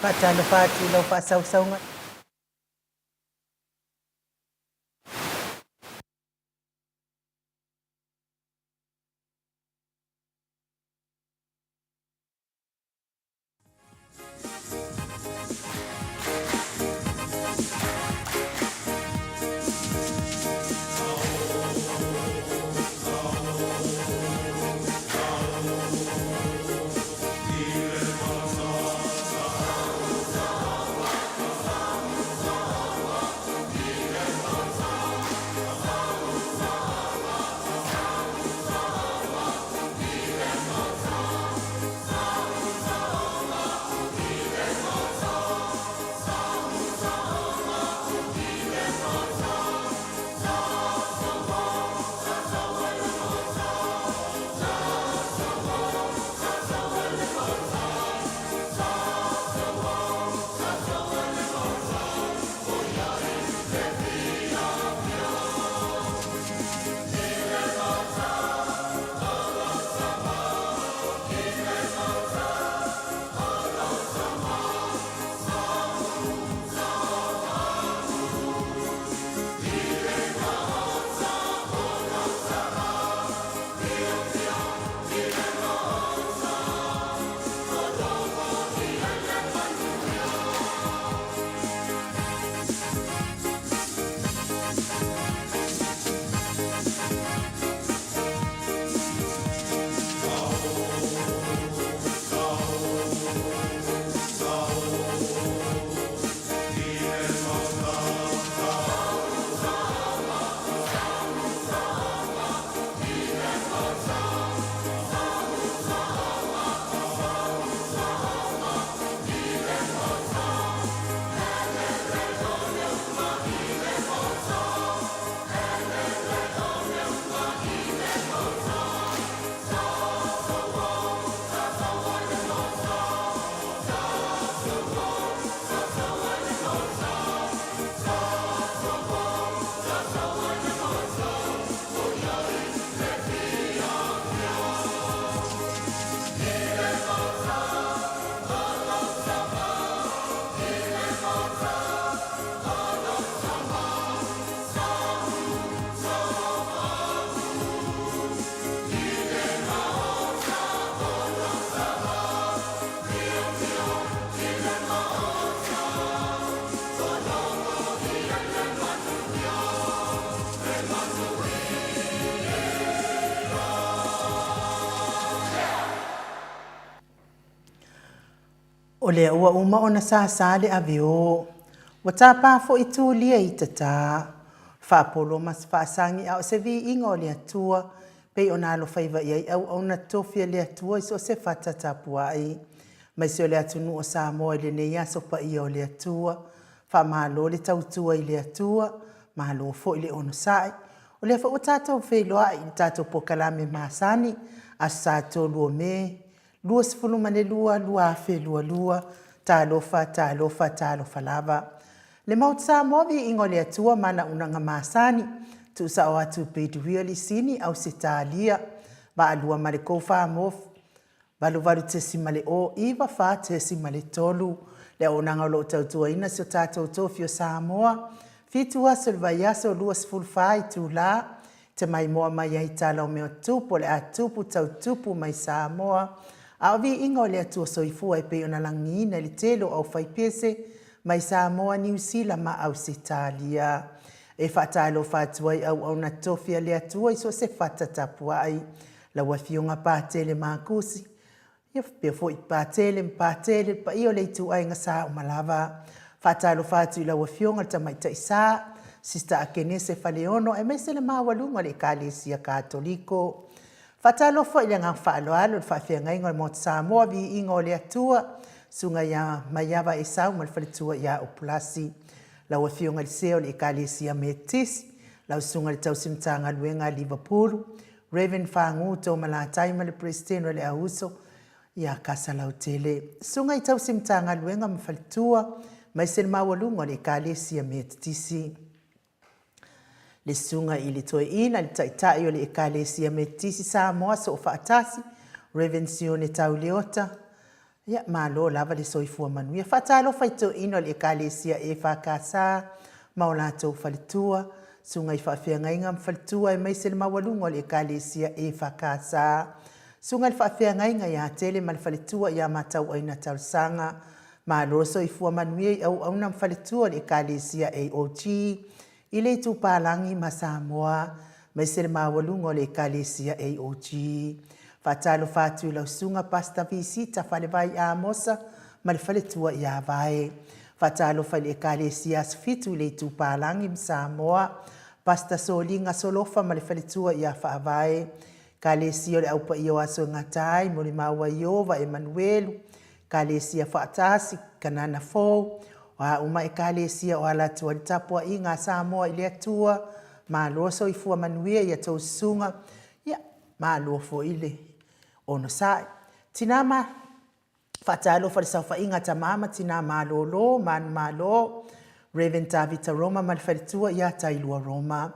Faatalofa atu i lau faasausauga. O lea ua uma ona sāsā le ave o. Ua tāpā foi Tulia i tatā. Faapolo ma se faasagi a o se viiga o le Atua, pei ona alofaiva i ai auauna tofi a le Atua i so o se fata tapuai. Aemaise o le atunuu o Samoa i lenei aso paia o le Atua. Faamalo le tautua i le Atua, malo foi le onosai. O lea foi ua tatou feiloai i le tatou polokalame masani, Aso Sa 3 o Me, 22, 2022, talofa, talofa, talofa lava. Le Maota Samoa, viiga o le Atua ma ana unaga masani, tuusao atu i Peduia, Lisini, Ausetalia, Vaalua ma le Koufamof, 88.094.3, le auaunaga o lo o tautuaina si o tatou tofi o Samoa, 7 aso i le vaiaso, 24 itula, te maimoa mai ai tala o mea tupu o le a tupu tau tupu mai Samoa, a o viiga o le Atua Soifua e pei ona lagiina i le tele o aufaipese mai Samoa, Niu Sila ma Ausetalia. E faatalofa atu ai auauna tofi a le Atua i so o se fata tapuai. Lau Afioga Patele Makusi, ia faapea foi Patele ma Patele, le paia o le ituaiga sa uma lava. Faatalofa atu i lau Afioga le Tamaitai Sa, Sista Akenese Faleono aemaise le maualuga o le Ekalesia Katoliko. Faatalofa foi i le agaga faaaloalo i le faafeagaiga o le Maota Samoa, Viiga o le Atua, Susuga ia Maiava Esau ma le faletua ia Upulasi. Lau Afioga i le Sea o le Ekalesia Metotisi, lau Susuga i le Tausi Matagaluega a Liverpool, Rev. Fagu Tomalatai ma le Peresetene o le Auuso ia Kasalautele. Susuga i Tausi Matagaluega ma Faletua, aemaise le maualuga o le Ekalesia Metotisi. Le Susuga i le Toeaina, le Taitai o le Ekalesia Metotisi Samoa Soofaatasi, Rev. Sione Tauleota, Ia, malo lava le soifua manuia. Faatalofa i toeaiina o le Ekalesia EFKS ma o latou faletua, susuga i faafeagaiga ma faletua aemaise le maualuga o le Ekalesia EFKS, susuga i le faafeagaiga ia Tele ma le faletua ia Matauaina Talosaga, malo le soifua manuia i auauna ma faletua o le Ekalesia AOG i le Itupalagi ma Samoa, aemaise le maualuga o le Ekalesia AOG. Faatalofa atu i lau Susuga Pastor Visita Falevai Amosa ma le faletua ia Vae. Faatalofa i le Ekalesia Aso Fitu i le Itupalagi ma Samoa, Pastor Soliga Solofa ma le faletua ia Faavae. Ekalesia o le Au Paia o Aso e Gata ai, Molimau a Ieova, Emanuelu, Ekalesia Faatasi, Kanana Fou, o a uma Ekalesia o ala atu ai le tapuaiga a Samoa i le Atua, malo soifua manuia i a tou susuga, ia, malo foi le onosai. Tina ma Faatalofa i le saofaiga a tama ma tina malolo, manumalo, Rev. Tavita Roma ma le faletua ia Tailua Roma,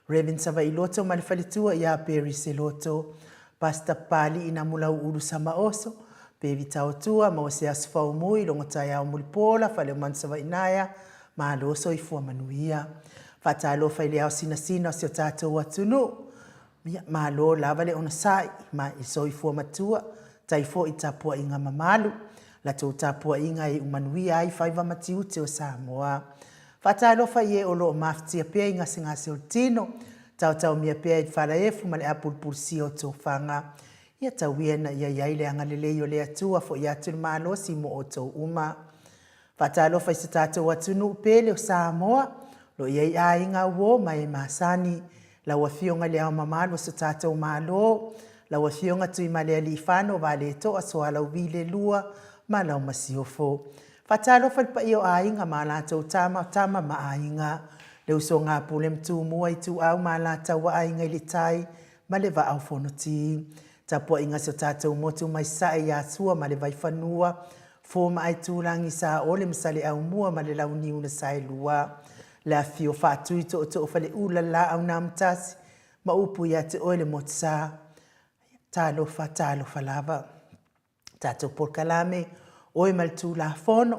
Rev. Savailoto ma le faletua ia Perry Seloto, Pastor Papali'i Namulau'ulu Samaoso, Pevi Taotua, maua se aso faumui, logo taeao mulipola, Faleomanu Savainaea, malo soifua manuia. Faatalofa i le ao sinasina o si o tatou atunuu, Ia, malo lava le onosai ma i soifua matua, tai foi tapuaiga mamalu, latou tapuaiga e iu manuia ai faiva ma tiute o Samoa. Faatalofa i e o lo o mafatia pea i gasegase o le tino, taotaomia pea i le falaefu ma le apulupulusia o tofaga. Ia tau ia ina ia i ai le agalelei o le Atua foi atu le malosi mo outou uma. Faatalofa i so tatou atunuu pele o Samoa, o lo o i ai aiga, uo ma e masani. Lau Afioga i Le Ao Mamalu o so tatou Malo, lau Afioga Tuimalealiifano Vaaletoa Sualauvi le Lua ma lau Masiofo. Faatalofa i le paia o aiga ma a latou tama, o tama ma aiga, le usoga a Pule ma Tumua, Ituau ma Alataua, Aiga i le Tai ma le Vaa o Fonoti. Tapuaiga a si o tatou motu mai Sasae ia Sua ma le Vaifanua, Fo ma Aitulagi, Saole ma Saleaaumua ma le Launiu na Saelua. Le afifio Faatui Tootoo Faleula le Laau na Amotasi ma upu ia te oe le Motusa. Talofa, talofa lava. Tatou polokalame, oe ma le Tulafono,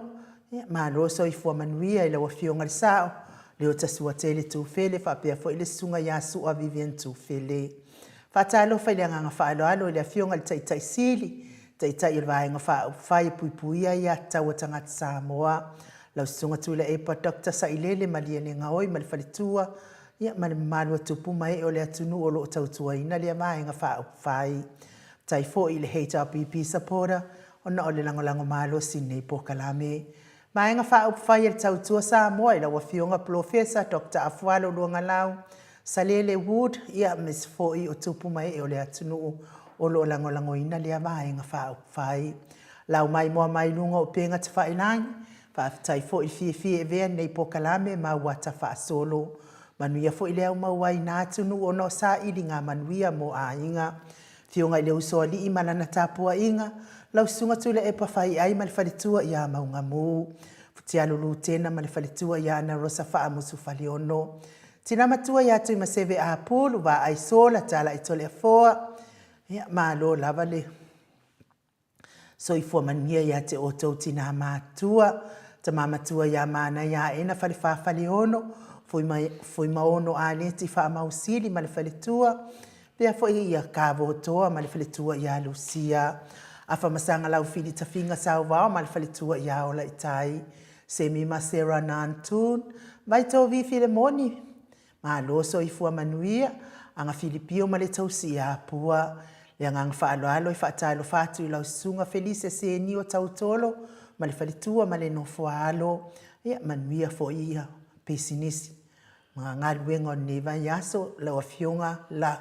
ia, malo soifua manuia i lau Afioga i le Sao, Leota Suatele Tufele faapea foi le Susuga ia Sua Vivian Tufele. Faatalofa i le agaga faaaloalo i le Afioga i le Taitai Sili, Taitai o le Vaega Faaupufai e Puipuia Aia Tatau a Tagata Samoa, lau Susuga Tuilaepa Doctor Sailele Malielegaoi ma le faletua, ia, ma le mamalu o tupu ma ee o le atunuu o lo o tautuaina lea Vaega Faaupufai. Faafetai foi i le HRPP supporter ona o le lagolago malosi i lenei polokalame. Vaega Faaupufai a le Tautua Samoa i lau Afioga Polofesa Doctor Afualo Luagalau Salele Wood, ia, aemaise foi o tupu ma ee o le atunuu o lo o lagolagoina lea Vaega Faaupufai. Lau maimoa mai luga o upega tafailagi, faafetai foi le fiafia e avea lenei polokalame ma auata faasolo. Manuia foi le aumau ai na atunuu ona o sailiga manuia mo aiga. Afioga i le Usoalii ma lana tapuaiga, lau Susuga Tuilaepa Faiai ma le faletua ia Maugamu, Futialu Lutena ma le faletua ia Anarosa Faamusu Faleono, Tina Matua ia Tuimaseve Apulu, Vaai Sola, Talai Toleafoa, ia malo lava le Soifua manuia ia te outou tinā matutua, tama matua ia Manaia Aena Falefā Faleono, Fuimaono Aleti Faamausili ma le faletua, pea foi ia Kavotoa ma le faletua ia Lusia, Afamasaga Laufili Tafiga Sauvao ma le faletua ia Olaitai, Semi ma Sarah Nantun, Vaitovi Filemoni, Malo soifua manuia, aga filipio ma le tausi ia Pua. Le agaga faaaloalo e faatalofa atu i lau susuga Felise Senio Tautolo ma le faletua ma le nofo a alo. Ia manuia foi ia pisinisi ma galuega o lenei vaiaso, lau afioga la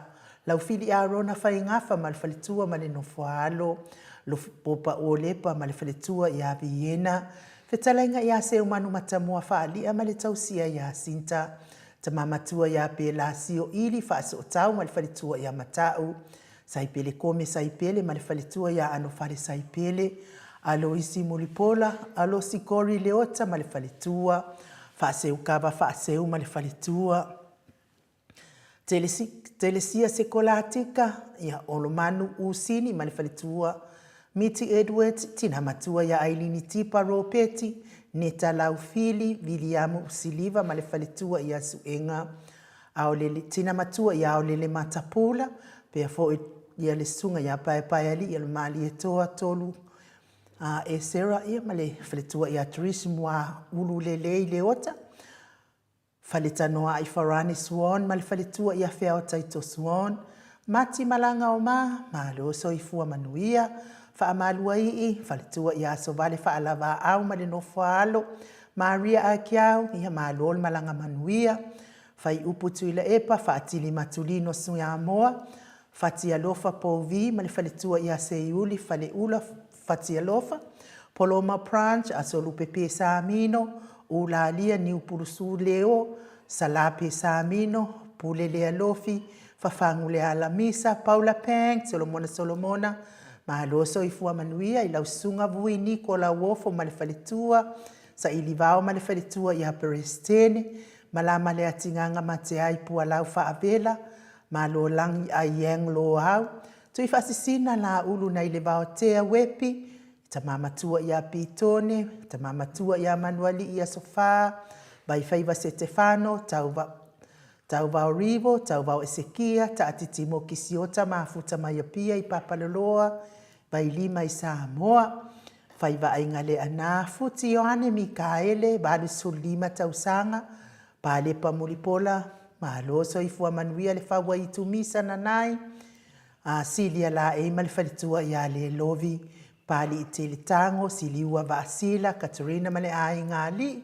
Laufili Arona Faigafa ma le faletua ma le nofo a alo, Lofopopa Uolepa ma le faletua ia Viena, Fetalaiga ia Seumanu Matamua Faalia ma le tausia ia Sinta, Tama matua ia Pelasio Ili Faasootau ma le faletua ia Mata'u, Saipele Kome Saipele ma le faletua ia Anofale Saipele, Aloisi Mulipola, Alosi Kori Leota ma le faletua, Faaseukava Faaseu ma le faletua. Telesia Sekolatika, ia Olomanu Usini ma le faletua. Miti Edwards, Tina Matua ia Ailini Tipa Ropeti, Neta Laufili, Viliamu Siliva ma le faletua ia Suega Aolele, Tina Matua ia Aolele Matapula, pea foi ia le susuga ia Paepaealii o le Malietoa Tolu a Esera ia ma le faletua ia Trish Muaululelei Leota, Faletanoa'i Farani Swan ma le faletua ia Feaotaito Swan, Mati Malaga Oma, Malo Soifua Manuia, Faamaluai'i, faletua ia Asovale Faalavaau ma le Nofoaalo, Maria Akiau, ia malo le malaga manuia, Faiupu Tuilaepa, Faatili Matulino Suiamoa, Fatialofa Pouvi ma le faletua ia Seiuli Faleula Fatialofa, Poloma Branch, Asolupe Pesamino, Ulalia Niupulusu Leo, Sala Pesamino, Pule Lealofi, Fafagu Lealamisa, Paula Pang, Solomona Solomona, Malo soifua manuia i lau susuga Vui Niko Lauofo ma le faletua, Sailivao ma le faletua ia Peresetene, Malama Leatigaga Mateai Pualau Faavela, Malolagi Aiang Loau, Tuifaasisina Laulu nai le Vaotea Wepi, Tama Matua ia Pitone, Tama Matua ia Manualii Aso Fa, Vaifaiva Setefano, Tauva, Tauvao Rivo, Tauvao Esekia, Taatiti Mokisiota Mafuta mai Apia i Papaloloa, Vailima i Samoa, Faivaaiga Leaana, Futi Ioane Mikaele, 85 tausaga, Palepa Mulipola, Malo soifua manuia le faua i Tumisa Nanai, a Silia Laei ma le faletua ia Lelovi, Pali'i Teletago, Siliua Vaasila, Katerina ma le aiga Alii,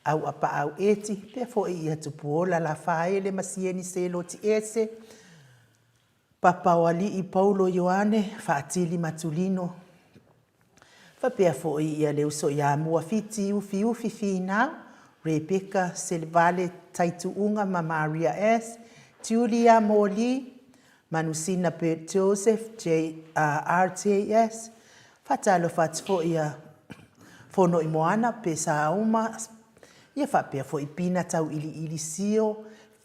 Auapaau Eti, pea foi ia Tupuola Lafaele ma Sieni Seloti Ese, Papaoalii Paulo Ioane, Faatili Matulino, Faapea foi ia le uso ia Muafiti Ufiufi Finau, Rebecca Selevale Taituuga ma Maria S, Julia Moli, Manusina Bert Joseph, JRJS, Faatalofa atu foi ia Fonoimoana Pesauma, ia faapea foi Pina Tauiliili Sio,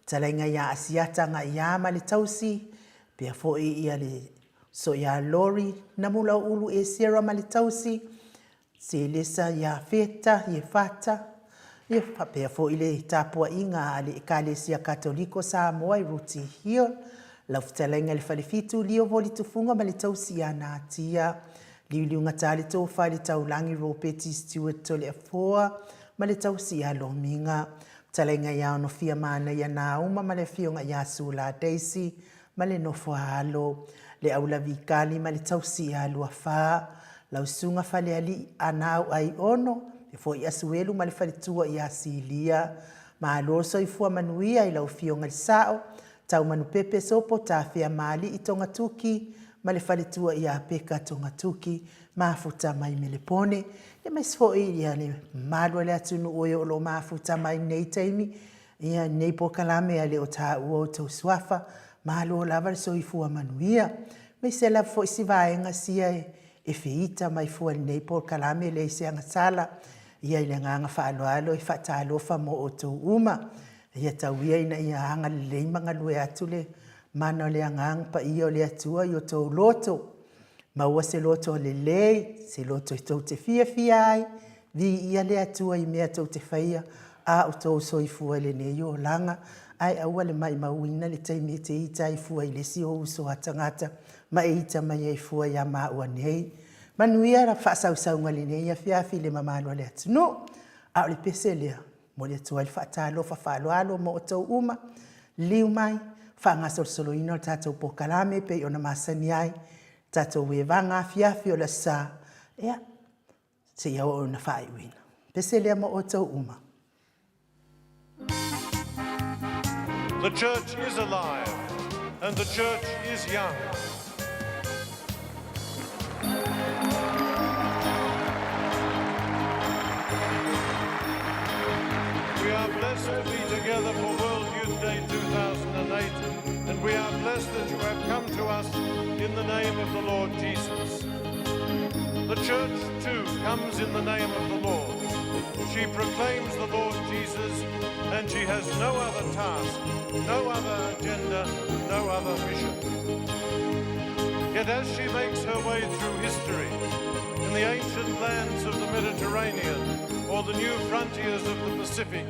Fetalaiga ia Asiata Gaiā ma le Tausi, pea foi ia le So ia Lori, Namulau'ulu Esera ma le tausi, Selesa Iafeta, Iefata, ia faapea foi le tapuaiga a le Ekalesia Katoliko Samoa i Rooty Hill, lau fetalaiga i le Falefitu Lio Voli Tufuga ma le tausi ia Natia, Liuliugata le Tofa i le Taulagi Ropeti Stewart Toleafoa ma le tausi ia Lomiga, fetalaiga ia Onofia Manaia Nauma ma le afioga ia Sula Daisy ma le nofo a alo, le aulavikali ma le tausi ia Luafa, lau susuga Falealii Anau Aiono, e foi Asuelu ma le faletua ia Silia. Malo le soifua manuia i lau afioga i le Sao, Taumanupepe Sopo Tafea Maali'i Togatuki ma le faletua ia Peka Togatuki, mafuta mai Melepone, aemaise foi ia le mamalu o le atunuu e o lo o mafuta mai i lenei taimi Ia, nei polokalame a le o taua outou suafa, malo lava le soifua manuia. Aemaise lava foi si vaega sia e feita mai fua i lenei polokalame e leai se agasala. Ia, i le agaga faaaloalo e faatalofa mo outou uma. Ia tau ia ina ia agalelei ma galue atu le mana o le Agaga Paia o le Atua i outou loto. Maua se loto lelei, se loto e tou te fiafia ai, viia le Atua i mea tou te faia, a o tou soifua i lenei olaga, ae aua le maimauina le taimi e te ita ai fua i le isi ou uso a tagata ma e ita mai ai fua ia maua nei. Manuia la faasausauga i lenei afiafi i le mamalu a le atunuu. A o le pese lea, Momoli atu ai le faatalofa faaaloalo mo outou uma, liliu mai, faagasolosoloina o le tatou polokalame e pei ona masani ai, tatou evaga afiafi o le Aso Sa, ia, seia oo ina faaiuina. Pese lea mo outou uma. The church is alive and the church is young. We are blessed to be together for World Youth Day 2008, and we are blessed that you have come to us in the name of the Lord Jesus. The church, too, comes in the name of the Lord. She proclaims the Lord Jesus, and she has no other task, no other agenda, no other mission. Yet as she makes her way through history, in the ancient lands of the Mediterranean or the new frontiers of the Pacific,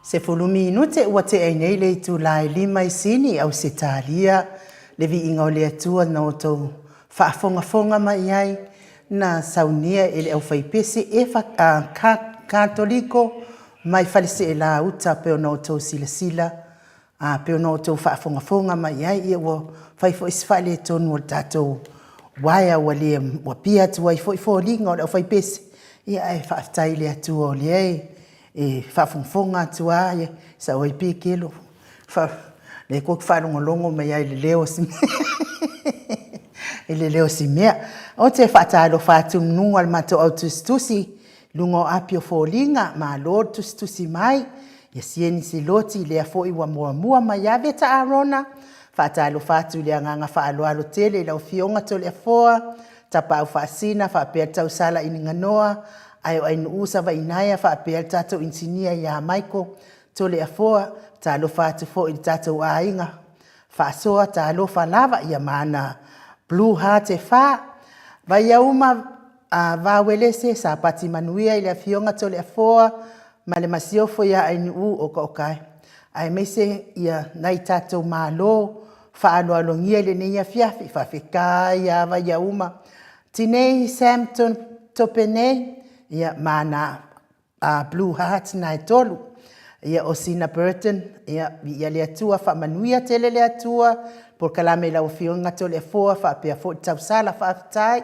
10 minute ua tea nei le itula e 5 i Sini, Ausetalia. Le viiga o le Atua na outou faafogafoga mai ai, na saunia e le aufaipese e Katoliko mai Faleseela uta, pe ona outou silasila, pe ona outou faafogafoga mai ai. Ia ua fai foi si faaletonu o le tatou uaea ua le ua pia atu ai foi foliga o le aufaipese. Ia ae faafetai i le Atua o lea e faafogafoga atu lava, ia sau ai pekelo lea tou te faalogologo mai ai i le leo i le leo o Simea. Ou te faatalofa atu i luga o le matou au tusitusi luga o api o foliga, malo le tusitusi mai. Ia Sieni Siloti, lea foi ua muamua mai ave ta Arona. Faatalofa atu i le agaga faaaloalo tele i lau Afioga Toleafoa Tapaau Faasina, faapea le tausala i Niganoa, ae o Ainuu Savainaea, faapea le tatou inisinia ia Michael Toleafoa. Talofa atu foi i le tatou aiga faasoa, talofa lava ia maana Blue Heart e fa. Vaiauma Vauelese, Sapati manuia i le Afioga Toleafoa ma le masiofo ia Ainuu o Okaokae, aemaise ia nai tatou malo faaaloalogia i lenei afiafi. Faafetai ia Vaiauma Tinei Sam Topenei, ia mana Blue Heart na e tolu. Ia o Sina Burton, ia viia le Atua, faamanuia tele le Atua, polokalame i lau Afioga Toleafoa faapea foi le tausala, faafetai.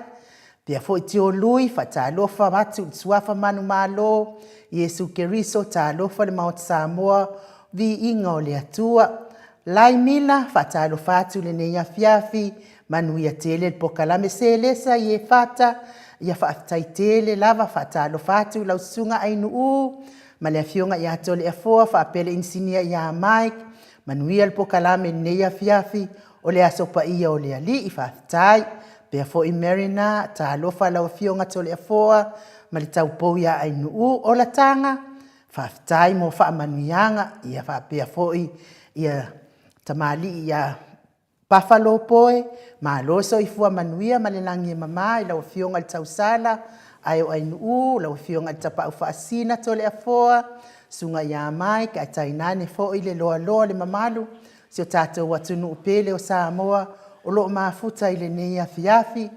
Pea foi Tiolui, faatalofa atu i le suafa manumalo, Iesu Keriso, talofa le Maota Samoa, viiga o le Atua. Lai Mila, faatalofa atu i lenei afiafi, manuia tele le polokalame Selesa i e fata, ia faafetai tele lava, faatalofa atu i lau susuga Ainuu ma le Afioga ia Toleafoa faapea le inisinia ia Mike, manuia le polokalame i lenei afiafi, o le aso paia o le Alii, faafetai. Pea foi Marina, talofa lau Afioga Toleafoa ma le taupou ia Ainuu, olataga, faafetai mo faamanuiaga, ia faapea foi ia tamalii ia Buffalo Poe, malo soifua manuia ma le lagi e mama i lau Afioga i le tausala, ae o Ainuu, lau Afioga i le Tapaau Faasina Toleafoa, susuga ia Mike, ae tainane foi le loaloa le mamalu, si o tatou atunuu pele o Samoa, o lo o mafuta i lenei afiafi,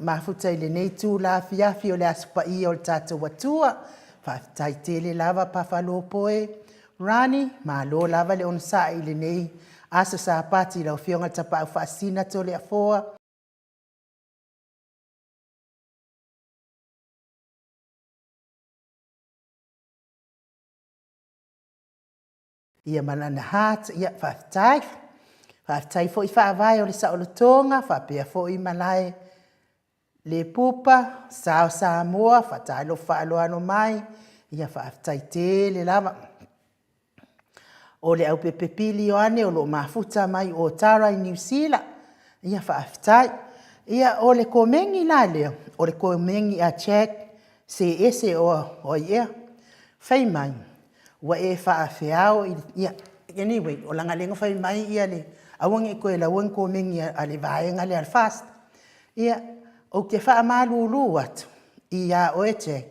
mafuta i lenei tula afiafi o le Aso Paia o le tatou Atua. Faafetai tele lava Buffalo Poe, Rani, malo lava le onosai i lenei aso Sapati i lau Afioga i le Tapaau Faasina Toleafoa. Ia ma lana heart, ia faafetai. Faafetai foi faavae o le saolotoga, faapea foi malae le pupa, sao Samoa, faatalofa faaaloalo mai, ia faafetai tele lava. O le aupepe pili Ioane o lo o mafuta mai o Tara i Niu Sila, ia faafetai. Ia o le komeni la lea, o le komeni a Jack se ese o ai ea. Fai mai, ua e faafeao i, ia, anyway, o laga lea na fai mai ia le, aua ne i toe laua ni komeni a le vaega lea a le FAST. Ia, ou te faamalulu atu ia oe Jack,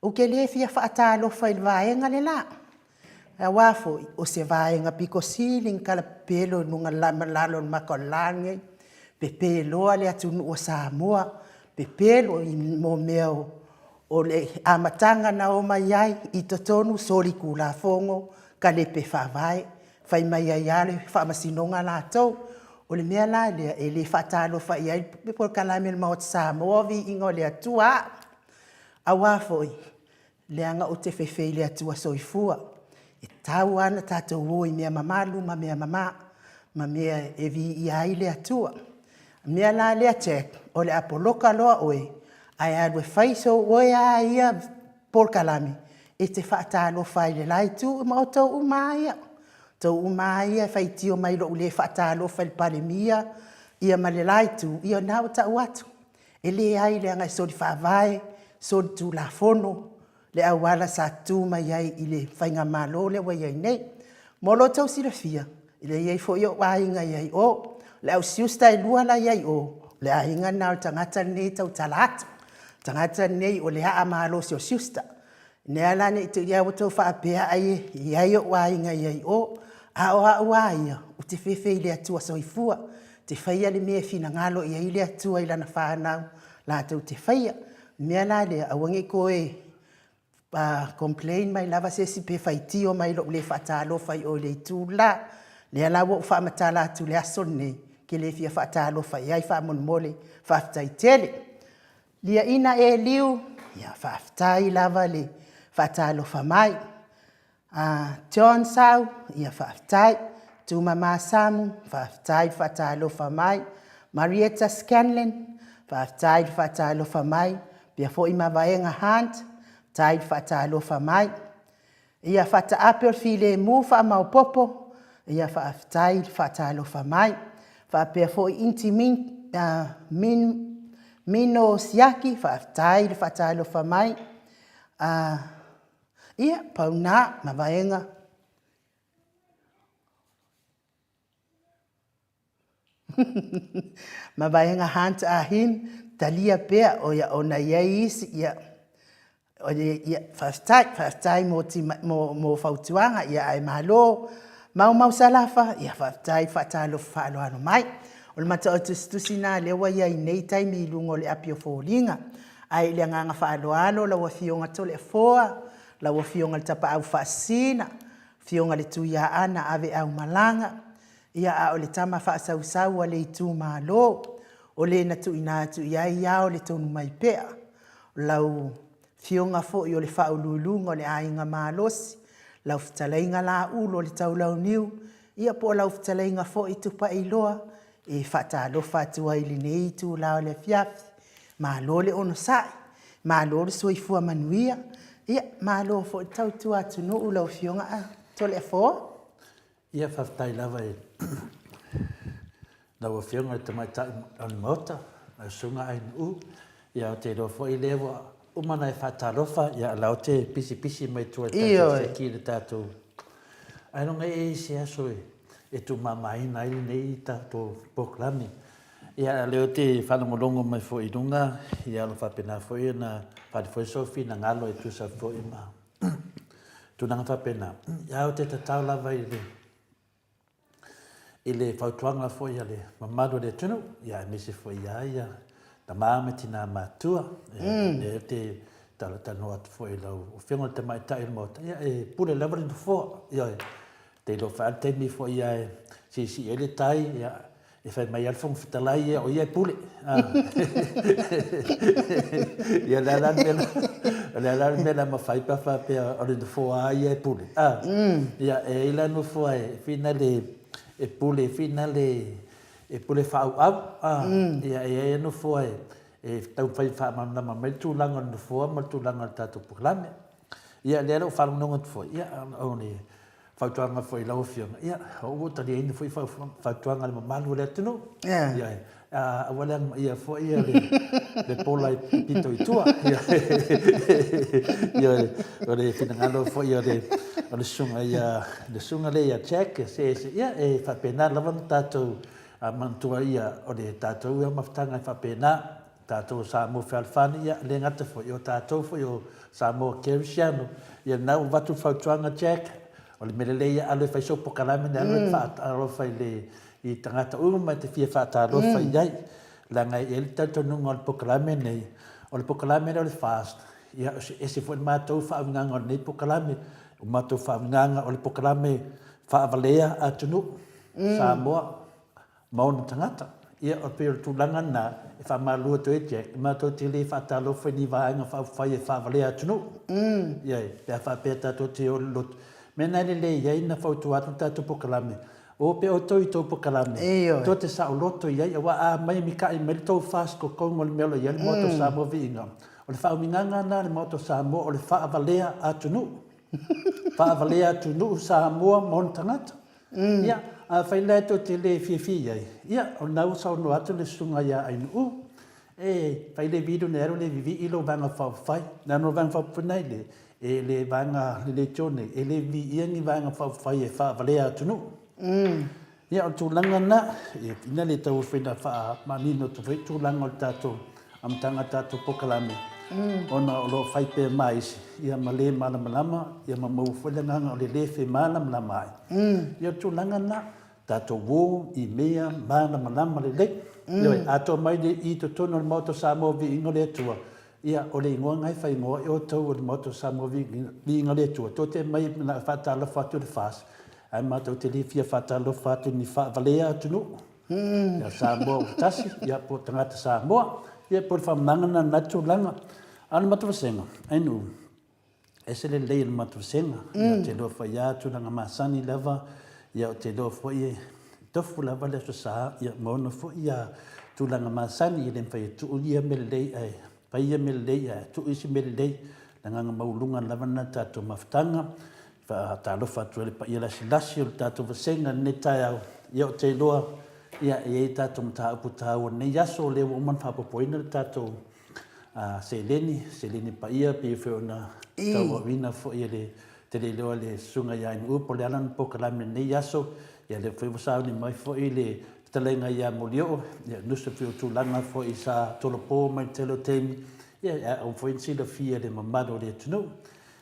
ou te le fia faatalofa i le vaega le la. Aua foi, o se vaega pito sili ona talapepelo i luga ma lalo o le mata o le la lenei. Pepe loa le atunuu o Samoa, pepelo i mea o le amataga na omai ai i totonu solitulafono, talepe faavae, fai mai ai lava le faamasinoga latou. O le mea la lea, e le faatalofa i ai le polokalame a le Maota Samoa, viiga o le Atua. Aua foi, leaga ou te fefe i le Atua soifua. E tatau lava ona tatou o i mea mamalu ma mea mama, ma mea e viia ai le Atua. O le mea la lea Jack, o le a poloka loa oe, ae alu e fai sou oe lava ia polokalame, e te faatalofa ai i le la itu ma outou uma lava ia. Outou uma lava ia e faitio mai i lou le faatalofa i le Palemia ia ma le la itu, ia o lena ua tau atu. E leai leaga e soli faavae, soli tulafono le auala sa tu mai ai i le faigamalo lea ua i ai nei. Mo lo outou silafia, e i ai foi ou aiga e i ai i o. O le au siusta e 2 la e i ai i o, o le aiga lena o le tagata lenei e tautala atu. O le tagata lenei o le aa malosi o le siusta. Nea la ne i te ia ua tou faapea ai e i ai ou aiga i ai o, a o a'u a ia, ou te fefe i le Atua soifua, te faia le mea e finagalo i ai le Atua i lana fanau latou te faia. O le mea la lea, aua ne i toe complain mai lava se isi pe faitio mai i lou le faatalofa i o i le itu le la. O lea la ua ou faamatala atu i le aso lenei, ou te le fia faatalofa i ai faamolemole. Faafetai tele. Liaina Eliu, ia faafetai lava le faatalofa mai. John Sau, ia faafetai. Tumama Samu, faafetai le faatalofa mai. Marietta Scanlan, faafetai le faatalofa mai. Faapea foi Mavaega Hunt, faafetai le faatalofa mai. Ia faataape o le filemu faamaopoopo, ia faafetai le faatalofa mai. Faapea foi Iti Mino Siaki, faafetai le faatalofa mai. Ia, pau na ma vaega. Ma vaega Hunt Ah Hin, talia pea, ona e i ai isi, ia, faafetai, faafetai mo fautuaga, ae malo. Maumau Salafa, ia faafetai faatalofa faaaloalo mai. O le matau tusitusi lena o lea ua i ai nei taimi i luga o le api o foliga. Ae i le agaga faaaloalo lau Afioga Toleafoa, lau Afioga i le Tapaau Faasisina, Afioga i le Tuiaana Aveaumalaga, ia a o le tama faasausau a le itumalo, o le na tuuina atu i ai ao le Tonumaipea, o lau Afioga foi o le Faauluuluga o le Aiga Malosi, lau Fetalaiga Laulu o le Taulauniu, ia po o lau Fetalaiga foi Tupailoa, e faatalofa atu ai i lenei itula o le afiafi. Malo le onosai, malo le soifua manuia, ia malo foi le tautua atunuu lau Afioga Toleafoa. Ia faafetai lava i lau Afioga i le Tamaitai o le Maota, lau Susuga Ainuu. Ia ou te iloa foi o lea ua uma ona e faatalofa, ia o la e te pisipisi mai tua i le tatou seki i le tatou... Ailoga e i ai se aso e tuumamaina ai lenei tatou polokalame. Ia a o lea ou te faalogologo mai foi i luga, ia o lo o faapena foi ona faaali foi sou finagalo e tusa foi ma tulaga faapena. Ae ou te tatalo lava i le i le fautuaga foi a le mamalu o le atunuu, ia aemaise foi lava ia tama ma tina matutua. Lea ou te talanoa atu foi i lau Afioga i le Tamaitai o le Maota, ia e pule lava le Nofoa. Ioe. Te iloa foi lava le taimi foi e siisii ai le tai, ia, e fai mai lava le Fofoga Fetalai ia, o ia e pule. Ia, o le a la le mea, o le a la le mea o le a mafai pe a faapea o le Nofoa lava ia e pule. Ia, e i ai la Nofoa e finale e pule finale e pule faaauau. Ia, e i ai lava Nofoa e taumafai e faamalamalama mai le tulaga o le Nofoa ma le tulaga o le tatou polokalame. Ia, lea la ua faalogologo atu foi, ia, o le fautuaga foi i lau Afioga, ia, o ua taliaina foi fautuaga a le mamalu o le atunuu. Ia, aua le anomaia foi le pola e pito i tua. Ia, o le finagalo foi o le susuga ia, le susuga lea ia Jack, se, ia, e faapena lava ona tatou manatua ia, o le tatou mafutaga e faapena. Tatou o Samoa Fealofani, ia, le gata foi, o tatou foi o Samoa Kerisiano. Ia, lena ua avatu le fautuaga Jack, o le mea lelei ia alu e fai sou pokalame ne alu e faatalofa i le i tagata uma e te fia faatalofa i ai. Leaga e i ai le talitonuga o le pokalame nei, o le pokalame lea o le FAST, ia, e ese foi le matou faauigaga o lenei pokalame. O matou faauigaga o le pokalame faavalea atunuu, Samoa, ma ona tagata. Ia, e pei o le tulaga lena e faamalulu atu ai Jack, matou te le faatalofa i ni vaega faaupufai e faavalea atunuu. Ioe, pe a faapea tatou te o i le lotu. O le mea lena e lelei ai ona fautua atu le tatou polokalame, o pea outou i tou polokalame, tou te saoloto i ai, aua a aumai e mika'i mai le tou FAST totogi o le mea o lo o i ai le Maota o Samoa Viiga, o le faauigaga lena a le Maota o Samoa o le faavalea atunuu. Faavalea atunuu Samoa ma ona tagata. Ia, afai la tou te le fiafia i ai, ia, o lena ua saunoa atu le susuga ia Ainuu, e fai le video nei alu le vivii lou Vaega Faaupufai. Leaga o le Vaega Faaupufai nei le, e le vaega le leitio nei, e le viviia ni Vaega Faaupufai e faavalea atunuu. Ia, o le tulaga lena, ina le tau fai na faamanino atu foi tulaga o le tatou amataga o le tatou polokalame. Ona o lo o fai pea ma isi, ia ma le malamalama, ia ma maua foi le agaga o le le femalamalama ai. Ia o le tulaga lena, tatou o i mea malamalama lelei. Ioe, atoa mai le i totonu o le Maota o Samoa Viiga o le Atua, ia o le igoa lena e faaigoa e outou o le Maota o Samoa Viiga o le Atua, tou te omai e faatalofa atu i le FAST, ae matou te le fia faatalofa atu i ni faavalea atunuu. Ia Samoa ua tasi, ia po o tagata Samoa, ia po o le faamalaga lena i lena tulaga. A o le matou vasega, ainu, ese le lelei o le matou vasega. Ia ou te iloa foi lava tulaga masani lava, ia ou te iloa foi e tofu lava le Aso Sa, ia ma ona foi ia tulaga masani, e le mafai e tuu ia mea lelei ae fai ia mea lelei ae tuu isi mea lelei. O le agaga maualuga lava lena i le tatou mafutaga. Faatalofa atu ai i le paia lasilasi o le tatou vasega i lenei taeao. Ia ou te iloa ia e i ai tatou mataupu taua i lenei aso, o lea ua uma ona faaopoopoina le tatou seleni, seleni paia pei foi ona tauaaoina foi e le te le iloa le susuga ia Ainuu po o le a lana polokalame i lenei aso. Ia lea foi ua sauni mai foi le fetalaiga ia Molioo, ia nisi foi o tulaga foi sa tolopo mai i le tele o taimi, ia e aua foi ne i silafia e le mamalu o le atunuu.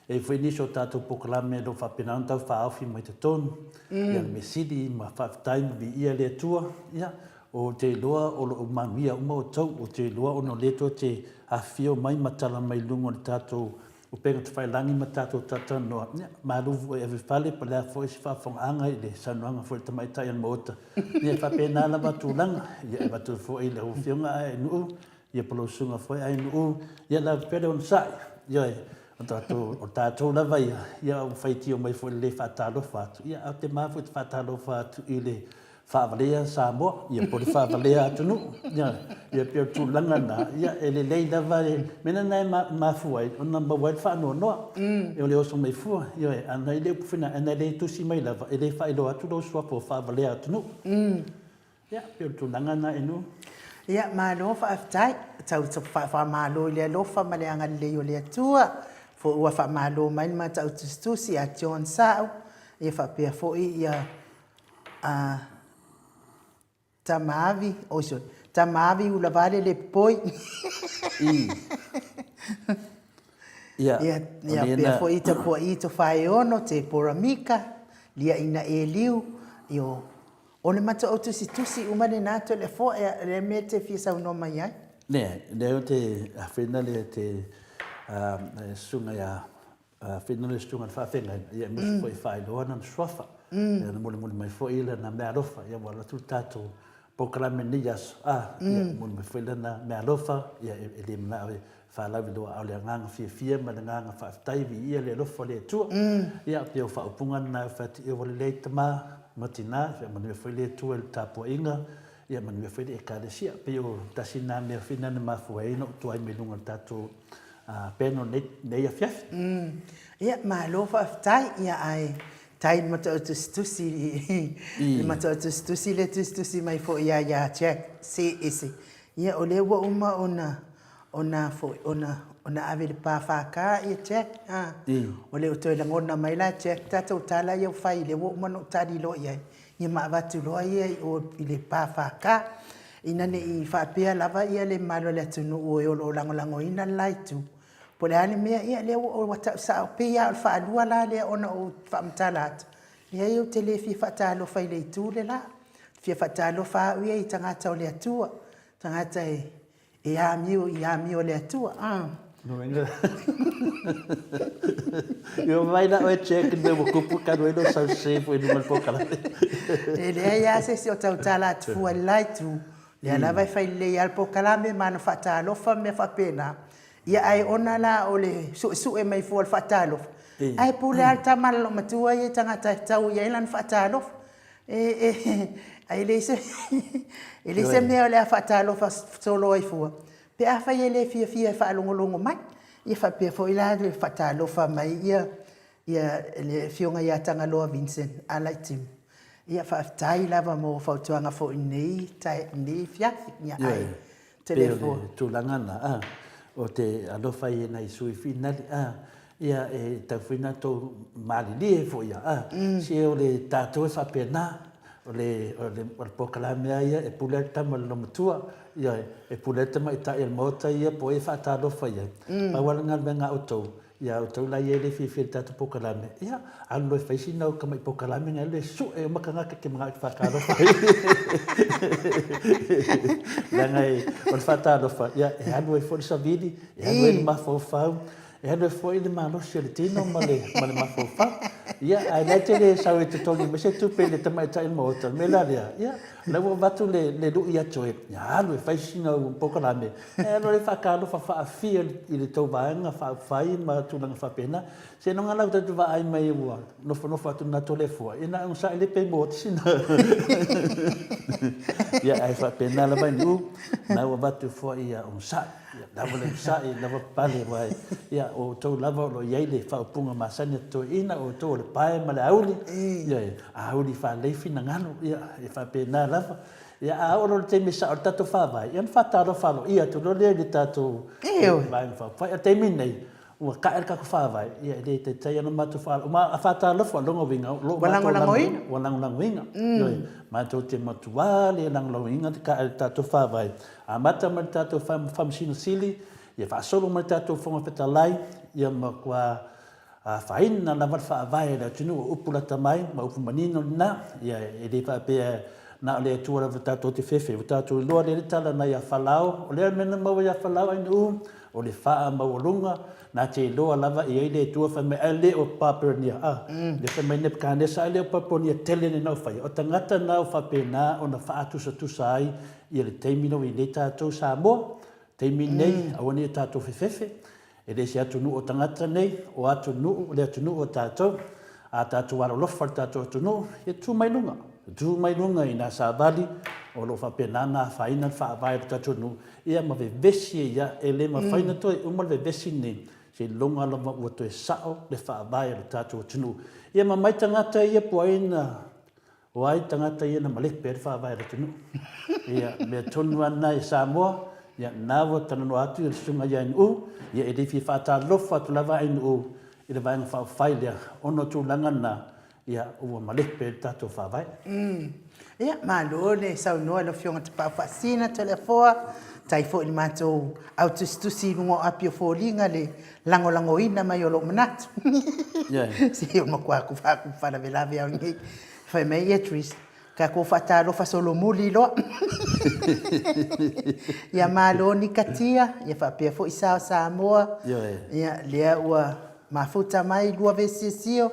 E i ai foi nisi o tatou polokalame o lo o faapena ona tau faaofi mai totonu, ia le mea sili ma faafetai ma viia le Atua, ia, ou te iloa o lo o manuia uma outou, ou te iloa ona o lea tou te afifio mai ma tala mai luga o le tatou upega tafailagi ma tatou talatalanoa, ia, malu foi e ave i fale po o le a foi se faafofogaaga i le saunoaga foi a le Tamaitai o le Maota, ia e faapena lava tulaga. Ia e avatu foi i lau Afioga Ae Nuu, ia po o lau Susuga foi Ae Nuu, ia lava pea le onosai, ioe, o tatou, o tatou lava ia, ia ua faitio mai foi i le le faatalofa atu, ia ae ou te ma foi ou te faatalofa atu i le faavalea Samoa, ia po o le faavalea atunuu, ia, ia pei o le tulaga lena, ia e lelei lava le mea lena e mafua ai ona maua ai le faanoanoa, o le oso mai fua, ioe, ana i le upu foi lena, ana le tusi mai lava, e le faailoa atu lou suafa ua faavalea atunuu. Ia, pei o le tulaga lena e Nu. Ia, malo faafetai. Tau faamalo i le alofa ma le agalelei o le Atua, foi ua faamalo mai le Matautusitusi ia John Sa'u, ia faapea foi ia a Tama Avi, oi sorry, Tama Avi Ulavale Lepoi. I. Ia, Ia, ia pea foi Tapua'i Tofaeono, Tepora Mika, Liaina Eliu, io O le matou au tusitusi uma lena Toleafoa ea lea mea e te fia saunoa mai ai? Leai, lea ou te afena le te susuga ia afena le susuga i le faafeagaiga, ia e musu foi e faailoa lana suafa. Ia na molimoli mai foi lana meaalofa, ia ua alu atu le tatou polokalame i lenei aso, a, ia molimoli mai foi lana meaalofa, ia e le manao e faalauiloa, a o le agaga fiafia ma le agaga faafetai, viia le alofa o le Atua. Ia, pei o faaupuga na e fai atu, ia ua lelei tama ma tina, ia manuia foi le Atua i le tapuaiga, ia manuia foi le Ekalesia. Pei o tasi lena mea foi lena na mafua ai ona ou tuai mai luga o le tatou panel i lenei afiafi. Ia, malo faafetai. Ia, ae tai i le matautusitusi, i le matautusitusi le tusitusi mai foi ia ia Jack se ese. Ia, o lea ua uma ona ona foi, ona, ona ave i le pa FK ia Jack, a. O lea ua toe lagona mai la Jack tatou tala ia ua fai lea ua uma ona ou tali loa i ai, ia ma avatu loa ia i o i le pa FK. Ina ne i faapea lava ia le mamalu o le atunuu e o lo o lagolagoina le la itu, po o le a le mea, ia lea ua ua tau sao, pei lava o le faalua la lea ona ou faamatala atu, leai ou te le fia faatalofa i le itu le la. Ou te fia faatalofa au ia i tagata o le Atua, tagata e E amio i amio a le Atua, a. Ua vaai la oe Jack i le mea ua tupu talu ai lou sau sese foi i luga o le polokalame. E leai lava se isi o tautala atu fua i le la itu, o lea lava e fai lelei lava le polokalame ma ana faatalofa ma mea faapena. Ia ae ona la o le suesue mai fua o le faatalofa, ae pule lava le tama a le loomatua ia i tagata e tau i ai lana faatalofa. E leai se e leai se mea o le a faatalofa solo ai fua pe afai e le fiafia e faalogologo mai. Ia faapea foi la le faatalofa mai ia ia le Afioga ia Tagaloa Vincent Alaitimu. Ia faafetai lava mo fautuaga foi i lenei lenei afiafi. Ia ae Pei o le tulaga lena, a, o te alofa ai i nai sui finali, a, ia e tau foi na tou malilie foi ia, a, se o le tatou e faapena, O le, o le, o le polokalame lava ia e pule ai le tama i le loomatua, ioe, e pule ai le tamaitai o le Maota ia po o ai e faatalofa i ai. Pau lava le galuega a outou, ia outou la ia e le fiafia i le tatou polokalame, ia, alu loa e fai sina au tamai polokalame ona alu lea e sue uma tagata e te manao e te faatalofa ai. Leaga e, o le faatalofa, ia, e alu ai foi le savili, e alu ai le mafaufau, E alu ai foi le malosi o le tino ma le, ma le mafaufau. Ia, ae la e te le sau e totogi mai se tupe i le tamaitai o le Maota, o le mea la lea, ia, o la ua avatu le, le lui atu e, ia alu e fai sina au polokalame, e alu ai faatalofa faafia i le tou vaega faaupufai ma tulaga faapena. Seiloga la ua tatou vaai mai ua nofonofo atu na Toleafoa, ia na onosai lea pe maua atu sina. Ia, ae faapena lava i Nu'u, na ua avatu foi ia onosai. Ia lava le onosai, lava pale, aua ia, o outou lava o lo o i ai le faaupuga masani a toeaiina, o outou o le pae ma le auli, ia, auli faalelei finagalo, ia, e faapena lava. Ia, a oo loa i le taimi e sao ai le tatou faavae, ia ona faatalofa aloaia atu loa lea i le tatou Vaega Faaupufai. A o le taimi lenei, Ua tae le tatou faavae, ia e le taitai ona matou faatalofa, o lona uiga, o lo o matou lagolagoina. Ua lagolagoina. Ioe, matou te matua le lagolagoina le tae o le tatou faavae. Amata mai le tatou Faamasino Sili, ia faasolo mai le tatou Fofoga Fetalai, ia matua afaina lava le faavae o le atunuu, o upu lata mai ma upu manino lena. Ia e le faapea na o le Atua lava tatou te fefe, ua tatou iloa lea le tala nai a Falao, o lea mea na maua ia Falao ainu, O le faamaualuga, na te iloa lava e i ai le Atua fai mai, ae le o Paperonia, a, le fai mai Nepukanesa, ae le o Paperonia tele lena o faia. O tagata na o faapena ona faatusatusa ai ia le taimi lea ua i nei tatou Samoa, taimi nei, aua ne i o tatou fefefe, e le se atunuu o tagata nei, o atunuu, o le atunuu o tatou. A tatou alolofa i le tatou atunuu, ia tu mai luga, tu mai luga i nā savali o lo o faapena ona afaina le faavae o le tatou nuu, ia ma vevesi ai ia, e le mafai ona toe uma le vevesi lenei, seiloga lava ua toe sao le faavae o le tatou atunuu. Ia ma mai tagata ia po ai na, o ai tagata ia na malepe ai le faavae o le atunuu. Ia, mea tonu lava lena i Samoa, ia, na ua talanoa atu le susuga ia Nu'u, ia e le fia faatalofa atu lava a Nu'u i le Vaega Faaupufai lea, ona o tulaga na, ia, ua malepe ai le tatou faavae. Ia, malo le saunoa i lau Afioga Tapaau Faasina Toleafoa, tai foi i le matou au tusitusi i luga o api o foliga le lagolagoina mai o lou manatu. Se o matua faalavelave au nei. Fai mai ia Tris, tatou faatalofa solomuli loa. Ia malo Nikatia, ia faapea foi Sao Samoa. Ia lea ua mafuta mai lua vesiesio.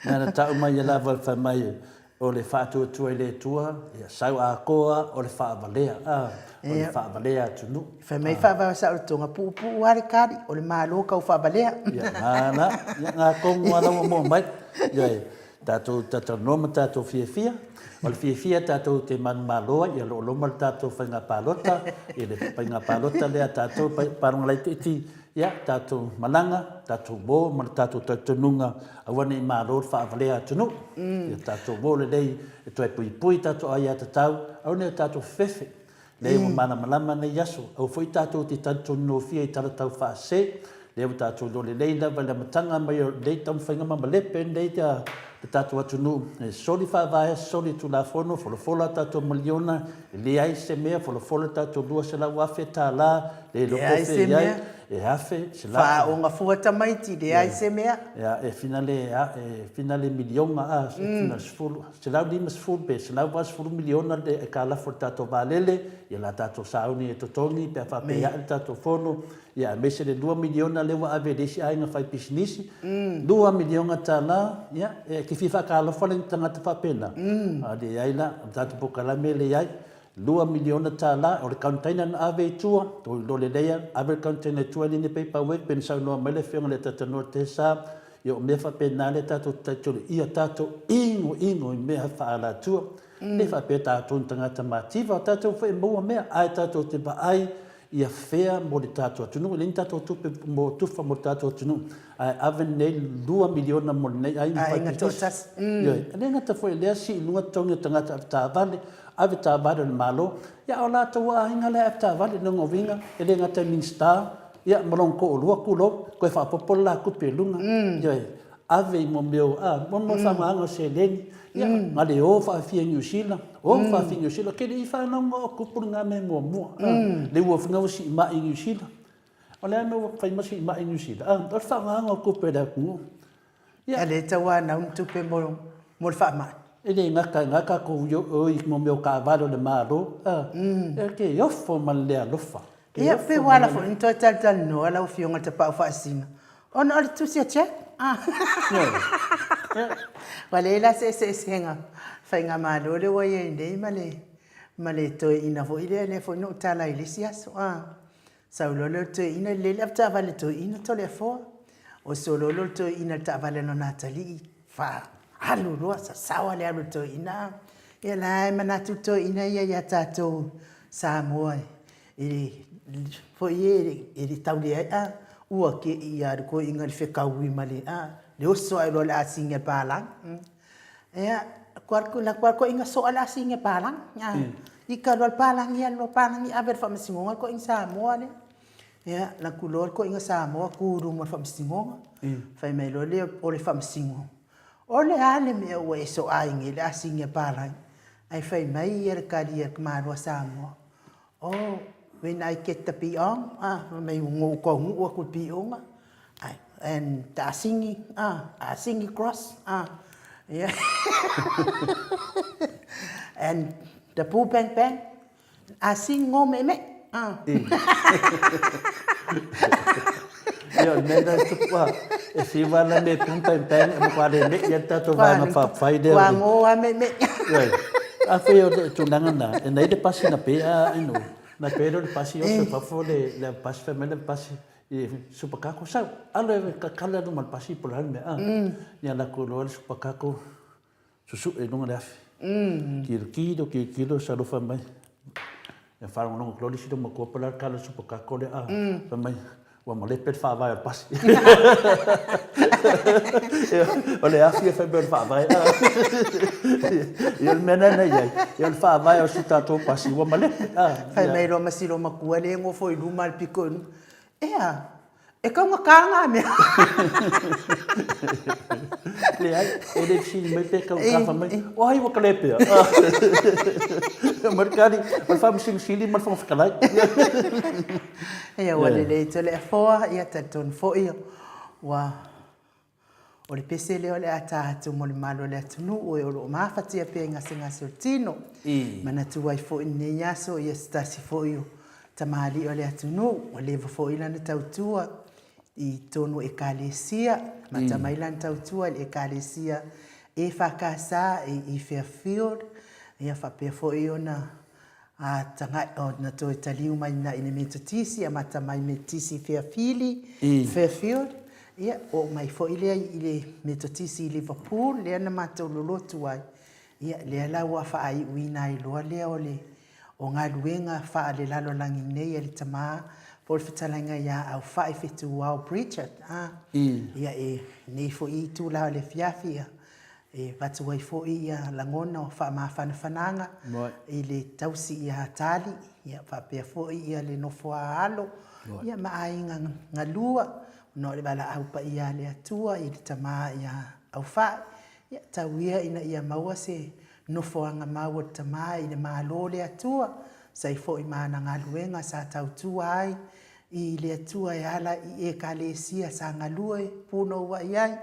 Na na tau mai ia lava fai mai o le faatuatua i le Atua, ia sau atoa o le faavalea, a, o le faavalea atunuu. Fai mai faavae o saolotoga, puupuu lava le tali, o le Malo tau faavalea. Ia, na, ia, na tonu lava la ua maua mai. Ioe, tatou talatalanoa ma tatou fiafia. O le fiafia tatou te manumalo ai, ia lo o loma le tatou faiga palota, i le faiga palota lea a tatou, palota laitiiti, Ia, tatou malaga, tatou uo ma le tatou talitonuga, aua ne i malo le faavalea atunuu. Ia tatou uo lelei e toe puipui tatou aiatatau, aua ne i o tatou fefefe. Lea ua malamalama nei aso, aua foi tatou te talitonugofie i tala tau faasese. Lea ua tatou iloa lelei lava i le amataga mai o lenei taumafaiga ma malepe lenei le tatou atunuu, e soli faavae, soli tulafono, folafola a tatou maliona, e leai se mea, folafola tatou $200,000, Le iloa po o fea i ai, e afe, selau. Faaoga fua tamaiti, leai se mea. Ia, e finale, e finale miliona, a, e finale sefulu, 150 pe 180 miliona le aitalafu a le tatou vaalele, ia la tatou sauni e totogi pe a faapea e ae le tatou fono, ia aemaise le $2 miliona lea ua ave i le isi aiga faipisinisi, $2 miliona tala, ia, e te fia faatalofa la i ni tagata faapena? A leai la, o le tatou polokalame e leai. $2 miliona, o le container na ave i tua, ua iloa lelei lava, ave le container i tua e le ni paperwork, pei ona saunoa mai le Afioga i le Talatalanoa i le TSA, ia o mea faapena lea tatou te talitonu ia tatou inoino i mea faaalatua. E le faapea tatou ni tagata mativa, o tatou foi e maua mea, ae tatou te vaai ia fea mo le tatou atunuu, e leai ni tatou tupe mo tufa mo le tatou atunuu, ae ave lenei $2 miliona mo lenei aiga faipisinisi. Ioe, e le gata foi i lea, sii i luga totogi o tagata avetaavale, avetaavale o le Malo, ia a o latou aiga la e avetaavale, lona uiga e le gata i Minisita, ia ma lona toalua, tulou, toe faaopoopo le la tupe i luga. Ioe. ave i mo mea o, a, mo mo faamaaga o seleni, ia, na le o faafia i Niu Sila, o faafia i Niu Sila, ke le i whanau o kupu le ngā mea muamua, a, le ua whinga o si i mai i Niu Sila. O le ana ua whai ma si i mai i Niu Sila, a, o le faamaaga o kupu e le atunuu. Ia. A le tauanau ni tupe mo, mo le faamai. E le gata i ngā tatou i o i mo mea o taavale o le Malo, a, e ke ofo ma le alofa. Ke Ia, pe ua ala foi ona toe talatalanoa lau Afioga i le Tapaau Faasisina, ona o le tusi a Jack, a. Ua leai la se eseesega faigamalo lea ua i ai nei ma le, ma le toeaina foi lea, lea foi na ou tala ai i le isi aso, a. Sau loa lea o le toeaina, lelei le avetaavale a le toeaina Toleafoa. Oso loa lea o le toeaina i le taavale a lona atalii, faaalu loa, sasaoa le alu a le toeaina. Ia la e manatu le toeaina ia ia tatou Samoa e foi e e le tau leai a ua ke ia le toeaina i le fetaui ma le a le oso ae loa le asigi a le palagi. Ia, la kua toeaina soa le asigi a le palagi. Ika loa le palagi alu loa le palagi ave i le faamasinoga le toeaina Samoa lea. Ia, alu atu loa le toeaina Samoa tu i luma o le faamasinoga, fai mai loa lea o le faamasino, O le a le mea ua e soa ai nei le asigi a palagi? Ae fai mai ia le tali a le tamaloa Samoa, Oh, when I get the piong, ah, fai mai ua ou taunuu atu i le pioga, and the asigi, ah, asigi cross, ah, yeah. And the poo bang bang, asigi ngo me me, ah. Ia, o le mea lena e tupu, ah, e fiu lava le mea poo bang bang, e matua le me'i lava le tatou vaega faaupufai lea. Ua ngo lava me me. Ioe. Afai o le tulaga lena, e nai le pasi na pe a, you know, na pe lea o le pasi oso i fafo le pasi, fai mai le pasi, i Supakako, sau, alo e kakala i luma o le pasi po o le a le mea, a. Ia alu atu loa le Supakako, susue i luga o le afi. Tilotilo, tilotilo, sau loa fai mai, ia faalogologo atu loa le isi loomatua po o le a le tala o le Supakako lea, a. Fai mai, ua malepe le faavae o le pasi. O le afi e fai mai o le faavae. Ia o le mea lena na i ai, ia o le faavae o si tatou pasi ua malepe. Fai mai loa ma si loomatua lea e nofo i luma i le pito i luma, Ea, e taugata ngā mea. Leai, e le fesili mai pe taugata, fai mai, o ai ua kalepea? Mai le kali, o le Faamasino Sili ma le Fofoga Fetalai. Ia, ua lelei Toleafoa, ia talitonu foi ua O le pese lea o le a ta atu mo le malu o le atunuu e o lo o mafatia pea i gasegase o le tino. Manatu ai foi i lenei aso ia se tasi foi o tamalii o le atunuu, ua leva foi lana tautua i totonu o Ekalesia, amata mai lana tautua i le Ekalesia EFKS i Fairfield, ia faapea foi ona A tagai, na toe taliu mai ina i le Metotisi, amata mai Metotisi i Fairfili, Fairfield, ia, oo mai foi lea i le Metotisi i Liverpool, lea na matou lolotu ai, ia, lea la ua faaiuina ai loa lea o le, o galuega faalelalolagi nei a le Tama, po o le fetalaiga ia Aufai Fetuao Bridget, a, ia, e nei foi itula o le afiafi, ia, E avatu ai foi ia lagona o faamafanafanaga i le tausi ia Tali, ia faapea foi ia le nofo a alo, ia ma aiga galua, ona o le valaau paia a le Atua i le tama ia Aufai, ia tau ia ina ia maua se nofoaga mau o le tama i le Malo o le Atua, sai foi ma ana galuega sa tautua ai i le Atua e ala i Ekalesia sa galue punouai ai,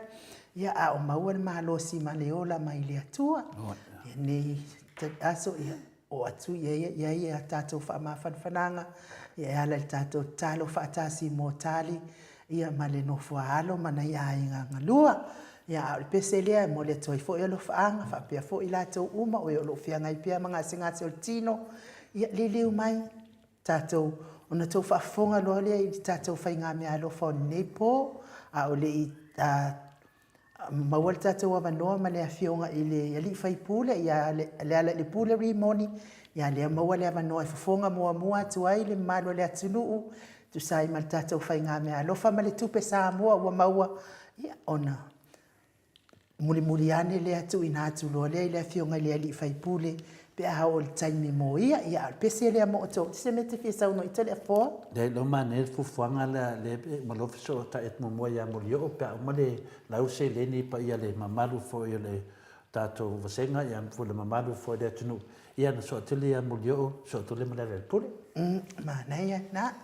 ia, a o maua le malosi ma le ola mai le Atua. Ia nei aso, ia, oo atu ia i ai a tatou faamafanafanaga, ia e ala i le tatou tatalo faatasi mo Tali, ia ma le nofo a alo ma nai aiga galua. Ia, a o le pese lea e momoli atu ai foi alofaaga, faapea foi i latou uma o e o lo o feagai pea ma gasegase o le tino, ia liliu mai, Tatou, ona tou faafofoga loa lea i le tatou faigameaalofa o lenei po, a o le i maua le tatou avanoa ma le Afioga i le Alii Faipule, ia Lealailepule Rimoni, ia lea maua le avanoa e fofoga muamua atu ai le mamalu o le atunuu, e tusa ai ma le tatou faigameaalofa ma le tupe Samoa ua maua, ia, ona Mulimuli ane lea tuuina atu loa lea i le Afioga i le Alii Faipule Pe a oo i le taimi mo ia, ia a o le pese lea mo outou. Se mea e te fia saunoa i Toleafoa? Leai, leo manaia le fuafuaga lea, lea e uma loa fesootai atu muamua ia Molioo pe a uma le lau seleni paia le mamalu foi o le tatou vasega ia ma foi le mamalu foi o le atunuu, ia ona soo atu lea ia Molioo, soo atu lea ma Lealailepule. Manaia lena.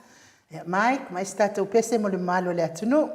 Ia Mike, mai se tatou pese mo le mamalu o le atunuu.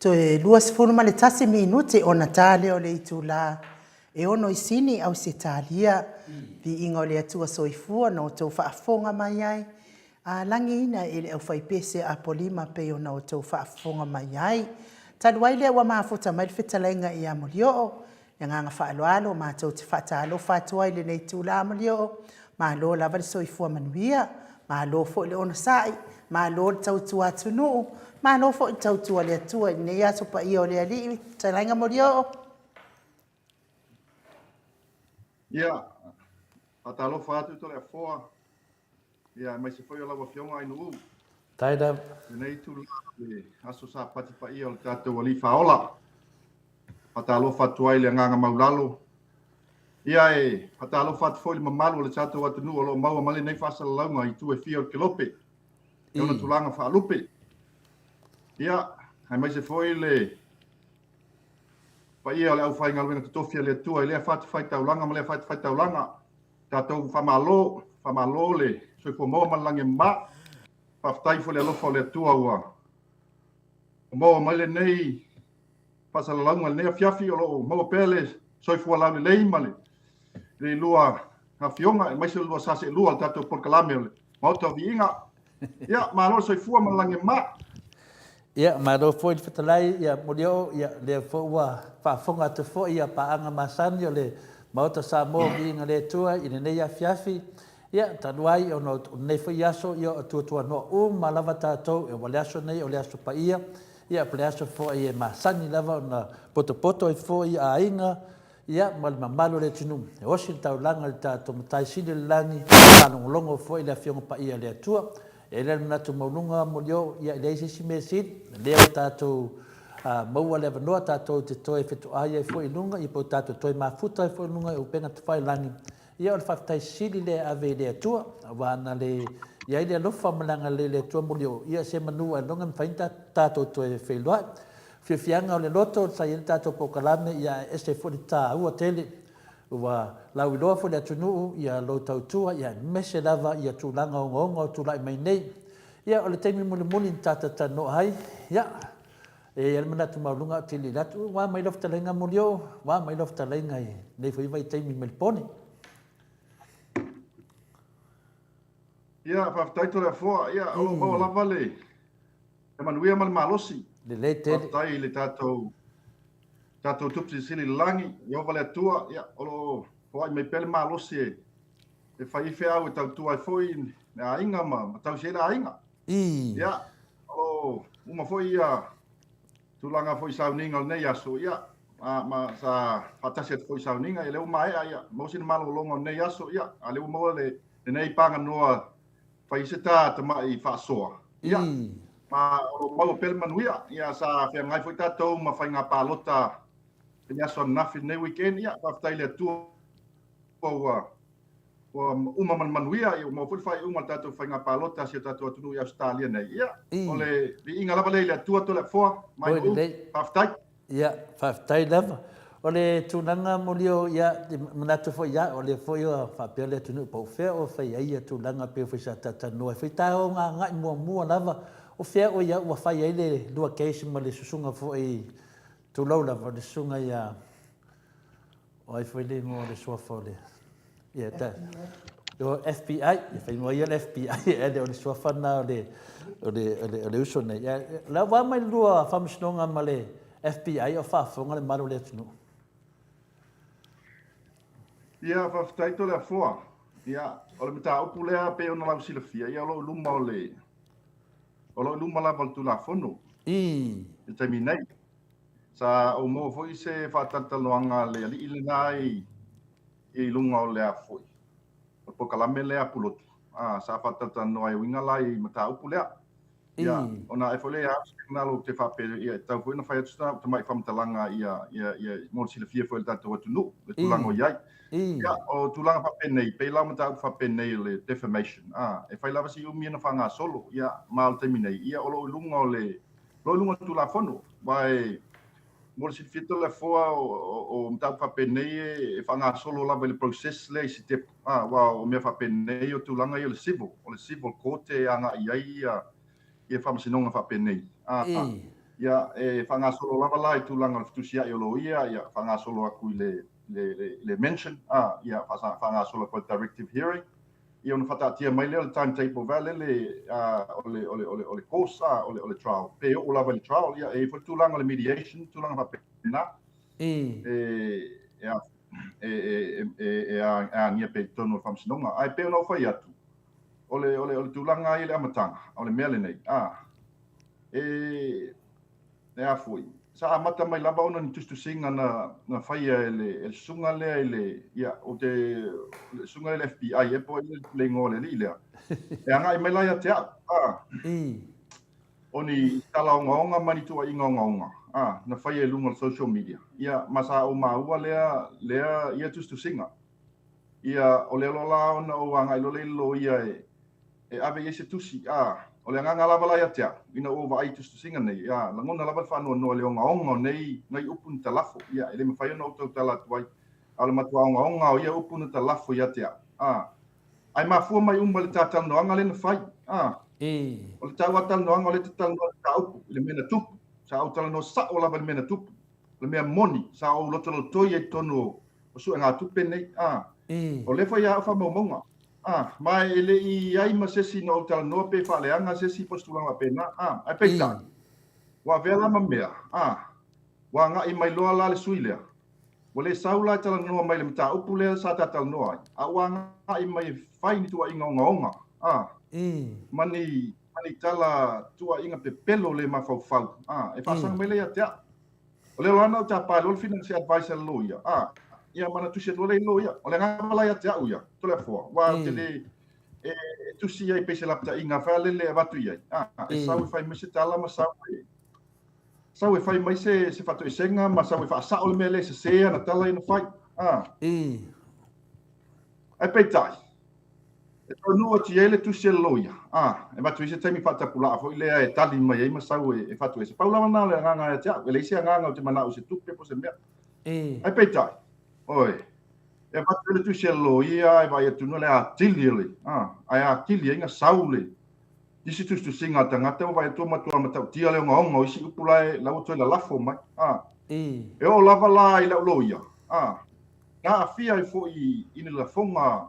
Toe 21 minute ona ta lea o le itula e ono i Sini, Ausetalia. Viiga o le Atua Soifua na outou faafofoga mai ai, a lagiina e le aufaipese a Apolima pei ona outou faafofoga mai ai. Talu ai lea ua mafuta mai le fetalaiga ia Molioo, le agaga faaaloalo matou te faatalofa atu ai i lenei itula Molioo, malo lava le soifua manuia. Malo foi le onosai, malo le tautua atunuu, malo foi le tautua le Atua i lenei aso paia o le Alii. Fetalaiga Molioo. Ia, faatalofa atu Toleafoa, ia aemaise foi o lau Afioga Ainuu. Tai lava. Lenei itula o le aso Sapati paia o le tatou Alii Faaola. Faatalofa atu ai i le agaga maulalo. Ia e faatalofa atu foi i le mamalu o le tatou atunuu o lo o maua mai lenei faasalalauga i itu e fia o le kelope i ona tulaga faalupe. Ia, aemaise foi le paia o le aufaigaluega totofi a le Atua i lea fatafaitaulaga ma lea fatafaitaulaga. Tatou faamalo, faamalo le soifua maua ma le lagi e mama. Faafetai foi le alofa o le Atua ua maua mai lenei faasalalauga i lenei afiafi o lo o maua pea le soifua laulelei ma le lua afioga aemaise o le lua sa seelua o le tatou polokalame o le Maota o Viiga. Ia, malo le soifua ma le lagi e mama. Ia, malo foi le fetalai, ia Molioo, ia lea foi ua faafofoga atu foi ia paaga masani o le Maota Samoa Viiga le Atua i lenei afiafi. Ia, talu ai ona o lenei foi aso, ia o tuatuanoa uma lava tatou, ua le aso nei o le aso paia, ia po o le aso foi e masani lava ona potopoto ai foi aiga, ia ma le mamalu o le atunuu. E osi le taulaga i le tatou Matai Sili o le Lagi, faalogologo foi i le Afioga Paia a le Atua. E i ai le manatu maualuga, Molioo, ia e leai se isi mea sili, o lea ua tatou maua le avanoa tatou te toe fetoai ai foi i luga, ia po o tatou toe mafuta ai foi i luga i upega tafailagi. Ia o le faafetai sili lea e ave i le Atua, aua ana le i ai le alofa ma le agalelei o le Atua Molioo, ia se manu ailoga e mafai ona tatou toe feiloai. Fiafiaga o le loto sa i ai le tatou polokalame, ia ae ese foi le taua tele ua lauiloa foi le atunuu ia lou tautua, ia aemaise lava ia tulaga ogaoga o tulai mai nei. Ia o le taimi mulimuli na tatou talanoa ai, ia e i ai le manatu maualuga ou te lili atu, ua mai lau fetalaiga Molioo, ua mai lau fetalaiga i lenei foi vaitaimi mai le po nei. Ia, faafetai Toleafoa. Ia, o lo o maua lava le Le manuia ma le malosi. Lelei tele. Faafetai i le tatou tatou Tupu Silisili i le Lagi, Ieova le Atua, ia, o lo o foai mai pea le malosi e, e fai ai feau e tautua ai foi le aiga ma, ma tausi ai le aiga. I. Ia, o lo o uma foi ia tulaga foi i sauniga o lenei aso, ia, ma, ma sa faatasi atu foi i sauniga, ia lea ua maea, ia, maua sina malologa o lenei aso, ia, a lea ua maua le, lenei paganoa fai se ta tamai faasoa, ia, ma o lo o maua pea le manuia. Ia, sa feagai foi tatou ma faiga palota i le aso ananafi lenei weekend, ia, faafetai i le Atua ua ua uma ma le manuia, ia, ua maua foi le faaiuga o le tatou faiga palota a si o tatou atunuu i Ausetalia nei. Ia, o le viiga lava lea i le Atua Toleafoa, mai Nu'u, faafetai. Ia, faafetai lava. O le tulaga Molioo, ia, e manatu foi ia, o lea foi ua faapea le atunuu po o fea o fai ai ia tulaga pei foi sa talatalanoa ai foi taeao agai muamua lava, o fea o ia ua fai ai le lua case ma le susuga foi, tulou lava, le susuga ia, O ai foi le igoa o le suafa o le... Ia, ta... O FBI, e fai igoa ia le FBI, e le o le suafa na o le, o le, o le, o le uso nei. Ia, la ua mai le lua faamasinoga ma le FBI o faafofoga le malu o le atunuu. Ia, faafetai Toleafoa. Ia, o le mataupu lea pei ona lau silafia, ia o lo o i luma o le, o lo o i luma lava o le Tulafono. I. Le taimi nei. Sa ou maua foi se faatalatalanoaga a le alii lena i, i luga o le a foi, o le polokalame lea a Pulotu. A, sa faatalatalanoa e uiga la i mataupu lea. Ia, ona ae foi lea ia au se finagalo ou te faapea, ia, e tatau foi ona fai atu sina tamai faamatalaga ia, ia, ia, mo le silafia foi e le tatou atunuu, le tulaga o i ai. Ia, o tulaga faapenei, pei la o mataupu faapenei o le defamation, a, e fai lava si umi ona faagasolo, ia, ma o le taimi nei, ia, o lo o i luga o le, Lo i luga o le Tulafono, aua e, mo le silafia Toleafoa, o mataupu faapenei e faagasolo lava i le process lea i sitepu, aua o mea faapenei o tulaga ia o le civil, o le civil court e agai i ai ia faamasinoga faapenei. Ia, e faagasolo lava la i tulaga o le fetusiai o loia, ia faagasolo atu i le mention, ia faagasolo atu i le directive hearing, ia ona faataatia mai lea o le timetable valele o le, o le, o le, o le course, o le, o le trial. Pe oo lava i le trial, ia, e i ai foi le tulaga o le mediation, tulaga faapena. E, e, e, e, e, e agia pea i totonu o le faamasinoga. Ae pei ona ou fai atu, O le, o le, o le tulaga ia i le amataga, o le mea lenei, a, e, e a foi, sa amata mai lava ona ni tusitusiga na, na faia e le, e le susuga lea i le, ia, o te, le susuga lea i le FBI, e po o ai le igoa o le alii lea, e agai mai la ia te au, a, o ni tala ogaoga ma ni tuuaiga ogaoga, a, na faia i luga o le social media, ia, ma sa ou maua lea, lea, ia tusitusiga. Ia, o lea loa la ona ou agai loa lea i le loia e, e ave i ai se tusi, a, o le agaga lava la ia te au, ina ua ou vaai i tusitusiga nei, a, lagona lava le faanoanoa i le ogaoga o nei, nei upu na talafo, ia, e le mafai ona ou tautala atu ai, a o le matua ogaoga o ia upu na talafo ia te au, a, ae mafua mai uma i le ta talanoaga lea na fai, a, o le taua talanoaga o lea ta talanoa i le mataupu, i le mea na tupu, sa ou talanoa sao lava i le mea na tupu, o le mea moni, sa ou lotolotoi ai i totonu o, o suegatupe nei, a, o lea foi a au faamaumauga, a, ma e le i i ai ma se isi na ou talanoa pe faaleaga se isi po o se tulaga faapena, a, ae peitai, ua avea la ma mea, a, ua agai mai loa la le sui lea, ua le sau la e talanoa mai i le mataupu lea sa ta talanoa ai, a ua agai mai e fai ni tuuaiga ogaoga, a, ma ni, ma ni tala tuuaiga pepelo le mafaufau, a, e faasaga mai lea ia te au. O le loa na ou tapa loa le financial advisor le loia, a, ia ma na tusi atu loa lea i le loia. O le agaga la ia te au ia, Toleafoa, ua ou te le e, e tusi ai pei se lapataiga fai a lele e avatu i ai. A, e sau e fai mai se tala ma sau e, sau e fai mai se, se faatoesega ma sau e faasao le mea lea e sese ana tala ia na fai. A. Ae peitai, e taunuu atu i ai le tusi a le loia, ā, e avatu ai se taimi faatapulaa foi lea e tali mai ai ma sau e faatuese. Pau lava lena o le agaga ia te au, e leai se agaga ou te manao i se tupe po o se mea. Ae peitai, oi, e avatu ai le tusi a le loia e vaai atu le atili o le, ā, ae atili ai na sau le isi tusitusiga a tagata ua vaai atu ua matua matautia le ogaoga o isi upu la e, la ua toe lalafo mai, ā. E oo lava la i lau loia, ā, Na aafia ai foi i ni lafoga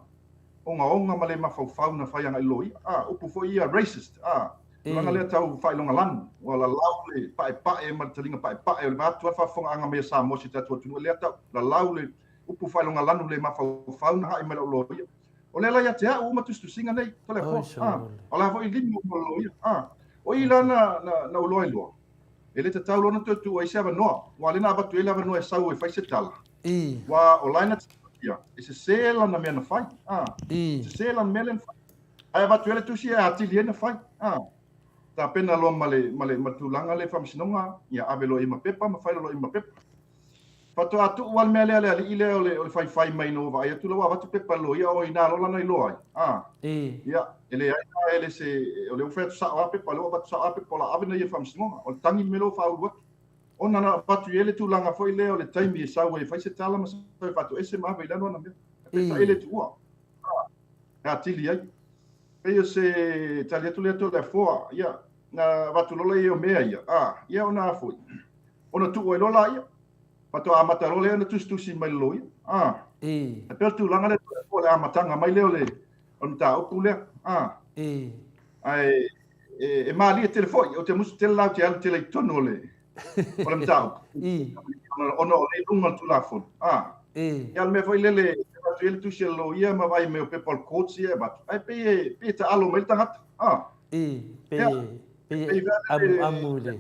ogaoga ma le mafaufau na fai agai loia, a, upu foi ia racist, a, tulaga lea tau faailoga lanu, ua lalau le paepae ma le taliga paepae o le vaeatu a le faafofogaaga mai a Samoa si o tatou atunuu, lea tau lalau le upu faailoga lanu le mafaufau na haʻi mai lau loia. O lea la ia te au uma tusitusiga nei, Toleafoa, a, o la foi lima uma o le loia, a, o i la na, na, na ou iloa ai loa, e le tatau loa ona toe tuu ai se avanoa, aua o lea na avatu ai le avanoa e sau e fai se tala. Ua o la e na titokia, e sesē lana mea na fai. A, sesē lana mea lea na fai. Ae avatu ai le tusi e atili ai na fai. A, tapena loa ma le, ma le, ma le tulaga lea i faamasinoga, ia ave loa i ma pepa ma fai loa i ma pepa. Faatoa tuu lava le mea lea a le alii lea o le, o le faifai mai ina ua vaai atu la ua avatu pepa i le loia, o ina loa lana iloa ai. A, ia, e leai la e le se, o lea ua fai atu sao lava pepa, o lea ua avatu sao lava pepa o le a ave na ia i le faamasinoga. O le tagi le mea lea ua faaulu atu. Ona na avatu i ai le tulaga foi lea o le taimi e sau ai e fai se tala ma sau e faatoese ma ave i lalo ana mea. Ae peitai e le tuua. E atili ai. Pei o se tali atu lea Toleafoa, ia, na avatu loa lea o mea ia, a, ia ona a foi. Ona tuu ai loa laia. Faatoa amata loa lea ona tusitusi mai le loia. A. E pei o le tulaga lea Toleafoa, le amataga mai lea o le o le mataupu lea. A. Ae e, e malie tele foi, ou te musu tele la ou te alu tele i totonu o le, o le mataupu. Ona, ona o lea i luga o le Tulafono. A. Ia o le mea foi lele, e avatu ai le tusi a le loia ma vaai mai o pepa o le courts ia e avatu. Ae pei e, pei e taalo mai le tagata. A. Pei, pei e amuamu i le...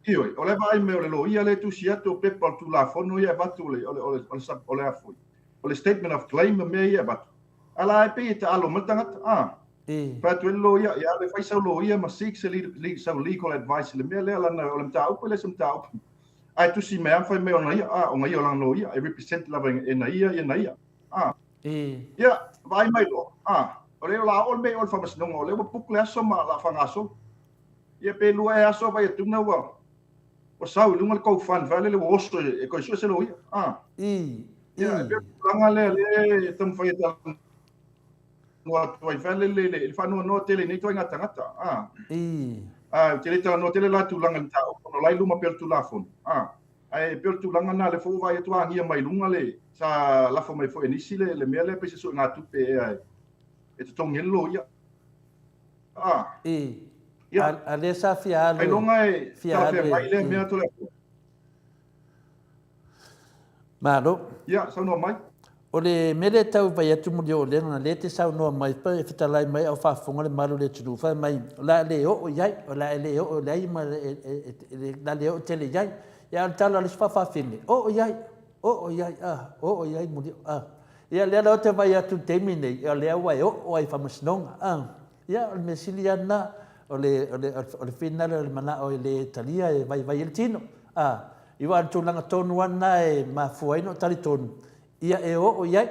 Ioe, o le vaai mai o le loia lea e tusi atu o pepa o le Tulafono ia e avatu o le, o le, o le, o le, o le a foi. O le statement of claim ma mea ia e avatu. A la e pei e taalo mai le tagata. A. Fai atu ai le loia, ia alu e fai sau loia ma seek se sau legal advice i le mea lea, lana o le mataupu e le o se mataupu. Ae tusi mai lava ma fai mai ona ia, a, ona ia o lana loia, e represent lava e na ia ia na ia. A. Ia, vaai mai loa, a, o lea o le a oo le mea i o i le faamasinoga, o lea ua book le aso ma o le a faagasolo. Ia pe lua ea aso vaai atu na ua ua sau i luga le GoFund fai lele ua oso e toe sue se loia. A. Ia, e pei o le tulaga lea lea e taumafai e talanoa atu ai fai lele le faanoanoa tele i nei ituaiga tagata. A. A, ou te le talanoa tele la i tulaga i le mataupu ona o la e i luma pea o le Tulafono. A. Ae e pei o le tulaga lena lea foi ua vaai atu ua agia mai luga le sa lafo mai foi e nisi le, le mea lea pei se suegatupe ea e, e totogi ai le loia. A. Ia. A, a lea sa fia alu. Ailoga e talafeagai lea mea Toleafoa. Malo. Ia, saunoa mai. O le mea lea e tau vai atu muli o lea na lea te saunoa mai pe fetalai mai au faafofoga le malu o le atunuu fai mai o le a le oo i ai, o le a le oo leai ma le a le oo tele i ai. Ia a o le tala a le isi faafafine, oo i ai, oo i ai, a, oo i ai muli, a. Ia lea la ou te vaai atu i le taimi lenei, o lea ua e oo lava i faamasinoga, a. Ia o le mea sili lava lena, o le, o le, o le finagalo o le manao e le talia e vaivai ai le tino, a. Aua o le tulaga tonu lava lena e mafua ai ona ou talitonu, ia e oo i ai.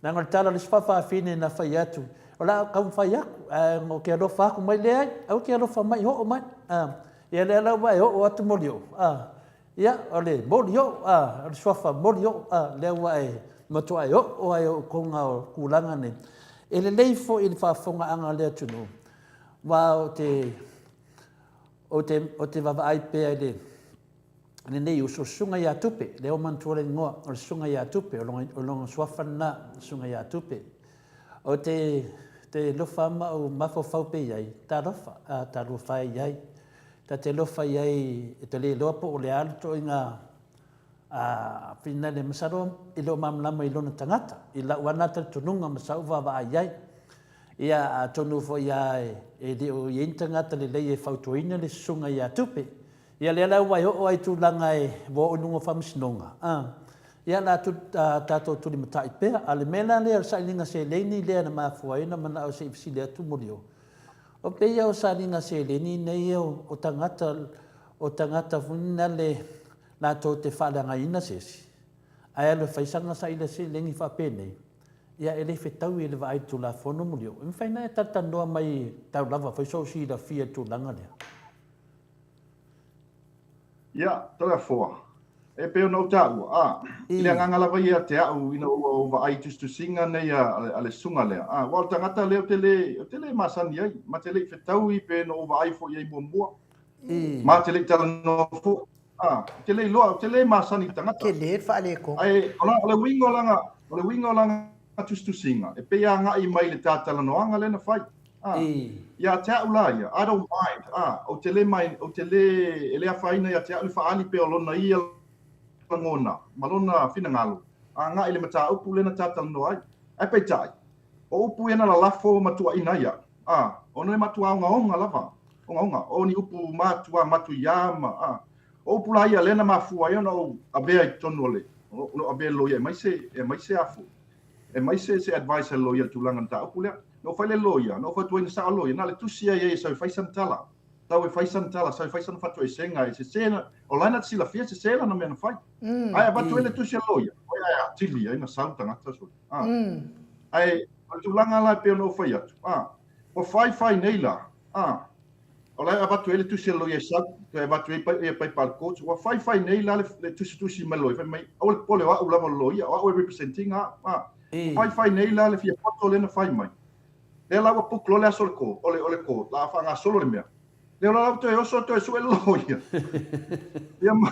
Leaga o le tala a le isi faafafine na fai atu, o le a ou taumafai atu, ae ou te alofa atu mai, leai, aua e te alofa mai, oo mai. A, ia lea la ua e oo atu Molioo, a, ia, o le Molioo, a, o le suafa Molioo, a, lea ua e matuai oo lava i outoga o tulaga nei. E lelei foi i le faafofogaaga a le atunuu, aua ou te, ou te, ou te vaavaai pea i le, lenei uso, o le Susuga ia Tupe, lea ua manatua le igoa, o le Susuga ia Tupe, o lona suafa lena, le Susuga ia Tupe. Ou te, te alofa ma ou mafaufau pea i ai, talofa, a, talofa e i ai. Ta te alofa i ai, e te le iloa po o le a le ituaiga a, finale, masalo e le o malamalama i lona tagata, i lau lava lena talitonuga ma sau vaavaai i ai. Ia, atonu foi lava e le o i ai ni tagata lelei e fautuaina le Susuga ia Tupe. Ia lea la ua e oo lava i tulaga e ua oo i luga o faamasinoga, a, ia o le a tu, a, tatou tulimatai pea. A o le mea la lea o le sailiga seleni lea na mafua ai ona manao se i fesili atu Molioo, o pei o sailiga seleni nei o, o tagata, o tagata foi nale latou te faaleagaina se isi, ae alu e fai sana sailiga seleni faapenei, ia e le fetaui e le vaai i le Tulafono Molioo. E mafai ona e talatalanoa mai tau lava foi sou silafia i le tulaga lea. Ia, Toleafoa, e pei ona ou taua, a, i le agaga lava ia te au ina ua ou vaai i tusitusiga nei a, a le susuga lea, a, aua o le tagata lea ou te le, ou te le masani ai, ma te le i fetaui pe na ou vaai foi i ai muamua, ma te le i talanoa foi, a, ou te le iloa, ou te le masani i le tagata. Tele le faaletonu. Ae, o la, o le uiga o lana, o le uiga o lana tusitusiga, e pei e agai mai i le ta talanoaga lea na fai. Ah, ia te au la ia, I don't mind. Ah, ou te le mai, ou te le, e le afaina ia te au le faaali pea o lona ia lagona ma lona finagalo, agai i le mataupu lea na ta talanoa ai. Ae peitai, o upu ia na lalafo ma tuuaina ai au. Ah, ona e matua ogaoga lava, ogaoga, o ni upu matua matuia ma, ah, o upu la ia lea na mafua ai ona ou avea i totonu o le, ona ou avea i le loia e aumai se, e aumai se afu, e aumai se, se advice a le loia i le tulaga mataupu lea. Na ou fai le loia, na ou fautuaina sao le loia, na o le tusi ai e sau e fai sana tala. Sau e fai sana tala, sau e fai sana fatoesega, e sese na, o la e na te silafia, e sese lana mea na fai. Ae avatu ai le tusi a le loia, oi ae atili ai na sau tagata sole. Ah. Ae, o le tulaga la e pei ona ou fai atu, ah, ua faifai nei la, ah, o la e avatu ai le tusi a le loia e sau, toe avatu ai ia paipa a le court, ua faifai nei la le, le tusitusi mai le loia, fai mai, aua le popole o au lava o le loia, o au e represent ina au, ah. Ua faifai nei la le fia poto lea na fai mai. Lea la ua book loa le aso o le court, o le, o le court, la a faagasolo le mea. Lea la ua toe oso toe sue le loia. Ia ma,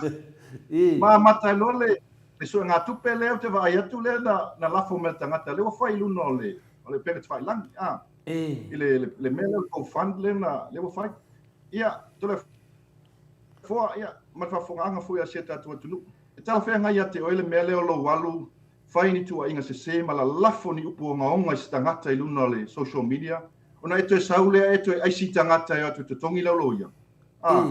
ma amata ai loa le, le suegatupe lea ou te vaai atu lea na, na lafo mai le tagata lea ua fai i luna o le, o le upega tafailagi, a, i le, le, le mea lea o le GoFund lea na, lea ua fai. Ia, Toleafoa, ia, ma le faafofogaaga foi a si a tatou atunuu. E talafeagai ia te oe le mea lea o lou alu fai ni tuuaiga sese ma lalafo ni upu ogaoga i se tagata i luna o le social media, ona e toe sau lea e toe aisi tagata e o atu e totogi lau loia. A,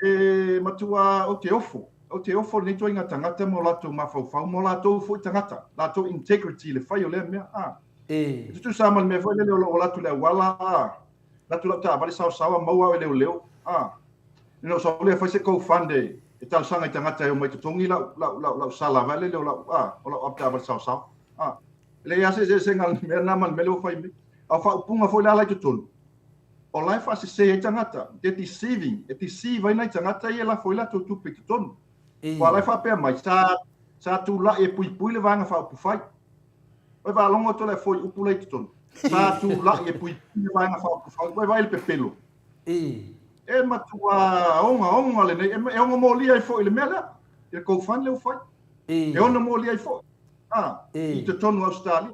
e matua ou te ofo, ou te ofo i lenei ituaiga tagata ma o latou mafaufau ma o latou foi tagata, latou integrity i le fai o lea mea. A, e tutusa lava ma le mea foi lele o lou ola atu i le auala, a, alu atu lau taavale saosaoa maua au e leoleo, a, Ina ou sau lea fai se go fund e, e talosaga i tagata e omai totogi lau, lau, lau, lau sala vai lele o lau, a, o lau avetaavale saosao. A, e leai lava se eseesega o le mea lena ma le mea lea ua fai nei. A o faaupuga foi la la i totonu, o la e faasese ai tagata, they're deceiving, e deceive ai nai tagata ia e lafo ai latou tupe i totonu. Aua o la e faapea mai, sa, sa tulai e puipui le Vaega Faaupufai. Ua e faalogo atu la e foi upu la i totonu. Sa tulai e puipui le Vaega Faaupufai. Ua e vaai i le pepelo. E matua ogaoga lenei, e ono molia ai foi i le mea lea, i le GoFund lea ua fai. E ono molia ai foi, a, i totonu o Ausetalia.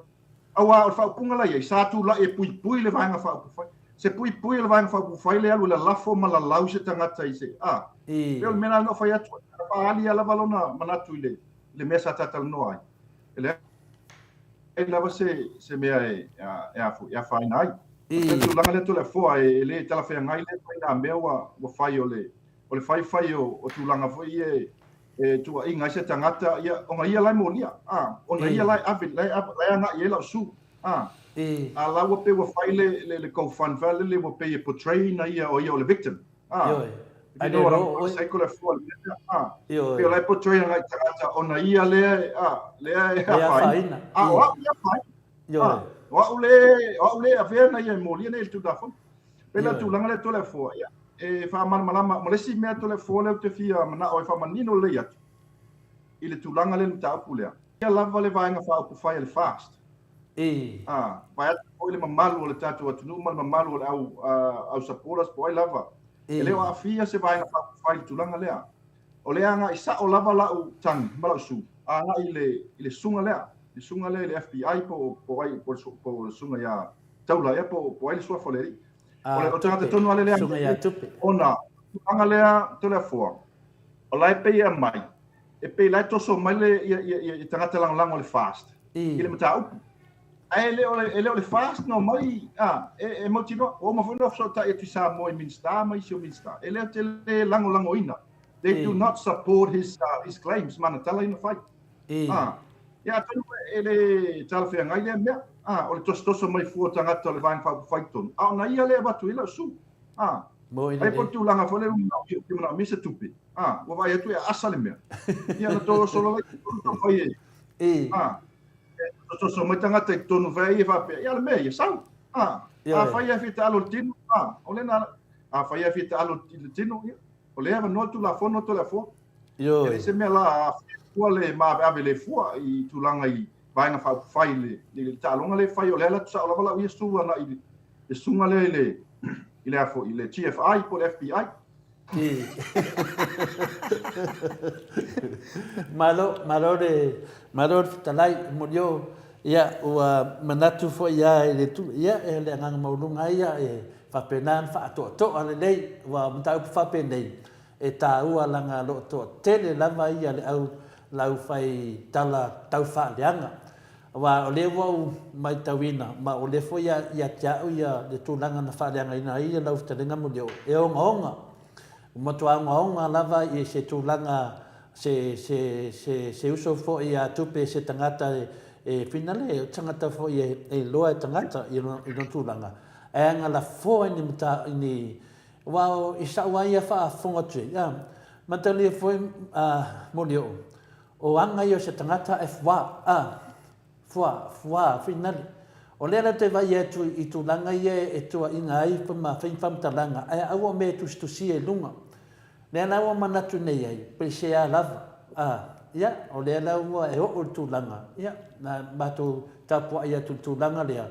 Aua o le faaupuga la i ai, sa tulai e puipui le Vaega Faaupufai. Se puipui o le Vaega Faaupufai lea alu e lalafo ma lalau se tagata i se, a, pei o le mea lena na ou fai atu ai, na faaali lava lona manatu i le, i le mea sa ta talanoa ai. E leai lava se, se mea e, e, a, e afaina ai. O le tulaga lea Toleafoa e, e le talafeagai lea ituaiga mea ua, ua fai o le, o le faifai o, o tulaga foi ia e, e tuuaiga ai se tagata, ia, ona ia la e molia, a, ona ia la e ave, la e, la e agai i ai lau su, a. A la ua pei ua fai le, le, le GoFund fai lele ua pei e portray ina ia o ia o le victim. A. Ioe. Ai le ro oe. Sai ko le fua le mea, a. Ioe. Pei o la e portray agai tagata ona ia lea, a, lea e afaina. A, o au e afaina. Ioe. O au le, o au le avea na ia e molia nei i le Tulafono. Pei la tulaga lea Toleafoa, ia, e faamalamalama, ma le isi mea Toleafoa lea ou te fia manao e faamanino lelei atu i le tulaga lea le mataupu lea. Ia lava le Vaega Faaupufai a le FAST. A, vaeatu foi le mamalu o le tatou atunuu ma le mamalu o le au, au supporters po o ai lava. E le o aafia se Vaega Faaupufai i le tulaga lea. O lea agai sao lava lau tagi ma lau su, agai i le, i le susuga lea, le susuga lea i le FBI po o, po o ai, po o le susuga ia Taula ea po o, po o ai le suafa o le alii. O le, o le tagata tonu lava lea, Susuga ia Tupe. Ona, tulaga lea Toleafoa, o la e pei e aumai, e pei la e toso mai le, ia, ia, ia, ia tagata lagolago a le FAST i le mataupu. Ae e le o le, e le o le FAST na omai, a, e, e mautinoa, ua uma foi ona fesootai atu i Samoa i Minisita ma isi o Minisita. E le o te le lagolagoina. They do not support his, his claims, ma ana tala ia na fai. A, ia atonu e le talafeagai lea mea, a, o le tosotoso mai fua o tagata o le Vaega Faaupufai tonu, a o na ia lea e avatu ai lau su. A, ai po o le tulaga foi lea ou te manaomia se tupe, a, ua vaai atu e aasa le mea. Ia na toso loa i totonu taumafai e, a, e toso mai tagata i totonu fai ai e faapea, ia o le mea ia sau. A, afai e fia taalo i le tino, a, o lena, afai e fia taalo i le tino, ia, o lea e avanoa le Tulafono Toleafoa. Ioe. E leai se mea la aafia fua le maaveave le fua i tulaga i Vaega Faaupufai i le, i le taaloga lea e fai, o lea e alu atu sao lava lau ia su agai i le susuga lea i le, i le a foi, i le GFI po o le FBI. Malo, malo le, malo le fetalai, Molio. Ia, ua manatu foi lava i le tu, ia, e le agaga maualuga ia e faapena ona faatoatoa lelei, aua o mataupu faapenei, e taua leaga o lo o toatele lava ia le au lau fai tala tau faaleaga. Aua o lea ua ou matauina, ma o lea foi ia te au ia le tulaga na faaleagaina ai lau fetalaiga Molio, e ogaoga, ua matua ogaoga lava i se tulaga se, se, se, se uso foi a Tupe, se tagata e, e finale, o tagata foi e, e iloa e tagata i lona, i lona tulaga, ae aga lafoa i ni mata, i ni, aua o, i sa'u lava ia faafofoga atu ai, a, matalia foi a Molioo, o aga ia o se tagata e fua, a, fua, fua, finale. O lea la te vaai atu i tulaga ia e tuuaina ai ma fai faamatalaga, ae aua o mea e tusitusia i luga. Lea la ua manatu nei ai, peisea lava, a, ia, o lea la ua e oo i le tulaga, ia, na matou tapuai atu i le tulaga lea,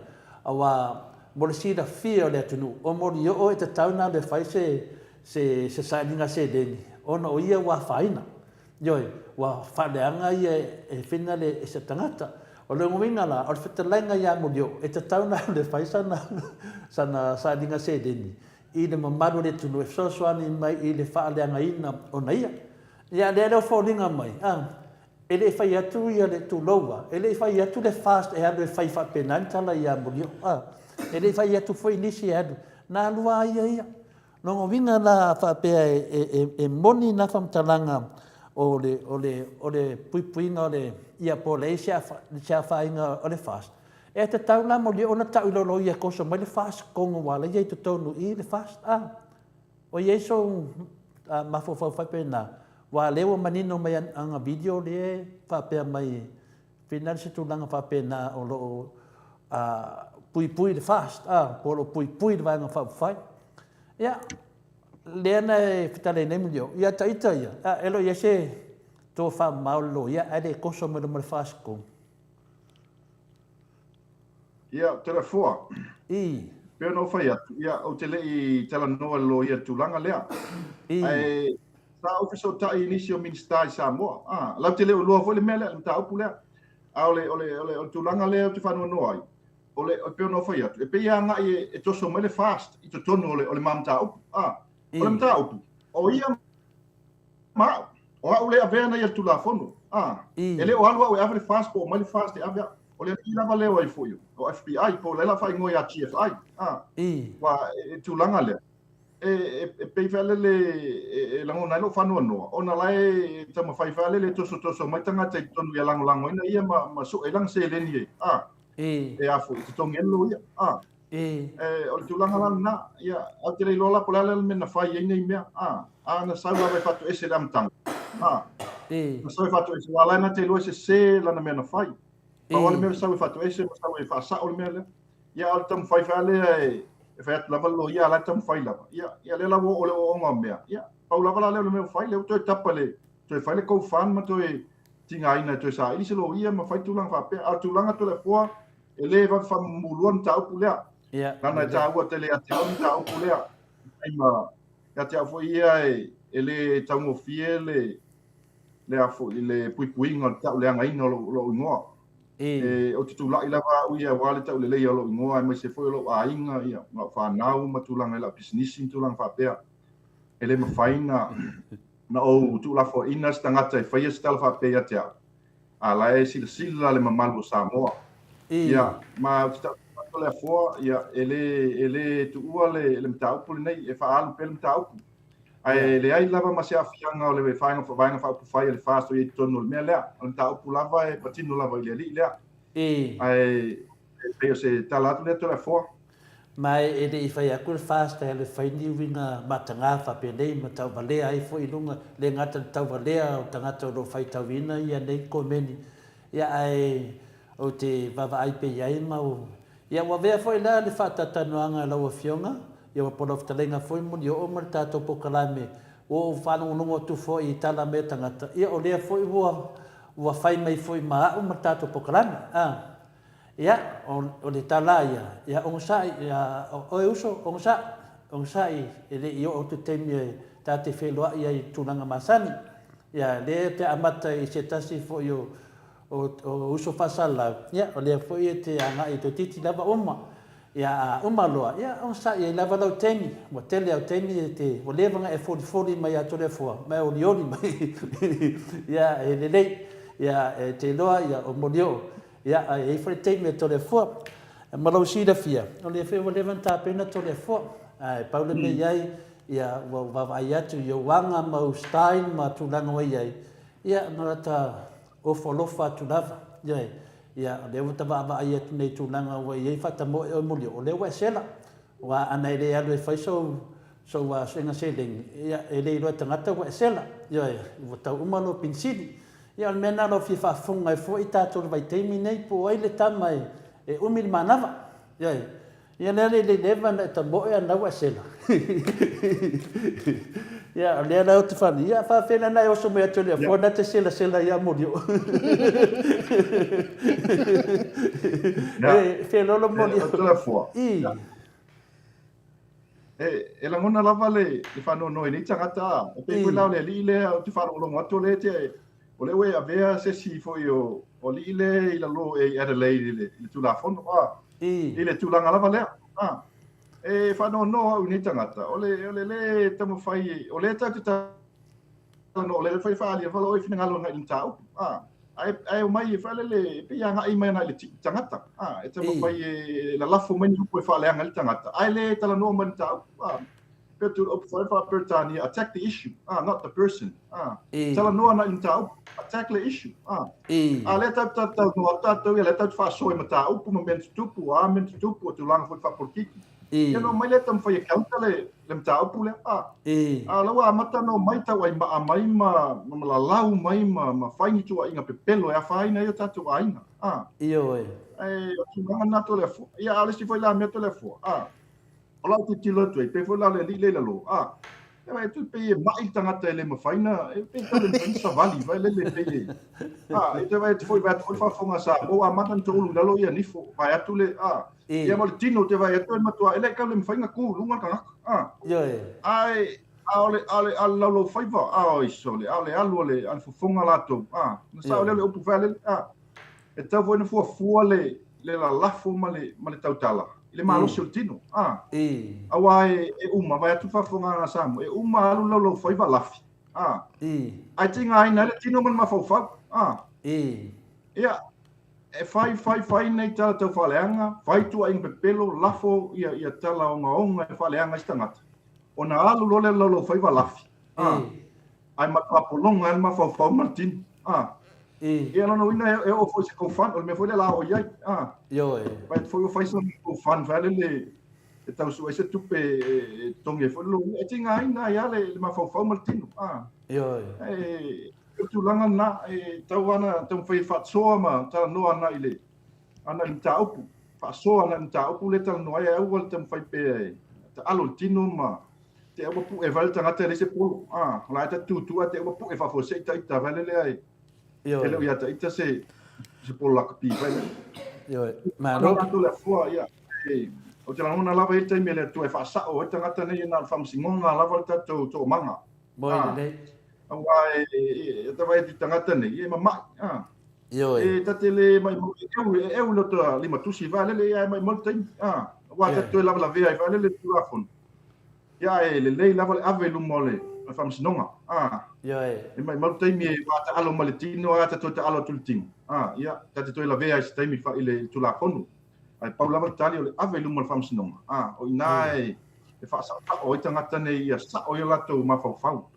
aua mo le silafia o le atunuu, o Molioo e tatau ona alu e fai se, se, se sailiga seleni, ona o ia ua afaina. Ioe, ua faaleaga ia e fina le e se tagata. O lona uiga la, o le fetalaiga ia Molioo, e tatau ona alu e fai sana, sana sailiga seleni, i le mamalu o le atunuu e fesoasoani mai i le faaleagaina ona ia. Ia, lea lea o foliga mai, a, e le i fai atu ia le tulou a, e le i fai atu le FAST e alu e fai faapena ni tala ia Molioo, a, e le i fai atu foi nisi e alu, na alu lava ia ia. Lona uiga la a faapea e, e, e, e moni na faamatalaga o le, o le, o le puipuiga o le, ia po o leai se, se afaina o le FAST, E tatau la mo ona tau i lalo ia koso mai le FAST kogo ua ala ia i totonu i le FAST a. O i ai sou mafaufau faapena, ua lea ua manino mai ana video lea e faapea mai pena se tulaga faapena o lo o puipui le FAST a, po o lo o puipui le Vaega Faaupufai. Ia, lea na e fetalai nei Mulio, ia ita ia, e le o i ai se tofamamao o le loia ae le koso mai luma o le FAST kogo. Ia, Toleafoa. I. Pei ona ou fai atu, ia, ou te le i talanoa i le loia i le tulaga lea. I. Ae sa ou fesootai i nisi o Minisita i Samoa. Ah, latou te le o iloa foi le mea lea, le mataupu lea. A o le, o le, o le, o le tulaga lea ou te faanoanoa ai, o le, e pei ona ou fai atu, e pei e agai e, e toso mai le FAST i totonu o le, o le ma mataupu. Ah, o le mataupu, o ia ma au, o au lea e avea na ia le Tulafono. A, e le o alu au e ave le FAST po o omai le FAST e ave au. O le alii lava lea o ai foi o FBI po o la e la faaigoa ia GFI. A, ua e tulaga lea. E, e, e pei foi lele e, e lagona ai lou faanoanoa ona la e taumafai foi lele e tosotoso mai tagata i totonu ia lagolagoina ia ma, ma sue ai lana seleni e, a, e a foi, e totogi ai le loia. A, o le tulaga la lena, ia, ae ou te le iloa la po o le a le mea na fai ai nei mea, a, a na sau lava e faatoese i le amataga, a, na sau e faatoese, aua la e na te iloa e sese lana mea na fai. Pau lava le mea o le sau e faatoese ma sau e faasao le mea lea. Ia, a o le taumafai foi lava lea e, e fai atu lava le loia, a o la e taumafai lava. Ia, ia lea la ua oo i le ooooga o mea. Ia, pau lava la lea o le mea ua fai, lea ua toe tapa i le, toe fai le GoFund ma toe tigaina e toe saili se loia ma fai tulaga faapea. A o le tulaga Toleafoa, E le vave faamumulua le mataupu lea. Leaga e taua tele ia te au le mataupu lea. Ma ia te au foi ia e, e le taugofie le, le, a foi, le puipuiga o le tauleagaina o lou, lou igoa. E, ou te tulai lava au ia aua le tauleleia o lou igoa aemaise foi o lou aiga, ia, lau fanau ma tulaga i lau pisinisi ma tulaga faapea. E le mafai na, na ou tuulafoaiina se tagata e faia se tala faapea ia te au. A la e silasila le mamalu o Samoa. Ia, ma ou te tau Toleafoa, ia, e le, e le tuua le, le mataupu lenei, e faaalu pea le mataupu. Ae leai lava ma se aafiaga o le vaega, vaega faaupufai a le FAST o i ai i totonu o le mea lea. O le mataupu lava e patino lava i le alii lea. Ae e pei o se tala atu lea Toleafoa. Ma e le i fai atu le FAST e alu e fai ni uiga mataga faapenei ma tauvalea ai foi i luga, le gata i le tauvalea o tagata o lo o faitauina ia nei komeni, ia ae ou te vaavaai pea i ai ma ou Ia ua avea foi la le faatatalanoaga a lau Afioga, ia ua po lau fetalaiga foi Molioo ma le tatou polokalame, ua ou faalogologo atu foi i tala mea tagata, ia o lea foi ua ua fai mai foi ma au ma le tatou polokalame. A. Ia, o le tala lava ia, ia onosai, ia oe uso, onosai, onosai, e le i oo atu le taimi e ta te feiloai ai i le tulaga masani. Ia, lea e te amata i se tasi foi o, o, o uso faasalalau, ia, o lea foi e te agai toeitiiti lava uma. Ia, a uma loa, ia, onosai ai lava lau taimi, ua tele au taimi e te, ua leva ona e folifoli mai ia Toleafoa, ma e olioli mai. Ia, e lelei, ia, e te iloa, ia, o Molioo, Ia, ae i ai foi le taimi e Toleafoa. Ma lou silafia, o lea foi ua leva ona tapena Toleafoa. Ae pau le mea i ai, ia, ua ou vaavaai atu i ou aga ma ou style ma tulaga ua i ai, ia, na lata ofo alofa atu lava. Ioe. Ia, o lea ua ta vaavaai atu nei i tulaga ua i ai faatamoe oe Molioo, o lea ua e sela. Aua ana e le alu e fai sou sou suega seleni, ia, e le iloa e tagata ua e sela. Ioe, ua tau uma lou penisini. Ia o le mea lena o lo o fia faafofoga ai foi tatou i le vaitaimi nei, po o ai le tama e umi le manava. Ioe. Ia lea le leva ona e tamoe a na ua e sela. Ia o lea la ou te fani, ia faafefea la ona e oso mai atu i le afoa na te selasela ia Molioo. E felolo Molioo. E le afoa. I. E, e lagona lava le, le faanoanoa i nei tagata. E pei foi la o le alii lea ou te faalogologo atu o lea te, o lea ua e avea se isi foi o, o alii lea i lalo e i Adelaide i le, i le Tulafono, a, i le tulaga lava lea. A, e faanoanoa au i nei tagata, o le, o le lē taumafai, o lea tatou te talanoa, o lea foi e faaalia lava lou finagalo agai i le mataupu, a, ae, ae omai e faalele, e pei e agai mai agai i le tagata, a, e taumafai e lalafo mai ni upu e faaleaga ai le tagata, ae le talanoa mai i le mataupu, a. Pei o upu foi faa-Peretania, attack the issue, ah, not the person. Ah. Talanoa agai i le mataupu, attack le issue. Ah. A lea tatou talanoa atu tatou ia, lea tatou te faasoa i mataupu ma mea na tutupu, a mea na tutupu, o tulaga foi faapolokiki. Ia ona omai lea taumafai e counter le, le mataupu lea. Ah. A o la ua amata ona omai tauaimaa mai ma, ma lalau mai ma, ma fai ni tuuaiga pepelo e afaina ai o tatou aiga. Ah. Ioe. Ae o tulaga na Toleafoa. Ia a o le isi foi la mea Toleafoa. Ah. O lau tilotilo atu ai, pei foi la o le alii lea i lalo, a, e vaai atu pei e ma'i le tagata e le mafai na, e pei tau le mafai na savali, vai lele pei e, a, e te vaai atu foi, vaai atu foi le faafofoga a Samoa, ua amata ona toulu i lalo ia nifo, vaai atu le, a, ia ma le tino te vaai atu e matua, e le tau le mafai na tu i luga le tagata, a, ae, a o le, a o le, a o le laulaufaiva, a, oi sole, a o le alu a le, a le fofoga latou, a, na sao lea o le upu vai lele, a, e tatau foi ona fuafua le, le lalafo ma le, ma le tautala i le malosi o le tino. A, aua e, e uma, vaai atu faafofoga a Samoa, e uma alu laulaufaiva lafi. A. Ae tigaina ai le tino ma le mafaufau. A. Ia, e fai, fai, fai nei tala tau faaleaga, fai tuuaiga pepelo, lafo ia, ia tala ogaoga e faaleaga ai se tagata, ona alu loa lea o le laulaufaiva lafi. A. Ae matua pologa ai le mafaufau ma le tino. A. Ia, lona uiga e oo foi i se GoFund, o le mea foi lea o le a oo i ai. A. Ioe. Fai atu foi ua fai sana GoFund, fai lele e tau sue ai se tupe e totogi ai foi le loia. E tigaina ai lava le mafaufau ma le tino. A. Ioe. E, o le tulaga lena, e tatau lava ona taumafai e faasoa ma talanoa agai i le agai i le mataupu. Faasoa agai i le mataupu lea e talanoa ai, ae aua le taumafai pea e taalo le tino ma te ua pue vai le tagata e leai se polo. A, o la e ta tutu ae te ua pue faafuasei ita vai lea e Ioe. E le o ia ita se se polo lakapi vai lea. Ioe. Malo. Malo le afua ia. E, ou te lagona lava i le taimi e le Atua e faasao ai tagata nei e na o le faamasinoga lava le tatou toomaga. Moi lelei. Aua e, e, e ta vai atu i tagata nei, e mama'i. Ah. Ioe. E ta te le maimau, e eu, e eu lota limatusi vaelele, ia e maimau le taimi. Ah. Aua ta toe lavelavea ai vaelele le Tulafono. Ia e lelei lava le ave i luma o le Faamasinoga. Ah. Ioe. E maimau le taimi e taalo mai le tino, a ta toe taalo atu i le tino. Ah, ia, ta te toe lavea ai se taimi i le Tulafono. Ae pau lava le tali o le ave i luma o le Faamasinoga. Ah, o i ina e e faasaosao ai tagata nei ia sao ai o latou mafaufau.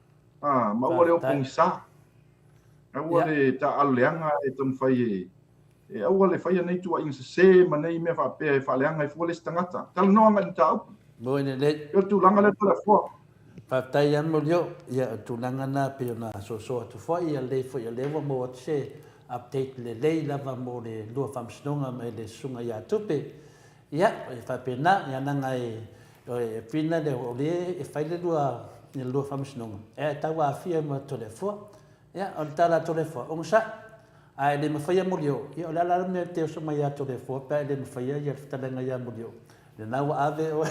Ah, ma aua le o pogisa. Aua le taaalo leaga e taumafai e e aua le faia nei tuuaiga sese ma nei mea faapea e faaleaga ai fua le isi tagata. Talanoa agai i le mataupu. Moi lelei. O le tulaga lea Toleafoa. Faafetai ia Molio. Ia, o le tulaga lena pei ona soasoa atu foi, ia lelei foi o lea ua maua atu se update lelei lava mo le lua faamasinoga mai le Susuga ia Tupe. Ia, e faapena, ia leaga e, e whina le, o lea e fai le lua, le lua faamasinoga, e tau aafia ma Toleafoa. Ia, o le tala a Toleafoa, onosai, a e le mafaia Molioo, ia o le a la le mea e te oso mai ia Toleafoa pe a e le mafaia ia le fetalaiga ia Molioo. Lena ua ave oe,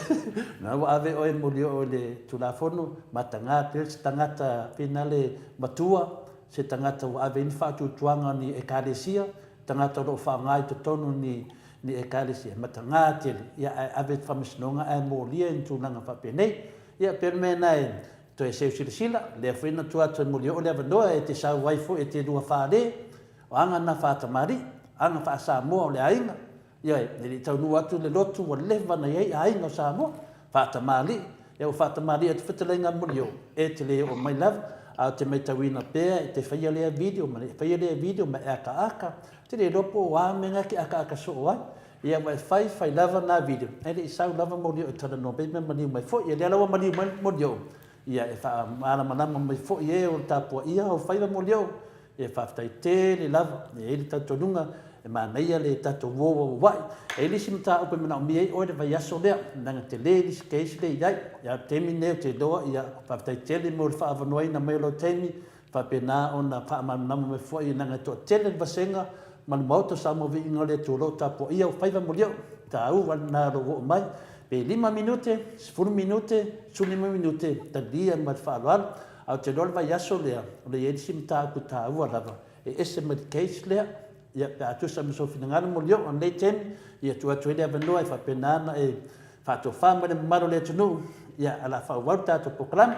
lena ua ave oe Molioo i le Tulafono, mataga pea se tagata whina le matua, se tagata ua ave i ni faatuatuaga ni Ekalesia, tagata o lo o faaaoga i totonu ni ni Ekalesia, mataga tele, ia ae ave i le Faamasinoga ae molia i ni tulaga faapenei. Ia pei o le mea lena e toe seu silasila, lea foi na tua atu e Molioo le avanoa e te sau ai foi e te lua fale, o aga na faa-tamalii, aga faa-Samoa o le aiga, ioe, e le i taunuu atu le lotu ua leva na i ai aiga o Samoa, faa-tamalii, ia ua faa-tamalii atu fetalaiga a Molioo, e te le oo mai lava, ae ou te maitauina pea e te faia lea video ma le faia lea video ma e akaaka, ou te le iloa po o a mea na e te akaaka soo ai, ia ua e fai fai lava na video, ae le i sau lava Molioo e talanoa mai ma maliu mai foi, ia lea la ua maliu mai Molioo, ia e faamalamalama mai foi e o le tapuaia au faiva Molioo, Ia faafetai tele lava. E i ai le talitonuga e manaia le tatou o auauai. E i ai le isi mataupu e manaomia ai oe le vaiaso lea, leaga tele le isi case lea e i ai. Ia, o le taimi lenei ou te iloa, ia, faafetai tele mo le faaavanoaina mai o lou taimi, faapena ona faamalamalama mai foi leaga e toatele le vasega ma le Maota o Samoa Viiga o le Atua o lo o tapuaia au faiva molioo. E taua lena lou oo mai, pe lima minute, 10 minute, 15 minute, talia ma le faaaloalo. Ae ou te iloa le vaiaso lea, o le i ai le isi mataupu taua lava, e ese mai le case lea, ia, pe a tusa ma sou finagalo Molioo, o lenei taimi, ia tuu atu ai le avanoa e faapena ona e faatofa mai le mamalu o le atunuu, ia, ae o le a faaauau le tatou polokalame.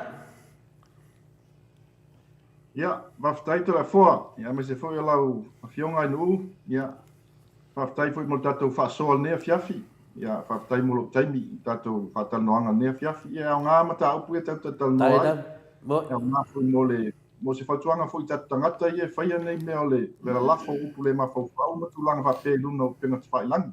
Ia, faafetai Toleafoa, ia, aemaise foi o lau Afioga i Nu'u, ia, Faafetai foi mo le tatou faasoa i lenei afiafi. Ia, faafetai mo lou taimi i tatou faatalanoaga i lenei afiafi. Ia, e aoga mataupu ia tatou te talanoa ai. E aoga foi mo le mo se fautuaga foi i tatou tagata ia e faia nei mea o le le lalafo o upu le mafaufau ma tulaga faapea i luga o upega tafailagi.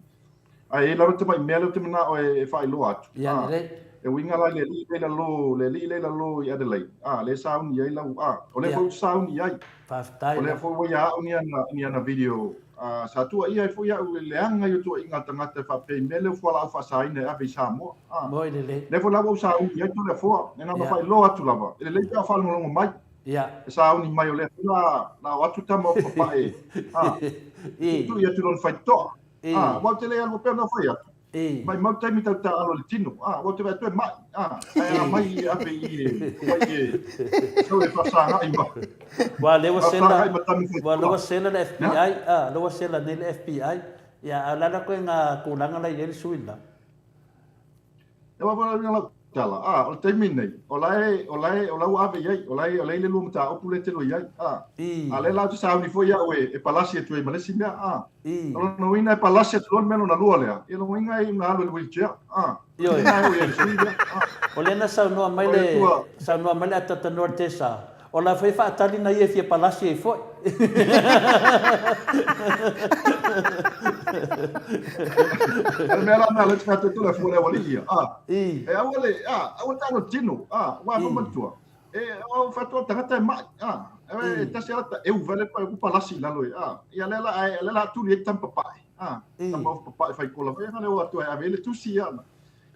Ae i ai lava le tamai mea lea ou te manao e faailoa atu. Ia lelei. E uiga la i le alii lea i lalo, le alii lea i lalo i Adelaide, a, lea e sauni ai lau, a, o lea foi ou te sauni i ai. Faafetai. O lea foi ua ia au ni ana, ni ana video, a, sa tuuaia ai foi au i le leaga i o tuuaiga a tagata e faapea i mea lea o fualaau faasaina e ave i Samoa. A, Moi lelei. lea foi la ua ou sauni ai Toleafoa, e na ona faailoa atu lava, e lelei pe a faalogologo mai. E sauni mai o lea foi la, la o atu tama o papae, a, tuitui atu i lona faitotoa. A, aua ou te le alu pea ona fai atu. Maimau taimi tau taalo i le tino. A, ua te vaai atu e mai. A, ae a mai e ave i e, mai e, sau e faasagai ma. Ua lea ua sela, ua lea ua sela le FBI, a, lea ua sela nei le FBI. Ia, a o le a la koe ngā tulaga la i ai le sui la? E wa wala lau. tala, a, o le taimi lenei, o la e, o la e, o la ua ave i ai, o la e, o la e i le lua mataupu lea e te lua i ai, a. A o lea la ou te sauni foi au e, e palasi atu ai ma le isi mea, a. O lona uiga e palasi atu loa le mea lona lua lea, ia lona uiga e iu ina alu i le wheelchair, a. Ioe. O lea na saunoa mai le, saunoa mai le atatanoa le Tesa, o la foi e faatali na ia e fia palasi ai foi. O le mea la na lea te fai atu le afua le aualii ia, a. E aua le, a, aua le taalo tino, a, ua afa manatua. E, o fai atu tagata e mai, a. E tasi ala ta eu vale pa ku palasi lalo e, a. Ia lea la, lea la tuli e tama papae. A, tama ofa papae fai kola foi, le o atu e ave le tusi ia.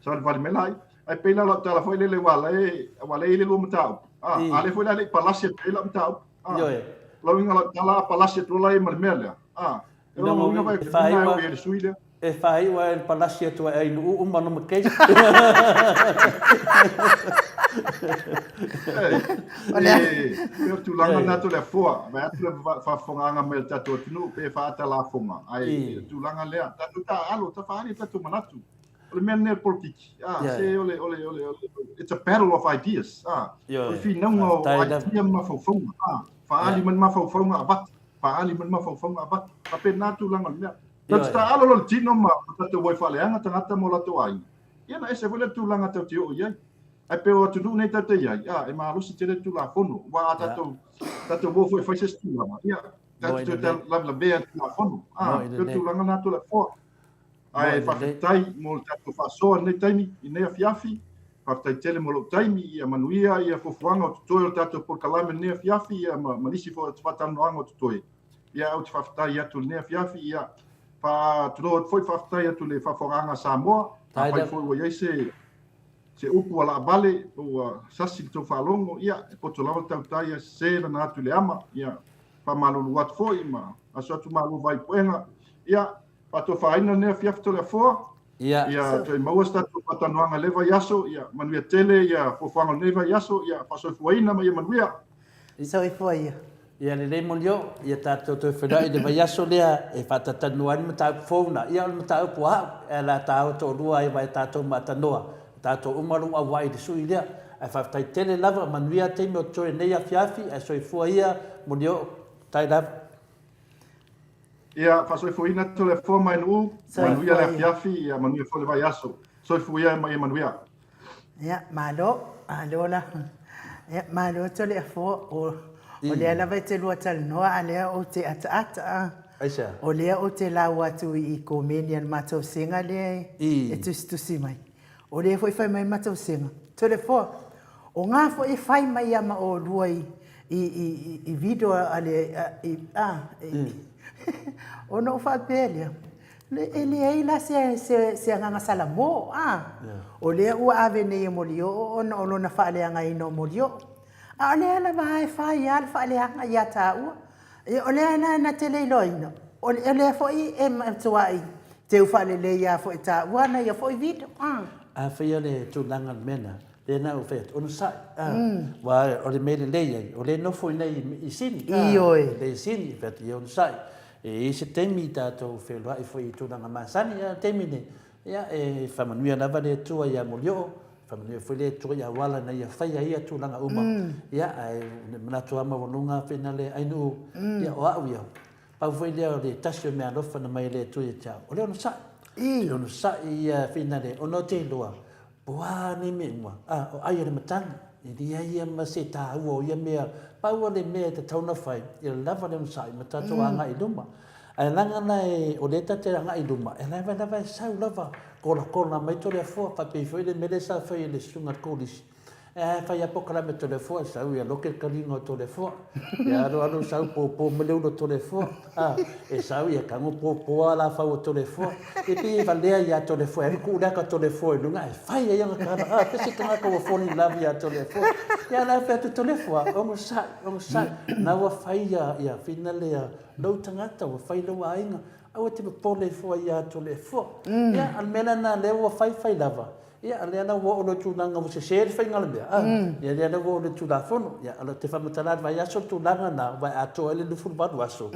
Savalivali mai la ai. Ai pei la lau tala foi lele ua le, ua le i le lua mataupu. A, a le foi la le i palasi atu ai lau mataupu. A, Ioe. lau uiga lau tala a palasi atu la i ma le mea lea. A, e Ina lona uiga vai e ke faaiu luna e le sui lea. E faaiu ai le palasi atu ai nuu uma no ma case. E, e, o tulaga na to le afoa, vai atu le faafofogaaga mai le tatou atunuu pe faata lafoga. Ai, tulaga lea, tatou taaalo, ta faaali tatou manatu. O le mea lenei o le polokiki, ah, se o le, o le, o le, it's a battle of ideas, ah. O le finauga o idea ma mafaufauga, ah. Faaali mai le mafaufauga avatu, faaali mai le mafaufauga avatu. Faapena tulaga o le mea. Tatou te taaalo loa i le tino ma tatou o ai faaleaga tagata ma o latou aiga, ia ona ese foi lea tulaga tatou te oo i ai. Ae pei o atunuu nei tatou te i ai, ah, e malosi tele le Tulafono. Aua a tatou, tatou o foi e fai se isi tulaga, ia, tatou toe lavelavea i le Tulafono. Ah, pei o le tulaga lena Toleafoa. Ae faafetai mo le tatou faasoa i lenei taimi, i lenei afiafi. Faafetai tele mo lou taimi, ia manuia ia fuafuaga o totoe o le tatou polokalame i lenei afiafi, ia ma, ma nisi foi o faatalanoaga o totoe. Ia, ou te faafetai atu i lenei afiafi, ia, faatulou atu foi, faafetai atu i le faafofogaaga a Samoa. Afai foi ua i ai se, se upu ua laavale, po ua sasi le tou faalogo, ia, e poto lava le tautai ae sese lana atu i le ama. Ia, faamalulu atu foi ma aso atu malu vai puega. Ia, Faatofaina lenei afiafi Toleafoa. Ia. Ia toe maua se tatou faatanoaga i le vaiaso. Ia manuia tele ia fuafuaga o lenei vaiaso. Ia faasoifuaina ma ia manuia. Soifua ia. Ia lelei Molioo, ia tatou toe feiloai i le vaiaso lea e faatatanua ai le mataupu fou na. Ia o le mataupu a au, e ala taua toalua ai vai tatou maatanoa, tatou uma lou auai i le sui lea. Ae faafetai tele lava, manuia taimi o totoe i lenei afiafi, ae soifua ia Molioo, tai lava. Ia, faasoifuaina Toleafoa ma Nuu, manuia le afiafi, ia manuia foi le vaiaso. Soifua ia ma ia manuia. Ia, malo, malo la. Ia, malo Toleafoa, o, o lea lava e te lua talanoa, a lea ou te ataata. A. Aisea? O lea ou te lau atu i komeni a le matou sega lea e tusitusi mai. O lea foi fai mai matou sega, Toleafoa, o ngā foi e fai mai ia ma olua i, i, i, i video a le, a, i, a, i, ona ou faapea lea, e leai la se, se, se agaga salamo, a, o lea ua ave nei e Molioo ona o lona faaleagaina o Molioo. A o lea lava e fai lava le faaleaga ia taua. Ia, o lea la na te le iloaina, o lea foi e matuai teu faalelei lava foi e taua ana ia foi video. A faia le tulaga o le mea lena, lea na ou fai atu, onosai, aua o le mea lelei ai, o lea e nofo i inei i Sini, Ioe. I Sini, fai atu, ia onosai. E i ai se taimi tatou feiloai foi i tulaga masani, a o le taimi lenei, ia, e faamanuia lava le Atua ia Molioo, Faamanuia foi le Atua i auala ina ia faia ia tulaga uma. Ia, ae manatu lava maualuga faina le ainuu, ia o au ia, pau foi lea o le tasi o mea alofa na mai e le Atua ia te au, o le onosai. Le onosai ia faina le, ona o te iloa, po o a nei mea uma, a, o ai o le matagi, e leai ia ma se taua o ia mea, pau o le mea e tatau ona fai, ia lava le onosai ma tatou agai i luma. Ae leaga la e, o lea ta te agai i luma, e lava lava e sau lava, kolakola mai Toleafoa, faapei foi le mea lea sa fai e le susuga i le Kolisi, e fai lava polokalame a Toleafoa, e sau ia loke le kaliga o Toleafoa, ia alu alu sau popo mai le ulu o Toleafoa, a, e sau ia tago popo alafau o Toleafoa, e pei e valea ia Toleafoa, e alu tuu le aka Toleafoa i luga ae fai ai ana tala, a, pei se tagata ua fall in love ia Toleafoa. Ia la e fai atu Toleafoa, onosai, onosai, na ua fai ia, ia finale ia Lou tagata, ua fai lou aiga, aua e te popole ifo ai ia Toleafoa. Ia, a le mea lena lea ua fai fai lava, ia, a lea la ua oo i le tulaga ua sese le faiga o le mea, a, ia lea la ua oo i le Tulafono. Ia, o te faamatala i le vaiaso le tulaga lena, ua e atoa ai le 28 aso,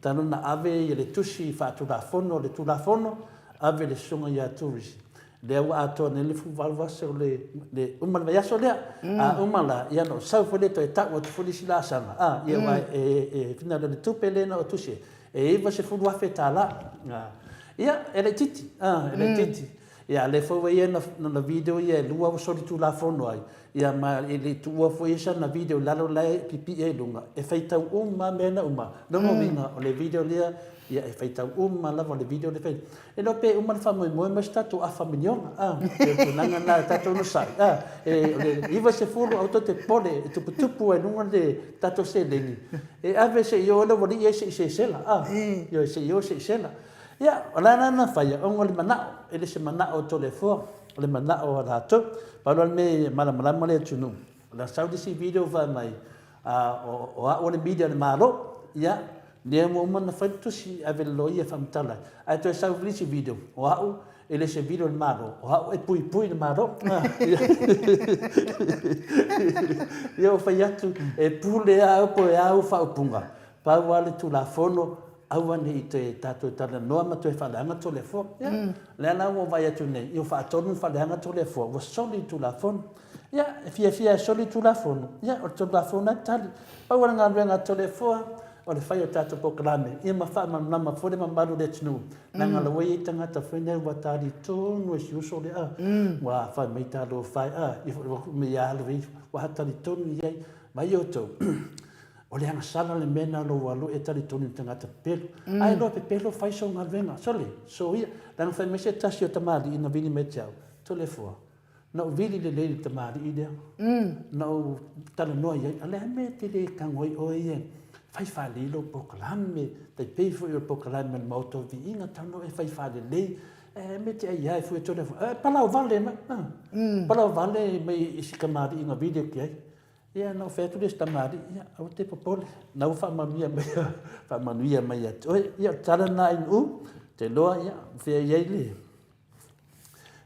talu ona ave le tusi faatulafono, le Tulafono, ave i le Susuga ia Turisi. Lea ua atoa nei le 18 aso le, le uma le vaiaso lea. A uma la, ia ona ou sau foi lea toe tau atu foi le isi laasaga, a, ia aua e, e, e finagalo i le tupe lea na ou tusi ai, e $90,000. A, ia, e laitiiti, a, e laitiiti. Ia, a o lea foi ua i ai lana video ia e lua ua solitulafono ai, ia ma e le i tuua foi ia sana video i lalo la e pipii ai i luga, e faitau uma lava mea na uma. Lona uiga, o le video lea, ia e faitau uma lava le video lea e fai. E le o pe uma le faamoemoe mai se tatou afa miliona, a, e o le tulaga lena e tatou onosai, a, e, o le 90 aua tou te popole e tuputupu ai i luga le tatou seleni, e ave se i o ai le aualii ia se i sesela, a, ioe, se i o se i sela. Ia, o le a la na faia, ona o le manao, e le se manao o Toleafoa, o le manao o latou. Pau la le mea e malamalama le atunuu, o le a sau le isi video fai mai, a, o, o au o le media a le Malo, ia, lea ua uma ona fai le tusi e ave i le loia e faamatala ai. Ae toe sau le isi video, o au, e le se video a le Malo, o au e puipui le Malo. Ia, ua fai atu, e pule lava au po o le a au faaupuga, pau lava le Tulafono, aua ne i toe tatou talanoa ma toe faaleaga Toleafoa. Ia, lea la ua vaai atu nei, ua faatonu le faaleaga Toleafoa, ua soli le Tulafono. Ia, e fiafia e soli le Tulafono, ia, o le Tulafono lava e tali. Pau o le galuega a Toleafoa, o le fai o tatou polokalame, ia ma faamalamalama foi le mamalu o le atunuu, leaga o la ua i ai tagata foi nei ua tali tonu e si uso lea, ua fai mai talofa e, a, ia alu ifo, ua talitonu i ai, mai outou. O le agasala le mea lena o lou alu e talitonu i le tagata pepelo. A e iloa pepelo, fai sou galuega. Sole, soia. Leaga fai mai se tasi o tamalii na vili mai te au, Toleafoa, na ou vili lelei i le tamalii lea, na ou talanoa i ai, a o le a le mea e te le tago ai oe ia e fai faalelei lou polokalame, tai pei foi o le polokalame a le Maota o Viiga, tago e fai faalelei, e mea e te aia ai fua Toleafoa. E palaovale mai, palaovale mai i si tamalii na vili atu i ai. Ia, ona ou fai atu lea i si tamalii, ia, aua te popole, o lena ua faamanuia mai, faamanuia mai ia te oe. Ia, o le tala lena a Nu'u, ou te iloa, ia, o fea i ai le,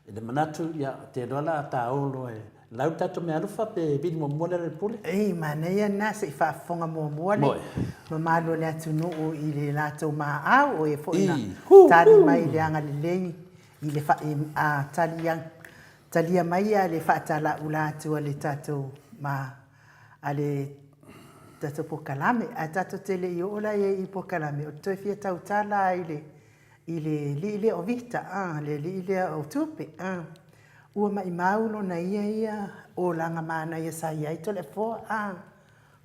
le manatu, ia, ou te iloa o le a ta o loa e lau le tatou meaalofa pe vili muamua le Alelepule. Ei, manaia lena, se i faafofoga muamua le mamalu o le atunuu i le latou maau, o e foi na tali mai i le agalelei, i le a tali Talia mai a le faatalaula atu a le tatou ma a le tatou polokalame. Ae tatou te le i oo la i ai i polokalame, ou te toe fia tautala lava i le i le alii lea o Vita, a, le alii lea o Tupe, a. Ua maimau lona ia ia olaga manaia sa i ai Toleafoa, a.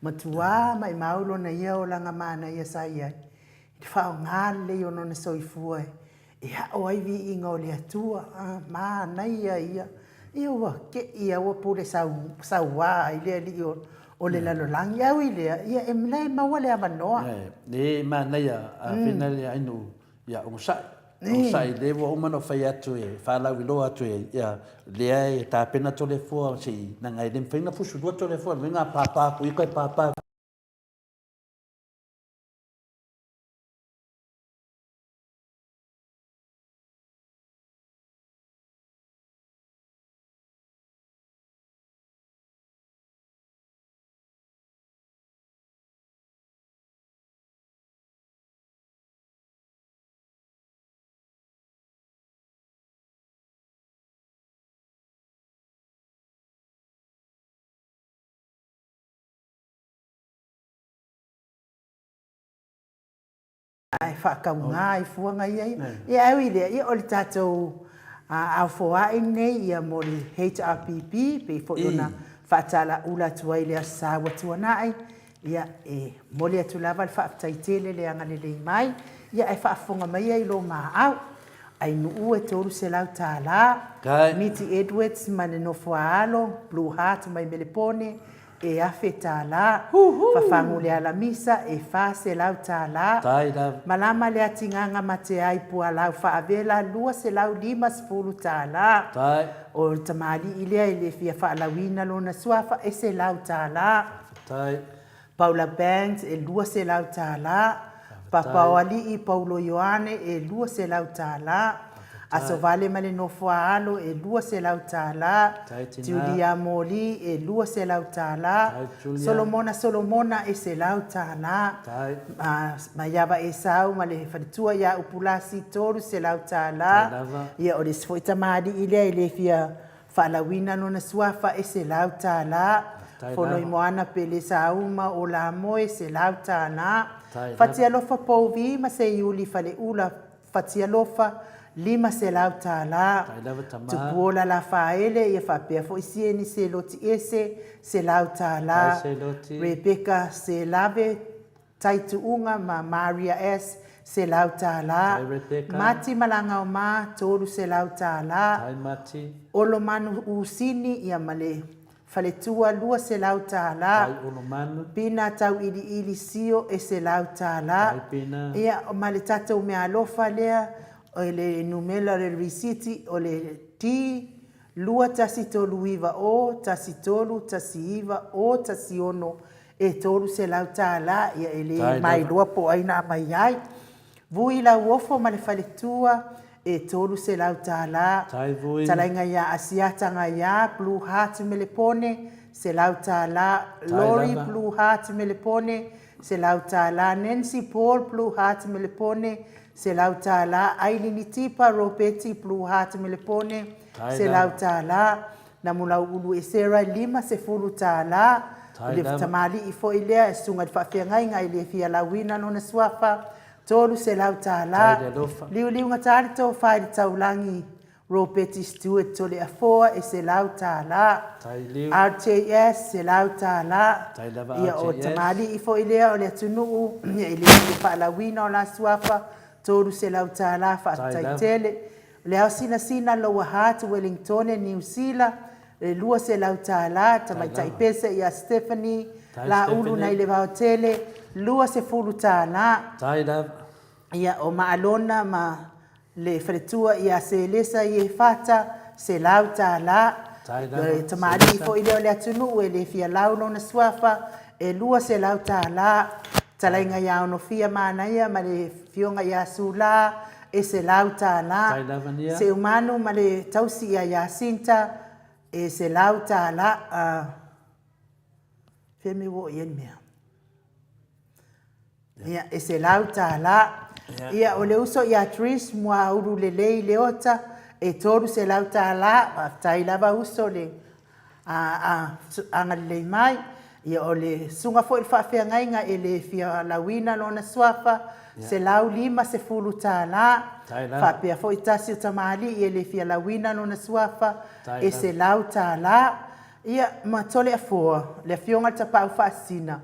Matua maimau lona ia olaga manaia sa i ai i le faaaoga lelei o lona soifua e aʻo ai viiga o le Atua, a, manaia ia. Ia ua teʻi a ua pule sau, sauā ai le alii o, o le lalolagi. Ae ui i lea, ia e la e maua le avanoa. E manaia, a fena le ainu, ia onosai. Onosai, lea ua uma ona ou fai atu e faalauiloa atu e, ia, lea e tapena Toleafoa se i, leaga e le mafai ona fusulua Toleafoa, e mafai ona pāpā atu ia toe pāpā. Ae faatauga ai fuaga ia ia. Ia ae ui i lea, ia o le tatou ao foai lenei ia mo le HRPP, pei foi ona faatalaula atu ai i le Aso Sa ua tuanai, ia e momoli atu lava le faafetai tele le agalelei mai, ia ae faafofoga mai ia i lo maau. Ainuu e $300, Miti Edwards ma le Nofoaalo, Blue Heart mai Melepone, e $1,000. Fafagu le alamisa e $400. Malama le atigaga mateai pualau faavela $250. O le tamalii lea e le fia faalauina lona suafa e $100. Paula Bangs e $200. Papaoalii Paulo Ioane e $200. Asovale ma le Nofoaalo e $200. Julia Moli e $200. Solomona Solomona e $100. Maiava Esau ma le faletua ia Upulasi $300. Ia o le isi foi tamalii lea e le fia faalauina lona suafa e $100. Fonoimoana Pele Sauma o Lamoe $100. Fatialofa Pouvi ma Seiuli Faleula Fatialofa, $500. Tupuola Lafaele, ia faapea foi Sieni Seloti Ese, $100. Rebecca Selave Taituuga ma Maria S, $100. Mati Malagaoma, $300. Olomanu Usini, ia ma le Faletua $200. Pina Tauiliili Sio e $100. Ia, ma le tatou meaalofa lea, o le numera o le risiti o le D 2139 O 1319 O 16 e $300. Ia, e le mailoa po o ai na aumai ai. Vui Lauofo ma le faletua e $300. Talaiga ia Asiata Gaia, Blue Heart Melepone, $100. Lori Blue Heart Melepone, $100. Nancy Paul Blue Heart Melepone, $100. Ailini Tipa Robeti Blue Heart Melepone, $100. Namulauulu Esera, $50. Le tamalii foi lea e susuga i le faafeagaiga e le fia lauina lona suafa, $300. Liuliugata le tofa i le taulagi Ropeti Stewart Toleafoa e $100. RJS $100. Ia o tamalii foi lea o le atunuu ia e le fia faalauina o la suafa, $300. Faafetai tele. O le ao sinasina Lower Hutt, Wellingtone, Niu Sila, e $200, tamaitai pese ia Stephanie, Laulu nai le Vaotele, $20. Ia, o Maalona ma le faletua ia Selesa Iefata, $100. Le tamalii foi lea o le atunuu e le fia lau lona suafa, e $200. Talaiga ia Onofia Manaia ma le Afioga ia Sula, e $100. Seumanu ma le tausi ia Jacinta, e $100. Fea mea ua oo i ai le mea? Ia, e $100. Ia, o le uso ia Trish Muaulu Lelei Leota, e $300. Faafetai lava uso le agalelei mai. Ia, o le susuga foi i le faafeagaiga e le fia lauina lona suafa, $150. Faapea foi tasi o tamalii e le fia lauina lona suafa, e $100. Ia, ma Toleafoa, le Afioga i le Tapaau Faasisina,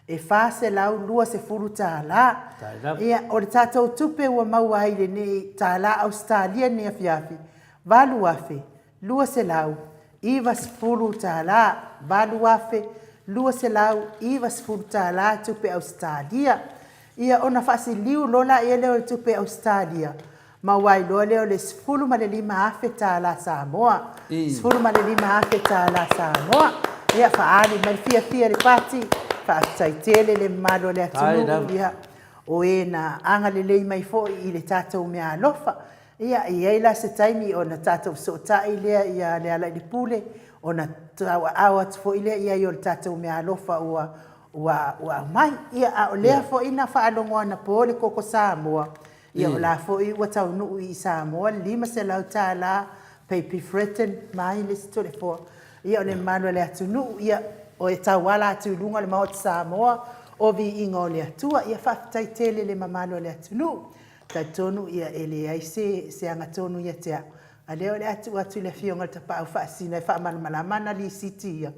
e $420. Ia, o le tatou tupe ua maua ai i lenei tala Ausetalia i lenei afiafi, $8,290, $8,290 tupe Ausetalia. Ia, ona faasiliu loa laia lea o le tupe Ausetalia, maua ai loa lea o le $15,000 Samoa. $15,000 Samoa. Ia, faaali mai le fiafia i le pati, faafetai tele le mamalu o le atunuu, ia, o e na agalelei mai foi i le tatou meaalofa. Ia, e i ai la se taimi ona tatou fesootai lea ia Lealailepule, ona tauaao atu foi lea i ai o le tatou meaalofa ua ua ua aumai. Ia, a o lea foi na faalogo anapo le Koko Samoa, ia o la foi ua taunuu i Samoa le $500 Pei Fretton mai le isi Toleafoa. Ia, o le mamalu o le atunuu, ia, o e tauala atu i luga o le Maota Samoa, o viiga o le Atua. Ia, faafetai tele i le mamalu o le atunuu. Talitonu ia e leai se se agatonu ia te au, a lea o le a tuu atu i le Afioga i le Tapaau Faasisina e faamalamalama ana lisiti ia,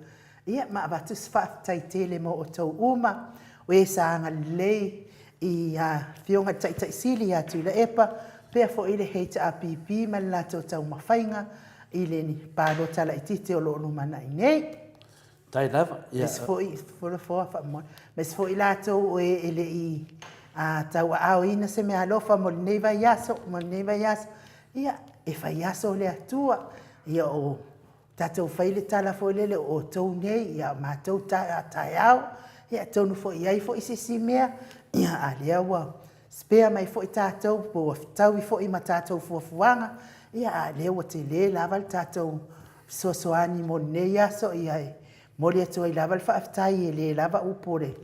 ia ma avatu se faafetai tele mo outou uma, o e sa agalelei i Afioga i le Taitai Sili ia Tuilaepa, pea foi le HRPP ma le latou taumafaiga i le palota laitiiti o lo o lumanai nei. Tai lava. Ia. Aemaise foi, folafoa faamoe, aemaise foi latou o e e le i tauaaoina se meaalofa mo lenei vaiaso, mo lenei vaiaso. Ia, e faiaso le Atua. Ia, o tatou fai le tala foi lele, o outou nei, ia, o matou taeao. Ia, atonu foi e i ai foi se isi mea, ia, a lea ua spare mai foi tatou, po ua fetaui foi ma tatou fuafuaga. Ia, a o lea ua tele lava le tatou fesoasoani mo lenei aso, ia e momoli atu ai lava le faafetai e le lava upu o le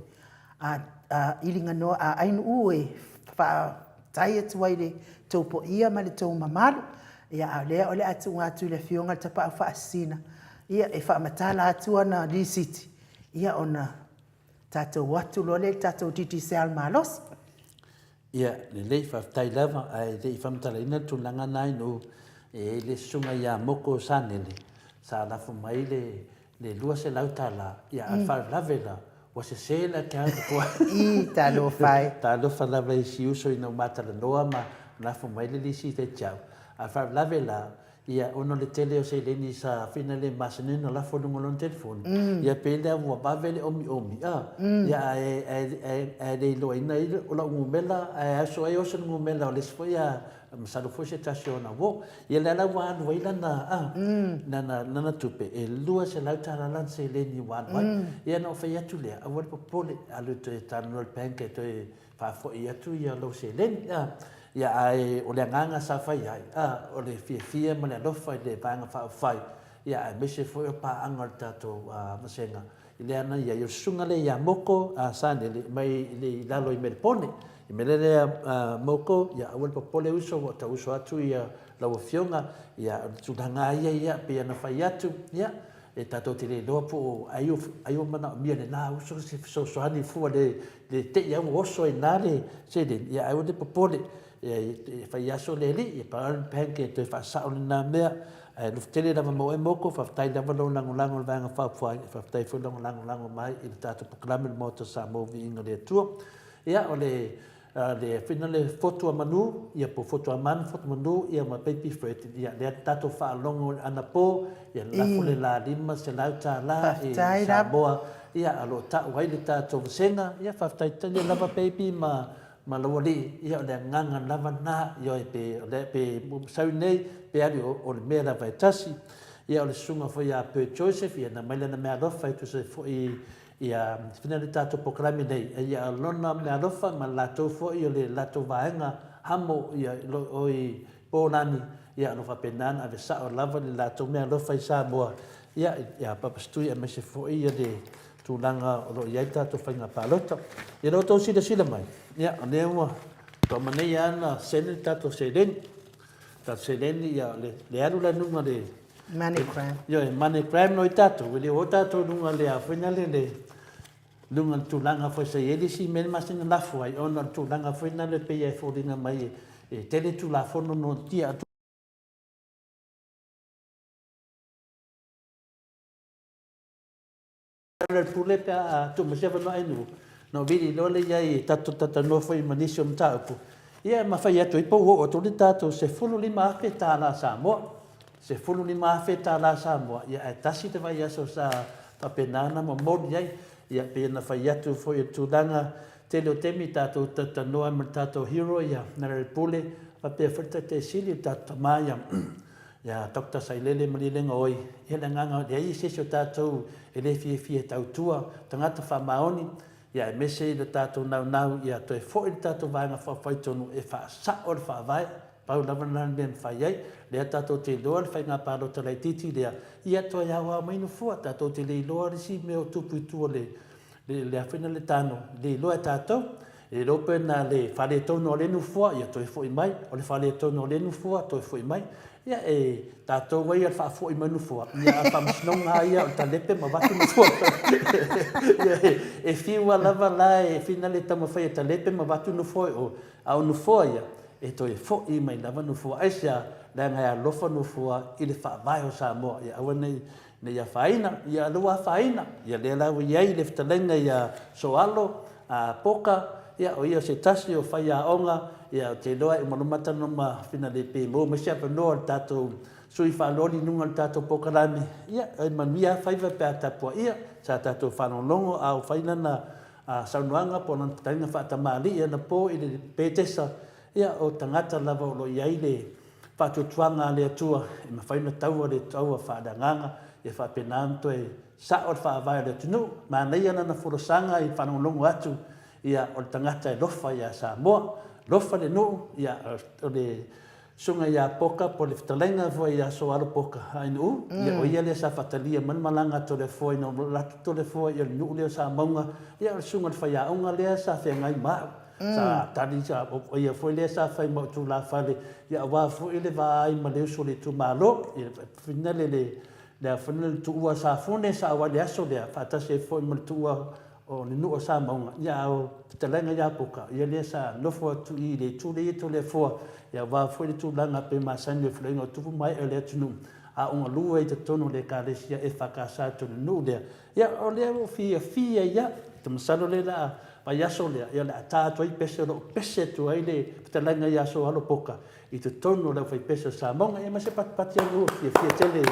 iliga a Ainuu e faafetai atu ai i le tou paia ma le tou mamalu. Ia, a o lea o le a tuuina atu i le Afioga i le Tapaau Faasisina e faamatala atu ana lisiti, ia ona tatou o atu loa lea i le tatou Digicel malosi. Ia, lelei, faafetai lava, ae le i faamatalaina le tulaga na Ainuu, e i ai le susuga ia Moko Sanele, sa lafo mai le le $200, ia a o le faalavelave la, ua sese le account ua Ii, talofa e. Talofa lava i si uso ina ua ma talanoa ma lafo mai le lisi ia te au. A o le faalavelave la, ia ona o le tele o seleni sa fina le masani ona lafo i luga o lona telefoni, ia pei lea ua vave le omiomi, a, ia ae, ae, ae, ae le iloaina ai o lau numera ae aso ai oso le numera o le isi foi a masalo foi se tasi o ana uo. Ia lea la ua alu ai lana, a, lana, lana tupe, e $200 lana seleni ua alu ai. Ia ona ou fai atu lea, aua le popole, alu e toe talanoa i le bank e toe faafoi atu ia lou seleni, a. Ia ae o le agaga sa fai ai, a, o le fiafia ma le alofa i le Vaega Faaupufai, ia aemaise foi o paaga o le tatou vasega I le ana ia, i o le susuga lea ia Moko Sanele mai i lalo i Melepone. I mea lea Moko, ia aua le popole uso ua tau uso atu ia lau afioga, ia o le tulaga lava ia ia pei ona fai atu, ia e tatou te le iloa po o ai ai ua manaomia e lena uso se fesoasoani fua le le te i lava ua oso ai i ina le seleni, ia aua le popole. E fai aso le alii, e pau le bank e toe faasao lena mea. Ae alofa tele lava ma oe Moko, faafetai lava lou lagolago i le Vaega Faaupufai, faafetai foi lou lagolago mai i le tatou polokalame o le Maota o Samoa Viiga i le Atua. Ia, o le le fina le fotu a manu, ia po fotu a manu, fotu manu, ia ma Baby Fred, ia lea tatou faalogo i le anapo, ia lafo le la $500 i Samoa, ia o lo o tau ai le tatou vasega, ia faafetai tele lava Baby ma Ma lou alii, ia o le agaga lava lena, ioe, pe, o le, pe sau i inei, pe alu i o, o le mea lava e tasi. Ia o le susuga foi ia Bert Joseph, ia na aumai lana meaalofa e tusa ai foi ia fina le tatou polokalame nei, ia o lona meaalofa ma le latou foi o le latou vaega hamo ia o o i Pōlani, ia o lo o faapena ona ave sao lava le latou meaalofa i Samoa, ia, ia Papa Stui aemaise foi ia le tulaga o lo o i ai le tatou faiga palota. Ia lo outou silasila mai, ia, o lea ua toamaneia lava ona sene le tatou seleni. Tatou seleni, ia, le, le alu la i luga le... MoneyGram. Ioe, MoneyGram no i tatou, e le o tatou i luga le a foi nale le luga le tulaga foi sa i ai le isi mea le masina lafo ai, ona o le tulaga foi nale pei e foliga mai e tele Tulafono no tia atu. Le pule pe a tuu mai se avanoa Ainuu, ona ou vili loa lea i ai e tatou talatalanoa foi ma nisi o mataupu, ia ma fai atu ai po ua oo atu le tatou $15,000 Samoa. $15,000 Samoa, ia ae tasi le vaiaso sa faapena ona momoli ai. Ia pei ona fai atu foi o le tulaga tele o taimi tatou talatalanoa ai ma le tatou hero ia Lepule faapea foi le Taitai Sili le tatou tama ia Ia Doctor Sailele Malielegaoi, ia le agaga, e leai se isi o tatou e le fiafia e tautua tagata faamaoni, ia aemaise i le tatou naunau ia toe foi le tatou Vaega Faaupufai tonu e faasao le Faavae, pau lava lena le mea e mafai ai. Lea tatou te iloa le faiga palota laitiiti lea, ia toe aoao mai nofoa, tatou te le iloa le isi mea o tupu i tua o le le afena le tano, le iloa e tatou, e le iloa pe na le faaletonu o lea nofoa, ia toe foi mai, o le faaletonu o lea nofoa, toe foi mai. Ia, e tatou ai a le faafoi mai nofoa, ia a o le faamasinoga lava ia o le talepe ma avatu nofoa. Ia, e fiu lava lava la e fina le taumafai e talepe ma avatu nofoa i o, a o nofoa ia, e toe foi mai lava nofoa. Aisea? Leaga e alofa nofoa i le faavae o Samoa, ia aua ne i Ne i afaina, ia lea ua afaina, ia lea la ua i ai le fetalaiga ia Soalo a Poka, ia o ia o se tasi o faiaoga, ia ou te iloa e uma loa talanoa ma Finale pe maua mai se avanoa o le tatou sui faaloli i luga o le tatou polokalame, ia e manuia lava faiva pe a tapuaia, sa tatou faalogologo a o fai lana saunoaga po o lana fetalaiga faatamalii anapo i le Petesa, ia o tagata lava o lo o i ai le faatuatuaga a le Atua e mafai ona taua le taua faaleagaga, ia faapena ona toe sao le faavae o le atunuu. Manaia lana folasaga i le faalogologo atu, ia, o le tagata e lofa ia Samoa, lofa le nuu, ia, o le Susuga ia Poka po o le fetalaiga foi ia Soalo Poka Ainuu, ia o ia lea sa faatalia mai le malaga a Toleafoa ina ua alu atu Toleafoa i le nuu lea o Samauga, ia o le susuga i le faiaoga lea sa feagai ma au. Sa tali, sa, o ia foi lea sa fai ma ou tulafale, ia aua foi le va ai ma le uso o le itumalo. Ia finale le, le, le tuua Safune sa auai i le aso lea, faatasi ai foi ma le tuua o le nuu o Samauga, ia a o fetalaiga ia Poka, ia lea sa nofo atu i le itu lea i Toleafoa, ia aua foi le tulaga pei masani o le feloaiga o tupu ma ee o le atunuu, a o galue i totonu o le Ekalesia EFKS i totonu o le nuu lea. Ia o lea ua fiafia ai au, ou te masalo lea o le a vaiaso lea, ia o le a ta atu ai pese o lo o pese atu ai le fetalaiga ia Soalo Poka, i totonu o le aufaipese o Samoa, ia ma se patipati a nuu fiafia tele.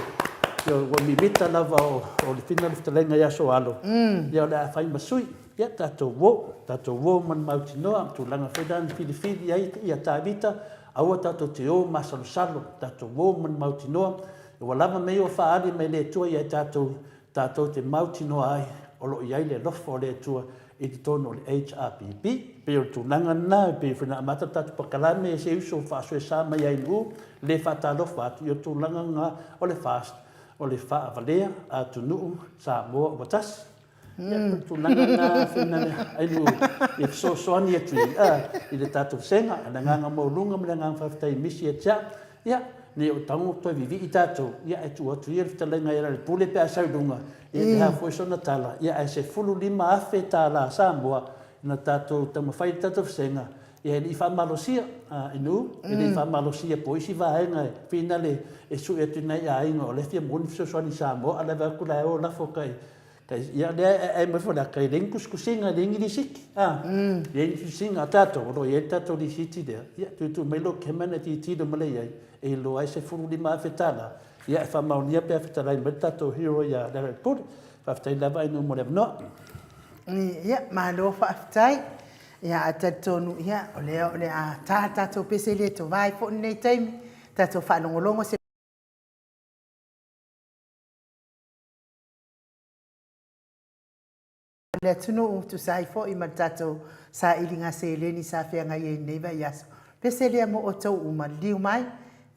Ia ua mimita lava o, o le fina o le fetalaiga ia Soalo, ia o le a fai ma sui. Ia tatou uo, tatou uo ma le mautinoa, tulaga foi la na filifili ai ia Tavita, aua tatou te o masalosalo, tatou uo ma le mautinoa, ua lava mea ia ua faaali mai e le Atua ia i tatou, tatou te mautinoa ai o lo o i ai le alofa o le Atua i totonu o le HRPP. E pei o le tulaga lena, e pei foi ona amata le tatou pakalame e se uso faasoesa mai ai i nuu, le faatalofa atu, ia o tulaga lena o le FAST, o le faavalea atunuu Samoa ua tasi. Ia, o le tulaga lena Fernanda, ai nuu e fesoasoani atu i ai i le tatou vasega. O le agaga maualuga ma le agaga faafetai e misi ia te au. Ia, ne i ou tago toe vivii tatou, ia ae tuu atu ia le fetalaiga ia Lealailepule pe a sau i luga, ia le a foi sona tala, ia ae $15,000 Samoa na tatou taumafai i le tatou vasega, ia e le i faamalosia, Inu, e le i faamalosia po o isi vaega e finale e sue atu i nai aiga o lea e fia maua ni fesoasoani i Samoa, a o le vaai atu la e o lafo kai Ia lea e aumai foi lea, e leai ni tusitusiga, e leai ni lisiti. A, e leai ni tusitusiga a tatou, o lo o i ai le tatou lisiti lea, ia tuutuu mai lou camera ona e tilotilo mai lea i ai, e iloa ai $15,000, ia e faamaonia pe a fetalai mai le tatou hero ia Lealailepule. Faafetai lava Ainuu mo le avanoa. Ia, malo faafetai. Ia, ae talitonu, ia, o lea o le a ta le tatou pese le tovae foi lenei taimi, tatou faalogologo se le atunuu tusa ai foi ma le tatou sailiga seleni sa feagai ai i lenei vaiaso. Pese lea mo outou uma, liliu mai,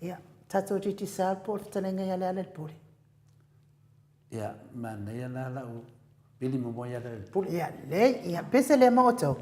ia, tatou Digicel po o le fetalaiga ia Lealailepule. Ia, manaia la lau vili muamua ia Lealailepule. Ia, lelei, ia, pese lea mo outou.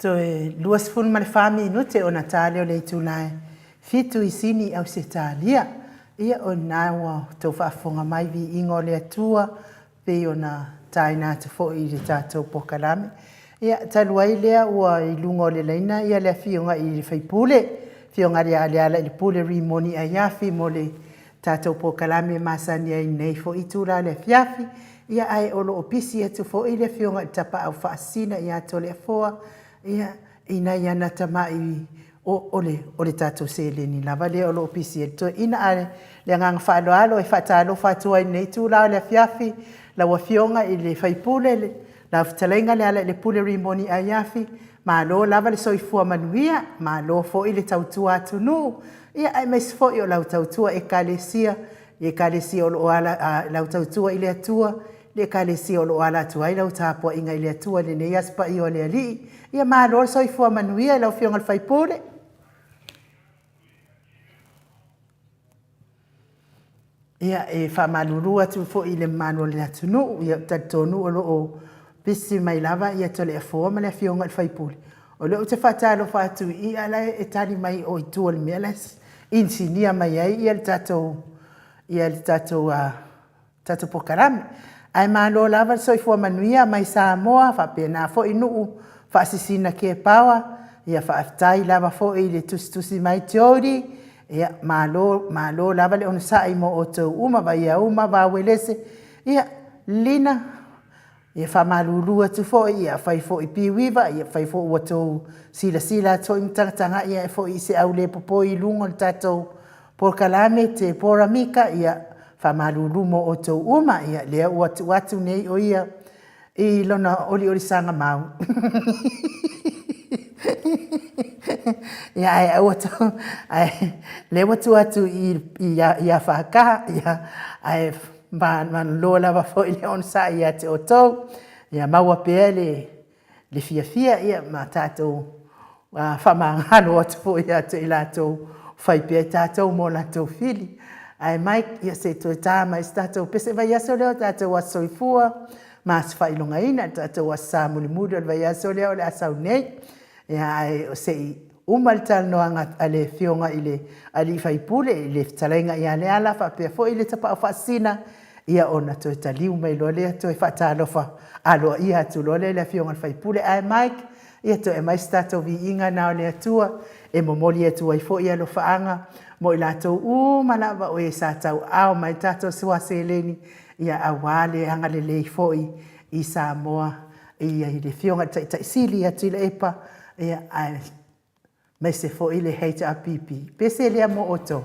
Toe 24 minute ona ta lea o le itula e 7 i Sini i Ausetalia. Ia, o lena ua outou faafofoga mai i viiga o le Atua pei ona taina atu foi i le tatou polokalame. Ia, talu ai lea ua i luga o le laina le Afioga i le sui usufono, le Afioga ia Lealailepule Rimoni Aiafi mo le tatou polokalame masani ai i lenei foi itula o le afiafi. Ia, ae o lo o pisi atu foi le Afioga i le Tapaau Faasisina ia Toleafoa, ia, i nai ana tamai o le tatou seleni lava lea o lo o pisi ai le toeaina. Ae o le agaga faaaloalo e faatalofa atu ai i lenei itula o le afiafi, lau Afioga i le sui usufono, lau Fetalaiga Lealailepule Rimoni Aiafi, malo lava le soifua manuia, malo foi le tautua atunuu, aemaise foi o lau tautua Ekalesia, i Ekalesia o lo o lau tautua i le Atua, le Ekalesia o lo o ala atu ai lau tapuaiga i le Atua i lenei Aso Paia o le Alii. Ia malo le soifua manuia i lau Afioga i le sui usufono. Ia, e faamalulu atu foi i le mamalu o le atunuu, ia, ou te talitonu o lo o pisi mai lava Toleafoa ma le Afioga i le sui usufono. O lea ou te faatalofa atu i i, a o la e tali mai o i tua i le mea la e inisinia mai ai le tatou polokalame. Ae malo lava le soifua manuia mai Samoa, faapena foi Nuu faasisina Kepaoa, ia faafetai lava foi i le tusitusi mai Jody, ia malo, malo lava le onosai mo outou uma, Vaiauma, Vauelese, ia Lina, e faamalulu atu foi, afai foi Piuiva, afai foi ua outou silasila atu foi ma tagatagai ae foi i se aulepopoi i luga o le tatou polokalame, Tepora Mika, ia faamalulu mo outou uma, ia lea ua tuu atu nei o ia i lona oliolisaga mau. Ia, ae aua tou, ae lea ua tuu atu ia Faakaha, ae manolo lava foi le onosai ia te outou, ia maua pea le fiafia ma tatou faamagalo atu foi ia te i latou, fai pea tatou mo latou fili. Ae Mike, ia se i toe ta mai se tatou pese. O le vaiaso lea o tatou aso soifua ma aso faailogaina, le tatou aso Sa mulimuli o le vaiaso lea o le a sau nei. Ia, ae se i uma le talanoaga a le Afioga i le sui usufono i le fetalaiga ia Leala faapea foi le Tapaau Faasisina, ia ona toe taliu mai loa lea, toe faatalofa aloaia atu loa lea i le Afioga i le sui usufono. Ae Mike, ia toe aumai se tatou viiga na o le Atua e momoli atu ai foi alofaaga mo i latou uma lava o e sa tauaao mai tatou sua seleni, ia aua le agalelei foi i Samoa i le Afioga i le Taitai Sili ia Tuilaepa, ia aemaise foi le HRPP. Pese lea mo outou.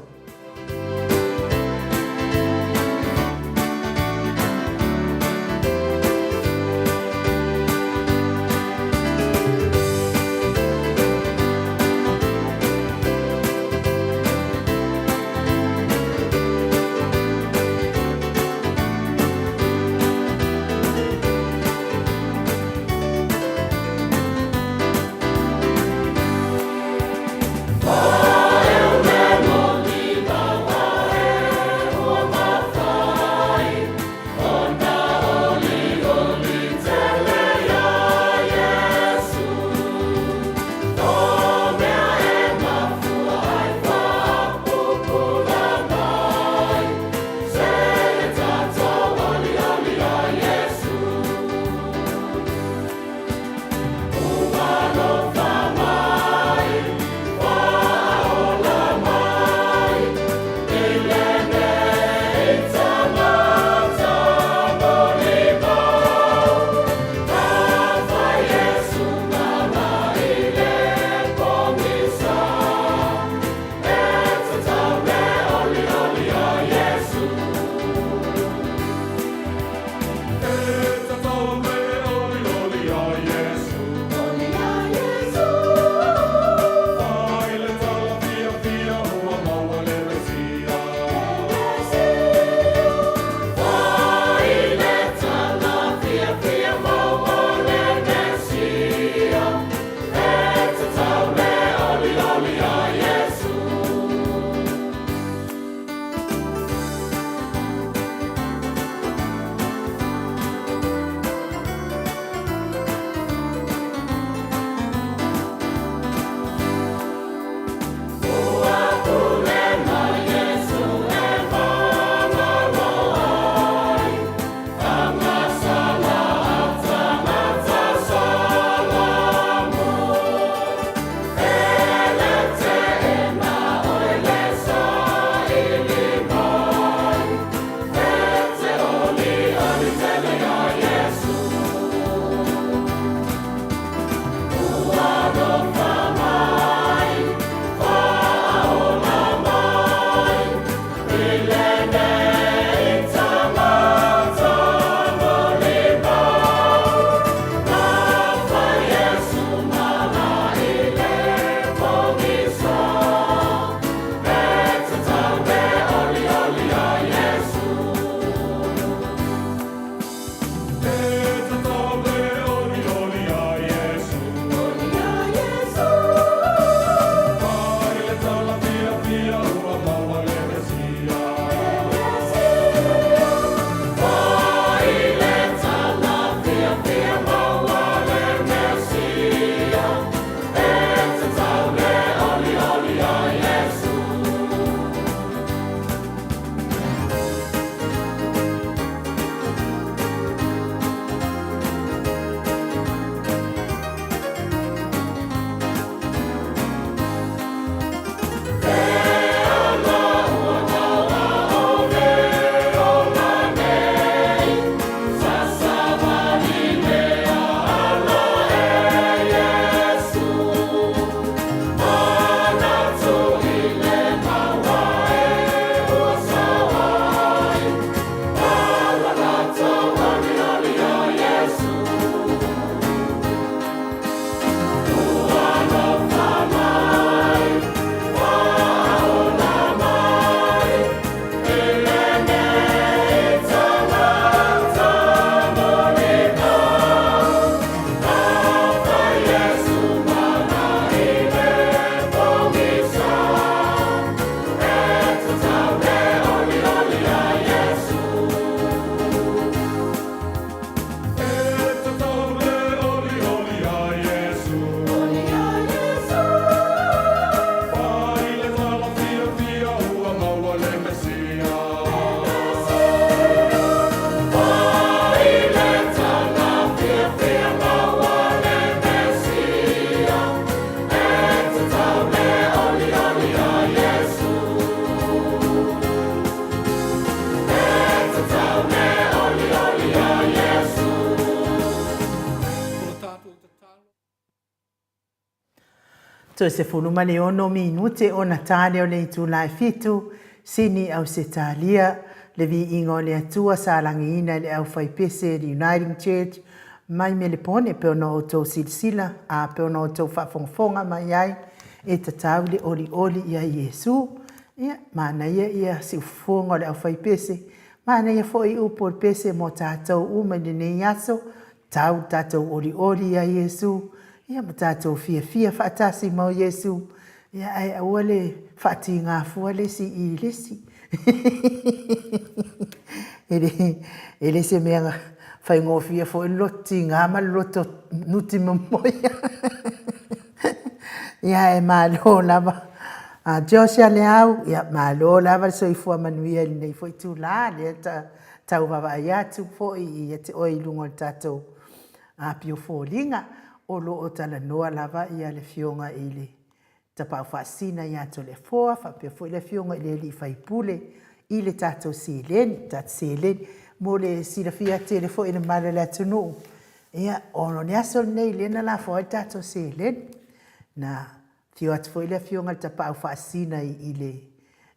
Toe 16 minute ona ta lea o le itula e fitu, Sini Ausetalia, le viiga o le Atua sa lagiina e le aufaipese le Uniting Church mai Melepone pei ona outou silasila a pei ona outou faafogafoga mai ai e tatau le olioli ia Iesu. Ia, manaia ia siufofoga o le aufaipese, manaia foi upu o le pese mo tatou uma i lenei aso, Tau le tatou olioli ia Iesu, ia ma tatou fiafia faatasi ma Iesu, ia ae aua le faatiga fua le isi i le isi. E le, e le se mea faigofie foi le loto tiga ma le loto nuti momoe. Ia ae malo lava. A Josh ia Leau, ia malo lava le soifua manuia i lenei foi itula, lea ta tau vaavaai atu foi ia te oe i luga o le tatou apio foliga, o lo o talanoa lava ia le Afioga i le Tapaau Faasisina ia Toleafoa faapea foi le Afioga i le Alii Faipule i le tatou seleni, tatou seleni mo le silafia tele foi e le mamalu o le atunuu. Ia, o le aso lenei lea na lafo ai le tatou seleni, na Afio atu foi le Afioga i le Tapaau Faasisina i le,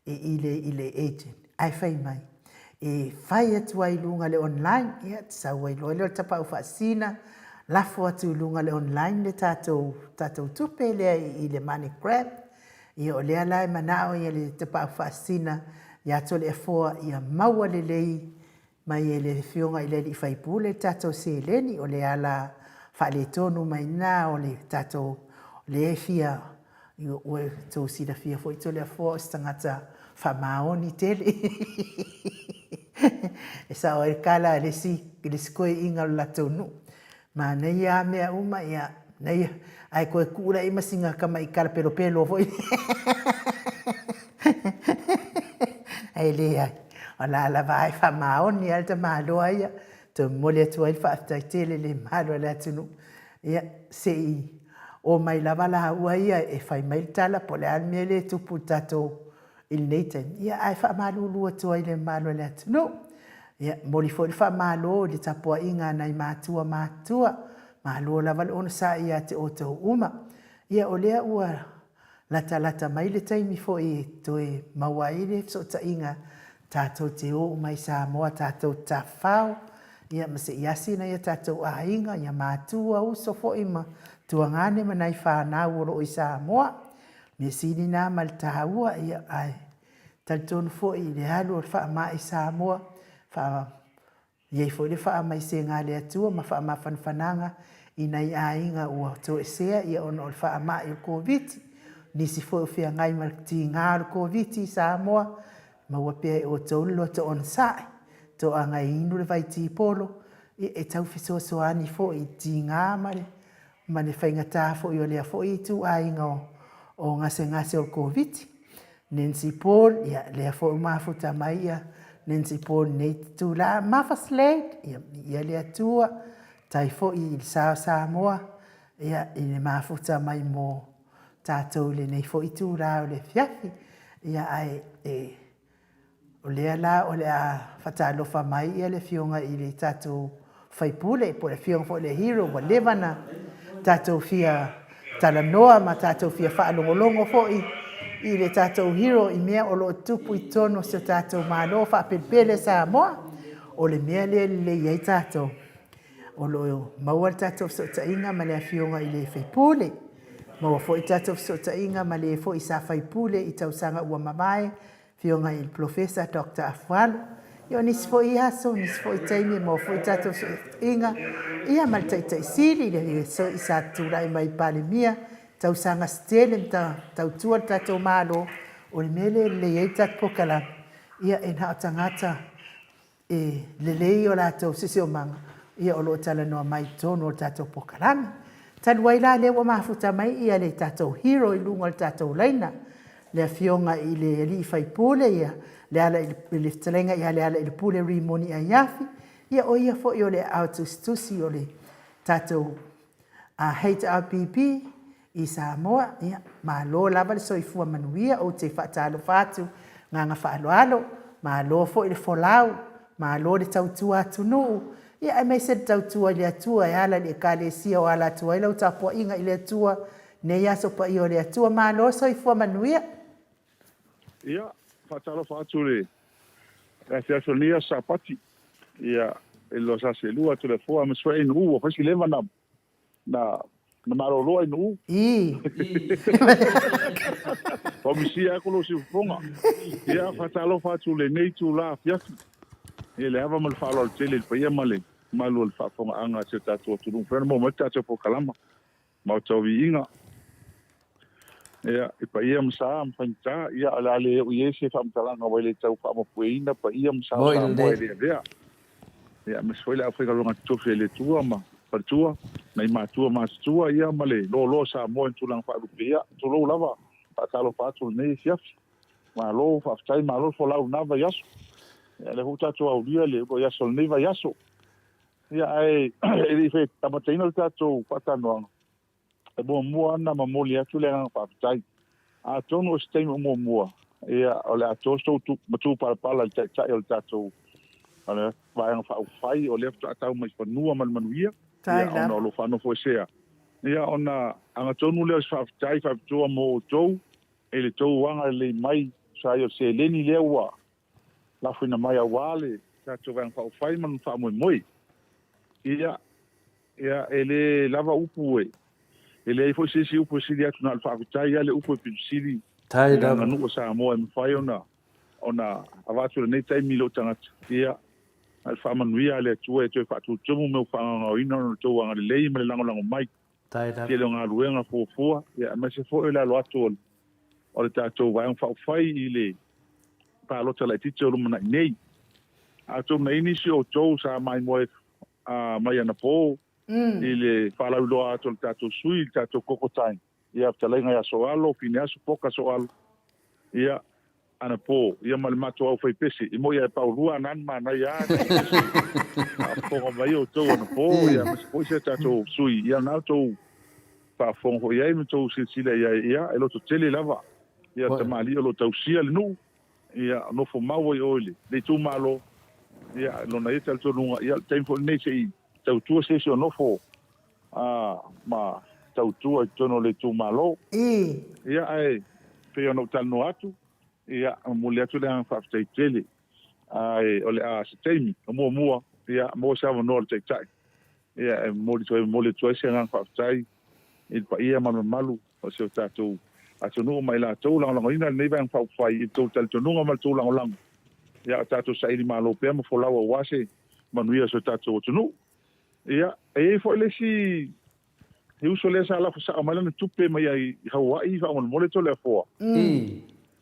i le, i le agent, ae fai mai, e fai atu ai i luga le online, ia, sau ai loa lea o le Tapaau Faasisina, lafo atu i luga le online le tatou, tatou tupe lea i le money grab. Ia, o lea la e manao ia le Tapaau Faasisina ia Toleafoa ia maua lelei mai e le Afioga i le Alii Faipule le tatou seleni, o le ala faaletonu mai lena o le tatou, lea e fia, ua outou silafia foi Toleafoa o se tagata faamaoni tele. E sao ai le tala a le isi, le isi toeaina o le latou nuu, Manaia lava mea uma, ia, naia, ae toe tuu la i ai ma sina tamai tala pelopelo foi. Ae leai, o la lava lava e faamaoni lava le tamaloa ia. Toe momoli atu ai le faafetai tele i le mamalu o le atunuu. Ia, se i omai lava laua ia e fai mai le tala po o le a le mea lea e tupu i le tatou i lenei taimi, ia ae faamalulu atu ai i le mamalu o le atunuu. Ia, momoli foi le faamalo i le tapuaiga a nai matua matutua, malo lava le onosai ia te outou uma. Ia, o lea ua latalata mai le taimi foi e toe maua ai le fesootaiga tatou te o uma i Samoa tatou te tafafao, ia ma se i asi nai o tatou aiga, ia matua, uso foi ma tuagane ma nai fanau o lo o i Samoa. Mea sili na ma le taua, ia, ae talitonu foi i le alu o le faamai i Samoa, faa, i ai foi le faamaisega a le Atua ma faamafanafanaga i nai aiga ua toesea ia ona o le faamai o le Koviti. Nisi foi o feagai ma le tiga o le Koviti i Samoa, maua pea e outou le loto onosai, toaga e inu le vai tipolo, ia, e tau fesoasoani foi i le tiga ma le ma le faigata foi o lea foi ituaiga o gasegase o le Koviti. Nancy Paul, ia, lea foi ua mafuta mai ia Nancy Paul i lenei itula. Martha Slade, ia, ia le Atua, tai foi i le sa o Samoa, ia, i le mafuta mai mo tatou i lenei foi itula o le afiafi. Ia, ae, e, O lea la o le a faatalofa mai ia le Afioga i le tatou sui usufono po o le Afioga foi i le Hero ua leva ona tatou fia talanoa ma tatou fia faalogologo foi i le tatou Hero i mea o lo o tupu i totonu o si o tatou Malo faapelepele Samoa. O le mea lea e lelei ai tatou, o lo o maua le tatou fesootaiga ma le Afioga i le sui usufono, maua foi le tatou fesootaiga ma le foi sa sui usufono i tausaga ua mavae, Afioga i le Polofesa Doctor Afualo. Ia o nisi foi aso, nisi foi taimi e maua foi tatou fesootaiga, ia ma le Taitai Sili, le sa tulai mai Palemia, tausaga se tele ma tautua le tatou Malo, o le mea lea e lelei ai le tatou polokalame, ia e na o tagata e lelei o latou siosiomaga, ia o lo o talanoa mai i totonu o le tatou polokalame. Talu ai la lea ua mafuta mai ia le tatou hero i luga o le tatou laina, le Afioga i le Alii Faipule, ia Lealailepule, le fetalaiga ia Lealailepule Rimoni Aiafi, ia o ia foi o le aao tusitusi o le tatou HRPP i Samoa. Ia, malo lava le soifua manuia, ou te faatalofa atu ma agaga faaaloalo, malo foi le folau, malo le tautua atunuu, ia aemaise le tautua i le Atua e ala i le Ekalesia o ala atu ai lau tapuaiga i le Atua. Nei aso paia o le Atua. Malo soifua manuia. Ia, faatalofa atu i le afiafi o lenei aso Sapati, ia, i le Losaselua, Toleafoa ma Suae Nu'u, ua fai si leva na, na, na malolo ai Nu'u. Ii. Faumisia aku lou siufofoga. Ia, faatalofa atu i lenei itula afiafi, i le ava ma le faaaloalo tele i le paia ma le mamalu o le faafofogaaga a si o tatou atunuu. Mafai ona maua mai le tatou polokalama. Maota o Viiga, ia, i paia ma sa ma faigata, ia, o le a le oo i ai se faamatalaga ua le tau faamapueina paia ma sa o Samoa e le avea. Ia, aemaise foi le aufaigaluega totofi a le Atua ma faletua, nai matua matutua, ia, ma le loaloa o Samoa i tulaga faalupe, ia, tulou lava, faatalofa atu i lenei afiafi. Malo faafetai, malo le folau i lena vaiaso. Ia, o lea foi ua tatou aulia le vaiaso o lenei vaiaso. Ia, ae e le i amataina le tatou faatalanoaga, e muamua ona momoli atu le agaga faafetai. Atonu o se taimi o muamua, ia, o le a to se tou matupalapala i le Taitai o le tatou o le Vaega Faaupufai, o lea faatoa tau mai fanua ma le manuia, ia, ona o lo o faanofoesea. Ia, ona agatonu lea o se faafetai faapitoa mo outou i le tou agalelei mai, tusa ai o le seleni lea ua lafoina mai aua le tatou Vaega Faaupufai ma lona faamoemoe. Ia, ia, e le lava upu e, e leai foi se isi upu e sili atu na o le faafetai lava le upu e pito sili i le aganuu a Samoa e mafai ona, ona avatu i lenei taimi i lou tagata. Ia, na o le faamanuia a le Atua e toe faatutumu mea ua faagaogaoina ona o le tou agalelei ma le lagolago mai. Tele o galuega fuafua, ia, aemaise foi o le alo atu o le tatou Vaega Faaupufai i le palota laitiiti o lumanai nei. Atonu na i ai nisi o outou sa maimoa mai anapo i le faalauiloa atu o le tatou sui i le tatou Koko Time, ia, fetalaiga ia Soalo, Fineaso Poka Soalo, ia, anapo, ia ma le matou au fai pese, e moi a e pau lua ana ana manaia a nai pese faafofoga mai outou anapo, ia aemaise foi si a tatou sui, ia na outou faafofoga foi i ai ma outou silasila i ai, ia e loto tele lava ia le tamalii o lo o tausia le nuu, ia nofo mau ai o i le itumalo, ia lona ia talitonuga, ia o le taimi foi lenei se i tautua se isi o nofo ma tautua i totonu o le itumalo. Ia, ae pei ona ou talanoa atu, ia, momoli atu le agaga faafetai tele. Ae o le a se taimi o muamua, ia, maua se avanoa o le Taitai, ia, e momoli toe momoli atu ai se agaga faafetai i le paia ma le mamalu o si o tatou atunuu ma i latou lagolagoina lenei Vaega Faaupufai i le tou talitonuga ma le tou lagolago, ia, o tatou saili malo pea ma folau aua se manuia o si o tatou atunuu. Ia, e i ai foi le isi he uso lea sa lafo sao mai lana tupe mai ai i Hawaii faamolemole Toleafoa.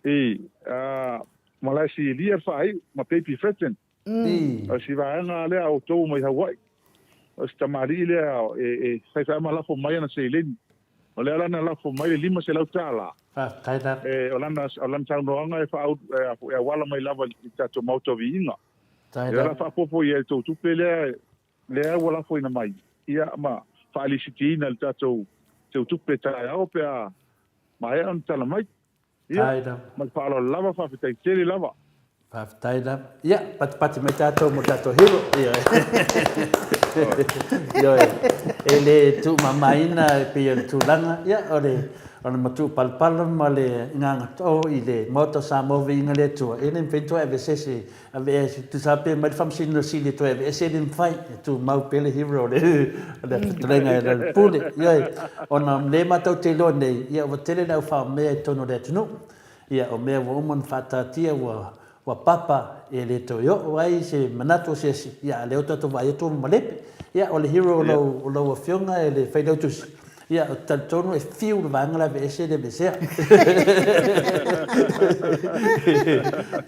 I, a, malae si Elia le faaiu ma Baby Fretton. O si vaega lea a outou mai Hawaii. O si tamalii lea e, e faifai ma lafo mai ana seleni. O lea la na lafo mai le $500. Faafetai lava. E, o lana, o lana saunoaga e faaulu, e, e auala mai lava i tatou maota o viiga. Ia la faaopoopo i ai le tou tupe lea lea ua lafoina mai, ia ma faalisitiina le tatou teutupe taeao pe a maea ona tala mai. Ia, ma le faaaloalo lava, faafetai tele lava. Faafetai lava. Ia, patipati mai tatou mo tatou hero. Ia. Ioe, e le tuumamaina e pei o le tulaga, ia, o le O le matuupalapala ma le igagatoo i le Maota o Samoa Viiga le Atua, e le mafai ona toe aveese se, aveese, tusa pe mai le Faamasino Sili e toe aveese e le mafai, e tumau pea le hero o le, o le fetalaiga e Lealepule. Ioe, ona o lea matou te iloa nei, ia ua tele le au faomea i totonu o le atunuu. Ia, o mea ua uma ona faataatia ua, ua papa e le toe oo ai se manatu o se isi, ia, a o lea ua tatou vaai atu ua malepe. Ia, o le hero o lau, o lau Afioga e le Failautusi, ia, ou te talitonu e fiu le vaega le aveese e le aveesea.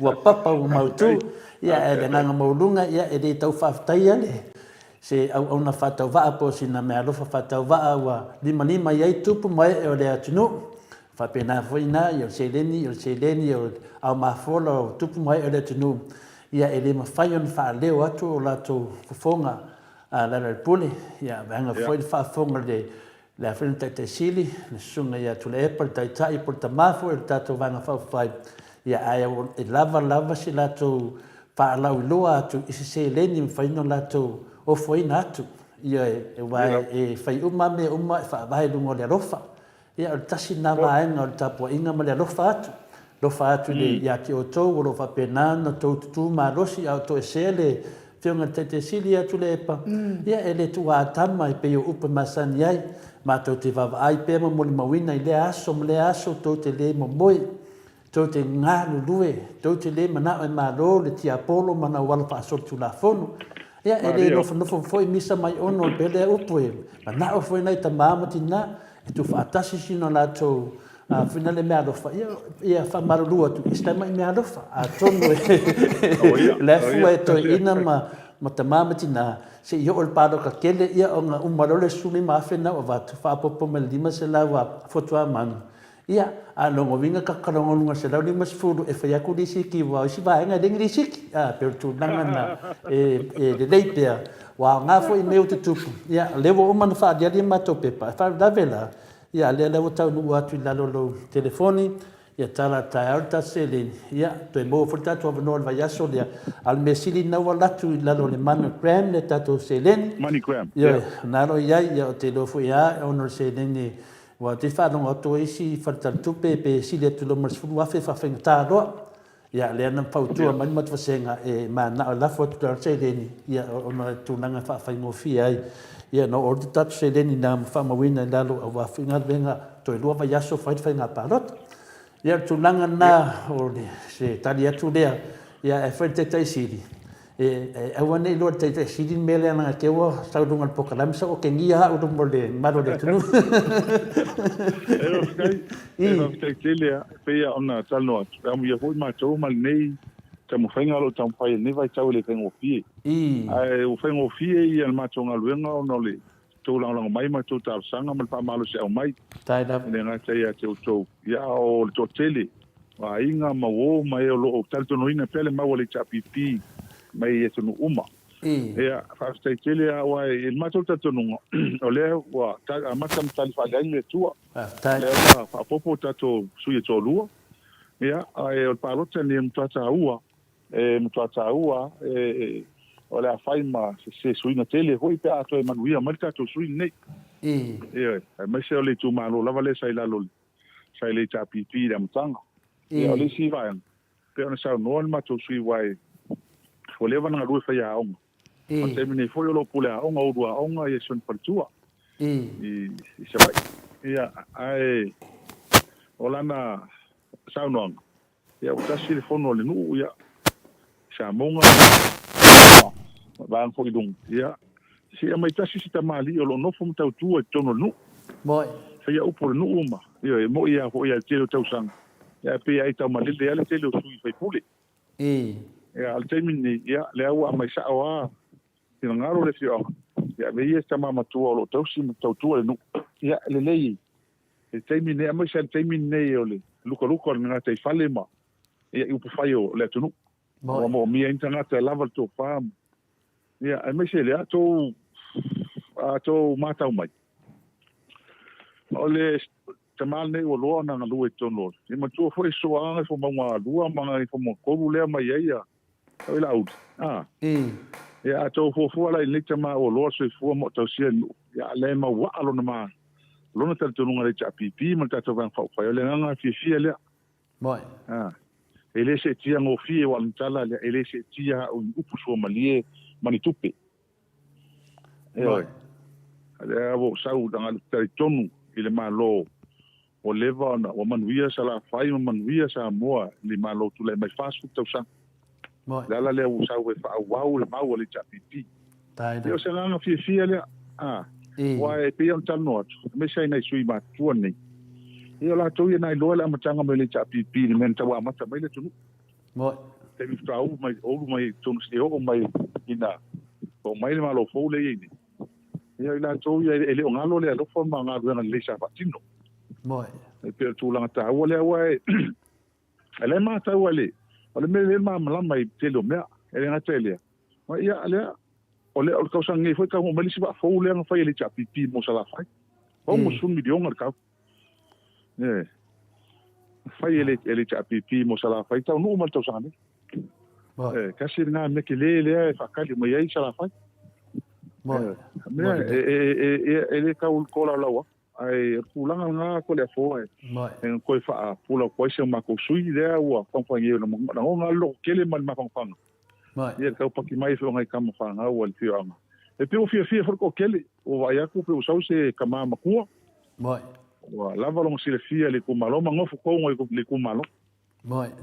Ua papa, ua mautu, ia, ae o le agaga maualuga, ia, e le tau faafetaia le, se auauna faatauvaa po o sina meaalofa faatauvaa ua limalima i ai tupu ma ee o le atunuu. Faapena foi ina, ia o le seleni, o le seleni, o le ao mafola o tupu ma ee o le atunuu, ia e le mafai ona faaleo atu o latou fofoga a Lealailepule, ia vaega foi le faafofoga le le a foi le Taitai Sili, le Susuga ia Tuilaepa, le Taitai po o le Tama foi o le tatou Vaega Faaupufai, ia ae e lava lava si latou faalauiloa atu i se seleni e mafai ona latou ofoina atu, ioe, aua e fai uma lava mea uma e faavae i luga o le alofa. Ia, o le tasi lena vaega o le tapuaiga ma le alofa atu, alofa atu i le, ia te outou o lo o faapena ona outou tutū malosi a o toesea le Afioga i le Taitai Sili ia Tuilaepa, ia e le tuuatama e pei o upu e masani ai. Matou te vaavaai pea ma molimauina i lea aso ma lea aso tou te le momoe. Tou te galulue, tou te le manao e malo le tiapolo ma ana auala faasolitulafono. Ia, e le nofonofo foi misa mai ono e pei lea upu e manao foi nai tama ma tina e tuufaatasi sina latou foi na le meaalofa, ia, ia faamalulu atu, i se tamai meaalofa. Atonu e la e fua e toeaiina ma, ma tama ma tina, se i oo i le paloka tele, ia ona uma loa le 15,000 na ua avatu, faaopoopo ma le 500 a Fotuamanu, Ia, a o lona uiga ta te luga i le 150 e fai atu lisiti aua o isi vaega e leai ni lisiti. A, pei o le tulaga lena e lelei pea, ua aoga foi mea ua tutupu. Ia, o lea ua uma ona faaaliali a matou pepa, ae faalavelave la, ia a lea ua taunuu atu i lalo o lou telefoni, ia tala a taeao le tatou seleni, ia, toe maua foi le tatou avanoa i le vaiaso lea. A o le mea sili lena ua alu atu i lalo o le MoneyGram le tatou seleni. MoneyGram, ia. Ioe, o lena o lo o i ai, ia ou te iloa foi lava ona o le seleni Ua te faalogo atu ai isi faletaletupe pe sili atu loa ma le 10,000 e faafaigata loa. Ia, lea na fautua mai le matou vasega e mananao e lafo atu loa le seleni, ia, ona o le tulaga e faafaigofie ai. Ia, na oo le tatou seleni na ma faamauina i lalo aua foi galuega toe lua vaiaso fai le faiga palota. Ia, o le tulaga lena o le, se tali atu lea, ia, ae fai le Taitai Sili, E aua ne i iloa e le Taitai Sili le mea lea leaga te i ua sau i luga o le polokalame sau otegia au i luma o le mamalu o le atunuu. E faafetai, e faafetai tele lava. E pei lava ona talanoa atu, e amuia foi matou ma lenei taumafaiga o lo o taumafai i lenei vaitau e le faigofie. Ae ua faigofie ia le matou galuega ona o le tou lagolago mai ma le tou talosaga ma le faamalosiau mai. E le gata ia te outou, ia a o le toatele o aiga ma uo ma e o lo o talitonuina pea le mau a le HRPP mai atunuu uma. Ia, faafetai tele lava aua i le matou talitonuga, o lea ua amata ona tali faaleai le Atua. O lea ua faaopoopo tatou sui e toalua, ia, ae o le palota lenei e matua taua E matua taua e, o le a fai ma se suiga tele foi pe a toe manuia mai le tatou sui lenei. Ioe, aemaise o le itumalo lava lea sa i lalo sa i le HRPP i le amataga. Ia, o le isi vaega, pei ona saunoa le matou sui aua ua leva ona galue faiaoga. O le taimi nei foi o lo o pule aoga, ulu aoga ia si ona faletua i Savaii. Ia, ae o lana saunoaga, Ia ua tasi le fono a le nuu, ia, i Samoga, ma vaega foi i luga, ia, se i aumai tasi se tamalii o lo o nofo ma tautua i totonu o le nuu. Moe. Faia upu o le nuu ma, ioe, e moni lava foi i le tele o tausaga, ia, ae pei ai taumalele lava le tele o sui faipule. Ia, a o le taimi lenei, ia, lea ua aumai sao lava finagalo o le afioaga, ia, ave ia se tama matua o lo o tausi ma tautua i le nuu. Ia, e lelei I le taimi lenei, aemaise lava i le taimi lenei o le lukaluka o le gataifale ma ia, i upufai o le atunuu. Ua moomia ai ni tagata e lava le tofa ma, ia, aemaise lea, a tou, a tou matau mai, o le tama lenei ua loa ona galue i totonu o le, ia manatua foi e soa lava Gagaifomauga 2 ma Gagaifomauga 3 lea mai ai ia, Oi Laauli, a. Ia, a tou fuafua la i lenei tama ua loa le soifua ma ua tausia i le nuu, ia, a lea e mauaa lona ma, lona talitonuga i le HRPP ma le tatou Vaega Faaupufai, o le agaga fiafia lea. Moe. A. E le seetia gofie aua o le tala lea, e le seetia au i ni upu suamalie ma ni tupe. Ioe. O lea ua ou sau leaga ou te talitonu i le Malo ua leva ona ua manuia Salafai ma manuia Samoa i le Malo tulai mai 40 tausaga. O le ala lea ua ou sau e faaauau le mau a le HRPP. Ia o se agaga fiafia lea. A, aua e pei ona talanoa atu, aemaise ai nai sui matutua nei, ia o latou ia na iloa le amataga mai o le HRPP i le mea na tau amata mai le atunuu. Moe. Taimi faatoa ulu mai, ulu mai i totonu e oo mai ina oo mai le Malo fou lea e i ai nei. Ia, i latou ia e le o galo le alofa ma galuega lelei sa faatino. Moe. E pei o le tulaga taua lea aua e e le matau a le o le mea lea e malamalama i le tele o mea. E le gata i lea, ia lea o le o le tausaga nei foi taunuu mai le isi vaa fou lea na fai e le HRPP mo Salafai. 60 miliona le tau. E fai e le, e le HRPP mo Salafai, taunuu mai le tausaga nei. E, tasi lena mea tele lea e faatali mai ai Salafai. E, mea, e, e, e, e, e le tau tolaulauina. Ae o le tulaga lena Toleafoa e e na toe faapulaupu ai si o matou sui lea ua taumafai nei ona lagona lava le lototele ma le mafanafana ia le taupati mai foi o nai tama fanau a le afioaga. E pei ua fiafia foi le toatele, ua vaai atu pei ua sau se tama matua ua lava lona silafia i le itumalo ma nofo tonu ai i le itumalo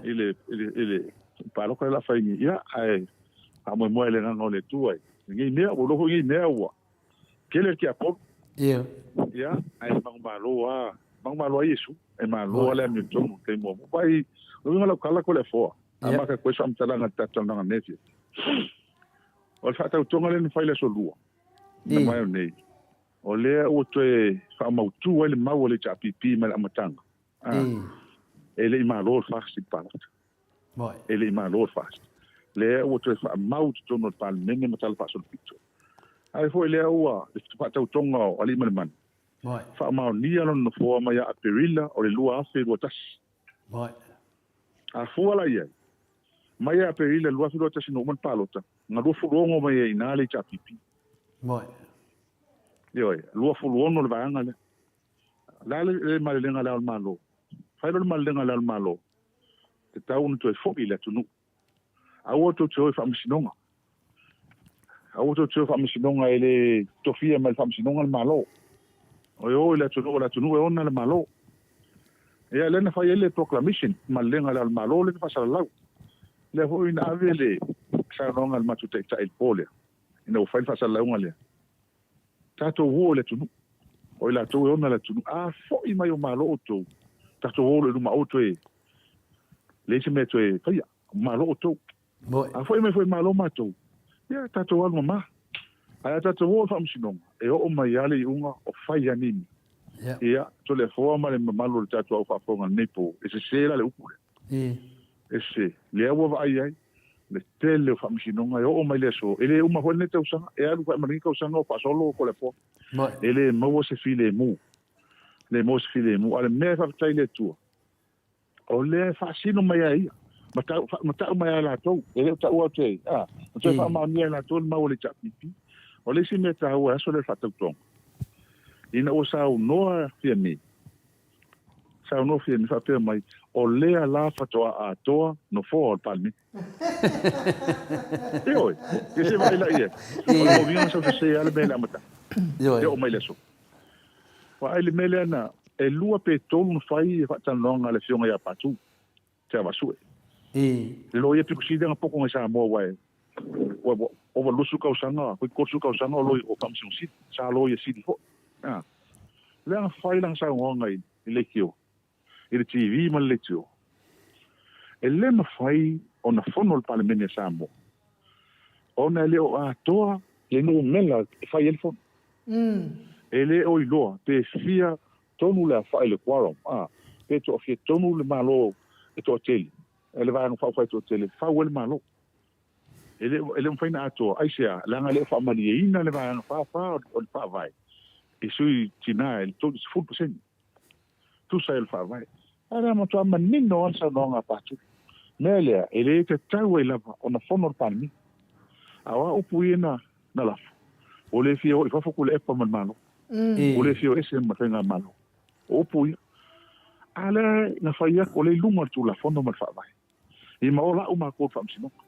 i le i le i le palota lea o le a fai nei. Ia, ae faamoemoe i le agaga o le Atua i lenei mea, ua iloa foi lenei mea ua tele le tiapolo. Ia. Ia, ae manumalo lava, manumalo ai Iesu, e malo lava le amiotonu i le taimi muamua. Vaai, o le uiga o lau tala Toleafoa, amata atu ai se faamatalaga i le tatou talanoaga nei afiafi. O le faatautoga lea na fai i le Aso Lua, na mavae nei, o lea ua toe faamautu ai le mau a le HRPP mai le amataga, e le i malo le FAST i le palota. E le i malo le FAST. Lea ua toe faamau i totonu o le Palemene ma Tala Faasolopito. Ae foi lea ua le faatautoga o Aliimalemanu, faamaonia lona nofoa mai ia Aperila o le 2021. A fua la i ai, mai ia Aperila 2021 ina ua uma le palota, na 26 mai ai i ina le HRPP. Ioe, 26 le vaega lea. O le a le malelega a Le Ao o le Malo? Fai loa le malelega a Le Ao o le Malo, tatau ona toe foi i le atunuu. Aua tou te o i faamasinoga. Aua tou te o i faamasinoga e le tofia mai le faamasinoga le Malo. O e o i le atunuu, o le atunuu e ona le Malo. Ia, lea na fai ai le proclamation, malelega a Le Ao o le Malo lea na faasalalau. Lea foi na ave le saunoaga a le matou Taitai i le po lea, ina ua fai le faasalalauga lea. Tatou o i le atunuu, o i latou e ona le atunuu. A foi mai o malo outou, tatou o loa i luma, aua toe leai se mea e toe faia, malo outou. A foi mai foi malo matou, ia tatou alu mama. Ae a tatou o i le faamasinoga, e oo mai lava le iuga o fai lava nei mea. Ia, Toleafoa ma le mamalu o le tatou au faafofoga i lenei po, e sese la le upu lea. Ese, lea ua vaai ai le tele o faamasinoga e oo mai le aso, e le uma foi lenei tausaga, e alu foi ma lenei tausaga o faasolo Toleafoa. E le maua se filemu, le maua se filemu. A o le mea e faafetai i le Atua, o lea e faasino mai ai ia, ma tau, ma tau mai ai latou, e le o taua atu ai, a, ma toe faamaonia e latou le mau a le HRPP. O le isi mea taua e aso lea le faatautoga, ina ua saunoa Fiame, Saunoa Fiame faapea mai, o lea la faatoa atoa nofoa o le Palemene. Ioe, ia se vaai la i ai. O le moviga na sau sese lava le mea i le amataga. E oo mai i le aso. Vaai le mea lea na, e lua pe tolu na fai e faatalanoaga a le Afioga ia Patu. Tiavasue. Le loia pito sili ana poko ngai Samoa aua e ua ova 20 tausaga, koe 30 tausaga o loi o Faamasino Sili, sa loia sili foi. A. Lea na fai lana saunoaga i le leitio, i le TV ma le leitio. E le mafai ona fono le Palemene a Samoa ona e le o atoa le numera e fai ai le fono. E le o iloa pe fia tonu le afa'i le quorum, a, pe toafia tonu le Malo e toatele, le Vaega Faaupufai e toatele, e fau ai le Malo. E le, e le mafai ona atoa. Aisea? Leaga e le o faamalieina le Vaega 44 o le Faavae i sui tina i le 30 pasene. Tusa ai o le Faavae. A lea matua manino lava le saunoaga a Patu. Mea lea, e le tatau ai lava ona fono le Palemene. A o a upu ia na, na lafo? Ua le fia o i fafo Tuilaepa ma le Malo. Ua le fia o ese ma Faigamalo. O upu ia. A lea na fai atu, o lea i luga o le Tulafono ma le Faavae. I ma o lau matou i le Faamasinoga.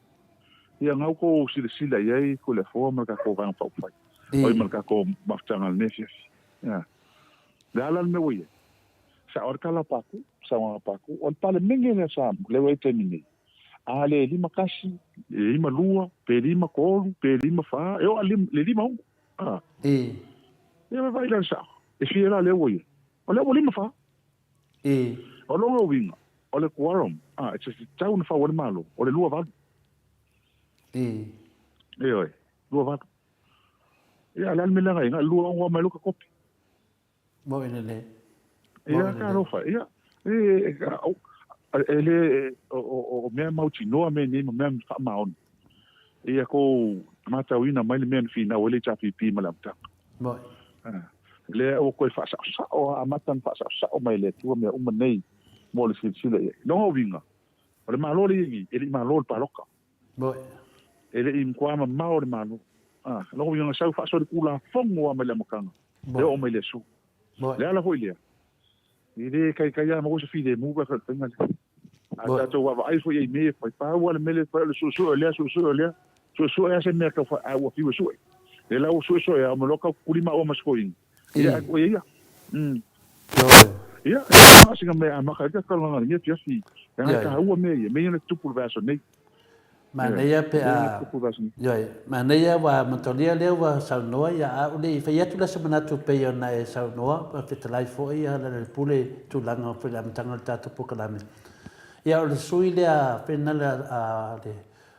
Ia na outou silasila i ai Tuilaefoa ma le tatou Vaega Faaupufai. Oi ma le tatou mafutaga i lenei afiafi. Ia. Le a la le mea ua i ai? Sao lava le tala a Paku, saunoaga a Paku, o le Palemene lea sa leo ai i le taimi nei, a le 51, le 52, pe 53, pe 54, e oo lava i le 56. A. Ia vaai la i le sao. E fia la lea ua i ai? O lea ua 54. O lona uiga, o le quorum, a, e tatau ona fau ai le Malo, o le 28. Ioe, 28. Ia, o le a le mea lea na i ai? Na o le 26 lava mai loa ka kopi. Moi lelei. Ia, talofa, ia, e, e le, o mea mautinoa mea nei ma mea faamaoni. Ia kou matauina mai le mea na finau ai le HRPP ma le amataga. Moi. Lea ua toe faasaosao, amata ona faasaosao mai e le Atua mea uma nei mo le silasila i ai. Lona uiga, o le Malo lea e i ai nei, e le i malo le paloka. Moi. E le i matua mamao le Malo. Lona uiga na sau faasolitulafono lava mai le amataga e oo mai le aso. Le ala foi lea, e le kaikai lava maua se filemu pe afai o le faiga lea. A tatou vaavaai foi i ai i mea ia e fai, pau lava le mea lea e fai o le suesue o lea, suesue o lea, suesue lava se mea tau fai, a ua fiu e sue. Lea la ua suesue lava, uma loa tau tutuli maua ma si toeaina, ia ae tuu ai ia. Ia, na o sina mea e amata ai le tatou talanoaga i lenei afiafi, leaga e taua mea ia, mea ia na tutupu i le vaiaso nei. Manaia pe a, ioe, manaia ua matalia lea ua saunoa ia a ua le i fai atu la se manatu pei ona e saunoa ua fetalai foi ia Lealailepule i tulaga foi i le amataga o le tatou polokalame. Ia o le sui lea pena le a le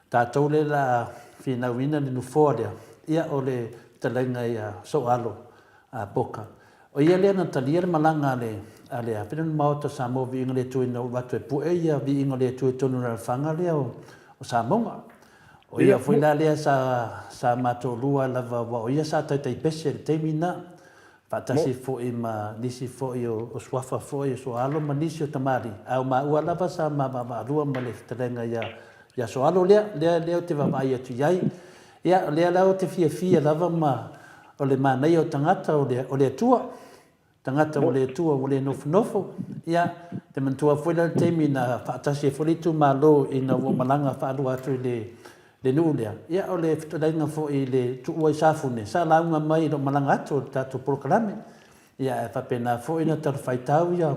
tatou lea la a finauina le nofoa lea, ia o le fetalaiga ia Sooalo a Poka. O ia lea na talia le malaga a le, a le Afioga le Maota o Samoa Viiga le Atua ina ua avatu e pue ia Viiga o le Atua i totonu o le alafaga lea o, o Samoga. O ia foi la lea sa, sa ma toalua lava aua o ia sa taitai pese i le taimi na, faatasi foi ma nisi foi o, o Suafa foi o Soalo ma nisi o tamalii, ae o maua lava sa ma vaavaalua ma le fetalaiga ia, ia Soalo lea, lea, lea ou te vaavaai atu i ai. Ia, o lea la ou te fiafia lava ma o le manaia o tagata o le, o le Atua, tagata o le Atua ua le nofonofo. Ia, te manatua foi la le taimi na faatasi ai foi le itumalo ina ua malaga faalua atu i le, le nuu lea. Ia, o le fetalaiga foi i le tuua i Safune, sa lauga mai i lou malaga atu o le tatou polokalame. Ia, ae faapena foi ona talafaitau ia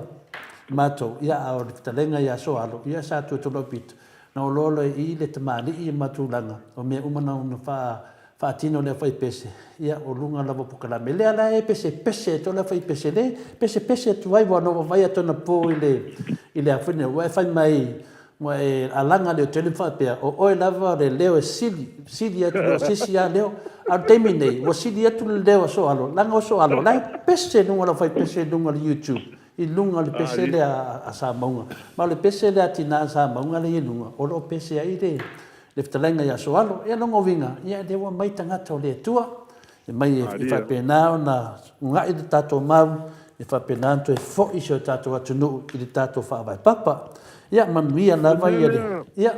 matou, ia, a o le fetalaiga ia Soalo, ia sa tua tolu pito, na oloolo e i le tamalii ma tulaga o mea uma na ona faa, faatino le aufaipese, ia, o luga lava o polokalame. Lea la e pesepese atu le aufaipese, le pesepese atu ai, ua na vaavaai atu anapo i le, i le a foi nei, ua e fai mai, Ua e alaga le tele ma faapea, o oe lava o le leo e sili, sili atu i lo se isi lava leo. A o le taimi nei, ua sili atu le leo a Sooalo, leaga o Sooalo, o la e pese i luga o lau faipese i luga o le YouTube, i luga o le pese lea a Samauga. Ma o le pese lea a Tina a Samauga lea e i luga, o lo o pese ai le fetalaiga ia Sooalo. Ia lona uiga, ia o lea ua aumai tagata o le Atua, E mai e faapena ona una'i le tatou mau, e faapena ona toe fo'i si o tatou atunuu i le tatou faavae papa. Ia manuia lava ia le, ia.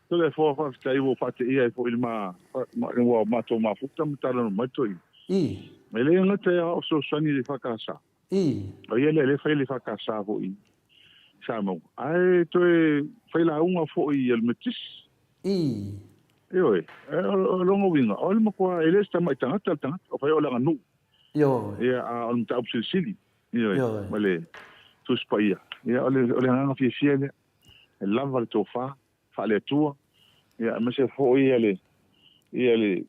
Tole foa faafetai ua faateia ai foi i le ma, ua matou mafuta ma talanoa mai toeaina. I. E le gata e ao fesoasoani i le EFKS. I. O ia lea lea fai le EFKS foi i Samoa. Ae toe fai lauga foi i le Metotisi. I. Ioe, o lona uiga, o le matua, e le o se tamai tagata le tagata, o fai o le aganuu. Ioe. Ia, a o le mataupu silisili. Ioe. Ioe. Ma le Tusi Paia. Ia, o le, o le agaga fiafia lea. E lava le tofa, faale-Atua, ia, aemaise foi ia le, ia le,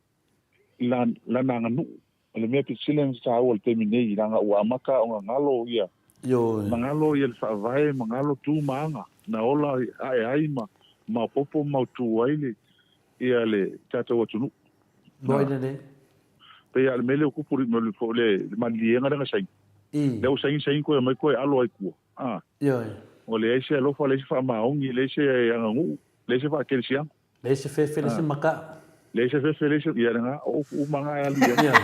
lana aganuu. O le mea pito sili ona taua i le taimi nei, leaga ua amata ona galo ia, Ioe. Magalo ia le faavae, magalo tu ma aga, na ola ae ai ma maopoopo ma mautu ai le, ia le tatou atunuu. Moi lelei. Pei lava o le mea lea ua tupu i le, le maliliega lea na saini. I. Lea ua saini saini koe aumai koe alo ai tua. A. Ioe. Ua leai se alofa, leai se faamaoni, leai se aganuu, leai se faakerisiano. Leai se fefe, leai se maka. Leai se fefe, leai se, ia lena, o upu uma na e alu i ai.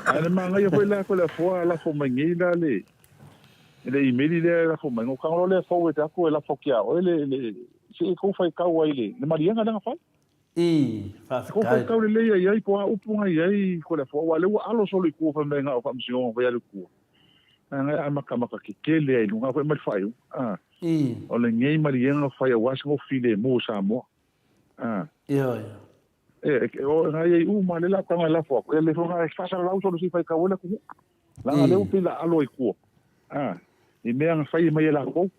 Ae na manaia foi la ko le afoa lafo mai nei la le le imeli lea e lafo mai. No kangalo lea forward atu e lafo ki a oe le le se e kou faitau ai le le maliega lea na fai. I, faafetai. Kou faitau lelei ai ai po a upu na i ai ko le afoa. Ua lea ua alo solo i kua fai mai na o faamasinoga fai alu i kua. Ngai a makamaka kekele ai luga foi mai le faaiuga. Ah. I. O lenei maliega fai aua se filemu o Samoa. Ah. Ioe. E, o ngai ai uma le la tanga la fo. E le fo ngai fasalalau solo si fai kau le ku. Langa le upi la alo i kua. Ah. I mea nga fai mai e lakou.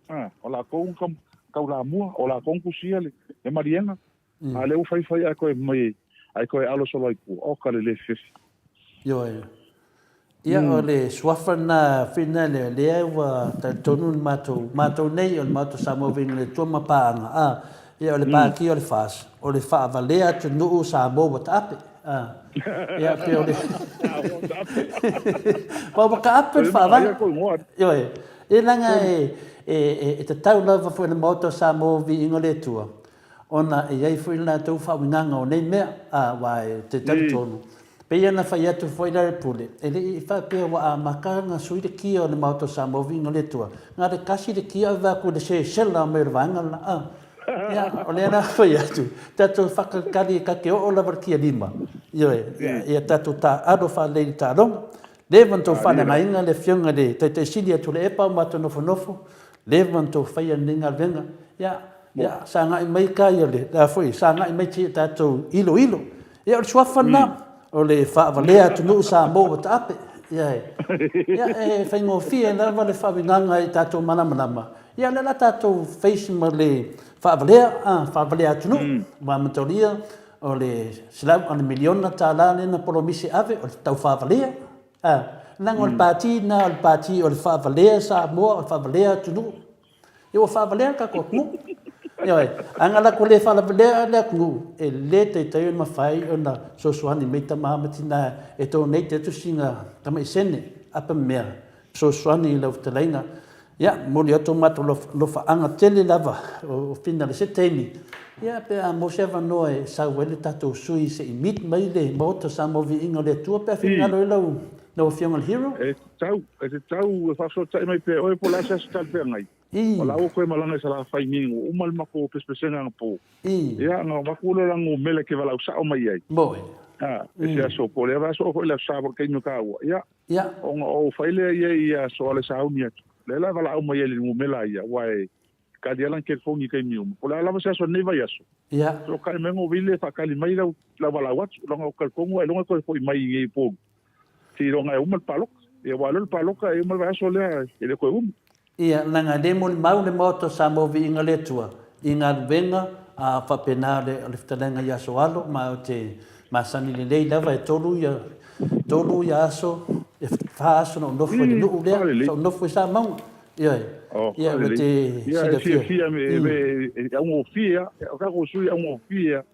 Ah, o lakou ka kau la mua, o lakou kusia le le maliega. A le u fai fai a koe mai ai koe alo solo ai kua. O ka le le fefe. Ioe. Ia, o le suafa lena whina lea, lea ua talitonu le matou, matou nei o le Maota Samoa Viiga le Atua ma paaga, a, ia o le Pātia o le FAS, o le faavalea atunuu Samoa ua taape, a, ia pei o le Aua ua taape le faavae. Ioe, ia leaga e, e, e tatau lava foi i le Maota o Samoa Viiga le Atua, ona e i ai foi le latou faauigaga o nei mea, a, aua e te talitonu, pei ona fai atu foi la le Pule, e le i faapea ua amata ona sui le kia o le Maota o Samoa Viiga o le Atua, na o le tasi le kia ave atu i le sesela mai o le vaega le la, a. Ia, o lea la fai atu, tatou faatalitali ta te oo lava i le kia lima, ioe, ia tatou taaalo faalelei i le taaloga. Leva ona tou faaleagaina le Afioga i le Taitai Sili a Tuilaepa o matou nofonofo, leva ona tou faia lenei galuega. Ia, ia, sagai mai tai o le a foi, sagai mai se i tatou iloilo. Ia, o le suafa lena, o le faavalea atunuu Samoa ua taape. Ia, ia, e faigofie lava le faauigaga i tatou malamalama. Ia, o lea o le a tatou face ma le faavalea, a, faavalea atunuu. Aua mataulia, O le $100 miliona lea na polomisi e ave, o le tau faavalea. A, leaga o le pati lena o le pati o le faavalea Samoa, o le faavalea atunuu. Ia ua faavalea le tatou atunuu. Ioe, a na latou le faalavelea le atunuu, e le taitai ona mafai ona fesoasoani mai tama ma tina e donate atu sina tamai sene apa mea fesoasoani i lau fetalaiga. Ia, momoli atu o matou alofaaga tele lava o Fina i se taimi, ia pe a maua se avanoa e sau ai le tatou sui se i meet mai le Maota Samoa Viiga o le Atua pe a finagalo ai lau lau Afioga i le Hero. E tatau, e tatau e faafesootai mai pea e oe po o le a se aso talafeagai. O la ua toe malaga i Salafai nei ua uma le matou pesepesega anapo. Ia, ona avatu lea o lana numera e te valaau sao mai ai. Moe. A, i se aso, po o lea vaiaso foi le Aso Sa po o le taimi o taua. Ia, ona ou fai lea i ai i aso o le sauni atu. Lea la e valaau mai ai i le numera ia, aua e kali lava lana telefoni i taimi uma. Po o le a lava se aso o lenei vaiaso, fesootai mai ona ou vili lea e faatali mai lau valaau atu, leaga ou te talitonu ailoga e toe foi mai i inei i Upolu, seiloga e uma le palota. Ia aua o le palota e uma le vaiaso lea e le toe umi. Ia, leaga e le molimau le Maota o Samoa Viiga le Atua i galuega a faapena o le fetalaiga i aso alo, ma ou te masani lelei lava e tolu ia aso, e fa aso na ou nofo i le nuu lea, sa ou nofo i Samauga. Ioe. Ia, ua te silafia. Ia, e fiafia, e augofie lava. O tatou sui e augofie lava.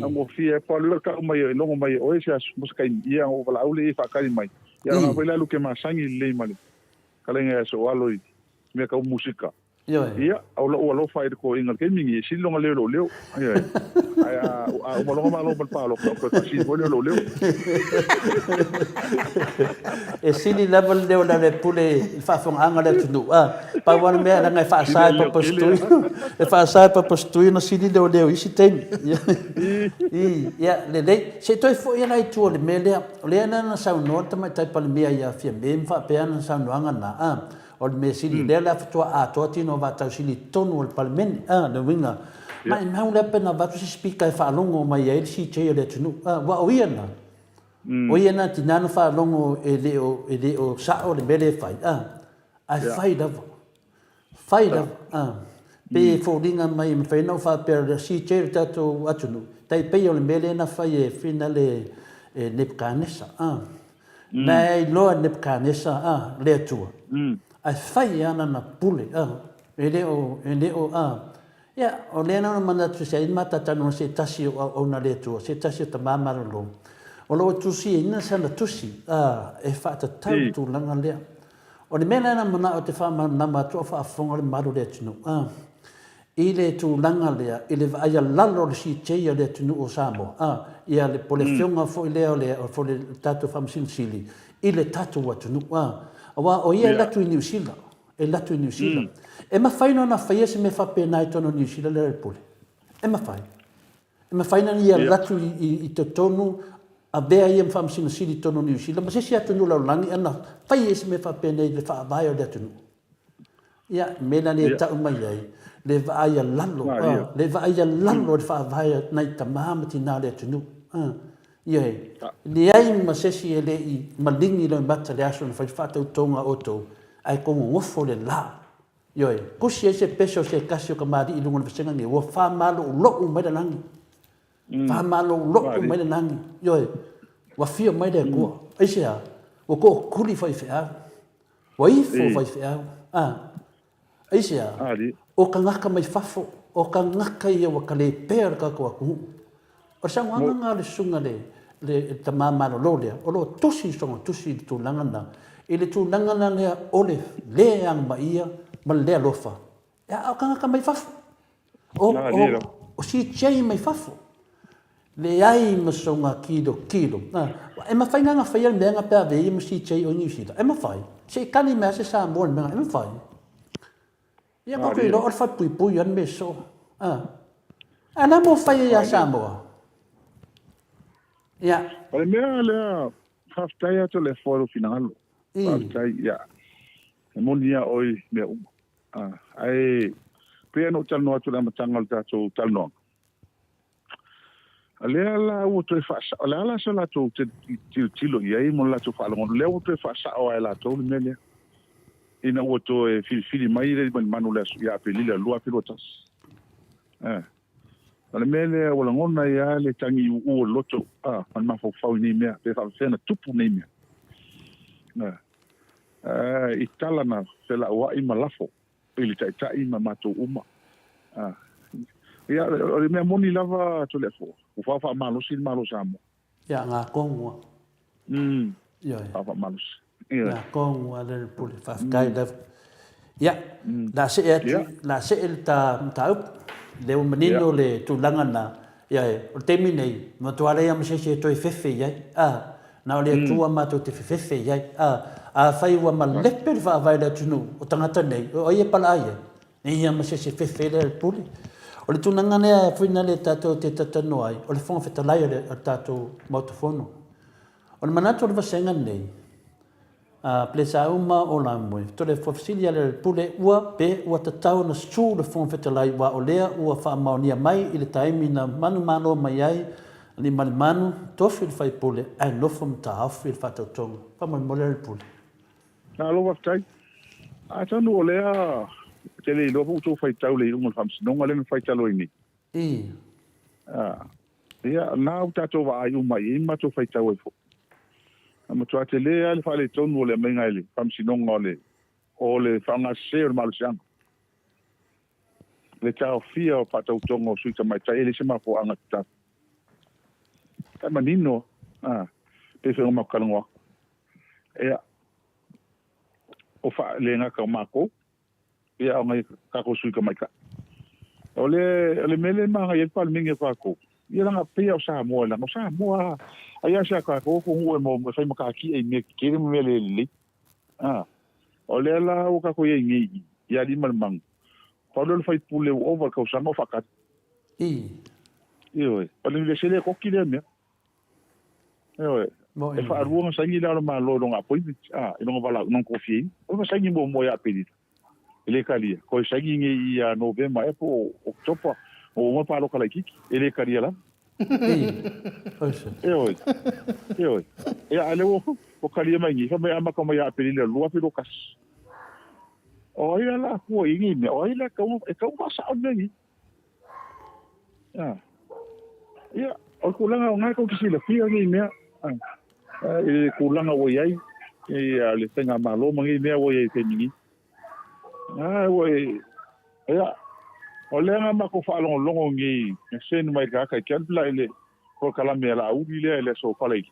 Augofie lava. Pau lea o le tau mai, e logo mai e oe se aso mo se taimi, ia ona ou valaau lea e faatali mai. Ia, o lena foi la e te masani lelei ma le Kalaiga ia Soalo i mea tau musika. Ioe. Ia, o lou alofa i le toeaina i le taimi lenei, e sili lona leo i lou leo. Ioe. Ae a, a uma loa ona malo ma le palota, ona toe faasili foi lea o lou leo. E sili lava le leo o Lealailepule i le faafofogaaga a le atunuu. A, pau lava le mea, leaga e faasa e Papa Setuino, e faasa e Papa Setuino sili le leo i isi taimi. I, ia, lelei. Se i toe foi la i tua i le mea lea. O lea na na saunoa le Tamaitai Palemia ia Fiame ma faapea ana saunoaga na, a, o le mea sili, lea la faatoa atoa tino o vaatausili i totonu o le Palemene, a, le uiga, maimau lea pe na avatu se Speaker e faalogo mai ai le CJ o le atunuu, a, aua o ia na, o ia na tina na faalogo e le o, e le o sao le mea lea e fai, a, ae fai lava. Fai lava, a. Pei e foliga mai e mafai ona ou faapea o le CJ o le tatou atunuu, tai pei o le mea lea na fai e Finale e Nebukanesa, a. Na e iloa e Nebukanesa, a, le Atua. Ae fai lava lana pule, a. E le o, e le o, a. Ia, o lea na ona manatu se ai matatanoa se tasi o auauna a le Atua, se tasi o tama malolo, o lo o tusiaina sana tusi, a, e faatatau le tulaga lea. O le mea lea na manao ou te faamalamalama atu a o faafofoga le mamalu o le atunuu, a, i le tulaga lea, i le vaaia lalo o le CJ a le atunuu o Samoa, a, ia le, po o le afioga foi lea o le, o le tatou Faamasino Sili i le tatou atunuu, a. Aua o ia e alu atu i Niu Sila, e alu atu i Niu Sila. E mafai ona faia se mea faapena i totonu o Niu Sila Lealailepule? E mafai. E mafai ona ia alu atu i totonu, avea ia ma Faamasino Sili i totonu o Niu Sila ma se isi atunuu lalolagi ana fai ai se mea faapenei i le faavae o le atunuu. Ia, mea la lea e tau mai ai, le vaai a lalo, le vaai a lalo i le faavae a nai tama ma tina o le atunuu. Ioe, leai ma se isi e le i maligi loimata i le aso na fai faatautoga a outou, ae togogofo le la. Ioe, tusi ai se pese o se tasi o kamali'i i luga o le vasega nei, ua fāmaloulou mai le lagi. Fāmaloulou mai le lagi. Ioe, ua afio mai le Atua. Aisea? Ua tootuli faifeau. Ua ifo faifeau. A. Aisea? O tagata mai fafo, o tagata ia ua talepea le tatou atunuu. O le saunoaga lena a le susuga i le tama malolo lea, o lo o tusi i sona tusi i le tulaga lena, i le tulaga la lea o le le agamaia ma le le alofa, a o tagata mai fafo, o CJ mai fafo, leai ma sona tilotilo. E mafai la ona faia le mea lena pe a avea ia ma CJ o i Niu Sila? E mafai. Se i tali mai lava se Samoa i le mea lena, e mafai. Ia tatou te iloa o le falepuipui lava le mea soo. A. A na mo fai ai ia Samoa? Ia. O le mea lea, Faafetai atu le Afoa i lou finagalo. Faafetai, ia. E moni lava oe i mea uma. Ae pei ona ou talanoa atu i le amataga o le tatou talanoaga, o lea la ua toe faasao, o le a la se latou tilotilo i ai ma le latou faalogologo, lea ua toe faasao lava e latou le mea lea, ina ua toe filifili mai le Aliimalemanu i le aso ia Aperila 2021. O le mea lea ua lagona ai lava le tagi uuu o le loto ma le mafaufau i nei mea, pe faapefea ona tupu nei mea. I tala na felauai ma lafo i le Taitai ma matou uma. Ia, o le mea moni lava Toleafoa, ua faafamalosi le Malo o Samoa. Ia, gakong ua. Ioe. Faafamalosi. Gakong ua le pule. Faafetai lava. Ia, la see atu, la see le ta mataupu. Lea ua manino le tulaga lena. Ioe, o le taimi nei, matua leai lava ma se isi e toe fefe i ai. A, na o le Atua matou te fefefe i ai. A, afai ua malepe le faavae i le atunuu o tagata nei, o ai e palaai ai? Nei lava ma se isi e fefe lea le pule. O le tulaga lea foi na le tatou te talanoa ai, o le Fofoga Fetalai o le tatou Maota Fono. O le manatu o le vasega lenei, a Pelesauma o Lamoe, tole fesili a le pule ua pe ua tatau ona sue le Fofoga Fetalai aua o lea ua faamaonia mai i le taimi na manumalo mai ai Aliimalemanu, tofi le faipule ae nofo ma taofi le faatautoga. Faamolemole le pule. Malo faafetai. Atonu o lea ou te le iloa po ua outou faitau i le iuga o le faamasinoga lea na fai talu ai nei. Ia, o lena ua tatou vaai uma i ai ma matou faitau ai foi. Na matua tele lava le faaletonu o le aumaiga e le faamasinoga o le, o le faaaogasese o le malosiaga. Le taofia o faatautoga o sui tamaitai e leai se mafuaaga tatau. E manino, a, pei foi ona matou talanoa atu. Ia, o faalegaga o matou, ia, o nai tatou sui tamaitai. O le, o le mea lea e manaia ai le Palemene o tatou, ia leaga pei lava o Samoa, leaga o Samoa lava, ai lava si a tatou atunuu e maua, e fai matatia i mea tetele ma mea le lelei. A, o lea la ua tatou i ai nei i, i Alii ma le Manu, pau lea o le faipule ua ova le tausaga o faatali. Ioe, o le se le koki lea mea. Ioe. E faalua ona saini Le Ao o le Malo i lona appointment, a, i lona valaau, i lona tofiaina. O lona saini muamua ia Aperila, e le talia. Toe saini nei ia Novema ea po o Oketopa, ua uma le palota laitiiti, e le talia lava. Ioe. Ioe. Ia, a o lea ua talia mai nei, fai mai e amata mai ia Aperila 2021. O ai la la fua i nei mea? O ai la e tatau ona faasao le mea nei? Ia, o le tulaga o lena tou te silafia nei mea, i le tulaga ua i ai ia le faigamalo ma nei mea ua i ai i le taimi nei. Ia, o lea na matou faalogologo nei, e send mai i le tagata i Canberra i le polokalame a Laauli lea i le aso Faraile.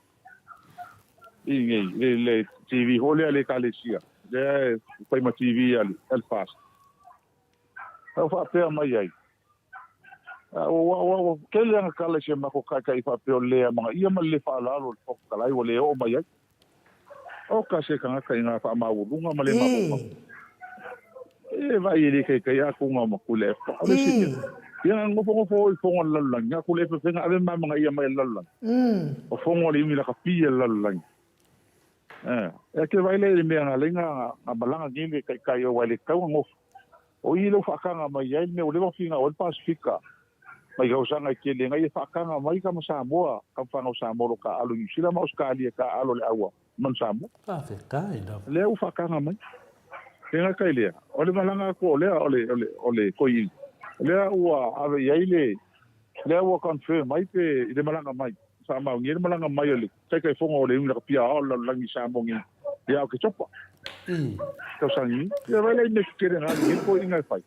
I nei, i le TV foi lea a le Ekalesia, lea e fai ma TV a le FAST. Sa ou faapea mai ai, Ua tele ana tala i si a matou taitai faapea o le le amanaia ma le le faaaloalo o le Fofoga Fetalai ua le oo mai ai. Oka se tagata i ngā faamaualuga ma le mafaufau. E vaai e le taitai a kou ngā makule e wha. Ore se mea. Ia ngā nofonofo o i fongo le lalolagi, ngā kule e whawhenga ave mamanaia mai le lalolagi. O fongo le iungi laka pia le lalolagi. E ke vaai lea i le mea na ala ai na malaga nei le taitai aua e le tatau ona nofo. O i lea ua faataga mai ai le mea ua leva ona finau ai le Pasefika mai tausaga e tele ina ia faataga mai tama Samoa, tama fanau Samoa o lo o taaalo i Niu Sila ma Ausetalia e taaalo i le aua manu Samoa. Faafetai lava. Lea ua faataga mai. E gata i lea, o le malaga atu o lea o le, o le, o le toeaina, lea ua ave i ai le, lea ua confirm ai pe i le malaga mai, faamaonia le malaga mai o le Taitaifono o le Iuni Lakapia Aoao o le Lalolagi i Samoa nei ia Oketopa. Tausaga nei. Ia vaai la i mea tetele na alu i ai toeaiina e fai.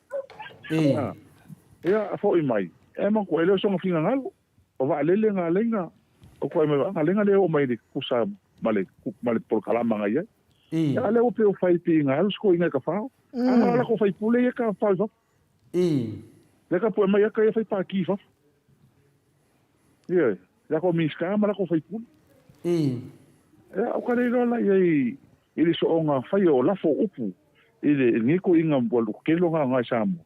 Ia foi mai, e manatua e le o soona finagalo, o vaalele na alai na o toai mai na alai na le oo mai i le tutusa ma le ma le polokalama na i ai. Ia a lea ua pei o fai pei na alu se toeaiina e tafao. A na o latou faipule ia e tafafao i fafo. Lea ka poe mai aka ia fai paki i fafo. Ioe, lako Minisita ma lako sui usufono. Ia, o ka le iloa la i ai i le soonga faia o lafo o upu i le lenei toeaiga ua tele lona aoga i Samoa.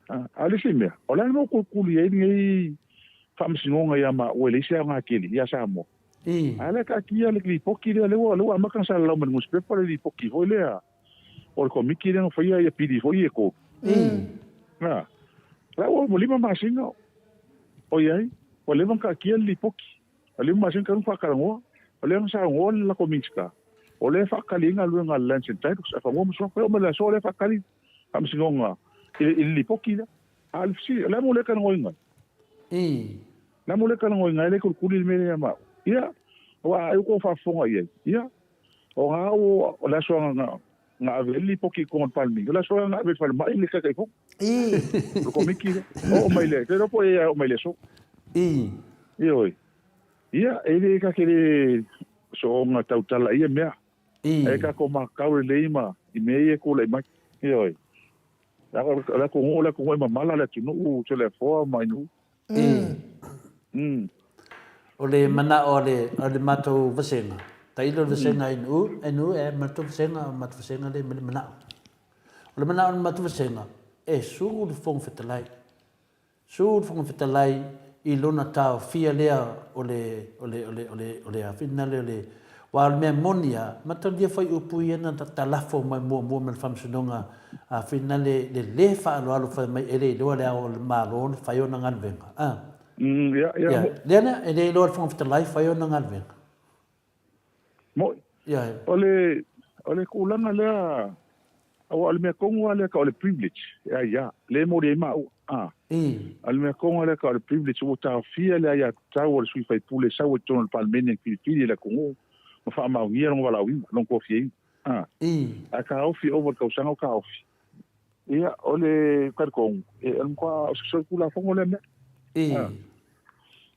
A o le isi mea, o le a le mea ua kulikuli ai lenei faamasinoga ia maua e leai se aoga tele ia Samoa? A lea taatia le lipoti lea, lea ua, lea ua amata ona salalau mai le nusipepa le lipoti foi lea o le komiti lea na faia ia pili foi ia e tolu. A, la ua ua 5 masina o i ai, ua leva ona taatia le lipoti. Ua 5 masina talu ona faatalanoa, o lea na saunoa le latou Minisita, o lea e faatali ai galuega a le Lands and Titles, a Fanua ma Suafa. E oo mai le aso o lea e faatali Faamasinoga i le lipoti lea. A o le fesili, o le a mo lea talanoaina ai? Le a mo lea talanoaina ai, lea e tulituli le mea lea ia maua? Ia, aua ai ua tou faafofoga i ai, ia, o na ua, o le aso na, na ave ai le lipoti i totonu o le Palemene, o le aso na ave i le falemai le Taitaifono. O le komiti lea. Oo mai le, te iloa po o ia e oo mai le aso. Ioe. Ia, e le ta te le soona tautala i ia mea. Ae tatou matau lelei ma i mea ia e tulai mai. Ioe. O le atunuu, o le atunuu e mamala le atunuu Toleafoa ma Ainuu. O le manao a le, a le matou vasega, tailo le vasega Ainuu, Ainuu e matou vasega, o matou vasega le ma le manao. O le manao o le matou vasega, e sulu le Fofoga Fetalai. Su le Fofoga Fetalai i lona taofia lea o le, o le, o le, o le, o le a foi lena o le, aua o le mea moni lava, mataulia fuaiupu ia na talafo mai muamua mai le Faamasinoga a foi lena le, le le faaaloalo fai mai e le iloa le Ao o le Malo ona fai ona galuega. A. Ia, ia, Ia, lea na, e le iloa e le Fofoga Fetalai fai ona galuega. Moi. Ia. O le, o le tulaga lea, aua o le mea tonu lava lea tau o le privilege, e aia, lea e momoli ai maua. A. O le mea tonu lava lea tau o le privilege, ua taofia le aiatatau a le sui faipule e sau ai i totonu o le Palemene e filifili e le atunuu ma faamaonia lona valaauina, lona tofiaina. A. Ae taofi ova i le tausaga o taofi. Ia, o le talitonu, e, o le matua, o se solitulafono lea mea. A.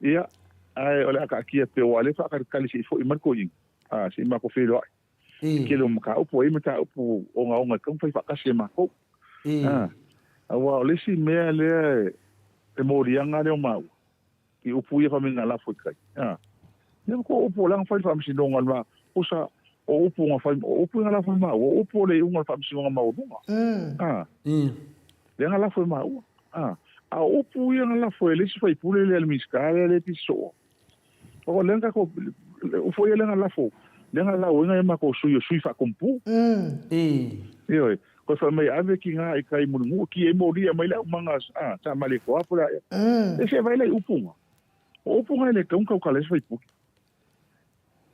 Ia, ae o le a taatia pea, aua o lea e faatalitali se i foi mai le toeaina, a, se i matou feiloai. I tele o mataupu, e i ai mataupu ogaoga e tatau ona fai faatasi e matou. A, aua o le isi mea lea e moliaga lea o maua, i upu ia fai mai na lafo i tai. A, ia ko upu o le a na fai le faamasinoga o le ma, pusa, o upu na fai, o upu na lafo e maua, o upu o le iuga o le faamasinoga maualuga. A, lea na lafo e maua. A, a o upu ia na lafo e le isi faipule lea le Minisita lea le pisi soo. O lea na tatou, upu ia lea na lafo, lea na lauina e matou sui o sui faakomupu. Ioe, koe fai mai ave ki ngā i kai Mulinuu, ki e moli e mai le aumaga a, sa male koa po le aia. E se vai lai upu nga. O upu nga le kaun kau kala se faipule.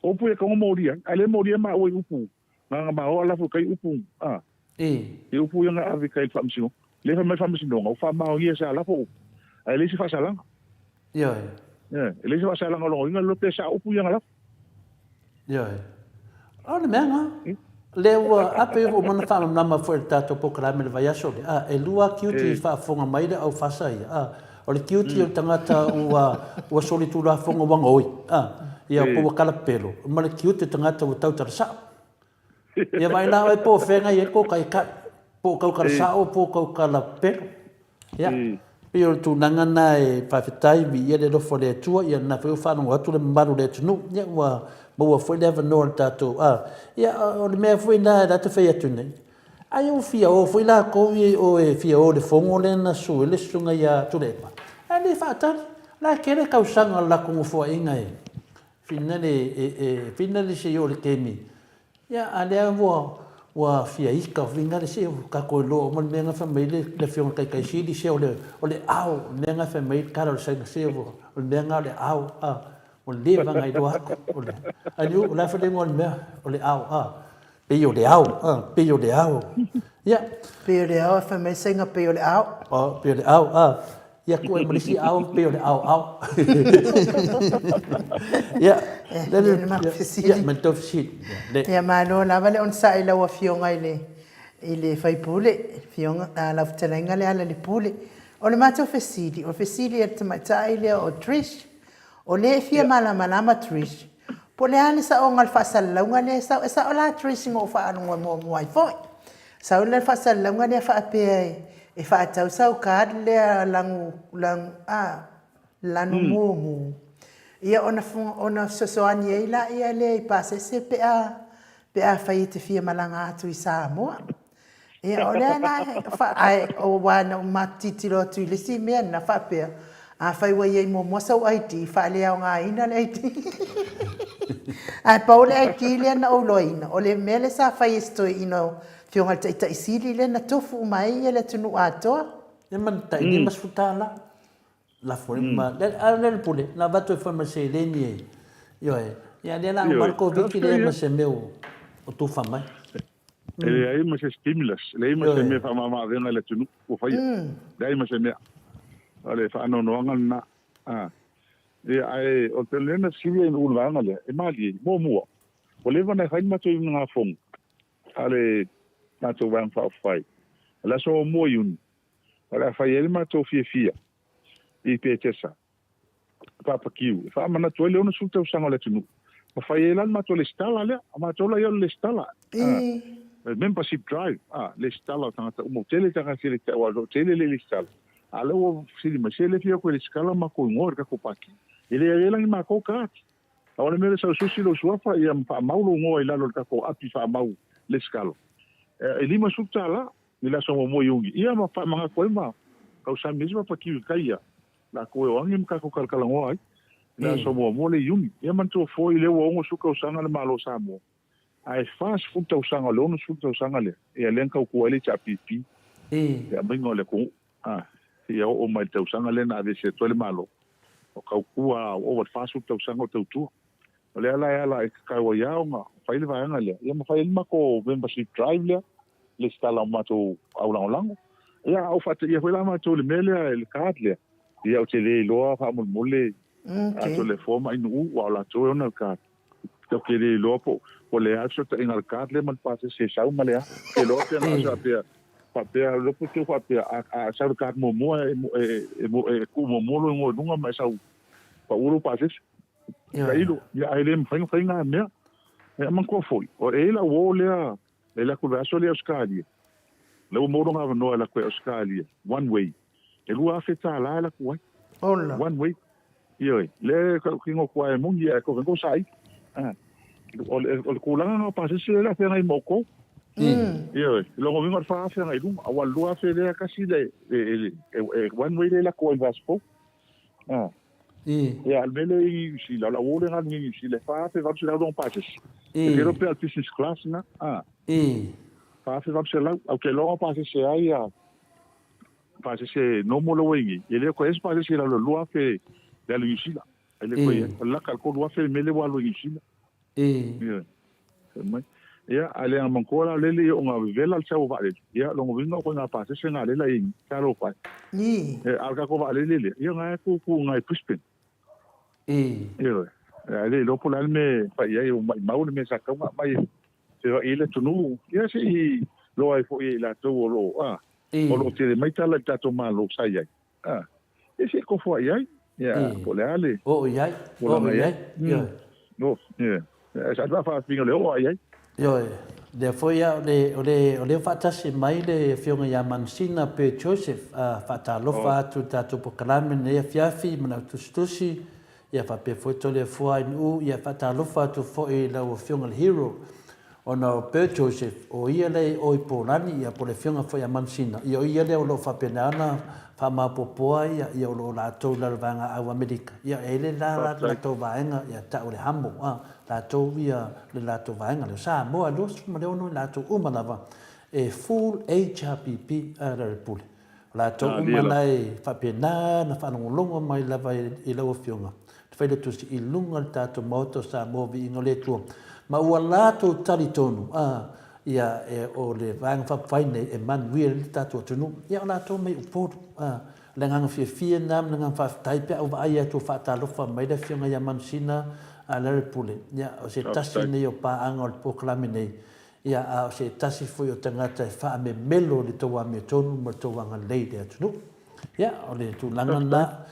O upu e kaunga moli ai, a le moli e ma ua i upu. Nga nga ma o ala fo kai upu, a. I upu ia nga ave kai whaamisino. Le fai mai whaamisinoga, o whaamaonia sa lafo upu. A e le isi whaasalaga. Ioe. E le isi whaasalaga o longa inga lo pe sa upu ia nga lafo. Ioe. O le mea nga. Le ua ape ua mana whaamamlama foi le tātou polokalame le vaiaso lea. A, e lua kiuti i faafofoga mai le au fasa ia. A, o le kiuti o le tagata ua, ua solitulafono ua gaoi. A, ia po ua kalapelo. Ma le kiuti o le tagata ua tautala sao. Ia vaai la oe po o fea e i ai le kōkaikaʻi, po o kaukala sao po o kaukala pelo. Ia, pei o le tulaga lena e faafetai, viia le alofa o le Atua, ia lena foi ua faalogo atu le mamalu o le atunuu, ia ua maua foi le avanoa o le tatou, a, ia o le mea foi lena la te fai atu nei, ai ua fia o foi latou ia i o e fia o i le fono lea na susu ai le susuga ia Tuilaepa, ae le faatali, o la e tele tausaga o le latou nofoaiga e finale e finale se i oo i le taimi Ia, a lea ua ua fia ika finale se ua tatou iloa uma le mea na fai mai le le afioga i le Taitaisili se o le o le ao, le mea na fai mai le tala o le Saina se ua o le mea na o le ao, a, ua leva ona iloa atu o le a o le a foi le igoa o le mea o le ao, a, pei o le ao, a, pei o le ao. Ia. Pei o le ao, fai mai le Saina pei o le ao. O, pei o le ao, a. Ia tuu ai ma le isi ao pei o le aoao. Ia, le le ma fesili. Ia, ma le tou fesili. Le. Ia malo lava le onosai i lau Afioga i le i le sui usufono, Afioga lau fetalaiga Lealailepule. O le matou fesili, o le fesili a le tamaitai lea o Trish, o lea e fia malamalama Trish, po o le a le saoga o le faasalalauga lea e sau. E sao la Trish na ou faalogo muamua ai foi. Sau le faasalalauga lea faapea e faatau sau card lea lanu, lanu, a, lanu mumu. Ia ona, ona fesoasoani ai laia lea i pasese pe a, pe afai e te fia malaga atu i Samoa. Ia o lea la, ae aua na ou tilotilo atu i le isi mea na faapea, Afai ua i ai muamua sau ID, faaleaogaina le ID. Ae pau le ID lea na ou iloaina, o le mea lea sa fai e si toeaina o Afioga i le Taitai Sili lea na tofu uma ai le atunuu atoa. Ia ma le tai $50. Lafo ai ma, a o le pule, na avatu ai foi ma le seleni e, ioe, ia lea la uma le Koviti leai ma se mea o tufa mai. E leai ma se stimulus, e leai ma se mea faamama-avega i le atunuu ua faia. Leai ma se mea. O le faanoanoaga lena. A. Ia, ae o le mea na fesili ai i le vaega lea, e malie, muamua, ua leva ona fai le matou iugafono a le matou Vaega Faaupufai, o le aso 1 Iuni, o le a fai ai le matou fiafia i Petesa, Papakiu, e faamanatu ai le 60 tausaga o le atunuu, ma fai ai la le matou lesitala lea. O matou la ia o le lesitala, a, membership drive, a, lesitala o tagata uma. Ua tele tagata e le tau, aua ua tele le lesitala. A o lea ua fesili mai, se le fia o toe lesitala matou igoa i le tatou pati. E le avea la ni matou card. A o le mea lea sau susi lou suafa ia ma faamau lou igoa i lalo o le tatou api faamau lesitala. E $50 i le aso muamua o Iuni, ia ma faamanatu ai ma tausami ai se Papakiu i tai ia latou e o age ma tatou talatalanoa ai i le aso muamua lea i Iuni. Ia manatua foi lea ua 60 tausaga le Malo o Samoa, ae 40 tausaga o le 60 tausaga lea, ia lea na tautua ai le HRPP, le aumaiga o le atunuu, a, seia oo mai i le tausaga lea na aveese atu ai le Malo. O tautua ua ova i le 40 tausaga o tautua. O lea la e ala e tatau ai lava ona fai le vaega lea, ia ma fai ai le matou membership drive lea, lesitala o matou aulagolago. Ia, a ou faateia foi la matou i le mea lea, i le card lea, ia ou te le iloa faamolemole Toleafoa ma Ainuu, aua o latou e ona le card. Ou te le iloa po o le a le fesootaiga a le card lea ma le pasese e sau ma le a. Ou te iloa pe na o se faapea, faapea, le iloa po o faapea, a sau le card muamua e tuu muamua lou igoa i luga ma e sau pau lou pasese. Tailo, ia ae le mafai ona fai na mea. Ia manatua foi, o e i ai lau uo lea e alu atu i le vaiaso lea i Ausetalia, lea ua maua lona avanoa e alu atu ai i Ausetalia, one way, e $2,000 e alu atu ai. Ola. One way. Ioe, lea e tautino atu lava e moni ae tovai tou saili. O le, o le tulaga lena o pasese lea o le a feagai ma outou. Ioe, i lona uiga o le 4,000 agai i luga, aua o le 2,000 lea tasi le, e, e, one way lea e alu atu ai i le vaiaso fou. Ia, a o le mea lea i Niu Sila, o lau uo lea na alu i Niu Sila, e $4,800 lona pasese. E te iloa pe a o le business class lena, a. $4,800. Ae ou te iloa na pasese ai ia pasese normal lea ua i ai nei, e le toe i ai se pasese i lalo o le $2,000 le alu i Niu Sila. E le toe i ai. O le laka i le $3,000 le mea lea ua alu ai i Niu Sila. Ioe. Fai mai. Ia, a le manatua la lele i ona vevela le sau o vaalele, ia, lona uiga o ituaiga pasese na lea la i ai, talofa e. A o le tatou vaalele lea, ia na e tutu i ina i Brisbane. Ioe. Ae le iloa po o le a le mea e fai i ai, ua maimau le mea sa tatau ona aumai e feoai ai le atunuu. Ia se i iloa ai foi e i latou o lo o, a, o lo o tele mai tala i le tatou Malo sa i ai. A, e se i tofu i ai, ia, po o le a le. Oo i ai, oo i ai, ioe. No, ioe. Sa faafinga le oo i ai. Ioe, lea foi a o le, o le, o lea ua faatasi mai le Afioga ia Manusina Bert Joseph, a faatalofa atu i le tatou polokalame i lenei afiafi, ma lau tusitusi, ia faapea foi Toleafoa Ainuu, ia faatalofa atu foi i lau Afioga i le Hero, Ona o Bert Joseph, o ia lea i o i Pōlani, ia po o le afioga foi a Manusina, ia o ia lea o lo o faapena ona faamaopoopoa ia, ia o lo o latou i lalo vaega au Amerika. Ia e le la la le latou vaega, ia tau le hamo, a, latou ia le latou vaega lea. O Samoa e 26 i latou uma lava e full HRPP a le Pule. O latou uma la e faapena ona faalogologo mai lava i lau Afioga, le Failautusi, i luga o le tatou Maota o Samoa, Viiga o le Atua, ma ua latou talitonu, a, ia, e, o le Vaega Faaupufai nei e manuia ai le tatou atunuu. Ia, o latou mai Upolu, a, o le agaga fiafia lena ma le agaga faafetai pe a ou vaai atu o faatalofa mai le Afioga ia Manusina Larry Pule. Ia, o se tasi lenei o paaga o le polokalame nei, Ia, a o se tasi foi o tagata e faamemelo i le tou amiotonu ma le tou agalelei i le atunuu. Ia, o le tulaga lena.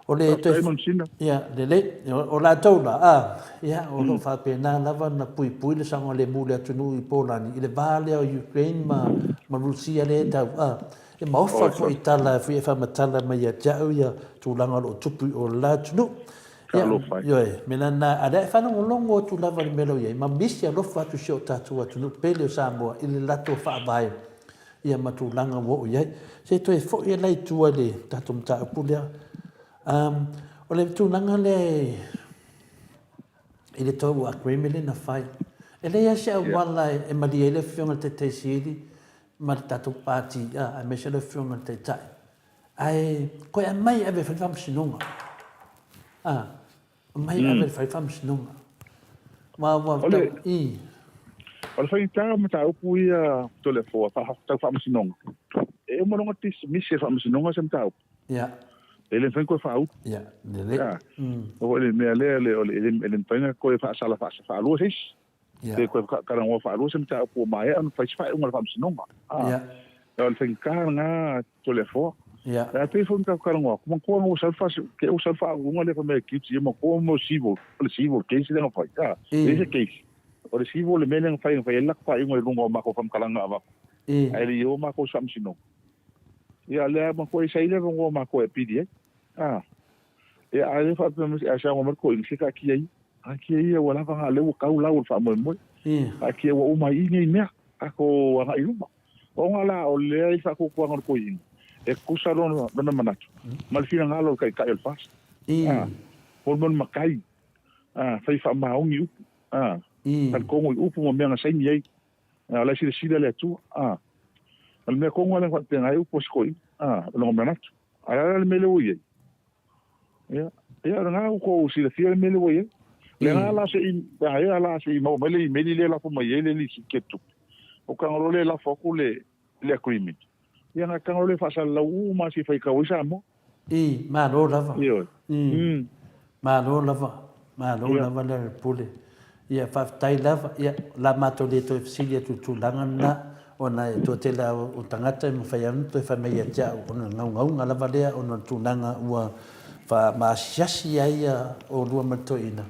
O le toe... Ia, lelei. O latou la, a, ia, o lo o faapena lava ona puipui le saogalemu o le atunuu i Polani i le va lea o Ukraine ma, ma Rusia lea e tau, a. E maofa foi i tala e faamatala mai ia te au ia tulaga o lo o tupu i o le la atunuu. Ia, ioe, mea lena, a lea e faalogologo atu lava i le mea la ua i ai, ma misi alofa atu i si o tatou atunuu pele o Samoa i le latou faavae, ia ma tulaga ua oo i ai. Se i toe foi la i tua i le tatou mataupu lea. O le tulaga lea i le tou agreement lea na fai, e leai lava se auala e malie ai le Afioga i le Taitai Sili ma le tatou Pati, aemaise le Afioga i le Taitai, ae toe aumai e ave e fai le faamasinoga. Aumai ave e fai le faamasinoga. Ua, ua, o le, i. O le faigata o mataupu ia Toleafoa tau faamasinoga, e uma loa ona dismiss e faamasinoga se mataupu. Ia. E le mafai ona toe faaulu. Ia, lelei. O foi le mea lea, e le mafai ona toe faasala faalua se isi. Pe toe talanoa faalua se mataupu ua maea ona fai se faaiuga a le Faamasinoga. O le faigata lena Toleafoa. Ae pei foi ona tatou talanoa atu, manatua ua sau le te ua sau le faauuga lea fai mai e guilty, ia manatua mo civil, o le civil case lea na fai. E leai se case. O le civil le mea lea na fai, na fai ai le latou faaiuga i luga o matou faamatalaga na avatu. Ae le i o matou i se Faamasinoga. Ia lea manatua e sa i ai le avanoa o matou e apili ai. Ia a le faapea mai, a saunoa mai le toeaina, se taatia ia. Taatia ia ua lava na, lea ua tau lau o le faamoemoe. Taatia ua uma ai i i nei mea, tatou agai i luma. Ona la o lea i le faatuatuaga o le toeaina, e tutusa lona, lona manatu ma le finagalo o le taitai o le FAST. A, molimoli matai, a, fai faamaoni upu, a, talitonu i upu ma mea na saini ai. A, o la e silasila le Atua. A, o le mea tonu lava lea na faapena ai upu a si toeaina, a, o lona manatu. Ae a la le mea lea ua i ai? Ia, ia o lena ua tou silafia le mea lea ua i ai. Lena la se i, ae la se i maua mai le imeli lea e lafo mai ai le lisiti o tupe. O tago loa lea e lafo atu le, le agreement. Ia na tago loa lea e faasalalau uma se i faitau ai Samoa. I, malo lava. Ioe. I, malo lava. Malo lava Lealailepule. Ia, faafetai lava. Ia, o le a matou le toe fesili atu i le tulaga lena, ona e toatele lava o tagata e mafai lava ona toe fai mai ia te au, ona o le naunauga lava lea ona o le tulaga ua faamaasiasi ai oulua ma le toeaina.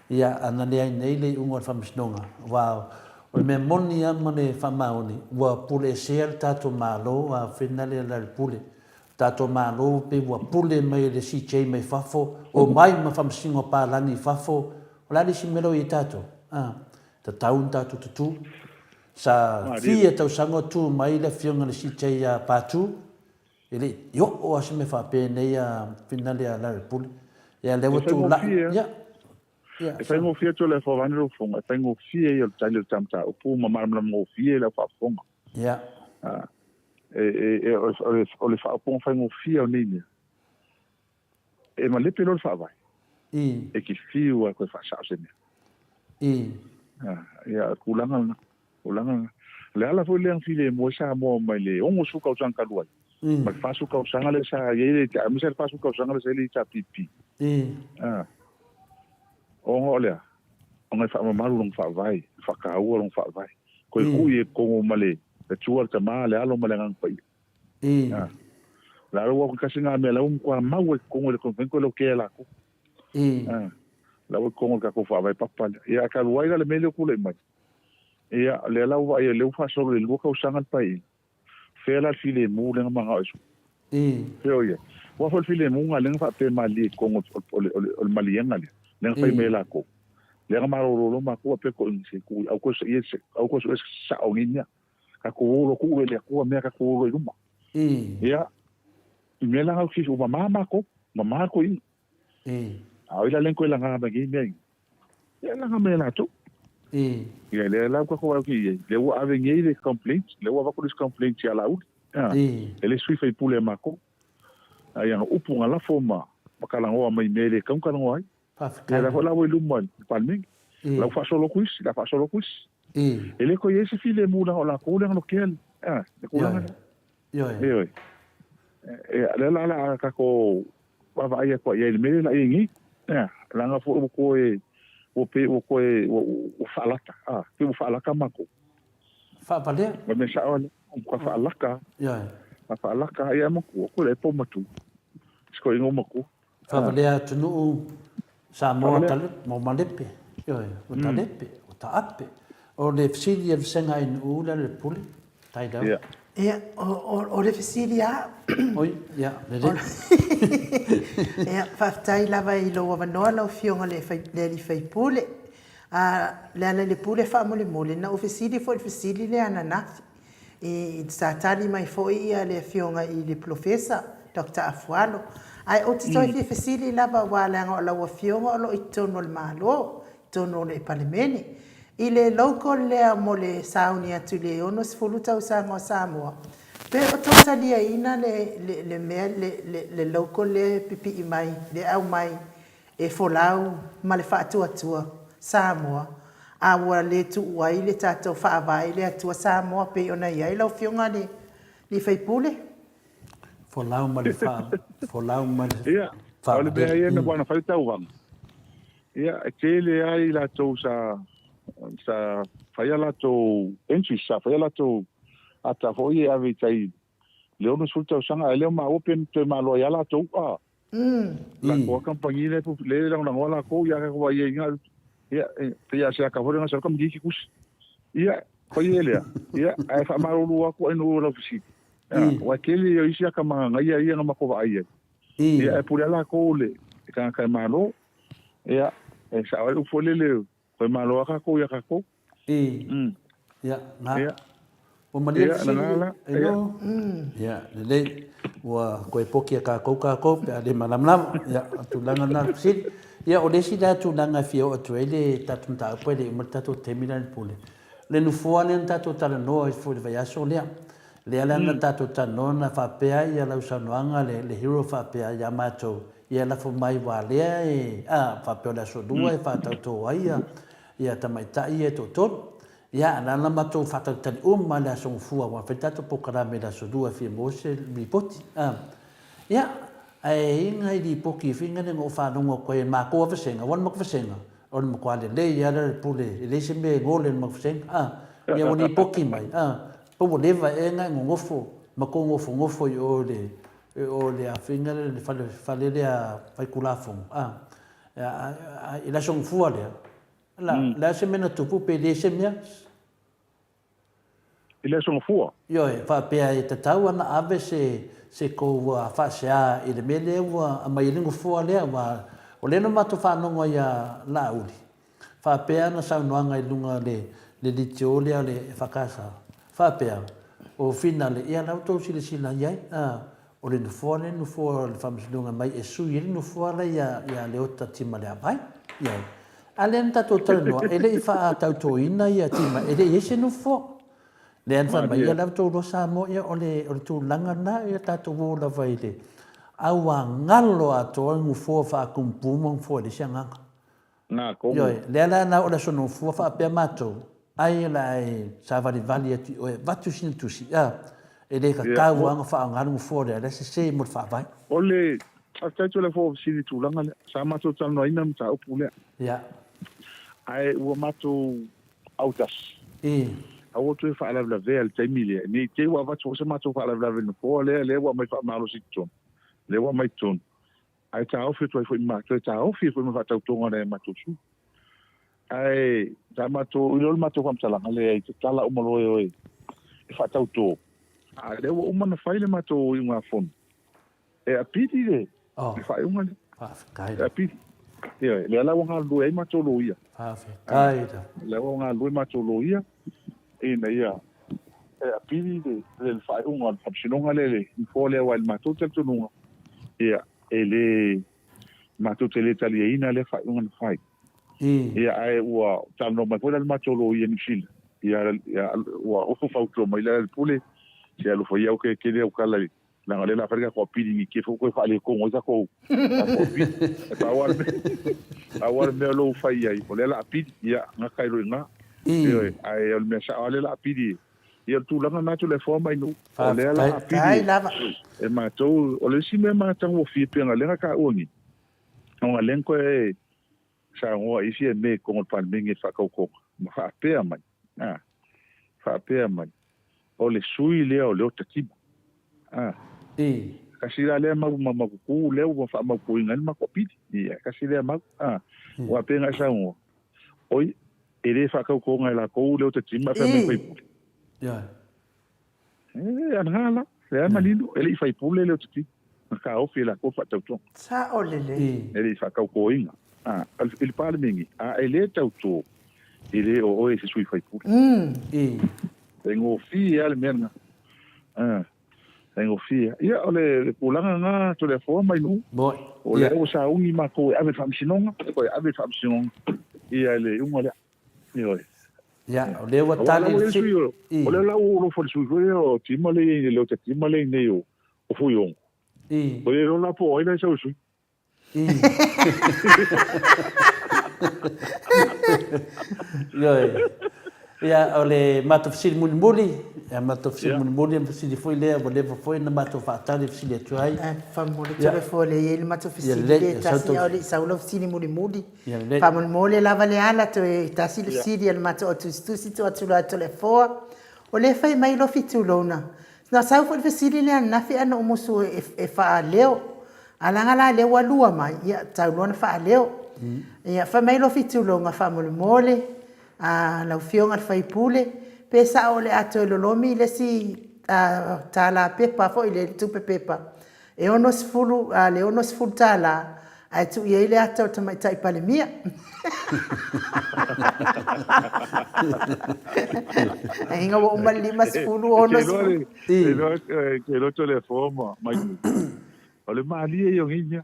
Ia, ana leai nei le iuga o le faamasinoga, aua o le mea moni lava ma le faamaoni, ua puleesea le tatou Malo a finale Lealailepule. Tatou Malo pei ua pule mai e le CJ mai fafo, omai ma faamasino palagi i fafo, o le a le isi mea la ua i ai tatou? A, tatau ona tatou tutu. Sa fia tausaga o tu mai le afioga i le CJ ia Patu, e le i oo lava se mea faapenei a finale a Larry Pule. Ia lea ua tulai, ia, ia. E faigofie atu le afa vaeane lau fofoga, e faigofie ia o le tali o le ta mataupu ma malamalama gofie lau faafofoga. Ia. O le faaupuga faigofie o nei mea, e malepe loa le faavae, e te fiu lava e toe faasao se mea. Ia, o le tulaga lena, tulaga lena. O le ala foi lea na filemu ai Samoa mai le 60 tausaga talu ai, ma le 40 tausaga lea sa i ai le, aemaise le 40 tausaga lea sa i ai le HRPP. Ona o le a? Ona e faamamalu lona faavae, e faataua lona faavae. Koe kui e kogo ma le Atua, le Tama, le Alo ma le Agaga Paia. A. La ua ko kasi ngā mea la ua matua mau ai kogo i le konferensi koe lo kea lākou. A. La ua kogo i le kākou faavae papa lea. Ia, a talu ai la le mea lea ua tulai mai. Ia, lea la ua vaai ai, lea ua faasolo i le 2 tausaga le paeaiga. Fea la le filemu lea na manao e sui? Fea o i ai? Aua foi le filemu lena lea na faapea malie i totonu o le maliega lea, lea na fai mai e latou. Lea na malolo loa matou faapea toeaiina se tuu au toe sue au toe sue se sao o nei mea. Tatou o loa tuu e le Atua mea tatou o loa i luma. Ia, i mea la na ua mama matou, mama toeaiina. A o ai la lea na toe laga mai nei mea ia laga mai e latou. Ia lea la ua tatou vaai atu i ai, lea ua ave nei le complaint, lea ua avatu le isi complaint ia Laauli, e le sui faipule a matou. Ai ana upu na lafo ma talanoa mai i mea e le tatau ona talanoa ai. Ia lea foi la ua i luma i le Palemene. La ua faasolo atu isi, la faasolo atu isi. E le toe i ai se filemu leaga o latou lea na lotea le tulaga lea. Ioe. Ioe. Ia, lea la o le a tatou vaavaai atu i ai i le mea lea o le a i ai nei. Ia, leaga foi ua toe, ua pei ua toe, ua faalata, a, pei ua faalata matou. Faavalea. O le mea sao lea, ua faalata. Ioe. Ua faalata, ia matua, koe le pou matua. Si toeaina ua matua. Faavalea atunuu Samoa mo Malepe, ioe, ua talepe, ua taape. O le fesili a le Vasega ANU le Lepule, tai lava. Ia, o le fesili lava. Oi, ia, lelei. Ia, faafetai lava i lou avanoa lau Afioga i le alii faipule. Lealailepule faamolemole, na ou fesili foi i le fesili lea ananafi. I sa tali mai foi le Afioga i le Polofesa, Doctor Afualo. Ae ou te toe fia fesili lava aua leaga o lau Afioga o lo o i totonu o le Malo, i totonu o le Palemene, i le local lea mo le sauni atu i le 60 tausaga o Samoa, pe o tou taliaina le, le, le mea, le, le, le local lea e pipii mai, le aumai e folau ma le faatuatua Samoa, a ua le tuu ai le tatou Faavae i le Atua Samoa pei ona i ai lau Afioga i le sui usufono? Folau ma le fa, folau ma le Ia, o le mea ia na ua na fai le tauvaga, ia, e tele lava i latou sa, sa fai a latou entries, sa fai a latou ata foi e ave i tai i le 60 tausaga, ae le o maua pe na toe malo ai lava latou, a. Lakou a kamupani lea lea e lagolagoa lakou ia ka vaai ai na ia pei a se aka foi lea na sau kamupani ki kusi ia fai e lea ia ae faamalulu atu ai no lau fesili aua e tele ia o isi aka magagaia ia na matou vaai ai ia ae pule a lakou le tagata e malo ia e sao ai le upu foi lele Koe malo a kakou ia kakou. I. Ia, na. Ia. Ua malie le Ia, fesili, na la. e no. Ia, lelei. Ua koe poki a kakou kakou pe a le malamalama. Ia, o tulaga na le fesili. Ia, o le isi la tulaga e fia oo atu ai le tatou mataupu e le i uma le tatou taimi la le pule. Le nofoa lea na tatou talanoa ai foi i le vaiaso lea. Lea la na tatou talanoa na faapea ai lau saunoaga le hero faapea ia matou Ia lafo mai aua lea e, a, faapea o le Aso Lua e faatautō ai ia, ia tamaitai ia e toatolu. Ia, a la na matou faatalitali uma le Aso Gafua aua na fai le tatou polokalame i le Aso Lua e fia maua se lipoti. A, ia, ae i ai nai lipoti foi na ou faalogo atu ai e matou lava vasega, aua o le matou vasega, o le matua lelei lava le pule, e leai se mea e gole i le matou vasega. A, ia ua lipoti mai, a, pe ua leva ea na e nonofo ma tou nofonofo i o i le, E o le afiga lea le fale, fale lea faitulafono, a, a, i le aso gafua lea, la, le a se mea na tupu pe leai se mea? I le aso gafua? Ioe, faapea e tatau ona ave se, se tou faasea i le mea lea ua aumai ai le nofoa lea, aua o lea na matou faalogo ai ia Laauli, Faapea ana saunoaga i luga o le leitio lea o le EFKS, faapea, O Finale, ia la outou silasila i ai, a, o le nofoa lea le nofoa o le Faamasinoga mai e sui ai le nofoa la ia, ia Leota Timaleavai. Ioe. A lea na tatou talanoa, e le i faatautoina ia Tima, e le i i ai se nofoa. Lea na fai mai, ia la outou iloa Samoa, ia o le, o le tulaga lena, ia tatou o lava i le auagalo atoa le nofoa faatumutumu ma nofoa e leai se agaga. Na tonu. Ioe, lea la na o le aso nofua faapea matou, ai o le a e savalivali atu i oe, avatu sina tusi, a, e le tatau lava ona faaaoga le nofoa lea, lea sese mo le faavae. O le, faafetai atu le Fofoga Fesili i le tulaga lea. Sa matou talanoaina le mataupu lea. Ia. Ae ua matou autasi. I. Aua toe faalavelavea i le taimi lea, ne i te i ua avatu foi se matou faalavelave i le nofoa lea, lea ua aumai faamalosi i totonu, lea ua aumai i totonu. Ae taofi atu ai foi ma, toe taofi ai foi ma faatautoga a nai a matou sui. Ae sa matou, i le matou faamatalaga, leai, tatala uma loa e oe e faatauto. A lea ua uma ona fai le matou iugafono, e apili le, oh. le faaiuga lea. Faafetai. E apili. Ioe, lea la ua galulue ai matou loia. Faafetai. Lea ua galulue matou loia ina ia e apili le, le faaiuga o le faamasinoga lea, le nofoa lea, aua i le matou talitonuga, ia, e le, matou te le taliaina lea faaiuga na fai. Ia, ae ua talanoa mai foi la le matou loia i Niu Sila, ia, ia, ua fautua mai la le pule, se alofa ia, ke tele au tala i Leaga o lea o le a fai le tatou apili ni te foi toe faaletonu ai tatou apili. E pau lava le mea, pau lava le mea o lou fai i ai, o lea o le a apili, ia, gata ai loa i ina. Ioe, ae o le mea sao lava lea o le a apili. Ia o le tulaga lena Tuilaefoa ma Ainuu, o lea o le a apili e matou. O le isi mea matagofie pei ona lea na taua nei, ona o lea na toe saunoa i isi mea i totonu o le Palemene i le faatautoga, ma faapea mai, a, faapea mai, o le sui lea o Leota Tima. A, I. Kasi la lea mau ma maututu lea ua faamautuina ai le matou apili. Ia, kasi lea mau. A, ua pei ona e saunoa, oi, e le faatautoga e latou Leota Tima e fai mai faipule. Ia. E, ana la, lea manino, e le i faipule Leota Tima. Na taofi e latou le faatautoga. Sao lelei. E le i faatautoina. A, i le Palemene, a e le tauto, e le o oe se sui faipule. I. Faigofie lava le mea lena. A, Faigofie. Ia, o le tulaga lena Toleafoa ma Inu'u. Moni. O lea ua sauni matou e ave i le Faamasinoga, toe ave i le Faamasinoga ia le iuga lea. Ioe. Ia, o lea ua tali le fesili. O lea la ua ou alofa i le sui foi lea o Tima lea e i ai nei, le Tima lea e i ai nei o Fuiono. Ua le iloa la po o ai la e sau e sui. Ioe. Ia, o le matou fesili mulimuli, ia matou fesili mulimuli, ma fesili foi lea ua leva foi ona matou faatali e fesili atu ai. Ae faamolemole Toleafoa lea e i ai le matou fesili lea e tasi a o le i sau lau fesili mulimuli. Faamolemole lava Leala toe tasi le fesili a le matou au tusitusi tuu atu loa ia Toleafoa. O lea e fai mai Lofi Tulouna, Na sau foi le fesili lea ananafi ae na ou musu e faaleo. Ae leaga la lea ua lua mai, ia tau loa na faaleo. Ia fai mai Lofi Tulouna faamolemole, a lau Afioga i le sui usufono, pe sao o le a toe lolomi le isi tala pepa foi lea, le tupe pepa e 60, le $60 ae tuu i ai le ata o le Tamaitai Palemia. Aiga ua uma le 50, 60. Te iloa Toleafoa ma Maimuna, o le malie ia o nei mea.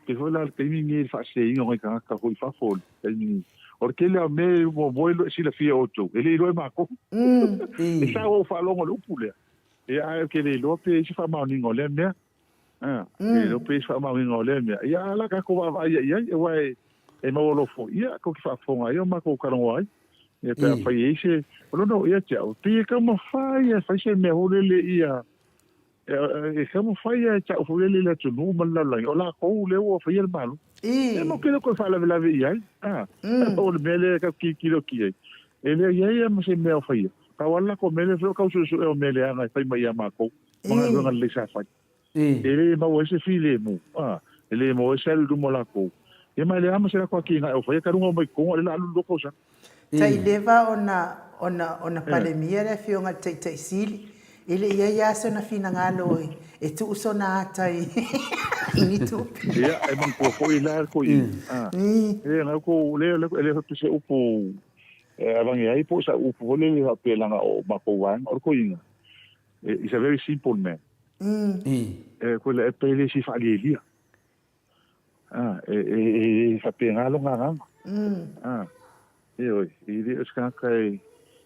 Pei foi la o le taimi lenei i le faaseseina o nai tagata foi i fafo o le taimi lenei. O le tele lava o mea e muamua e silafia e outou, e le iloa e matou. E sao ua ou faalogo i le upu lea, ia ae ou te le iloa pe i ai se faamaoniga o lea mea. A, e le iloa pe i ai se faamaoniga o lea mea. Ia, a o le a tatou vaavaai i ai, aua e maua loa foi, ia, tou te faafofoga ai o matou talanoa ai. Ia, pe afai e i ai se... O lona uiga ia te au, e pei e taumafai lava e fai se mea foi lele ia... E taumafai lava e tau foi lele i le atunuu ma le lalolagi, o latou lea ua faia le Malo. Ia matou te le toe faalavelave i ai. A, o le mea lea tatou te tilotilo atu i ai, e leai ai lava ma se mea o faia. Pau lava le latou mea lea e fai o tau suesuea o mea leaga e fai mai ia matou ma galuega lelei sa fai. E le maua ai se filemu, a, e le maua ai se alu i luma o latou. Ia ma e leai lava ma se latou atinae o faia talu ona omai i totonu a o lea o le a alu le lua tausaga. Taileva ona ona ona Palemia le Afioga i le Taitai Sili, e le i i ai lava sona finagalo e tuu sona ata i ni tupe. Ia, e manatua foi la le toeaina, a, e na tou, lea e le faapea se upu e avane ai po o sau upu foi lele faapea leaga o matou vaega, o le toeaina, is a very simple man. E koe le e le fia faalielia. A, e, e, e, e faapena lona agaga. A, ioe, e le o se tagata e,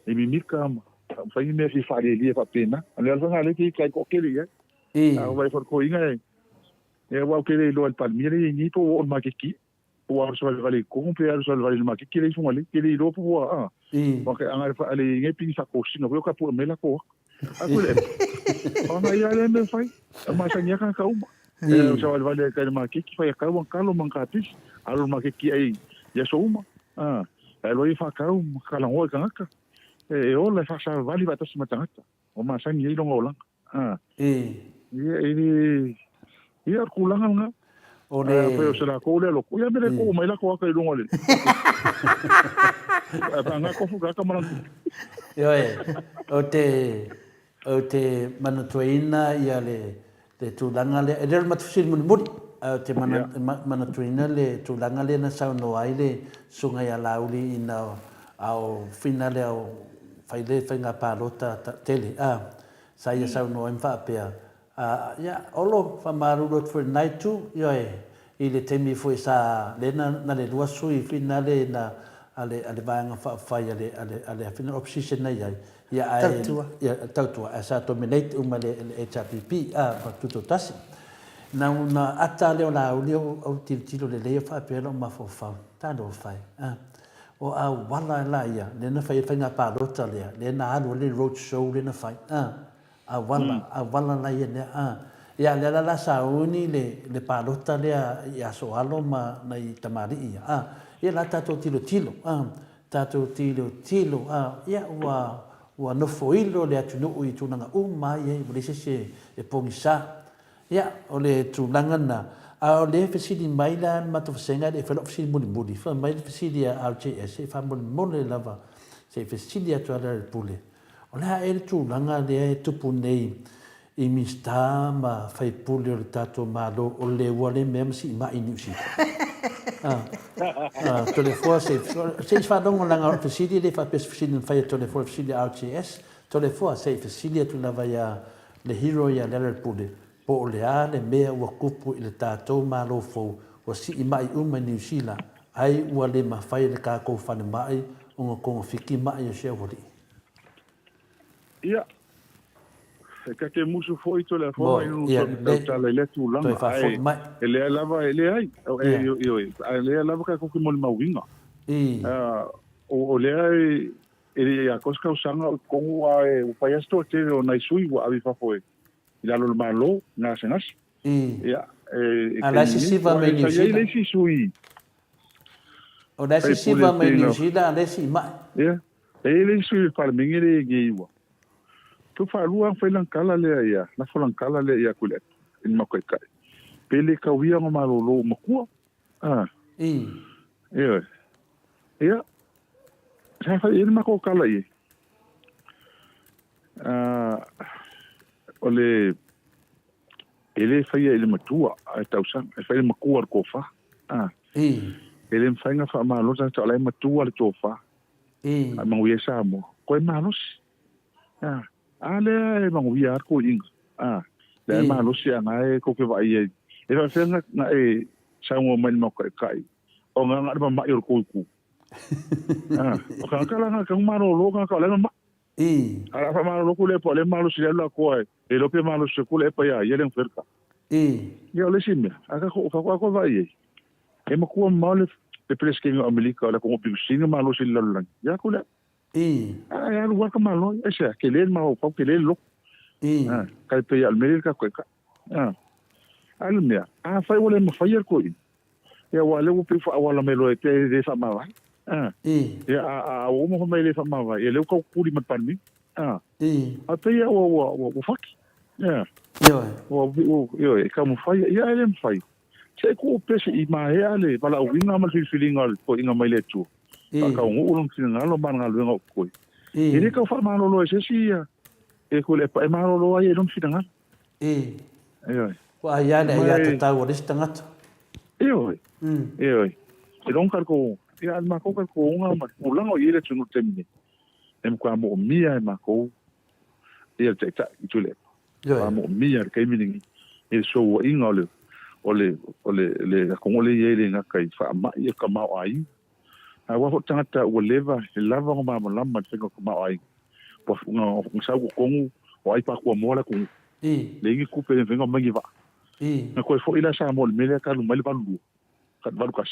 e mimika ma fai ni mea fia faalielie faapena. O le ala foi lena o lea e te ita ai toatele i ai. A o vai foi le toeaina e, e aua ou te le iloa i le Palemia lea e i ai nei po ua oo i le maketi. Po ua alu savalivali i totonu pe alu savalivali i le maketi lea i Fugalei. Te le iloa po ua, a. Aua a le i ai nei pei ni faatosina foi o tapue mai latou ata. A koe le O ana ia lea mea fai. E masani a tagata uma. E savalivali ai kai le maketi, fai a kau ana kalo ma ana kapisi. Alu i le maketi ai i aso uma. A, e alu ai e faatau ma talanoa i tagata. E ola e faasavali faatasi ma tagata. Ua masani ai lona olaga. A. Ia, e le... Ia, o le tulaga lena. O le... Afai o se latou lea loto, ia mele tuu mai latou ata i luga o le... Ae pa nga kofu ka ma lana. Ioe, ou te, ou te manatuaina ia le, le tulaga lea, e le o le matou fesili mulimuli, ae ou te mana, manatuaina le tulaga lea na saunoa ai le Susuga ia Laauli ina a o fina lea o fai le faiga palota tele, a, sa ia saunoa ai ma faapea, A, ia, Olo, faamalulu atu foi i lena itu, ioe, i le taimi foi sa, lea na, na le lua sui finale na, a le, a le Vaega Faaupufai a le, a le, a le fina opposition na i ai, ia, ae, Tautua. ia, tautua, ae sa dominate uma e le, le HRPP, a, ma Tutoatasi. Na, na ata lea o Laauli ou, ou tilotilo lelei o faapea lou mafaufau, talofa e, a, o auala la ia, lea na fai ai le faiga palota lea, lea na alu ai le road show lea na fai, a. Auala, auala la ia lea, a. Ia, lea la la sauni le, le palota lea i Aso Alo ma nai tamalii ia, a. Ia la tatou tilotilo, a. Tatou tilotilo, a. Ia, ua, ua nofoilo le atunuu i tulaga uma lava ia, ua leai se isi e, e pogisa. Ia, o le tulaga lena. A o lea e fesili mai la le matou vasega, e le i fai lau fesili mulimuli, fai mai le fesili a RJS, se i faamolemole lava, se i fesili atu lava le Pule. O le a ea le tulaga lea e tupu nei i Minisita ma faipule o le tatou Malo o le ua le mea ma siimai i Niu Sila? A, Toleafoa se se i faalogo leaga o le fesili e le faapea o se fesili na fai e Toleafoa o le fesili a RJS. Toleafoa se i fesili atu lava ia le hero ia Lealailepule, po o le a le mea ua tupu i le tatou Malo fou ua sii ma'i uma i Niu Sila, ai ua le mafai e le tatou falemai ona togafiti ma'i o si aualii. Ia, e ta te musu foi Tulafono i Ia, lona lelei, tautala i lea toe tulaga, faafoi ae mai. e leai lava, e leai, Ia. ioe, ae leai lava tatou te molimauina. I. O lea e le i atoa se tausaga o i totonu ae ua fai lava se toatele o nai sui ua ave i fafo i lalo o le Malo i gasegase. I. Ia, e A o la e taimi nei, sisiva mai aua Niu sa i ai Sila. le isi sui O la e faipule sisiva mai pei Niu na Sila a o la e sii mai. Ia, e i ai le isi sui o le Palemene lea e i nei ua Tou faalua a fai lana tala lea ia, lafo lana tala lea ia Tuilaepa i le matou taitai. Pe le tau ia ona malolo ua matua. A. I. Ioe. Ia, sa fai i ai le matou tala i ai. A, o le, e le faia i le matua a e tausaga, e fai i le matua o le tofa. A. I. E le mafai ona faamalo le tagata o la e matua le tofa. I. A manuia ai Samoa. Koe malosi. A, a lea e manuia lava le toeaina. A, lea e malosi a na e tou te vaai ai. E faapefea na, na e saunoa mai i le matou taitai, o na na o le mama'i o le tou itu. A, o tagata la na tau malolo tagata o la e mama'i. A o le a faamalolo atu Tuilaepa o lea e malosi le alu atoa e le iloa pe malosi atu Tuilaepa ia ia le na faia le tala. Ia o le isi mea, a tatou, faatoa toe vaai ai, e matua mamao le, le Peresetene o Amerika o le atunuu pito sili ona malosi i le lalolagi. Ia Tuilaepa. Ae alu lava ka malo, aisea, tele le mafaufau, tele le loto. Tai pei lava o le mea lea i le tatou taitai. A le mea, afai ua le mafaia le toeaina, ia aua o lea ua pei ua faaauala mai loa e pei e le faamavae. Ia a ua uma fai mai e le faamavae, ia lea ua tau tuli ma le Palemene. Ae pei lava ua, ua, ua faki. Ua, ioe, e taumafai, ia ae le mafai. Se i tuu pea se i maea le valaauina ma le filifiliga o le toeaina mai le Atua, faataunuu lona finagalo ma ana galuega o totoe. E le tau faamalolo ai se isi ia e Tuilaepa e malolo ai e lona finagalo. Ioe. Ua aia le aiatatau a le isi tagata. Ioe. Ioe. E lona tatou, ia a le matou talitonuga ma le tulaga o i ai le atunuu i le taimi nei, e matua moomia e matou ia le Taitai i Tuilaepa. Ioe. Moomia i le taimi lenei i le souaiga o le o le o le le atunuu lea e i ai e le gata i faamai o le tamaoaiga, ae aua foi tagata ua leva e lava ona malamalama i le faiga o le tamaoaiga. Ua na sau i totonu o ai patua moa le atunuu. Leai ni tupe e le mafai ona aumai ni vaa. Na toe foi la Samoa i le mea lea talu mai le 82, 81.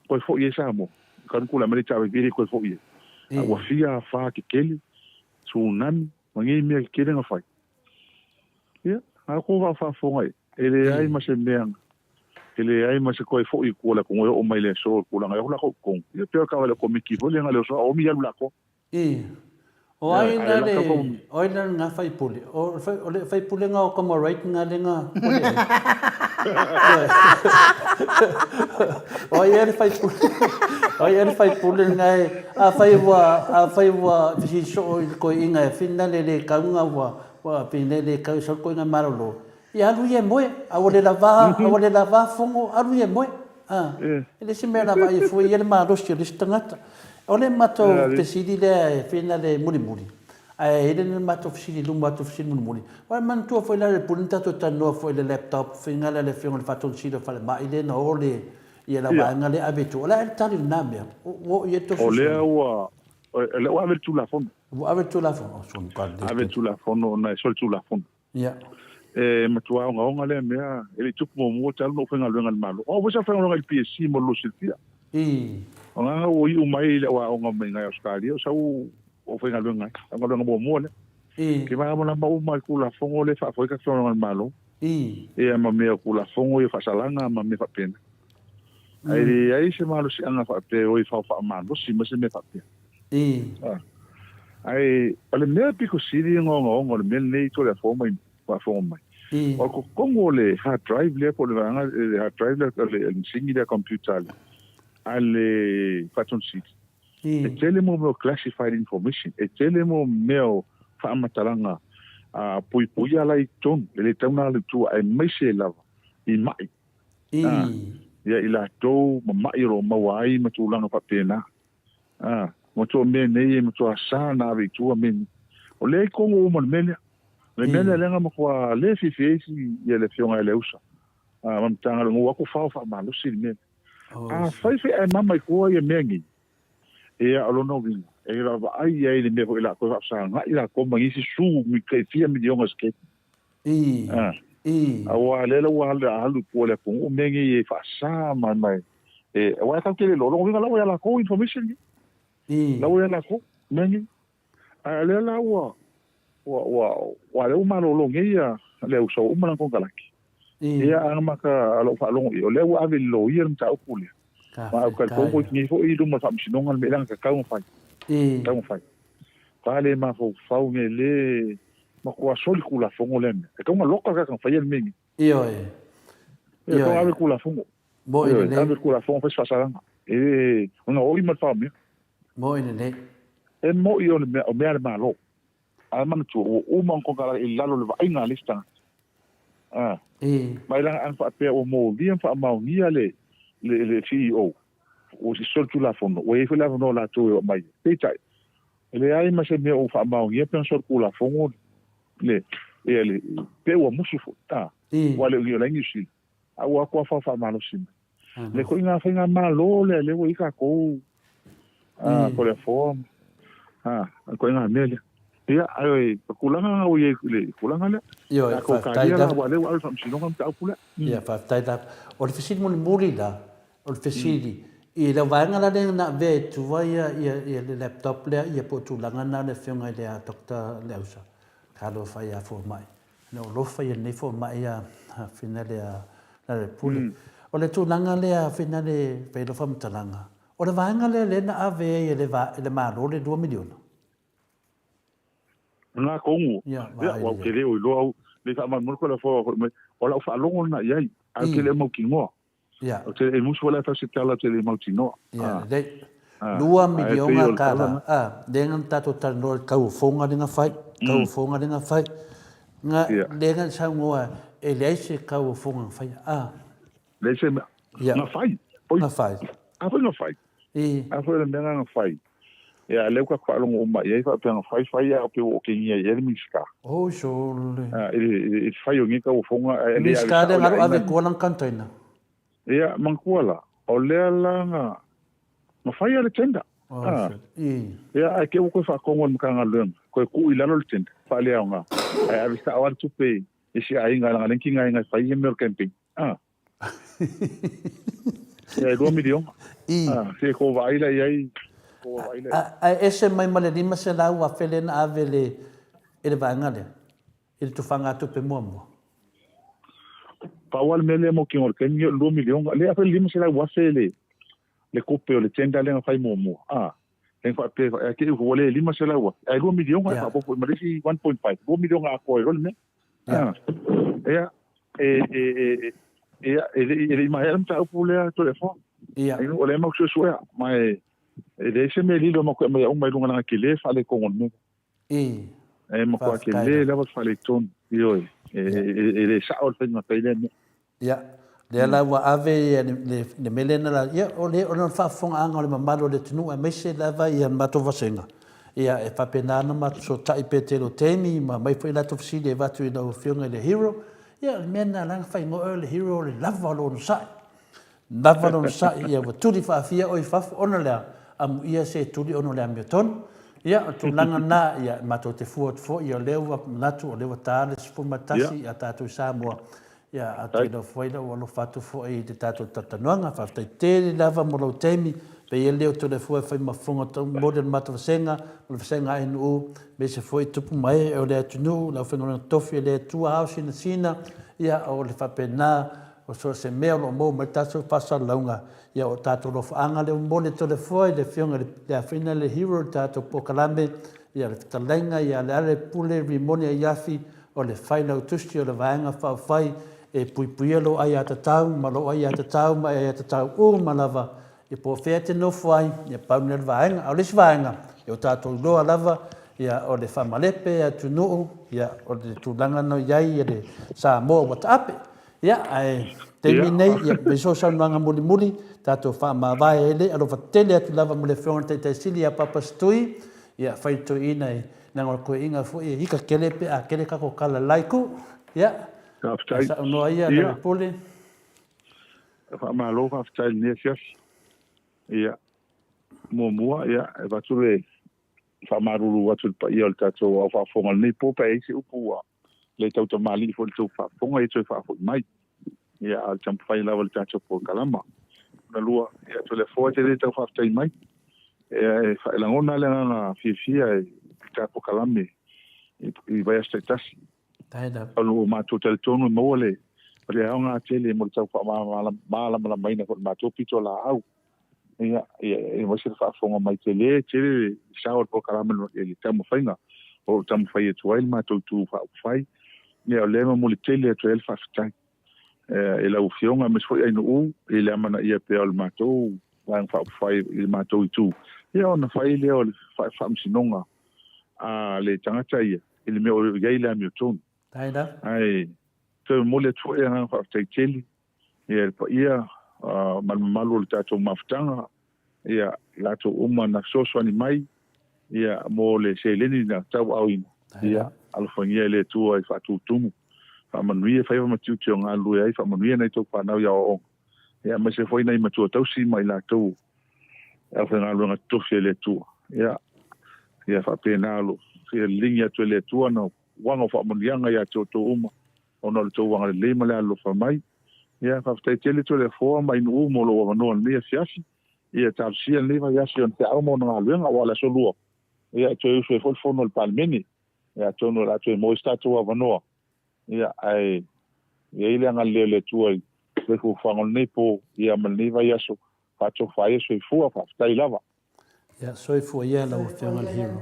Toe foi ai Samoa. Talu tulai mai le HRPP e le toe foi ai. A ua fia afa tetele, tsunami, Ma nei mea tetele na fai. Ia, a kou vaa faafofoga i, e leai ma se mea, e leai ma se toe foi i tua o le atunuu e oo mai le aso i le tulaga e ola kou totonu. Ia, pei o le taavale o Komiti foi lea na le oso a omi alu latou. I. O Ioe, ai a la le le, laka kou. o ai la lena faipule? O le, o le faipule na o Kamarite na le na pule ai. Ioe. O ai ea le faipule, o ai ea le faipule lena e, afai ua, afai ua fesili soo i le toeaina e finale le tau na ua, ua finale le tau e sau le toeaina malolo, ia alu ia e moe, a ua le lava, a ua le lava fono, alu ia e moe. A, e le se mea lava ai e fua i ai le malosi o le isi tagata. O le matou fesili lea e finale mulimuli, ae i ai le matou fesili i luma atu fesili mulimuli, aua e manatua foi la le pule na tatou talanoa foi i le laptop finale a le afioga i le Faatonu Sili o Falemai lea na o le ia la vaega lea ave i tua. O le a le tali i lena mea? Ua oo i ai le tou O lea suesuega? ua, o lea ua ave le Tulafono. Ua ave le Tulafono? Oh, soni ka le Ave le Tulafono ona e solitulafono. E matua ogaoga lea mea, e le i tupu muamua talu ona ou faigaluega i le Malo. O au foi sa faigaluega i le PSC mo le lua silafia. O lena ua iu mai i lau aoga mai i Ausetalia, o sau ou faigaluega ai. O galuega muamua lea. Ke malamalama uma i le Tulafono lea e faafoe ai tatou faigaluega a le Malo. Ia ma mea o Tulafono ia faasalaga ma mea faapena. Ae leai se malosiaga faapea e o e faofaamalosi ma se mea faapea. Ae o le mea pito sili ona ogaoga o le mea lenei Toleafoa mai faafofoga mai, o le totonu o le hard drive lea po o le vaega le hard drive lea o le masini lea computer a le Faatonu Sili, e tele mo mea o classified information, e tele mo mea o faamatalaga puipuia la i totonu, e le tatau ona alu i tua aemaise lava i mai. Ia i latou ma mai o lo o maua ai ma tulaga faapena. A, matua mea nei e matua sa na ave i tua mea nei. O lea i totonu uma o le mea lea. Le mea lea lea na matua le fiafia ai isi ia le afioga ia Leausa ma le Matagaluega ua atu fao faamalosi le mea lea. Afai foi ae mama i tua ia mea nei, ia o lona uiga, e vaavaai i ai i le mea foi o le a toe faafesagai latou ma nisi su tai fia miliona se taimi. Aua lea la ua alu i tua o le atunuu mea nei e faasa ma e aua e tatou te le iloa, o lona uiga la ua ia latou information nei. La ua ia latou mea nei. Ae o lea la ua ua ua ua lea ua malolo nei ia le ausa ua uma lana konekarate. Ia a na mata lou faalogo i ai, o lea ua ave i le loia le mataupu lea. Ma ou te talitonu toeitiiti nei foi i luma o le faamasinoga le mea lea na tatau ona fai. Tatau ona fai. Pa le mafaufau nei le matua soli tulafono lea mea. E tatau ona loka le tagata na faia le mea nei. Ioe. E tatau ona ave le tulafono. Moe lelei. Ave le tulafono fai se faasalaga. E ona oi ma le faamea. Moe lelei. E moi o le mea, o mea a le Malo. Ae manatua, ua uma ona konekarate i lalo o le vaaiga a le isi tagata. A. Mai lana ana faapea ua molia ma faamaonia le, le, le CEO, ua solitulafono, ua i ai foi le avanoa o latou e oo mai ai. Peitai, e leai ma se mea ua faamaonia pe na solitulafono le, ia le, pe ua musu foi. A. Ua le o ni o la i Niu Sila. A ua atu afa faamalosi mai. Le koiga faigamalo lea lea ua i ai tatou a Toleafoa a koiga mea lea. Ia, ae o tulaga na ua i ai i le tulaga lea. Ioe, Tatou faafetai kalia la lava. ua lea ua ave i le faamasinoga le mataupu lea. Ia, faafetai lava. O le fesili mulimuli la, o le fesili, i lau vaega la lea na avea i tua ia, ia, ia le laptop lea, ia po o tulaga na le afioga i le Doctor Leausa, talofa ia fomai. Na ou alofa ia lenei fomai ia Finale a Lealepule. O le tulaga lea Finale fai lau faamatalaga, o le vaega lea lea na ave ai e le Malo le $2 miliona. Na tonu. Ia, Ia, ua ou te le o iloa au, le faamalamalama ko le foa foi mai. O lau faalogo lena i ai, ae ou te le mautinoa. Ia. Ou te e musu foi la e fai se tala ou te le mautinoa. Ia, lelei. $2 miliona tala, a, lea na tatou talanoa i le tauofoga lea na fai, tauofoga lea na fai. Na, lea na e saunoa e leai se tauofoga na faia, a. Leai se mea. Ia. Na fai. Na fai. A foi na fai. A foi o le mea na na fai. Ia, lea ua tatou faalogo uma i ai faapea na fai fai a o pei ua okegia i ai le Minisita. Oi sole. I le fai o nei tauofoga ae le ave Minisita sao lea i na alu le ave aiga. tua lana container. Ia, manatua la, o lea la na na faia le tender. Oi sole. Ia, ae te i ua toe faatonu e le Matagaluega, toe tuu i lalo le tender, faaleaoga, ae ave sao lava le tupe i si aiga leaga o lea na tigaina e fai ia mea o le campaign. Ia, e $2 miliona. Se tou vaai la i ai. Ae ese mai ma le $500,000 lea na ave i le vaega lea, i le tufagatupe muamua. Pau lava le mea lea mautinoa i le taimi lenei o le $2 miliona. Lea foi le $500,000 le tupe o le tender lea na fai muamua. Lea na faapea, e te i ua le $500,000, ae $2 miliona e faaopoopo ma le isi 1.5, $2 miliona atoa ai loa le mea. Ia, e, ia, e le i maea le mataupu lea Toleafoa. O lea e mau suesuea, ma e leai se mea lilo e matou aumaia uma i luga leaga e tele le faaletonu o le mea. E matua tele lava le faaletonu, ioe, e le sao le faiga fai lea mea. Ia, lea la ua ave le mea lea na la, ia, o le, ona o le faafofogaaga o le mamalu o le atunuu aemaise lava ia le matou vasega, ia, e faapena ona matou fesootai pea i le tele o taimi ma aumai foi latou fesili e avatu i lau Afioga i le Hero. Ia, o le mea lena la na faaigoa oe o le Hero o le lava o le onosai. Lava le onosai, ia ua tuli faafia oe i fafo ona o le a? Amuia se tuli ona o le amiotonu. Ia, o le tulaga lena, ia, matou te fua atu foi, ia, o lea ua manatu o lea ua ta le 11 ia tatou i Samoa, Ia, a te iloa foi ua alofa atu foi i le tatou talatalanoaga. Faafetai tele lava mo lou taimi. Pei e le o Toleafoa e fai ma fofoga momoli o le matou vasega, o le vasega ANU, aemaise foi tupu ma ee o le atunuu, le aufaigaluega tofi a le Atua, ao sinasina, ia, o le faapena, o so o se mea o lo o maua mai le tatou faasalalauga, ia, o tatou alofaaga lea ua momoli e Toleafoa i le Afioga i le Afeina le Hero i le tatou polokalame, ia, le fetalaiga ia Lealepule Rimoni Aiafi, O le Failautusi o le Vaega Faaupufai e puipuia lou aiatatau ma lou aiatatau ma e aiatatau uma lava i po o fea e te nofo ai, ia pau lea o le vaega. A o le isi vaega, ia o tatou iloa lava, ia o le faamalepe atunuu, ia o le tulaga na i ai le Samoa ua taape. Ia, ae taimi nei, ia, mai so saunoaga mulimuli, tatou faamavae ai le alofa tele atu lava mo le Afioga i le Taitaisili ia Papa Setui, ia faitoeina i. Leaga o le toeaina foi e ika tele pe a tele tatou tala laiku. Ia, Faafetai. saunoa ia lau Ia, Pule. faamalo faafetai i lenei afiafi. Ia, muamua, ia, e avatu le faamalulu atu i le paia o le tatou au faafofoga i lenei po pe a i ai se upu ua le tautamalii foi i le tou faafofoga ia toe faafoi mai. Ia, a o le taumafai lava i le tatou polokalama. Lona lua, ia, Toleafoa e te le tau faafetai mai. Ia, e lagona lava le agaga fiafia i le ta polokalame i vaiaso taitasi. Ona ua matou talitonu e maua le le aoga tele mo le tau faamalamalamaina foi o le matou pitolaau. Ia, ia, aemaise le faafofoga mai tele tele le sao o le polokalame i le taumafaiga o lo o taumafai atu ai le matou itu faaupufai. Ia, o lea e momoli tele atu ai le faafetai i lau Afioga aemaise foi Ainuu i le amanaia pea o le matou Vaega Faaupufai i le matou itu, ia ona fai lea o le faamasinoga a le tagata ia i le mea o i ai le amiotonu. Ae toe momoli atu foi le agaga faafetai tele i le paia ma le mamalu o le tatou mafutaga, ia i latou uma na fesoasoani mai ia mo le seleni na tauaaoina, ia alofagia e le Atua i faatutumu, faamanuia faiva ma tiute o galulue ai, faamanuia nai tou fanau i aoaoga, ia aemaise foi nai matua tausi ma i latou e aufaigaluega totofi a le Atua. Ia, ia faapena lo fia liligi atu e le Atua ana uaga o faamanuiaga ia te outou uma, ona o le tou agalelei ma le alolofa mai. Ia, faafetai tele Toleafoa ma Ainuu mo lou avanoa i lenei afiafi. Ia, talosia lenei vaiaso i ona feau ma ona galuega, aua o le aso Lua, ia, e toe usu ai foi le fono a le Palemene. Ia, atonu o le a toe maua ai se tatou avanoa, ia, ae i ai le agalelei o le Atua i le fuafuaga o lenei po, ia, ma lenei vaiaso, faatofa ai e soifua, faafetai lava. Ia, soifua ia lau Afioga i le Hero.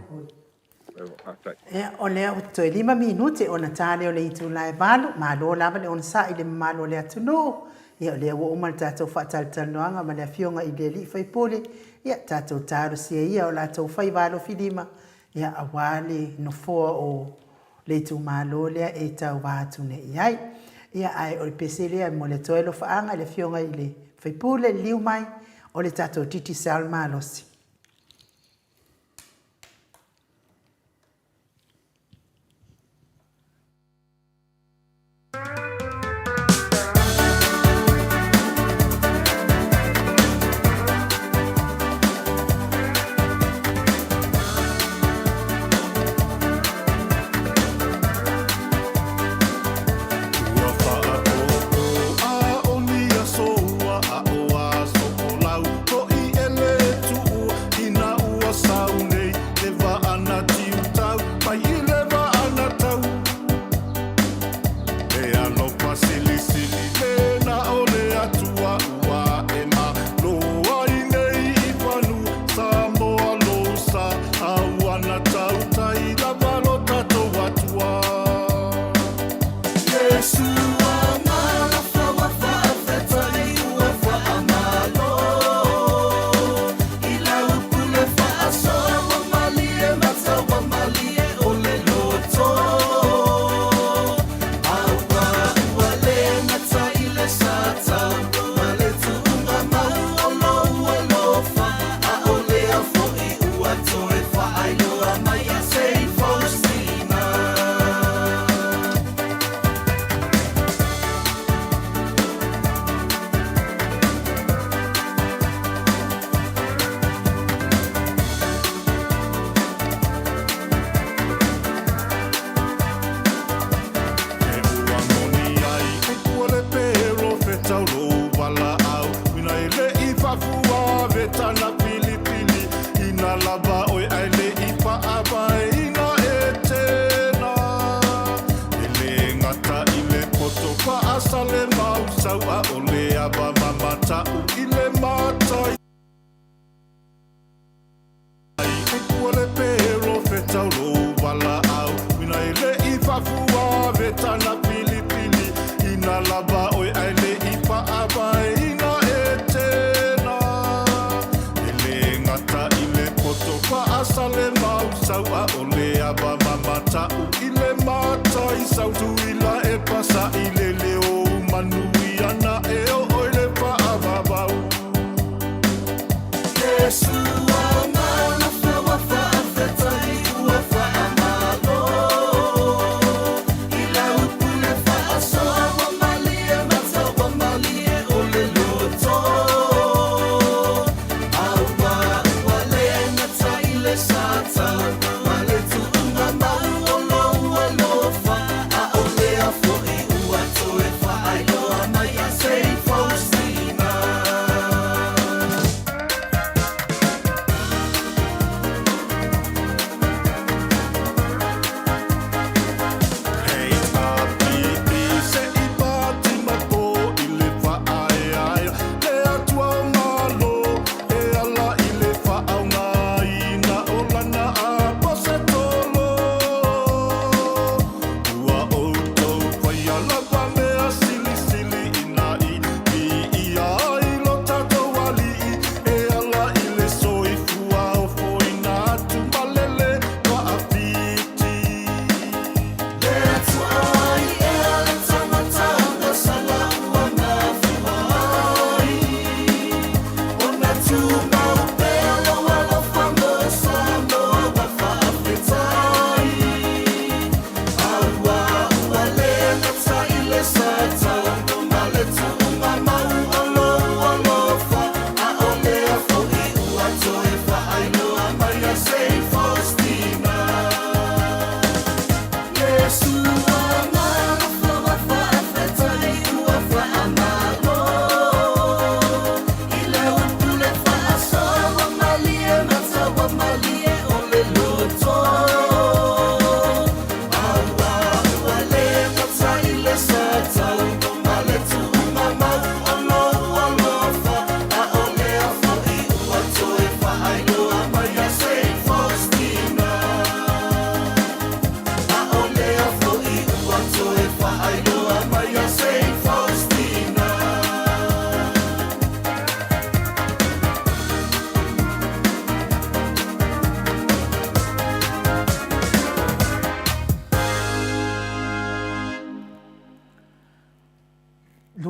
Ia, o lea ua toe 5 minute ona ta lea o le itula e 8, malo lava le onosai i le mamalu o le atunuu. Ia, o lea ua uma le tatou faatalatalanoaga ma le Afioga i le Alii Faipule, ia, tatou talosia ia o latou faiva alofilima, ia, aua le nofoa o le itumalo lea e tauva atu nei i ai. Ia, ae o le pese lea e momoli atu ai alofaaga i le Afioga i le sui usufono, liliu mai, o le tatou Digicel malosi. Ua faapopo a o ni aso ua aʻo aso o lau hoʻi e le tuʻu ina ua sau nei le waa na tiutau mai i le waa na tau E alofa silisili le na o le Atua ua e malo ai nei i fanua Samoa lou sa a ua na tautai lava lo tatou Atua. E ua moni ai upu o le perofeta o lou valaau Ina e le i faafuave tana pilipili Ina lava oe ae le i paavaeina e tena E le gata i le poto paasa le mausau Aʻole ava mamatau i le matai Upu o le perofeta o lou valaau Ina e le i faafuave tana pilipili Ina lava oe ae le i paavaeina e tena E le gata i le poto paasa le mausau Aʻole ava mamatau i le matai sau Tuila e pasaʻi le leo manuia na e oo i le faavavau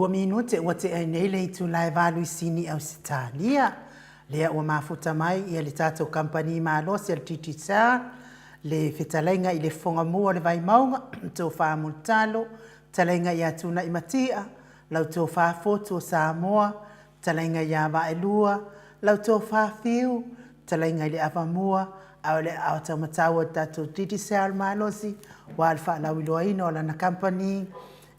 22 minute ua tea ai nei le itula e valu i Sini, Ausetalia. Lea ua mafuta mai ia le tatou kamupani malosi a le Digicel, le fetalaiga i le Fofoga Mua o le Vaimauga, Tofa Mulitalo, fetalaiga ia Tuna'i Matia, lau Tofa Fotu o Samoa, fetalaiga ia Vaelua, lau Tofa Fiu, fetalaiga i le Avamua, a o le aao taumatau o le tatou Digicel malosi, aua le faalauiloaina o lana kamupani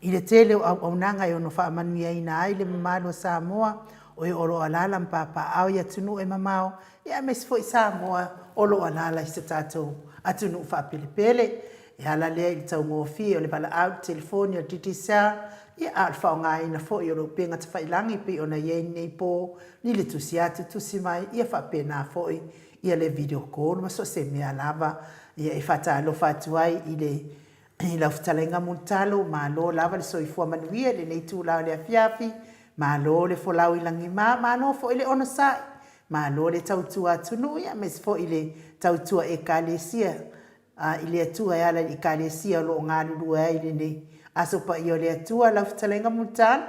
i le tele o auaunaga e ono faamanuiaina ai le mamalu o Samoa, o e o lo o alaala ma papaaao i atunuu e mamao, ia aemaise foi Samoa o lo o alaala i so tatou atunuu faapelepele. E ala lea i le taugofie o le valaau i le telefoni a le Digicel, ia a o le faaaogaina foi o le upega tafailagi e pei ona i ai lenei po, ni le tusi atu tusi mai, ia faapena foi ia le video call ma so o se mea lava ia e faatalofa atu ai i le I lau fetalaiga Mulitalo, malo lava le soifua manuia i lenei itula o le afiafi, malo le folau i lagima, malo foi le onosai, malo le tautua atunuu ia aemaise foi le tautua Ekalesia i le Atua e ala i le Ekalesia o lo o galulue ai i lenei Aso Paia o le Atua. Lau fetalaiga Mulitalo.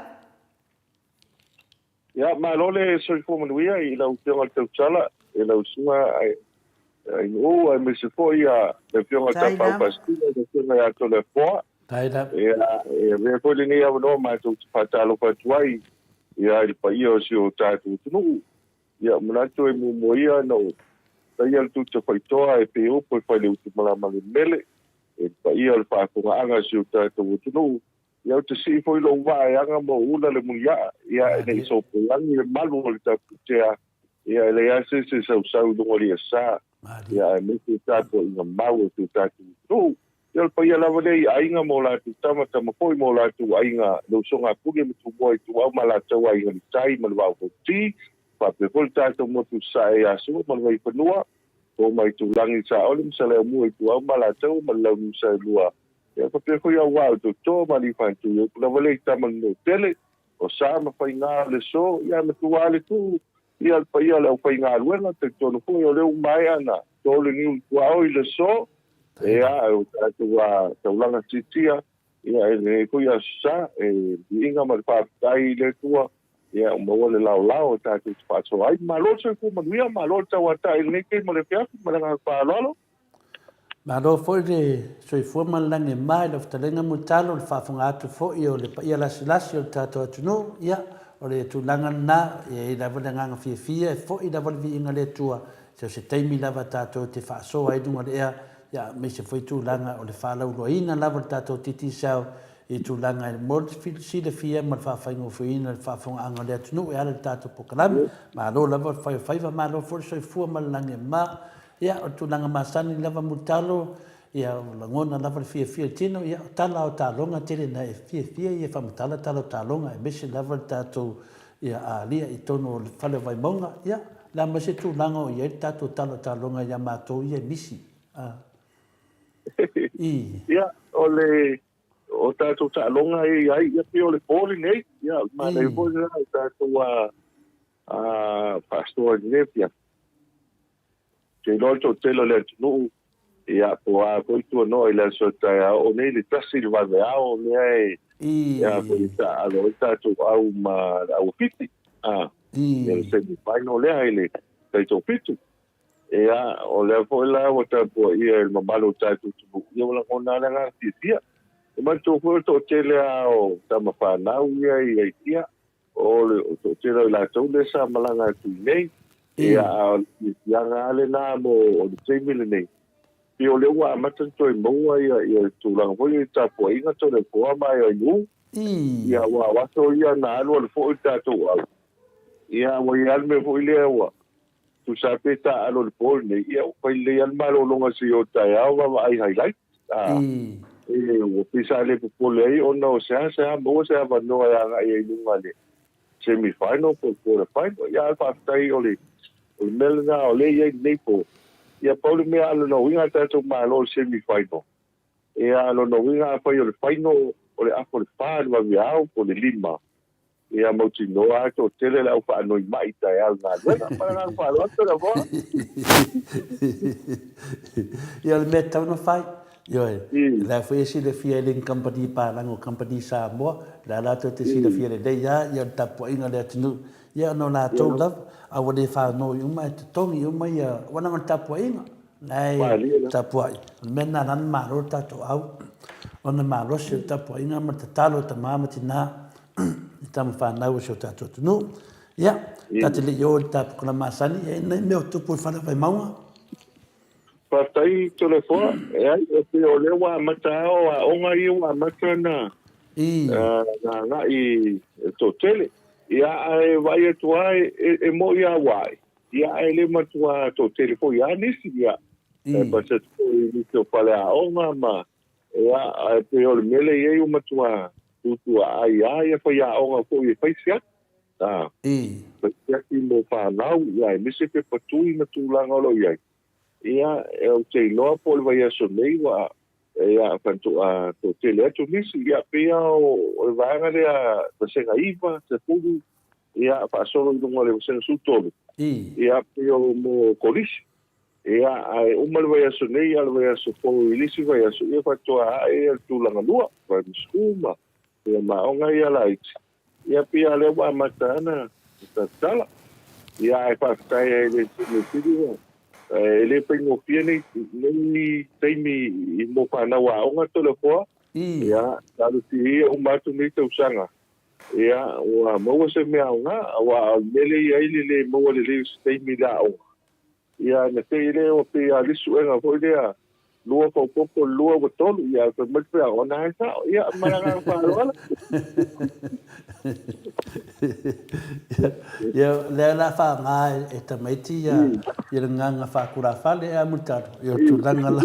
Ia, malo le soifua manuia i lau Afioga i le Tautala, i lau Susuga Ainuu, aemaise foi le Afioga i le Tapaau Pasitula, le Afioga ia Toleafoa. Ia, e avea foi lenei avanoa matou te faatalofa atu ai ia i le paia o si o tatou atunuu. Ia, manatu e muamua ia ona ou taia le tuta faitoa e pei upu e fai le utu malama le mele, e le paia o le faafofogaaga a si o tatou atunuu. Ia ou te sii foi lou vaa e aga ma ou ula le muliaa, ia ne i sopoiagi le malu o le taputea, ia e leai lava se isi e sausau i luga o le iasa, ia aemaise le tapuaiga mau a si o tatou atunuu. Ia o le paia lava lea i aiga ma o latou tama, tama foi ma o latou aiga, le usoga a Pule ma Tumua Ituau ma latou aiga i le tai ma le vaa o Fonoti, faapea foi le tatou motu i Sasae ia Sua ma le Vaifanua, Fou ma Itulagi, Saole ma Saleaaumua Ituau ma Alataua ma le Launiu Saelua, Ia faapea foi au vaa o Toto ma Aliifaatui, upu lava lea i tama le Notele, o Sa ma Faiga o le So, ia matua lava le tuu, ia le paia o le aufaigaluega, talitonu foi o lea ua maea ona to le niu i tuaoi i le So, ia o tatou taulaga tiatia, ia e lenei foi Aso Sa, e viiga ma le faafetai i le Atua, ia ua maua le laolao e tatou te faasoa ai. Malo le soifua manuia, malo le tauatai i lenei taimi o le afiafi ma le agaga faaaloalo. Malo foi le soifua ma le lagi e ma i lau fetalaiga Mulitalo, le faafofoga atu foi o le paia lasilasi o le tatou atunuu, ia, o le tulaga lena, e i ai lava le agaga fiafia e foi lava le viiga i le Atua, so o se taimi lava tatou te faasoa ai i luga o le ea, ia, aemaise foi tulaga o le faalauiloaina lava o le tatou Digicel i tulaga e mo le silafia ma le faafaigofieina o le faafofogaaga o le atunuu e ala i le tatou polokalame. Malo lava le fai o faiva, malo foi le soifua ma le lagi e ma. Ia, o le tulaga masani lava Mulitalo, ia, ua lagona lava le fiafia o le tino, ia, o tala o taaloga tele na e fiafia ia e faamatala tala o taaloga, aemaise lava le tatou, ia, alia i totonu o le fale o Vaimauga, ia, o le a mai se tulaga o i ai le tatou tala o taaloga ia matou ia e misi? A. I. Ia, o le, o tatou taaloga e i ai, ia, pei o le po lenei, ia, o le manaia foi lena o tatou, a, a, faasoa i lenei afiafi. Ou te iloa le toatele o le atunuu, ia, po o a foi tuanoa i le aso taeao, o nei le tasi i le vaveao lea e, ia, foi taaalo ai tatou au ma le au Fiti, a, ia le semi final lea i le taitoafitu. Ia, o lea foi la ua tapuaia e le mamalu o le tatou atunuu, ia ua lagona lava le agaga fiafia. E manatua foi o le toatele lava o tama fanau ia i Aitia, O le toatele o i latou lea sa malaga atu i inei, ia, a o le fiafiaga lava lena mo le taimi lenei, pei o lea ua amata ona toe maua ia, ia tulaga foi ia i tapuaiga Toleafoa ma Aiaiu, ia, aua o aso ia na alualu foi le tatou au, ia, ua i ai lava le mea foi lea ua tusa lava pe taaalo i le po lenei, ia, ua fai lelei lava le malologa se i o taeao vaavaai highlight, a, e, ua pei sa le popole ai ona o seasea maua se avanoa e agai ai i luga i le semi final po o le quarter final. Ia, ae faafetai o le, o le mea lena o lea e i ai lenei po. Ia, pau le mea a lona uiga a tatou malo i le semi final, ia, a lona uiga afai o le final o le afa o le fa i le vaveao po o le lima, Ia mautinoa lava toatele le au faanoi mai taeao i galuega. Ma le agaga faaaloalo Toleafoa. Ia o le mea e tatau ona fai. Ioe, o la foi e silafia e le ni kamupani palagi o kamupani Samoa, o la latou te silafia lelei lava ia le tapuaiga a le atunuu, ia ona o latou lava, a ua le fanoi uma ae totogi uma ia, aua leaga o le tapuaiga, la e tapuai. O le mea lena la na malo le tatou au, ona malosi o le tapuaiga ma le tatalo a tama ma tina i tama fanau a si o tatou atunuu. Ia, ta te le i o i le tapukala masani, e i ai nai mea o tupu i le fale o Vaimauga. Faafetai Toleafoa, eai e pei o lea ua amata lava o aoga ia ua amata ona agai i le toatele. Ia ae vaai atu lava e moni lava ua ae, ia ae le matua toatele foi lava nisi, ia. E pasi atu foi i nisi o faleaoga ma ia ae pei o le mea lea e i ai ua matua tutuaai lava ia faiaoga foi e fai siaki. Fai siaki mo fanau, ia aemaise pepa tui ma tulaga o lo o i ai. Ia, ou te iloa po o le vaiaso nei ua ia faatoa toatele atu nisi. Ia, pei lava o le vaega lea vasega 9, 10, ia faasolo i luga o le vasega 13. Ia, pei o mo kolisi. Ia, ae uma le vaiaso nei, a o le vaiaso fou i le isi vaiaso, ia faatoa ae le tulaga lua, primary school ma, ia, ma aoga ia laiti. Ia pei lava lea ua amata ana tatala. Ia ae faafetai ai i le Mea Sili ua e le faigofie nei nei taimi i mo fanau aoga Toleafoa. Ia talosia ia uma atu nei tausaga ia ua maua se mea aoga aua o le mea lea e i ai le le maua lelei o se taimi i le aoga. Ia na te i lea ua pei a le suega foi lea lua faaopoopo le lua ua tolu ia fai mai le faiaoga na e sao ia ma le agaga faaaloalo. Ia lea la faaaoga e tamaiti ia ia le gaga faakulafale ea Mulitalo ia o tulaga la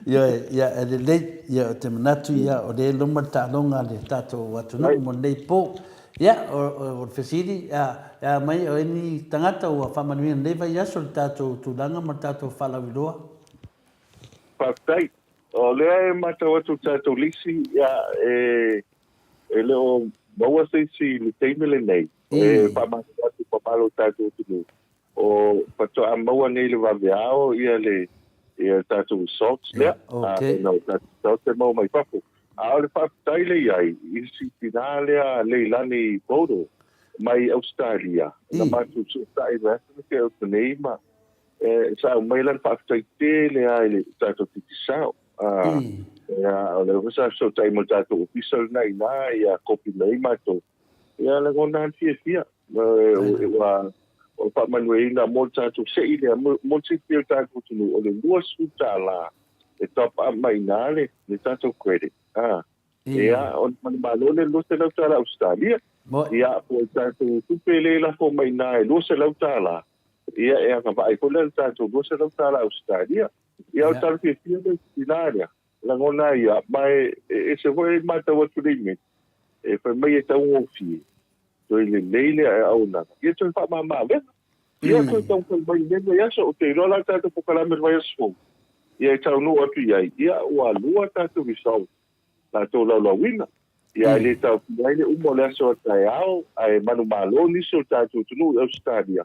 ia ia e lelei ia ou te manatu ia o lea e loma le taaloga a le tatou atunuu mo lenei po. Ia, o le fesili, e a mai o ai ni tagata ua faamanuia i lenei vaiaso i le tatou tulaga ma le tatou faalauiloa? Faafetai. O lea e matau atu i le tatou lisi, ia, e le o maua se isi i le taimi lenei e faamalo atu i mamalu o le tatou atunuu. O faatoa maua nei i le vaveao ia le ia tatou results lea. Okay. Ona o tatou results e maua mai fafo. A o le faafetai le i ai i si tina lea Leilani Bodo mai Ausetalia. Na matou fesootai mai atu ke atu nei ma e sa aumai lana faafetai tele lava i le tatou Digicel. Ia, o lea foi sa fesootai ma le tatou ofisa lena i ina, ia kopi mai ai matou. Ia lagona lava le fiafia, ua faamanuiaina mo le tatou sei lea, mo le silafia e le tatou atunuu, o le $20 e top up mai i ina le tatou credit. Ia, ona manumalo lea i le $200 Ausetalia. Ia, po o le tatou tupe lea e lafo mai i ina e $200, ia e agavaa ai foi la le tatou $200 Ausetalia. Ia, o le tala fiafia lea i le tina lea. Lagona ai ia, ma e ese foi e matau atu le imeli, e fai mai e taugofie, toe lelei le auaunaga, ia toe faamama avega. Ia toe taumafai mai i lenei vaiaso, ou te iloa la le tatou polokalame i le vaiaso fou, ia e taunuu atu i ai, ia ua lua tatou result latou laulauina. Ia e le taofia ai le uma o le aso a taeao, ae manumalo nisi o le tatou atunuu i Ausetalia,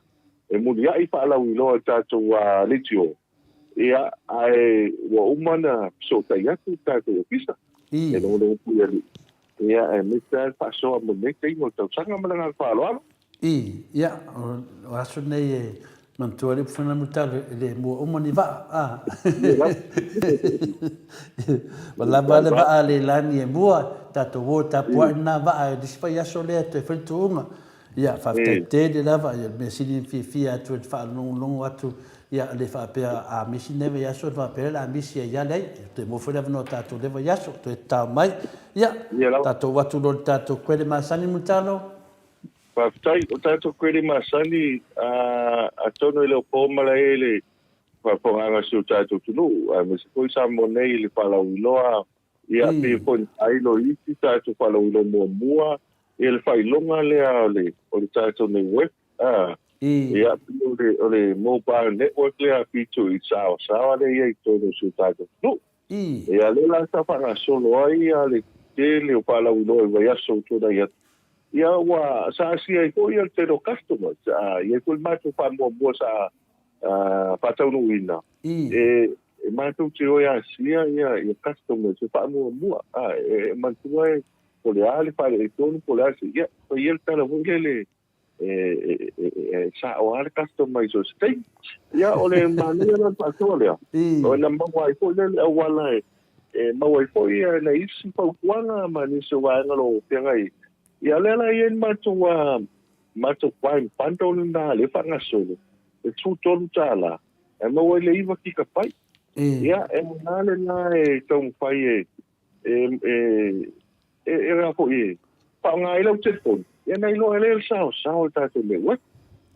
e muliai faalauiloa i le tatou leitio. Ia, ae ua uma ona fesootai atu le tatou ofisa. E logologo pui alii. Ia, aemaise lava le faasoa mo lenei taimi o le tausaga ma le agaga faaaloalo. I, ia, o aso nei e manatua ai le upu fai mai Mulitalo, e le mua uma ni vaa, a. Ua lava le vaa a Leilani e mua, tatou o e tapuai lena vaa i le isi vaiaso lea e toe fai le tuuga. Ia, faafetai tele lava, ia, mea sili ona fiafia atu e te faalogologo atu, ia, le faapea a misi lenei vaiaso, le faapea o le a misi ai lava, leai, toe maua foi le avanoa o tatou i lea vaiaso, toe tatao mai. Ia, tatou atu loa i le tatou kuele masani Mulitalo. Faafetai, o tatou kuele masani, atonu e le o po malae i le faafofogaaga a si o tatou atunuu, aemaise foi Samoa nei i le faalauiloa Ia, pei foi ona faailo i isi tatou faalauiloa muamua, ia le faailoga lea o le, o le tatou network, a, ia, pei o le, o le mobile network lea pito i saoasaoa lea e i ai i totonu o si o tatou atunuu. Ia, lea la sa faagasolo ai ia le tele o faalauiloa i vaiaso ua tuanai atu. Ia, ua, sa asia ai foi ia le tele o customers, a, i ai foi le matou faamuamua sa, faataunuuina, e, E matou te o e asia ia ia customers e faamuamua a e manatua e po o le a le faaletonu po o le a se ia fai ia le tala foi lele e e e sao lava le customer i so o se taimi. Ia o le manaia la o le faasoa lea ona maua ai foi lea le auala e e maua ai foi ia nai isi fautuaga ma nisi o vaega o lo o feagai ai. Ia o lea la e i ai le matou matou prime bundle lena lea e faagasolo e $13 e maua ai le 9 kikapai. Ia, e aoga lena e taumafai e e e e e a foi e faaaoga ai lau telefoni, ia na iloa ai lea le saosao o le tatou network.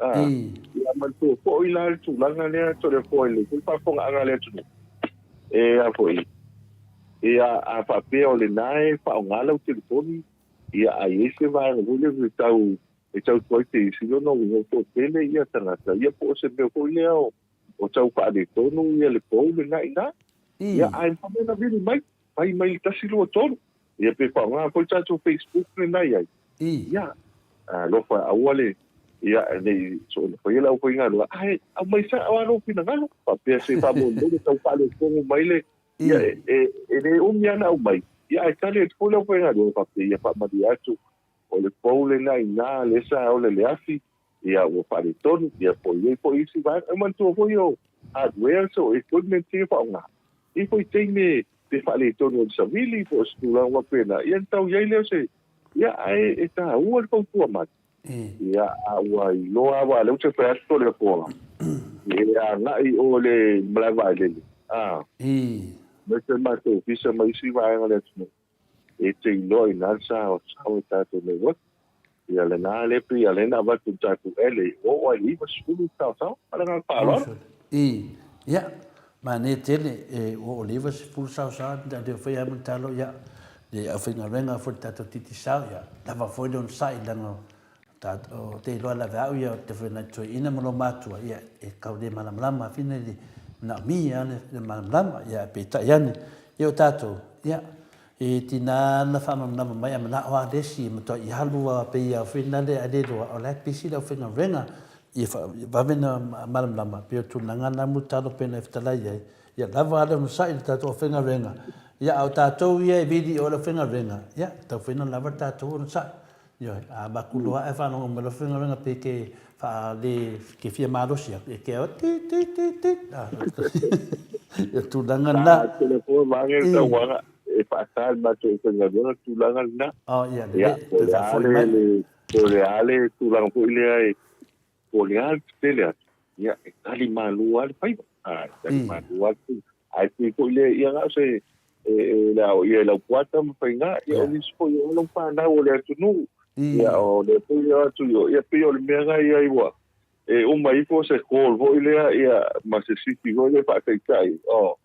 Ah, ia manatua foi la le tulaga lea Toleafoa i le foi faafofogaaga a le atunuu. E a foi, ia a faapea o lena e faaaoga lau telefoni, ia a i ai se vaega foi lea e tau e tau tuai te isi lona uiga ua toatele ia tagata ia po o se mea foi lea o, o tau faaletonu ia le pou lena i ina. Ia ae mafai ona vili mai, fai mai le 1, 2, 3. Ia pe faaaoga foi le tatou Facebook lena i ai. Ia, alofa aua le ia ne i soona faia le aufaigaluega, ae aumai sao lava lou finagalo, faapea se faamolemole tau faaletonu mai le Ia, e, e le umi lava ona aumai, ia ae tali atu foi le aufaigaluega faapea, ia faamalie atu, O le pou lena i ina lea sa ola i le afi, ia ua faaletonu, ia po o i ai foi isi vaega. E manatua foi o hardware so equipment ia faaaoga, e i ai foi taimi pe faaletonu ai le savili po o se tulaga faapena, ia ona tau i ai lea o se, ia ae e taua le fautua mai. Ia a ua iloa lava, lea ou te fai atu le apoa, e agai i o i le malae vaalele, a, aemaise le matou ofisa ma isi vaega o le atunuu. E te iloa i ina le saosaoa i tatou network. Ia lena lea pei a lea na avatu i le tatou ele, ua oo lava i le 90 le saosaoa. Ma le agaga faaaloalo. I, ia, manaia tele, e ua oo i le 90 saosaoa, a le fai lava ma le talo, ia, le aufaigaluega foi le tatou Digicel, ia, lava foi le onosai, leaga O te iloa lava e au ia o te foi nai toeaina ma lo matua, ia e kau le malamalama fina le manaomia le malamalama, ia peitai ane, ia o tatou, ia e tina na faamalamalama mai a manao a le isi e matuai alu a pei a fina le a le iloa o la e pisi le aufaigaluega ia vave na malamalama pei o tulaga na mu talo pei ona e fetalai ai, ia lava a le onosai le tatou aufaigaluega, ia a o tatou ia e vili o le aufaigaluega, ia tau fai na lava le tatou onosai. Ioe, a avatu loa ae faalogo mai loa faigaluega pe ke faale ke fia malosi atu, e kea ti ti ti ti. Ia tulaga lena. Sa telefoni vaega le tauaga e faasa le matou faigaluega tulaga lena. Oh ia lelei, toe faafoi mai. Po o le a le tulaga foi lea e po o le a le tetele atu, ia e tali malu lava le faiva. A, e tali malu lava le faiva. Ae pei foi lea, ia na o se, e, e, le ao ia i Laupuata ma Faiga, ia o nisi foi o alo fanau o le atunuu, ia o lea foi e o atu i o, ia pei o le mea na i ai ua, e uma ifo se call foi lea, ia, ma se sifi foi lea faataitai, oh,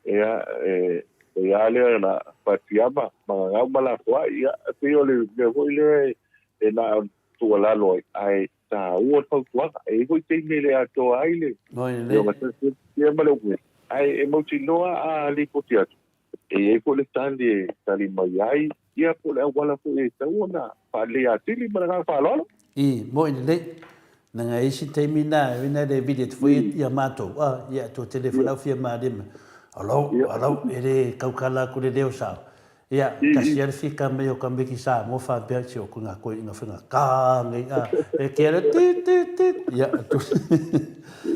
ia, e, e a lea na fatiama, ma gagau ma lafoai, ia, pei o le mea foi lea e, e na o tuualalo ai, ae taua le fautuaga. E i ai foi taimi e le atoa ai le le ogatasi ma le upu, ae e mautinoa a lipoti atu, e i ai foi le tali e tali mai ai, ia po o le auala foi e tatau ona faaleleia atili ma le agaga faaaloalo. I, moʻi lelei. Leaga e isi taimi na, e na le vili atu foi ia matou, a, ia, tua tele foi lau fia malima. Alou, alou, e le taukala atu le leo sao. Ia, tasi lava le fika mai o tamaiti Samoa faapea, se o nga toeaiina faigata nei a, e kea lea tit tit tit, ia,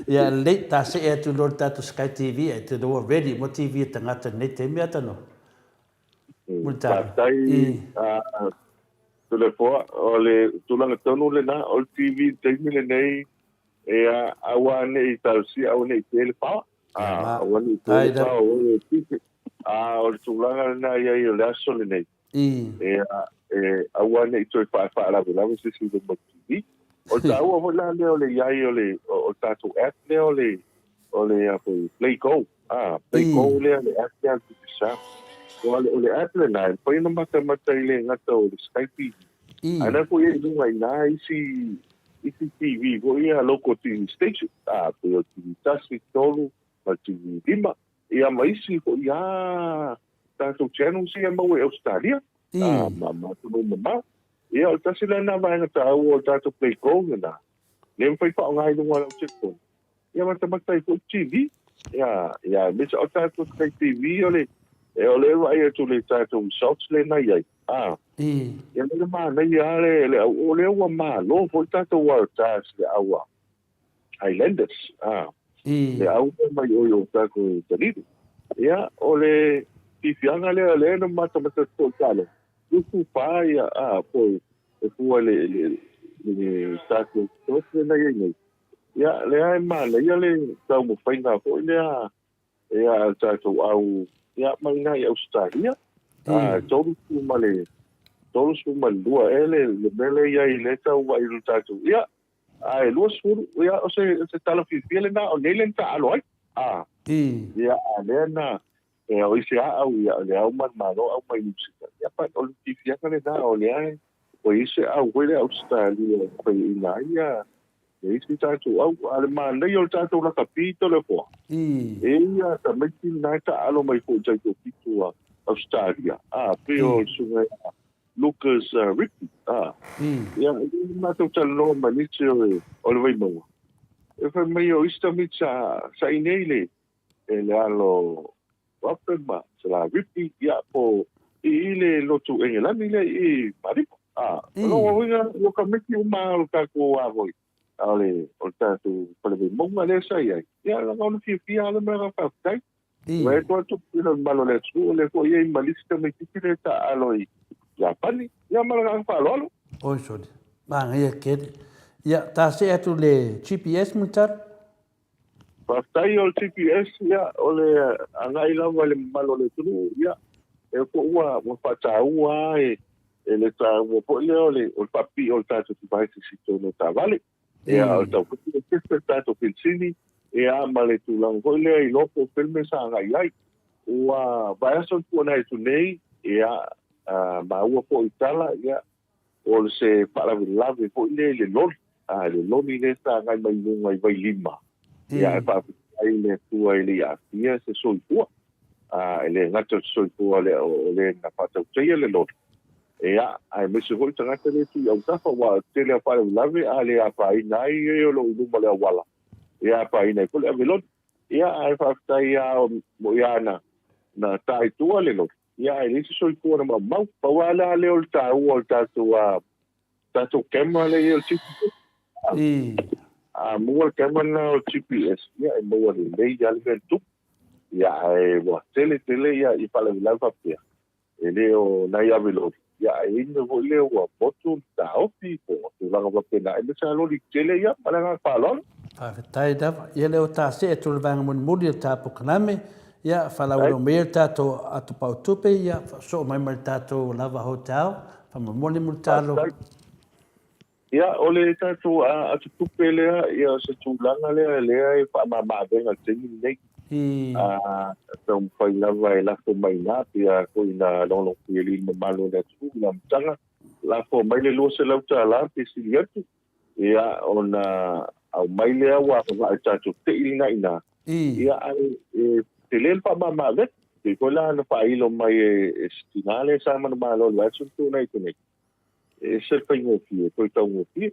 ia lelei, ta see atu loa i le tatou Sky TV, ae te iloa ua ready uma TV a tagata i lenei taimi Atanoa. Mulitalo. Faafetai i. Toleafoa, o le tulaga tonu lena, o le TV i le taimi lenei, ia aua ne i talosia, aua ne i pe le power. Aua ne i pe le power, aua ne i pise. A o le tulaga lena e i ai o le aso lenei, e, e aua ne i toe faalavelave se isi i luma o le TV. O le taua foi la lea o le i ai o le, o le tatou app lea o le, o le a foi, Play Go. A, Play Go lea, le app lea a le Digicel. O le, o le app lena, e mafai ona matamata i le gata o le Sky TV. Ae la foi e i luga i ina isi, isi TV foi ia, local TV station. A, pei o le TV 1, 3, ma le TV 5. Ia ma isi foi a tatou channels ia maua i Ausetalia, a, ma ma atunuu mamao. Ia o le tasi lena vaega taua o le tatou Play Go lena, lea mafai faaaoga i luga o lau telefoni, ia matamata ai foi i le TV. Ia, ia, aemaise o tatou tai TV o le, e o le vaai atu le tatou results le na i ai. Ah. Ia le manaia lava le, le au, o lea ua malo foi tatou Waratahs le au a Highlanders. Ah. Le au mai oi o tatou Dunedin. Ia, o le fiafiaga lea, lea na matamata atu foi i taaloga. 24 ia, ah, po e fua le, le, le tatou results le na i ai nei. Ia, lea e manaia le taumafaiga foi lea ia a le tatou au ia mai ina i Ausetalia. A 30 ma le 32 ea le mea lea i ai lea tau vaai i le tatou ia a e 20 ia o se tala fiafia lena o nei le na taaalo ai. A ia a lea na e o isi aau ia o le au ma le Malo au mai Niu Sila. Ia pa o le fiafiaga lena o lea ua i ai se au foi lea Ausetalia e faiaina ai ia E isi tatou au, a le manaia o le tatou lakapi Toleafoa, e ia tamaiti lena e taaalo mai foi i taitofitu a Ausetalia, a pei o le susuga ia Lucas Rippy, a. Ia, e matou talanoa ma nisi o le Vaimauga, e fai mai o isi tamaiti sa i nei le e le alo Robert ma Sala Ripi, ia, po i i le lotu Engelani lea i Mariko. A, o lona uiga, ua kamiki uma o le tatou a foi, a o le, o le tatou fale Vaimauga lea sa i ai, ia, leaga ona fiafia lava le mea la faafetai. Ua e atu i le mamalu o le atunuu, o lea foi e i ai ma le isi tamaitiiti lea e taaalo i Iapani, ia ma le agaga faaaloalo. Oi sole, manaia tele. Ia, ta see atu le GPS Mulitalo. Faafetai o le GPS, ia, o le agai lava i le mamalu o le atunuu, ia, e foi ua, ua faataua lava e, e le taua foi lea o le, o le faapipii o le tatou devices i totonu o taavale. Ia, o le tau foi le sefe le tatou penisini, ia, ma le tulaga foi lea iloa po o fea le mea sa agai i ai. Ua vaiaso le tuanai atu nei, ia, maua foi i tala, ia, o se faalavelave foi lea i le loli, a le loli lea sa agai mai luga i Vailima, ia e faafetai ai le Atua e le i aafia se soifua, a e le gata o se soifua lea o le na faatautaia le loli, ia aemaise foi tagata lea e tu i autafa, aua o le tele o faalavelave a le afaina ai e o lo o i luma o le auala, ia afaina ai foi le ave loli. Ia ae faafetai lava o ia na ta i tua le loli. Ia, ae leai se soifua na maumau. Pau lava la lea o le taua o le tatou, tatou camera lea i ai o le GPS. A maua le camera lena o le GPS, ia e maua lelei lava le mea e tupu. Ia, ae ua tele tele ia i faalavelave faapea, e le o nai ave loli, ia ae i ai le mea foi lea ua motu le taofi po o tulaga faapena, aemaise lava loli tetele ia. Ma le agaga faaaloalo. Faafetai lava. Ia lea ua ta see atu i le vaega mulimuli o le ta polokalame. Ia, faalauiloa mai ia le tatou ato pautupe, ia, soo mai ma le tatou Lava Hotel, faamolemole Mulitalo. Faafetai. Ia, o le tatou ato tupe lea, ia, o se tulaga lea lea e faamama-avega i le taimi lenei. A taumafai lava e lafo mai ina, pei foi na logologo i le mamalu o le atunuu i le amataga, lafo mai le $200 pe sili atu, Ia, ona aumai lea ua agavaa i tatou tei lena i ina. Ia, ae e tele le faamama-avega. Pei foi la na faailo mai e si tina lea sa manumalo i le vaiaso na tuanai atu nei, e ese le faigofie, toe taugofie.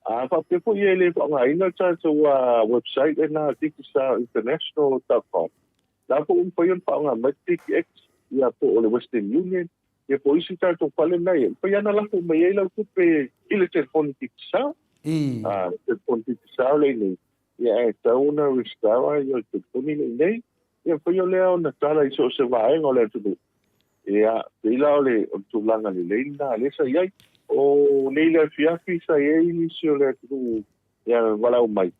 A faapea foi e le faaaogaina le tatou website lena digicel-international.com, la foi ua mafai ona faaaoga mai le TPX, ia po o le Western Union, Ia po o isi tatou fale na e mafai lava ona lafo mai ai lau tupe i le telefoni Digicel. A, le telefoni Digicel lea i inei, ia e tatau ona resitala ia le telefoni lea i inei, ia mafai o lea ona tala i so o se vaega o le atunuu. Ia, pei la o le tulaga lelei lena lea sa i ai. O nei le afiafi sa i ai nisi o le atunuu ia valaau mai,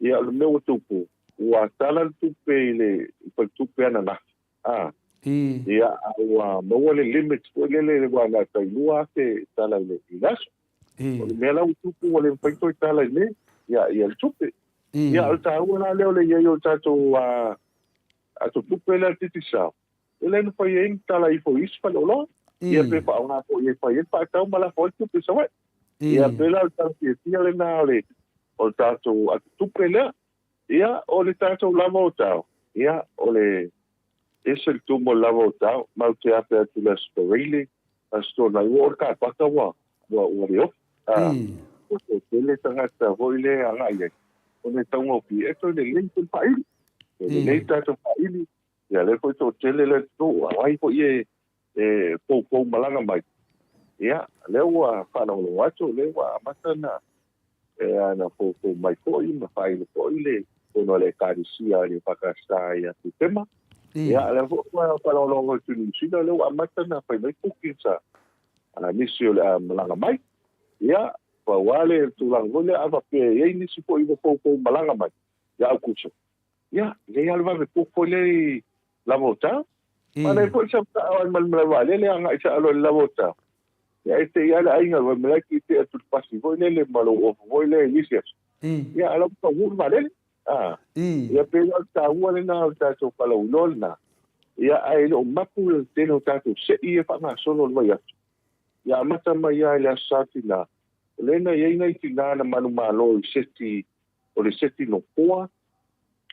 ia o le mea ua tupu, ua tala le tupe i le faletupe ananafi. A. Ia, a ua maua le limit foi lele ua na tai 2,000 tala i le aso. O le mea la ua tupu ua le mafai toe tala i le, ia, ia le tupe. Ia, o le taua la lea o le i ai o le tatou ato tupe lea a le Digicel, e le mafai ai ona tala ifo i isi faleoloa. Ia, pe faaaoga foi e fai ai le faatau ma lafo ai le tupe i Savaii. Ia, pei la o le tala fiafia lena o le, o le tatou ato tupe lea. Ia, o le tatou lava o tao, ia, o le ese le tumu o le lava o tao, matou te afe atu i le Aso Faraile, Aso Toonai, ua oo le kapaka ua, ua, ua le ofi. A, ua toatele tagata foi lea e agai ai, ona e taugofie, e toe lelei foi le faaili. E lelei le tatou faaili, ia lea foi toatele le atunuu, a o ai foi e e poupou malaga mai, ia lea ua faalogologo atu, lea ua amata ona e ana poupou mai foi ma faailo foi le fono a le Ekalesia a le EFKS ia Setema. Ia lea foi ua faalogologo atu i Niu Sila, lea ua amata ona fai mai bookings a nisi o le a malaga mai. Ia, pau lava le tulaga foi lea, a faapea e i ai nisi foi ua poupou malaga mai ia Aukuso, ia, e i ai lava le vave book foi lea i lava o tau. Manaia foi le sau taao ai ma le malae vaalele agai sao loa i le lava o tau. Ia e te i lava le aiga fai mai la e te atu i le pasi foi lele ma lou ofu foi lea i isi aso. Ia a la ua taunuu le vaalele. A. Ia pei la o le taua lena o le tatou falauiloa lena. Ia ae le o mapu le tele o tatou sei ia faagasolo i le vaiaso. Ia amata mai lava i le Aso Sa Tina, o lea na i ai nai tina na manumalo i seti o le seti nofoa,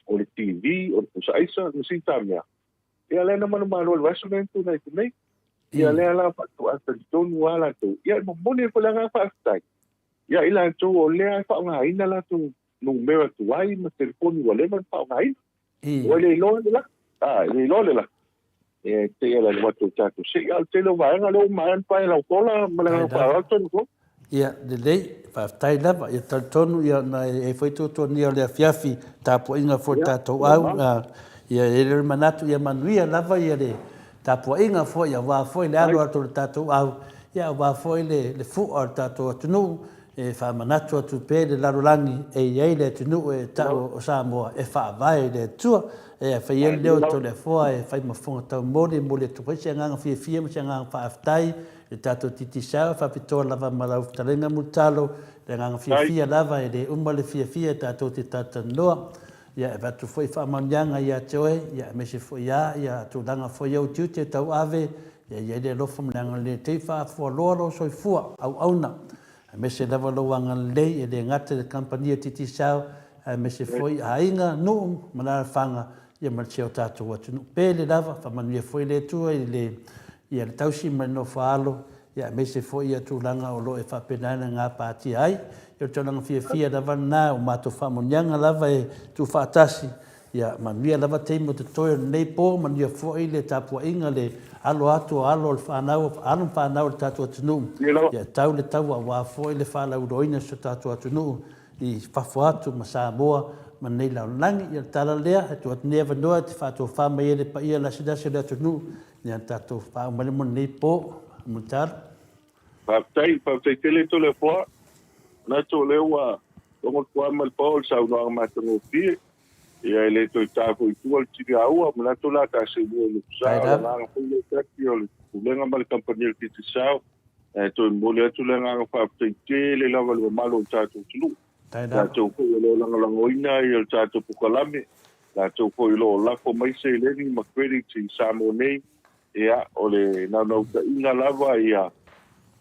o le TV, o le pusa aisa, ma sina ta mea. Ia lea na manumalo i le vaiaso lea na tuanai atu nei. Ia lea la faatoa talitonu lava latou. Ia e momoli ai foi le agaga faafetai ia i latou o lea e faaaogaina latou numera tuai ma telefoni ua leva ona faaaogaina. Ua le iloa le laka. A, e le iloa le laka. E te i ala i le atu o tatou sei. A o le tele o vaega lea ua maea ona pae lau kola ma le agaga faaaloalo tonu foi. Ia, lelei, faafetai lava. Ia talitonu ia ona e i ai foi tuatuagia o le afiafi, tapuaiga foi a le tatou au. Ia, e i ai le manatu ia manuia lava ia le tapuaiga foi aua foi le alo atu o le tatou au, ia aua foi le fua o le tatou atunuu E faamanatu atu pea i le lalolagi e i ai le atunuu e tau o Samoa e faavae i le Atua. E fai ai le leo i Toleafoa e fai ma fofoga taumoli e momoli atu ai se agaga fiafia ma se agaga faafetai i le tatou Digicel e faapitoa lava ma lau fetalaiga Mulitalo le agaga fiafia lava e le uma le fiafia tatou te talatalanoa. Ia e avatu foi faamanuiaga ia te oe ia aemaise foi a ia tulaga foi i ou tiute tauave Ia i ai le alofa ma le agalelei te i faafualoa lou soifua auauna, aemaise lava lou agalelei e le gata i le kamupani a Digicel, aemaise foi aiga, nuu ma alaalafaga, ia ma si o tatou atunuu. Pele lava, faamanuia foi le Atua i le ia le tausi ma le nofo a alo, ia aemaise foi ia tulaga o lo o e faapena ona gapatia ai. Ia o le tulaga fiafia lava lena, o matou faamanuiaga lava e tuufaatasi Ia manuia lava taimi o totoe o lenei po, manuia foi le tapuaiga le alo atu o alo o le fanau, alo ma fanau o le tatou atunuu. Ia tau le taua aua foi le faalauiloaina o si o tatou atunuu i fafo atu ma Samoa ma lenei lalolagi. Ia o le tala lea, e tuu atu nei avanoa e te faatofa mai ai le paia lasilasi o le atunuu i a tatou faauma ai mo lenei po. Mulitalo. Faafetai, faafetai tele Toleafoa. Manatu o lea ua logo atu lava ma le pao i le saunoaga matagofie. Ia e le toe ta foi i tua le tiniaua, manatu o le a ta seua i le sa. O le agaga foi lea tasi o le Pulega ma le Kamupani a le Digicel, e toe momoli atu le agaga faafetai tele lava i le mamalu o le tatou atunuu. Latou foi o lo o lagolagoina ia le tatou polokalame, latou foi o lo o lafo mai seleni ma credits i Samoa nei, Ia, o le naunautaiga lava ia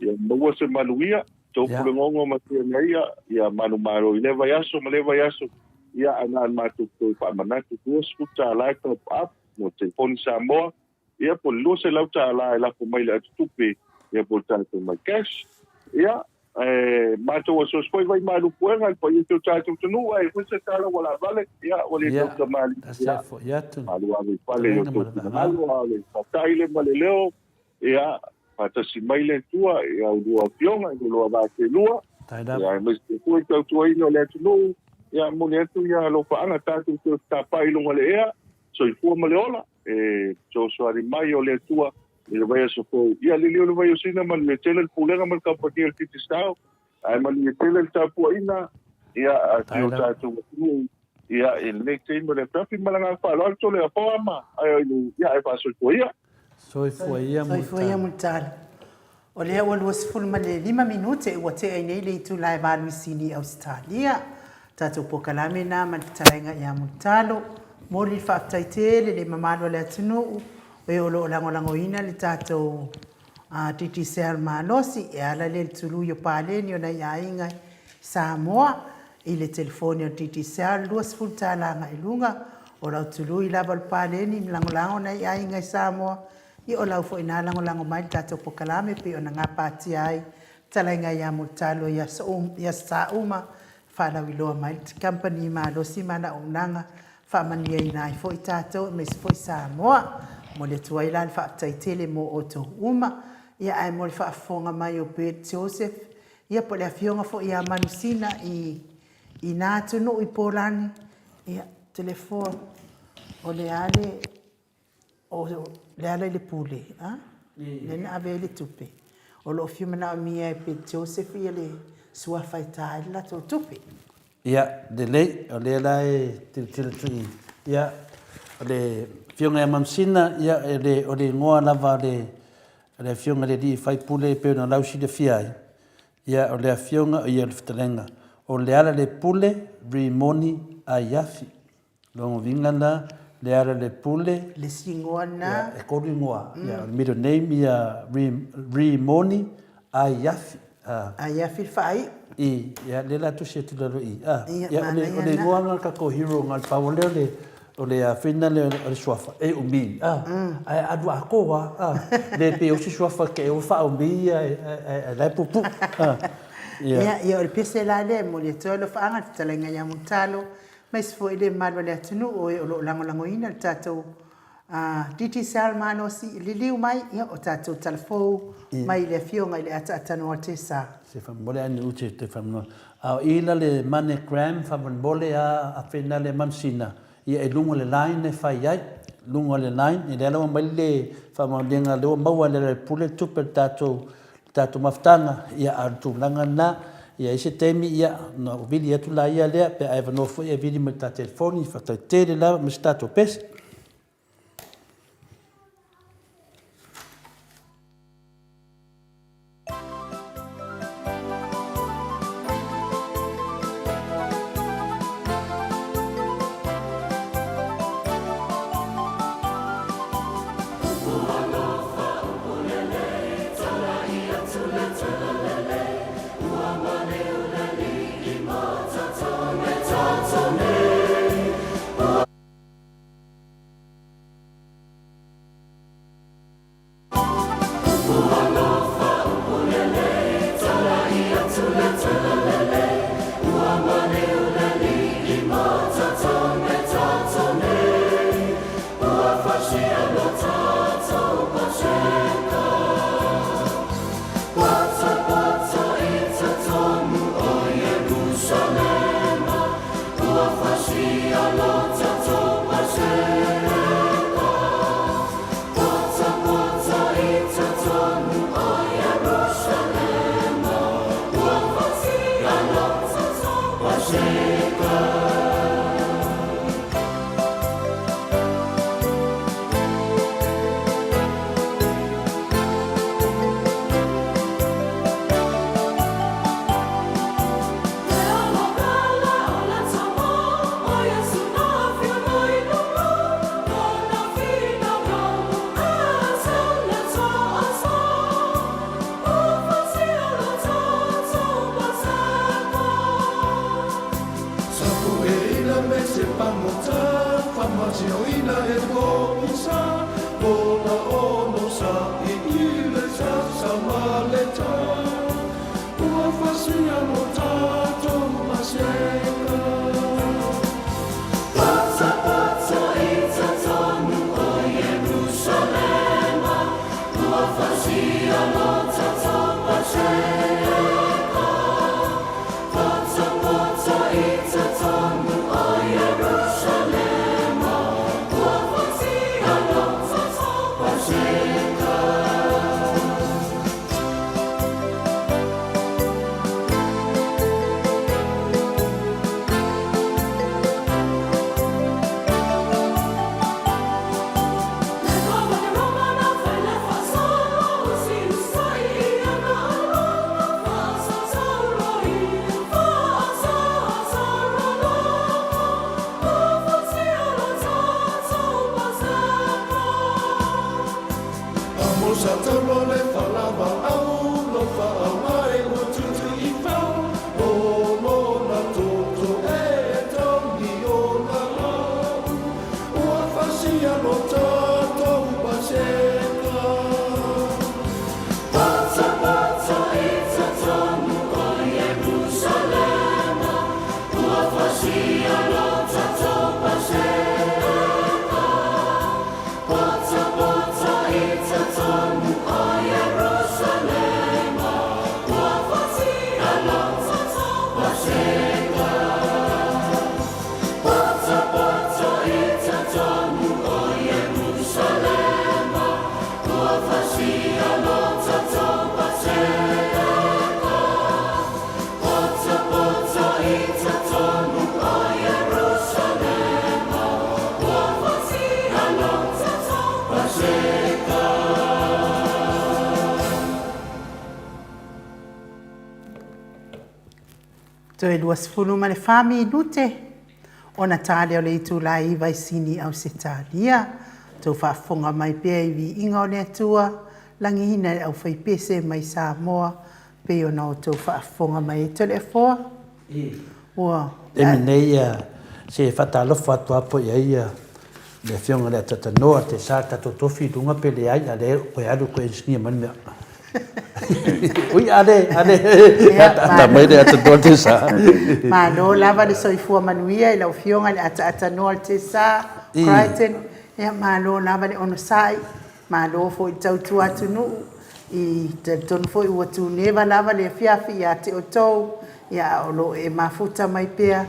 ia maua se manuia, tou pulegogo ma tia ia manumalo i lea vaiaso ma lea vaiaso, ia ae na ona matou toe faamanatu $20 e top up mo telefoni Samoa, ia po o le $200 e lafo mai i le atutupe, ia po o le tatou my cash. Ia, Ae matou asuasu foi vai malu puega i le paia o si o tatou atunuu, ae foi se tala ua laavale, ia ua le tautamalii, ia malu ave i fale i o outou finagalo, a o le fatai le ma le leo, ia faatasi mai le Atua i a ulua afioga i lo lua va telua, ia aemaise foi le tautuaina o le atunuu, ia momoli atu ia alofaaga tatou toe fetapai i luga o le ea, soifua ma le ola, e fesoasoani mai o le Atua i le vaiaso fou. Ia liliu le vaiosina, manuia tele le pulega ma le kamupani a le Digicel, ae manuia tele le tapuaiga ia a si o tatou atunuu ia i lenei taimi o le afiafi. Ma le agaga faaaloalo, Toleafoa ma ia ae faasoifua ia. Soifua ia Soifua ia Mulitalo. O lea ua 25 minute ua tea ai nei le itula e 8 i Sini i Ausetalia. Tatou polokalame na ma le fetalaiga ia Mulitalo. Momoli le faafetai tele i le mamalu o le atunuu o e o lo o lagolagoina le tatou Digicel malosi e ala lea i le tului o paleni o nai aiga i Samoa i le telefoni o le Digicel $20 agai i luga o lau tului lava o le paleni ma lagolago nai aiga i Samoa ia o lau foi na lagolago mai le tatou polokalame pei ona gapatia ai fetalaiga ia Mulitalo i aso sa uma faalauiloa mai le kamupani malosi ma ana auaunaga. faamanuiaina ai foi tatou aemaise foi Samoa. Momoli atu ai la le faafetai tele mo outou uma, ia ae mo le faafofoga mai o Bert Joseph, ia po o le afioga foi ia Manusina i i na atunuu i Polani, ia Toleafoa, o le a le O Lealailepule, a? Lea na ave ai le tupe. O lo o fia manaomia e Pet Joseph ia le suafa e ta ai le latou tupe. Ia, lelei, o lea la e tilotilo atu i, ia, o le Afioga ia Mamusina, ia, o le, o le igoa lava o le, o le Afioga i le Alii Faipule e pei ona lausilafia ai, ia, o le Afioga, ia, o le fetalaiga o Lealailepule Rimoni Aiafi. Lona uiga la, Lealailepule. Le isi igoa lena. Ia, e tolu igoa. Ia, o le middle name ia Rimoni Aiafi. Aiafi le faaiu. I, ia, lea la tusi atu i lalo i i. Ia, o le igoa lena o le tatou hero na o le pau lea o le, o le afina lea o le suafa, e umi, ae alu atoa lava, le pei o isi suafa te i ua faaumi ae la e puupuu. Ia, ia, o le pese la lea e momoli atu ai alofaaga i le fetalaiga ia Mulitalo, Aemaise foi le mamalu o le atunuu o e o lo o lagolagoina le tatou Digicel malosi, liliu mai, ia, o tatou talafou mai i le Afioga i le Ataatanoa Tesa. Se faamolemole a ni uti te faamolemole. A o i la le Money Gram faamolemole a a fena le Manusina ia e luga o le line e fai ai. Luga o le line, ia lea la ua aumai le faamaoniga lea ua maua e Lealailepule le tupe a le tatou le tatou mafutaga, ia, a o le tulaga lena, ia i ai se taimi, ia, ona ou vili atu laia lea, pe a e avanoa foi e vili mai i le ta telefoni, faafetai tele lava ma se tatou pese. Toe 24 minute ona ta lea o le itulā e 9 i Sini, Ausetalia. Tou faafofoga mai pea i viiga o le Atua, lagiina e le aufaipese mai Samoa, pei ona outou faafofoga mai ai. Toleafoa, ua. Taimi nei se faatalofa atu lava po i ai le Afioga i le Atatanoa te sa tatou tofi i luga pe leai, a lea koe alu koe engineer mai le mea. Ui, a le, a le, ataata mai le Atatanoa te sa. Malo lava le soifua manuia i lau Afioga i le Ataatanoa le Tesa, Crichton. Ia, malo lava le onosai, malo foi le tautua atunuu. I talitonu foi ua tuneva lava le afiafi ia te outou, ia a o lo o e mafuta mai pea,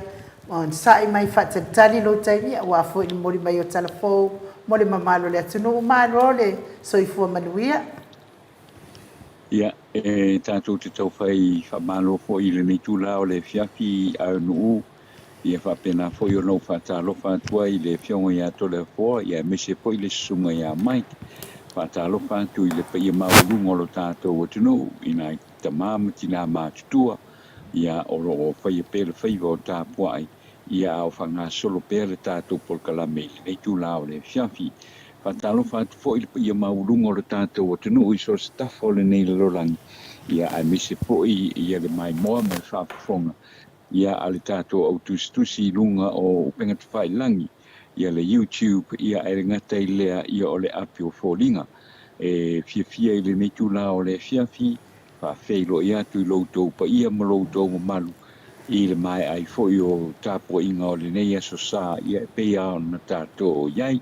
onosai mai faatalitali lou taimi aua foi le momoli mai o tala fou mo le mamalu o le atunuu. Malo le soifua manuia. Ia, e tatou te taufai faamalo foi i lenei itula o le afiafi aunuu, ia faapena foi ona ou faatalofa atu ai i le Afioga ia Toleafoa, ia aemaise foi le Susuga ia Mike. Faatalofa atu i le paia maualuga o lo tatou atunuu, i nai tama ma tina matutua, ia o lo o faia pea le faiva o tapuai, ia a o faagasolo pea le tatou polokalame i lenei itula o le afiafi. Faatalofa atu foi i le paia maualuga o le tatou atunuu i so o se tafa o lenei lalolagi, ia aemaise foi ia le maimoa ma le faafofoga ia a le tatou au tusitusi i luga o upega tafailagi, ia le YouTube, ia ae le gata i lea ia o le api o foliga. E fiafia i lenei itula o le afiafi, faafeiloai atu i lo outou paia ma lo outou mamalu i le maea ai foi o tapuaiga o lenei aso sa, ia e pei lava ona tatou i ai.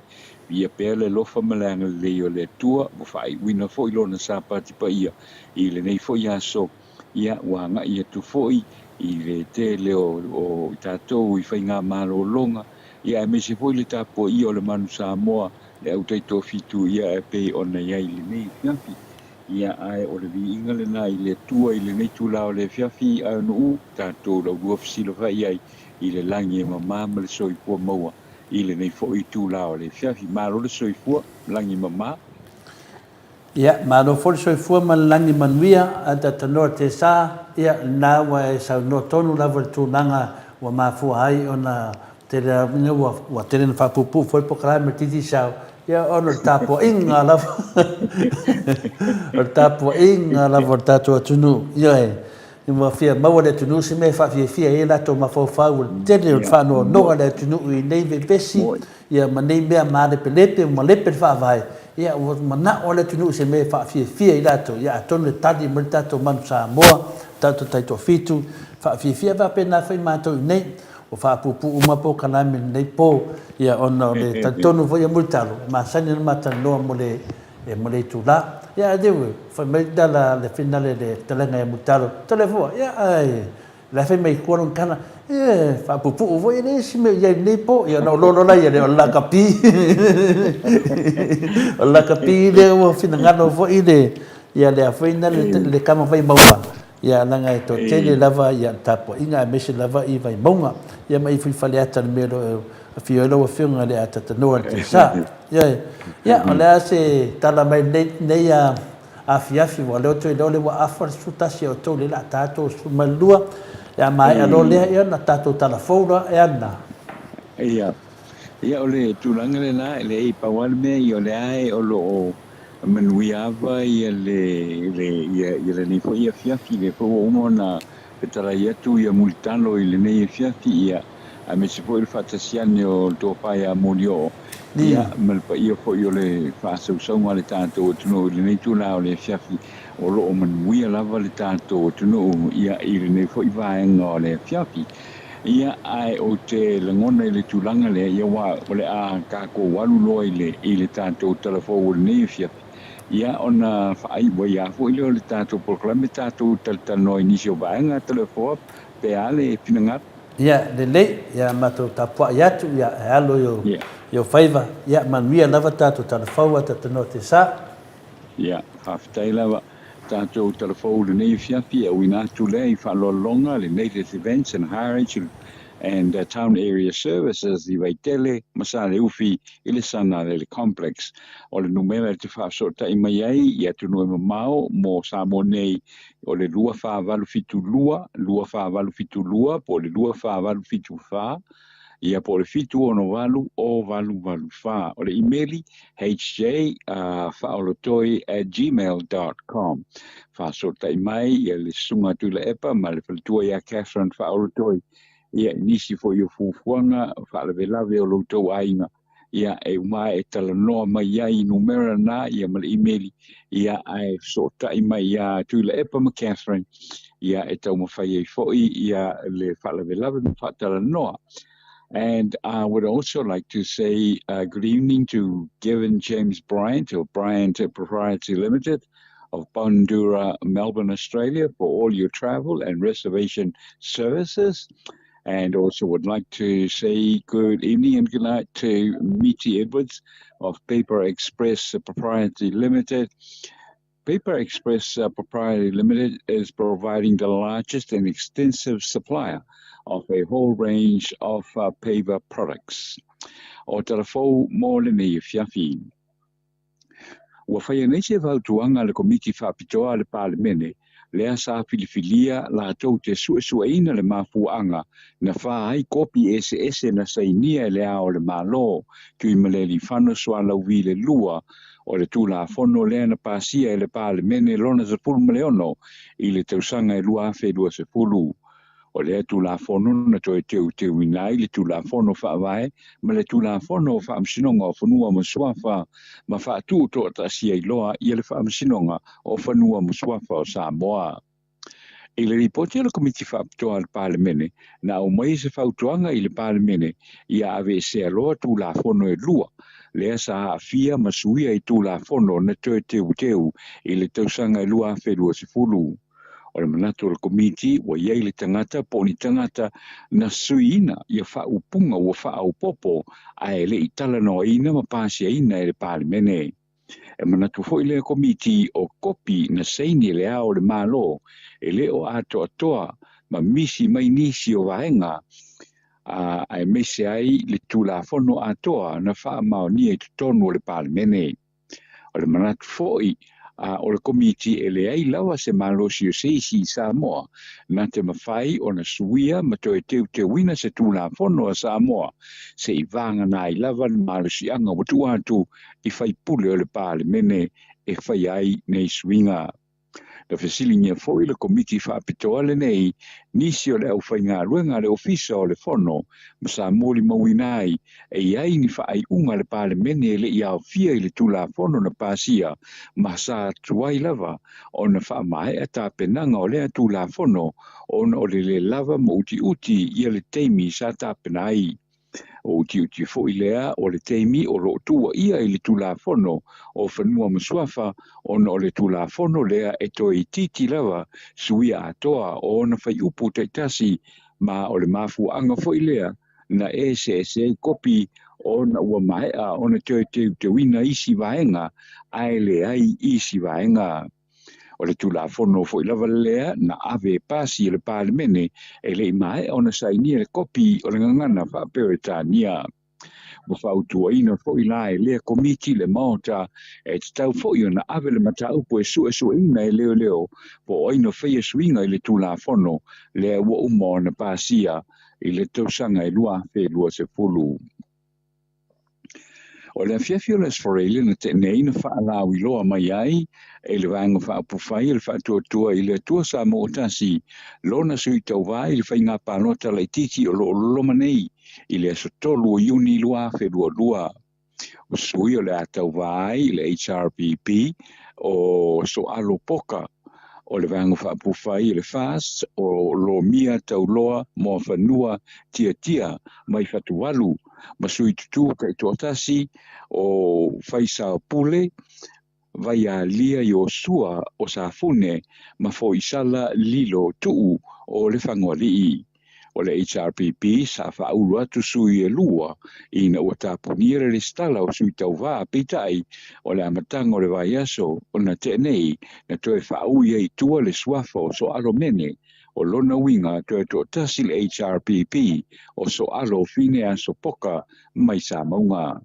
Viia pea le alofa ma le agalelei o le Atua, ua faaiuina foi Lona Sapati paia i lenei foi aso, ia ua agai atu foi i le tele o i tatou i faigamalologa, ia aemaise foi le tapuaia o le Manu Samoa, le au taitoafitu, ia e pei ona i ai i lenei afiafi. Ia, ae o le viiga lena i le Atua i lenei itula o le afiafi, aunuu, tatou laulua fesilafai ai i le lagi e mama ma le soifua maua i lenei foi itula o le afiafi. Malo le soifua, lagi mama. Ia, malo foi le soifua ma le lagi manuia, a Tatanoa Tesa, ia, lena ua e saunoa tonu lava i le tulaga ua mafua ai ona tele lava ina ua, ua tele ina faapuupuu foi le polokalame a le Digicel, ia, ona o le tapuaiga lava, o le tapuaiga lava o le tatou atunuu, ioe, ua fia maua le atunuu se mea e faafiafia ai latou mafaufau, o le tele o le faanoanoa a le atunuu i nei vevesi, ia ma nei mea malepelepe ua malepe le faavae, ia ua manao le atunuu i se mea e faafiafia i latou, ia atonu e tali mai le tatou Manu Samoa, le tatou Taitoafitu, faafiafia faapena foi matou i inei, ua faapuupuu uma polokalame i lenei po, ia ona o le talitonu foi ia Mulitalo, e masani ona ma talanoa mo le mo le itula. Ia ae fai mai le tala le finale le fetalaiga ia Mulitalo, Toleafoa, ia ae La e fai mai tua lona tala, e faapuupuu foi e leai se mea o i ai i lenei po. Ia ona oloolo laia lea, o le lakapi. O le lakapi lea ua finagalo foi le, ia le a foi na le tama Vaimauga, ia leaga e toatele lava ia le tapuaiga aemaise lava i Vaimauga. Ia ma i foi Faleata i le mea o lo o afio ai lau Afioga i le Atatanoa i le Tiasa. Ioe. Ia, o le a se tala mai lenei afiafi, ua leo toe leo le ua afa le 11 ia outou lea la tatou 12 ia maea loa lea ia na tatou tala fou loa ea na. Ia, ia o le tulaga lena e leai pau lava le mea ia o lea e o lo o manuia ava ia le le ia ia lenei foi afiafi lea foi ua uma ona fetalai atu ia Mulitalo i lenei afiafi ia aemaise foi le faatasi ane o le tofa ia Molioo, ia, ma le paia foi o le faasausauga a le tatou atunuu i lenei itula o le afiafi, o lo o manuia lava le tatou atunuu, ia, i lenei foi vaega o le afiafi. Ia, ae ou te lagona i le tulaga lea, ia, aua o le a tatou alu loa i le, i le tatou tala fou o lenei afiafi, ia, ona faaiu ai lava foi lea o le tatou polokalame, tatou talatalanoa i nisi o vaega, Toleafoa, pe a le finagalo. Ia, lelei, ia matou tapuai atu, ia, e alo i ou, i ou faiva, ia, manuia lava tatou talafou a Tatanoa te sa. Ia, faafetai lava. Tatou talafou i lenei afiafi e auina atu lea i faaaloaloga le Native Events and Higher and Town Area Services i Vaitele ma Saleufi i le Sanalele Complex. O le numera e te faafesootai mai ai i atunuu e mamao mo Samoa nei o le 2472 2472 po o le 2474 ia po o le 768 0884. O le imeli hjfaaolotoi@gmail.com. Faasootai mai ia le Susuga a Tuilaepa ma le faletua ia Catherine Faaolotoi ia i nisi foi o fuafuaga faalavelave o lo outou aiga ia e uma e talanoa mai ai i numera na ia ma le imeli ia ae fesootai mai ia Tuilaepa ma Catherine ia e taumafai ai foi ia le faalavelave ma faatalanoa. And I would also like to say good evening to Gavin James Bryant of Bryant Proprietary Limited of Bondura, Melbourne, Australia, for all your travel and reservation services. And also would like to say good evening and good night to Miti Edwards of Paper Express Proprietary Limited. Paper Express Proprietary Limited is providing the largest and extensive supplier of a whole range of paper products. O talafou mo lenei afiafi. Ua faia nei se fautuaga a le Komiti Faapitoa a le Palemene lea sa filifilia latou te suesueina le mafuaaga na fā ai kopi eseese na sainia e Le Ao o le Malo, Tuimalealiifano Sualauvi le 2 o le Tulafono lea na pasia e le Palemene lona 16 i le tausaga e 2020. O lea Tulafono na toe teuteuina ai le Tulafono Faavae ma le Tulafono o Faamasinoga o Fanua ma Suafa ma faatutoatasi ai loa ia le Faamasinoga o Fanua ma Suafa o Samoa. I le lipoti a le Komiti Faapitoa a le Palemene, na aumai se fautuaga i le Palemene ia aveesea loa Tulafono e lua, lea sa aafia ma suia i Tulafono na toe teuteu i le tausaga e 2020. O le manatu o le Komiti ua i ai le tagata po o ni tagata na suiina ia faaupuga ua faaopoopo ae le i talanoaina ma pasiaina e le Palemene. E manatu foi lea Komiti o kopi na saini e Le Ao o le Malo e le o atoatoa ma misi mai nisi o vaega, a aemaise ai le Tulafono atoa na faamaonia i totonu o le Palemene. O le manatu foi o le Komiti e leai lava se malosi o se isi i Samoa na te mafai ona suia ma toe teuteuina se Tulafono a Samoa se i vagana ai lava le malosiaga ua tuu atu i faipule o le Palemene e faia ai nei suiga. Na fesiligia foi le Komiti Faapitoa lenei nisi o le aufaigaluega a le Ofisa o le Fono ma sa molimauina ai e i ai ni faaiuga a le Palemene e le i aofia i le Tulafono na pasia ma sa tuai lava ona faamaea tapenaga o lea Tulafono ona o le le lava ma utiuti ia le taimi sa tapena ai. O utiuti foi lea o le taimi o lo o tuuaia i le Tulafono o Fanua ma Suafa ona o le Tulafono lea e toe itiiti lava suia atoa o ona faiupu taitasi ma o le mafuaaga foi lea na eseese ai kopi ona ua maea ona toe teuteuina isi vaega ae leai isi vaega. O le Tulafono foi lava lea na ave e pasi e le Palemene e le i maea ona sainia le kopi o le gagana faa-Peretania. Ua fautuaina foi la e lea Komiti le Maota e tatau foi ona ave le mataupu e suesueina e leoleo po o ai na faia suiga i le Tulafono lea ua uma ona pasia i le tausaga e 2020. O le afiafi o le Aso Faraile na tea nei na faalauiloa mai ai e le Vaega Faaupufai a le Faatuatua i le Atua Samoa Tasi lona sui tauva i le faiga palota laitiiti o lo o loloma nei i le aso 3 o Iuni 2022. O sui o le a tauva ai i le HRPP o Soalo Poka o le Vaega Faaupufai i le FAST o Lomia Tauloa Moafanua Tiatia mai Fatuvalu ma sui tutū taitoatasi o Faisao Pule Vaialia Iosua o Safune ma Foisala Lilo Tuu o Lefagoalii. O le HRPP sa faaulu atu sui e lua ina ua tapunia le resitala o sui tauva, peitai o le amataga o le vaiaso na tea nei na toe faaui ai i tua le suafa o Soalo Mene. O lona uiga toe toatasi le HRPP o Soalo Fineaso Poka mai Samauga.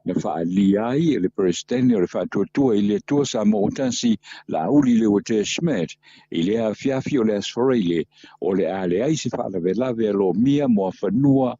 Na faaalia ai e le Peresetene o le Faatuatua i le Atua Samoa Tasi, Laauli Leuatea Schmidt, i lea afiafi o le Aso Faraile, o le a leai se faalavelave a lomia moafanua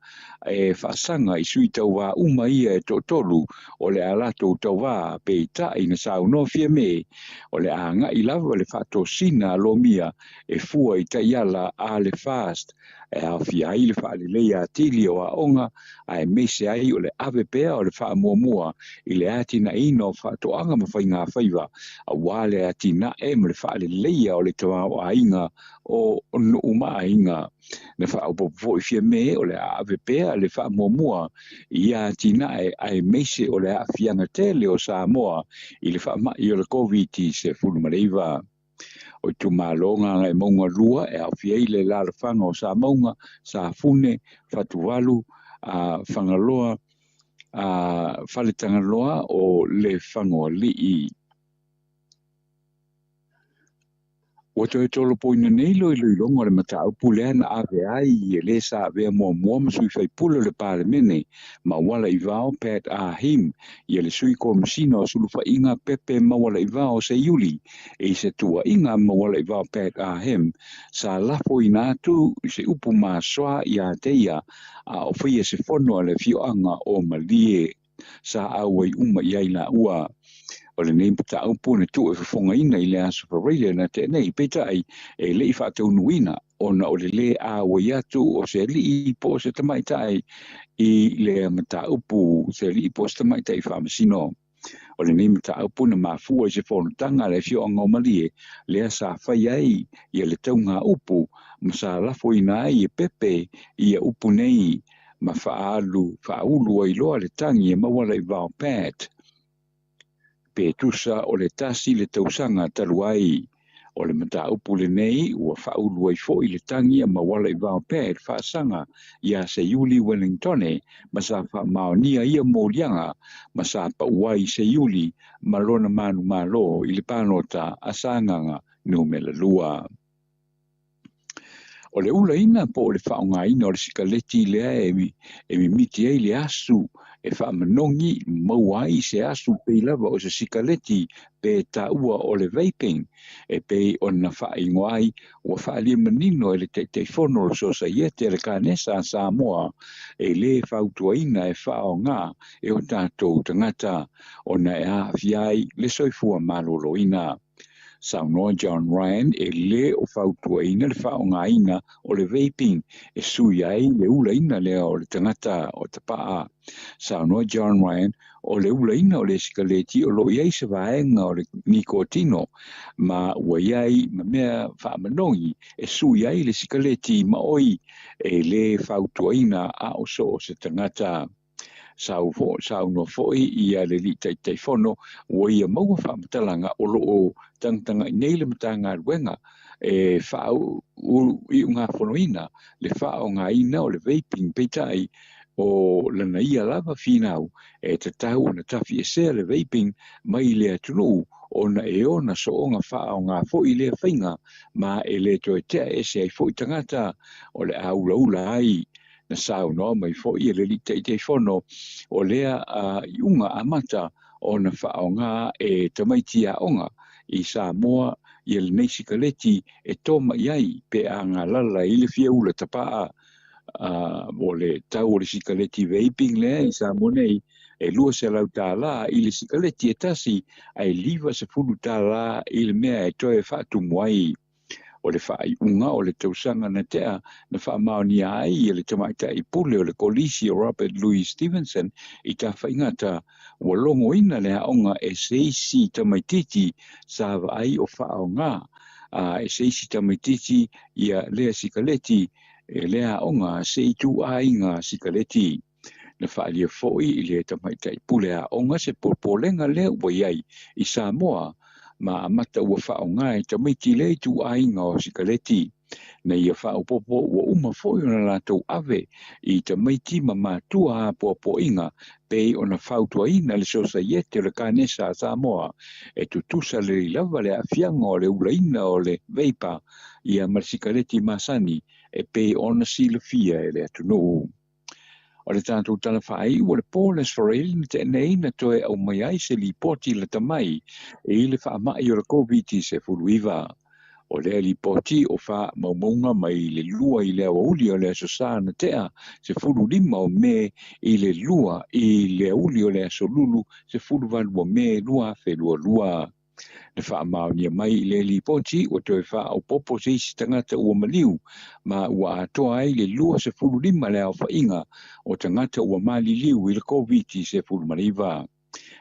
e faasaga i sui tauva uma ia e toatolu o le a latou tauva, peitai na saunoa Fiame, o le a agai lava le faatosina a lomia e fua i taiala a le FAST e aofia ai le faaleleia atili o aoga aemaise ai o le ave pea o le faamuamua i le atinaeina o faatoaga ma faigafaiva aua le atinae ma le faaleleia o le tamaoaiga o nuu ma aiga. Na faaopoopo foi Fiame o le a ave pea le faamuamua i ia atinae aemaise o le aafiaga tele o Samoa i le faamai o le Koviti-19. O itumalo Gagaemauga 2 e aofia ai le alaalafaga o Samauga, Safune, Fatuvalu, Fagaloa, Faletagaloa o Lefagoalii. Ua toe tolopoina nei le iloiloga o le mataupu lea na ave ai e le sa avea muamua ma sui faipule o le Palemene Maualaivao Pat Ah Him ia le sui Komesina o Sulufaiga Pepe Maualaivao Seiuli i se tuuaiga Maualaivao Pat Ah Him sa lafoina atu i se upu masoa ia te ia a o faia se fono a le afioaga o Malie. Sa auai uma i ai laua. O lenei mataupu na tuu e fofogaina i le Aso Faraile na tea nei, peitai e le i faataunuuina ona o le lē auai atu o se alii po o se tamaitai i lea mataupu, se alii po o se tamaitai faamasino. O lenei mataupu na mafua i se fonotaga a le afioaga o Malie lea sa fai ai ia le tauga upu ma sa lafoina ai e Pepe ia upu nei ma faaalu faaulu ai loa le tagi e Maualaivao Pat. Pe tusa o le tasi le tausaga talu ai. O le mataupu lenei ua faaulu ai foi le tagi a Maualaivao Pat faasaga iā Seiuli Wellingtone ma sa faamaonia ia moliaga ma sa pau ai Seiuli ma lona manumalo i le palota a Sagaga Numera 2. O le ulaina po o le faaaogaina o le sikaleti lea e mimiti ai le asu e faamanogi maua ai se asu pei lava o se sikaleti pe taua o le vaping e pei ona faaigoa ai ua faaalia manino e le Taitaifono o le Sosaiete a le Kanesa a Samoa e lē fautuaina e faaaoga e o tatou tagata ona e aafia ai le soifua maloloina. Saunoa John Ryan e lē o fautuaina le faaaogaina o le vaping e sui ai le ulaina lea o le tagata o tapaa. Saunoa John Ryan o le ulaina o le sikaleti o lo o i ai se vaega o le nikotino ma ua i ai ma mea faamanogi e sui ai le sikaleti ma oi e lē fautuaina a o so o se tagata. Saunoa foi ia le Alii Taitaifono ua ia maua faamatalaga o lo o tagatagai nei le Matagaluega e faaiugafonoina le faaaogaina o le vaping peitai o lana ia lava finau e tatau ona tafiesea le vaping mai le atunuu ona e ona sooga faaaoga foi lea faiga ma e le toe tea ese ai foi tagata o le a ulaula ai. Na saunoa mai foi e le Alii Taitaifono o lea iuga amata ona faaaoga e tamaiti aoga i Samoa ia lenei sikaleti e toma'i ai pe a galala i le fia ula tapaa. O le tau o le sikaleti vaping lea i Samoa nei e $200 i le sikaleti e tasi ae $50 i le mea e toe faatumu ai. O le faaiuga o le tausaga na tea na faamaonia ai e le tamaitai pule o le Kolisi o Robert Louis Stevenson i Tafaigata, ua logoina le aoga e se isi tamaitiiti sa vaai o faaaoga a e se isi tamaitiiti ia lea sikaleti e lea aoga se ituaiga sikaleti. Na faaalia foi i le tamaitai pule aoga se popolega lea ua i ai i Samoa ma amata ua faaaoga e tamaiti lea ituaiga o sikaleti. Na ia faaopoopo ua uma foi ona latou ave i tamaiti ma matua apoapoaiga pei ona fautuaina le Sosaiete o le Kanesa a Samoa e tutusa lelei lava le aafiaga o le ulaina o le veipa ia ma le sikaleti masani e pei ona silafia e le atunuu. O le tatou tala faaiu o le po le Aso Faraile na tea nei na toe aumai ai se lipoti lata mai i le faamai o le Koviti-19. O lea lipoti o faamaumauga mai le 2 i le aoauli o le Aso Sa na tea, 15 o Me i le 2 i le aoauli o le Aso Lulu, 18 o Me 2022. Na faamaonia mai i le lipoti ua toe faaopoopo se isi tagata ua maliu ma ua atoa ai le 25 le aofaiga o tagata ua maliliu i le Koviti-19.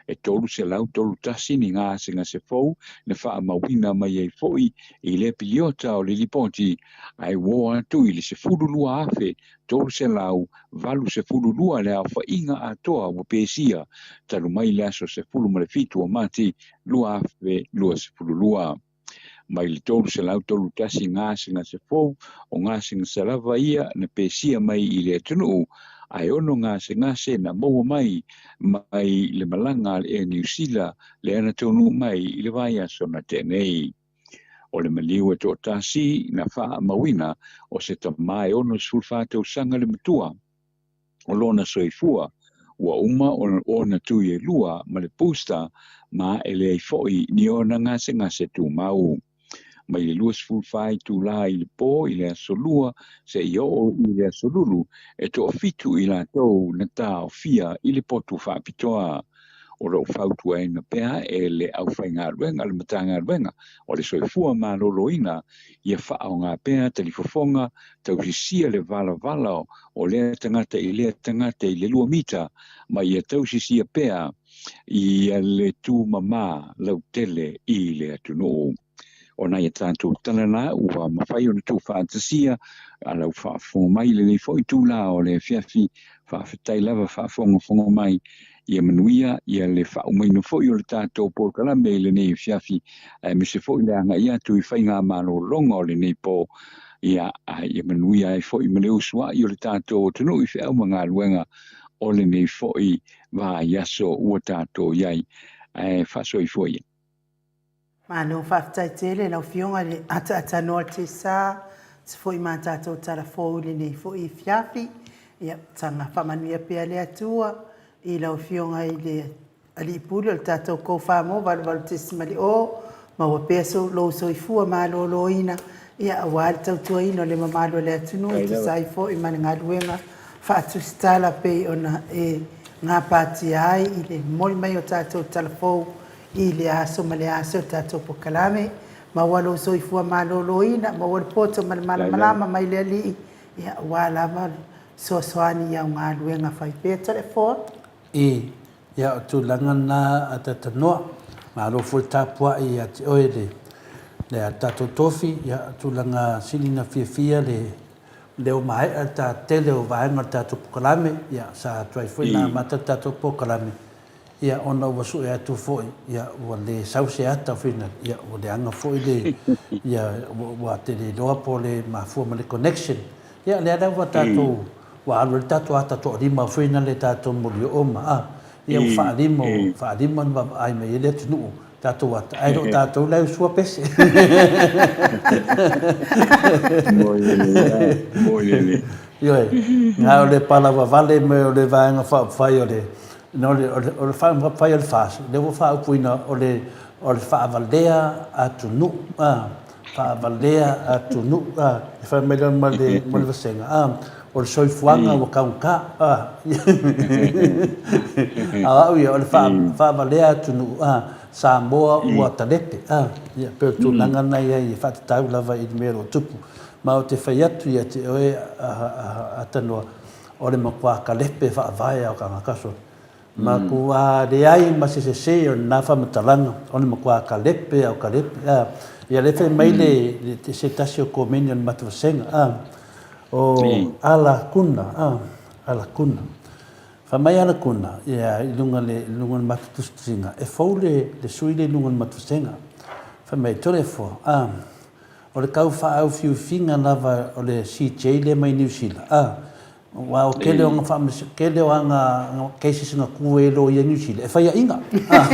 E 331 ni gasegase fou na faamauina mai ai foi i lea piliota o le lipoti, ae ua oo atu i le 12,382 le aofaiga atoa ua pesia talu mai le aso 17 o Mati 2022. Mai le 331 gasegase fou, o gasegase lava ia na pesia mai i le atunuu, ae ono gasegase na maua mai mai le malaga a le Air New Sila lea na taunuu mai i le vaiaso na tea nei. O le maliu e toatasi na faamauina o se tama e 64 tausaga le matua, o lona soifua ua uma ona tui e lua ma le booster ma e leai foi ni ona gasegase tumau. Mai le 24 itulā i le pō i le aso Lua seia oo i le aso Lulu, e toafitu i latou na taofia i le potu faapitoa. O lo o fautuaina pea e le aufaigaluega a le Matagaluega o le Soifua Maloloina ia faaaoga pea talifofoga tausisia le valavala o lea tagata i lea tagata i le lua mita ma ia tausisia pea ia le tumama lautele i le atunuu. O nai a tatou tala la ua mafai ona tuufaatasia a lau faafofoga mai i lenei foi itula o le afiafi. Faafetai lava faafogafoga mai. Ia manuia ia le faaumaina foi o le tatou polokalame i lenei afiafi, aemaise foi le agai atu i faigamalologa o lenei po. Ia, a ia manuia ai foi ma le usuai o le tatou atunuu i feau ma galuega o lenei foi vaiaso ua tatou i ai. Ae faasoifua ia. Malo faafetai tele lau Afioga i le ataatanoa Tesa te foi ma tatou tala fou i lenei foi afiafi. Ia taga faamanuia pea le Atua i lau Afioga i le Alii Pule o le tatou Kofamo 88.0, maua pea so, lou soifua maloloina, ia aua le tautuaina o le mamalu o le atunuu e tusa ai foi ma le galuega faatusitala pei ona e gapatia ai i le momoli mai o tatou tala fou I le aso ma le aso i le tatou polokalame, maua lou soifua maloloina, maua le poto ma le malamalama mai le Alii, ia, aua lava le fesoasoani i au galuega fai pea. Toleafoa. I, ia, o tulaga na a Tatanoa, malo foi le tapuai ia te oe le, le a tatou tofi, ia, o tulaga sili na fiafia le leo maea le ta tele o vaega o le tatou polokalame, ia, sa tuai foi na amata le tatou polokalame, Ia, ona ua sue atu foi, ia, ua le sau se ata o Finali, ia, ua leaga foi le, ia, ua tele iloa po o le mafua ma le connection. Ia, lea la ua tatou, ua alu ai le tatou ata toalima foi na le tatou mulioo ma, a, ia, ua faalima, ua faalima ona vaavaai mai ai le atunuu i tatou ata, ae le o tatou la e usua pese. Moi lelei a, moi lelei. Ioe, na o le palavavale mai o le Vaega Faaupufai o le No le, o le, o le faaupufai o le FAST, lea ua faaupuina o le, o le faavalea atunuu, a, faavalea atunuu, a, e fai mai lea ma le, ma le vasega, a, o le soifuaga ua taugata, a, a o au ia, o le faa, faavalea atunuu, a, Samoa ua talepe, a, ia, pei o le tulaga lena e i ai e faatatau lava i le mea o lo o tupu. Ma ou te fai atu ia te oe, a, a, Atanoa, O le matua kalepe faavae a o tagata sole. Matua leai ma se sese o lena faamatalaga, o le matua kalepe a o kalepe, a. Ia lea fai mai le, se tasi o komeni o le matou vasega, a, o Ala Kuna, a, Ala Kuna. Fai mai Ala Kuna, ia, i luga le, i luga o le matou tusitusiga, e fou le, le sui lea i luga o le matou vasega. Fai mai, Toleafoa, a. O le tau faaaufiufiga lava o le CJ lea mai Niu Sila, a, aua o tele o ana faamasino, tele o ana cases na tu ai loia i Niu Sila, e faiaina, a.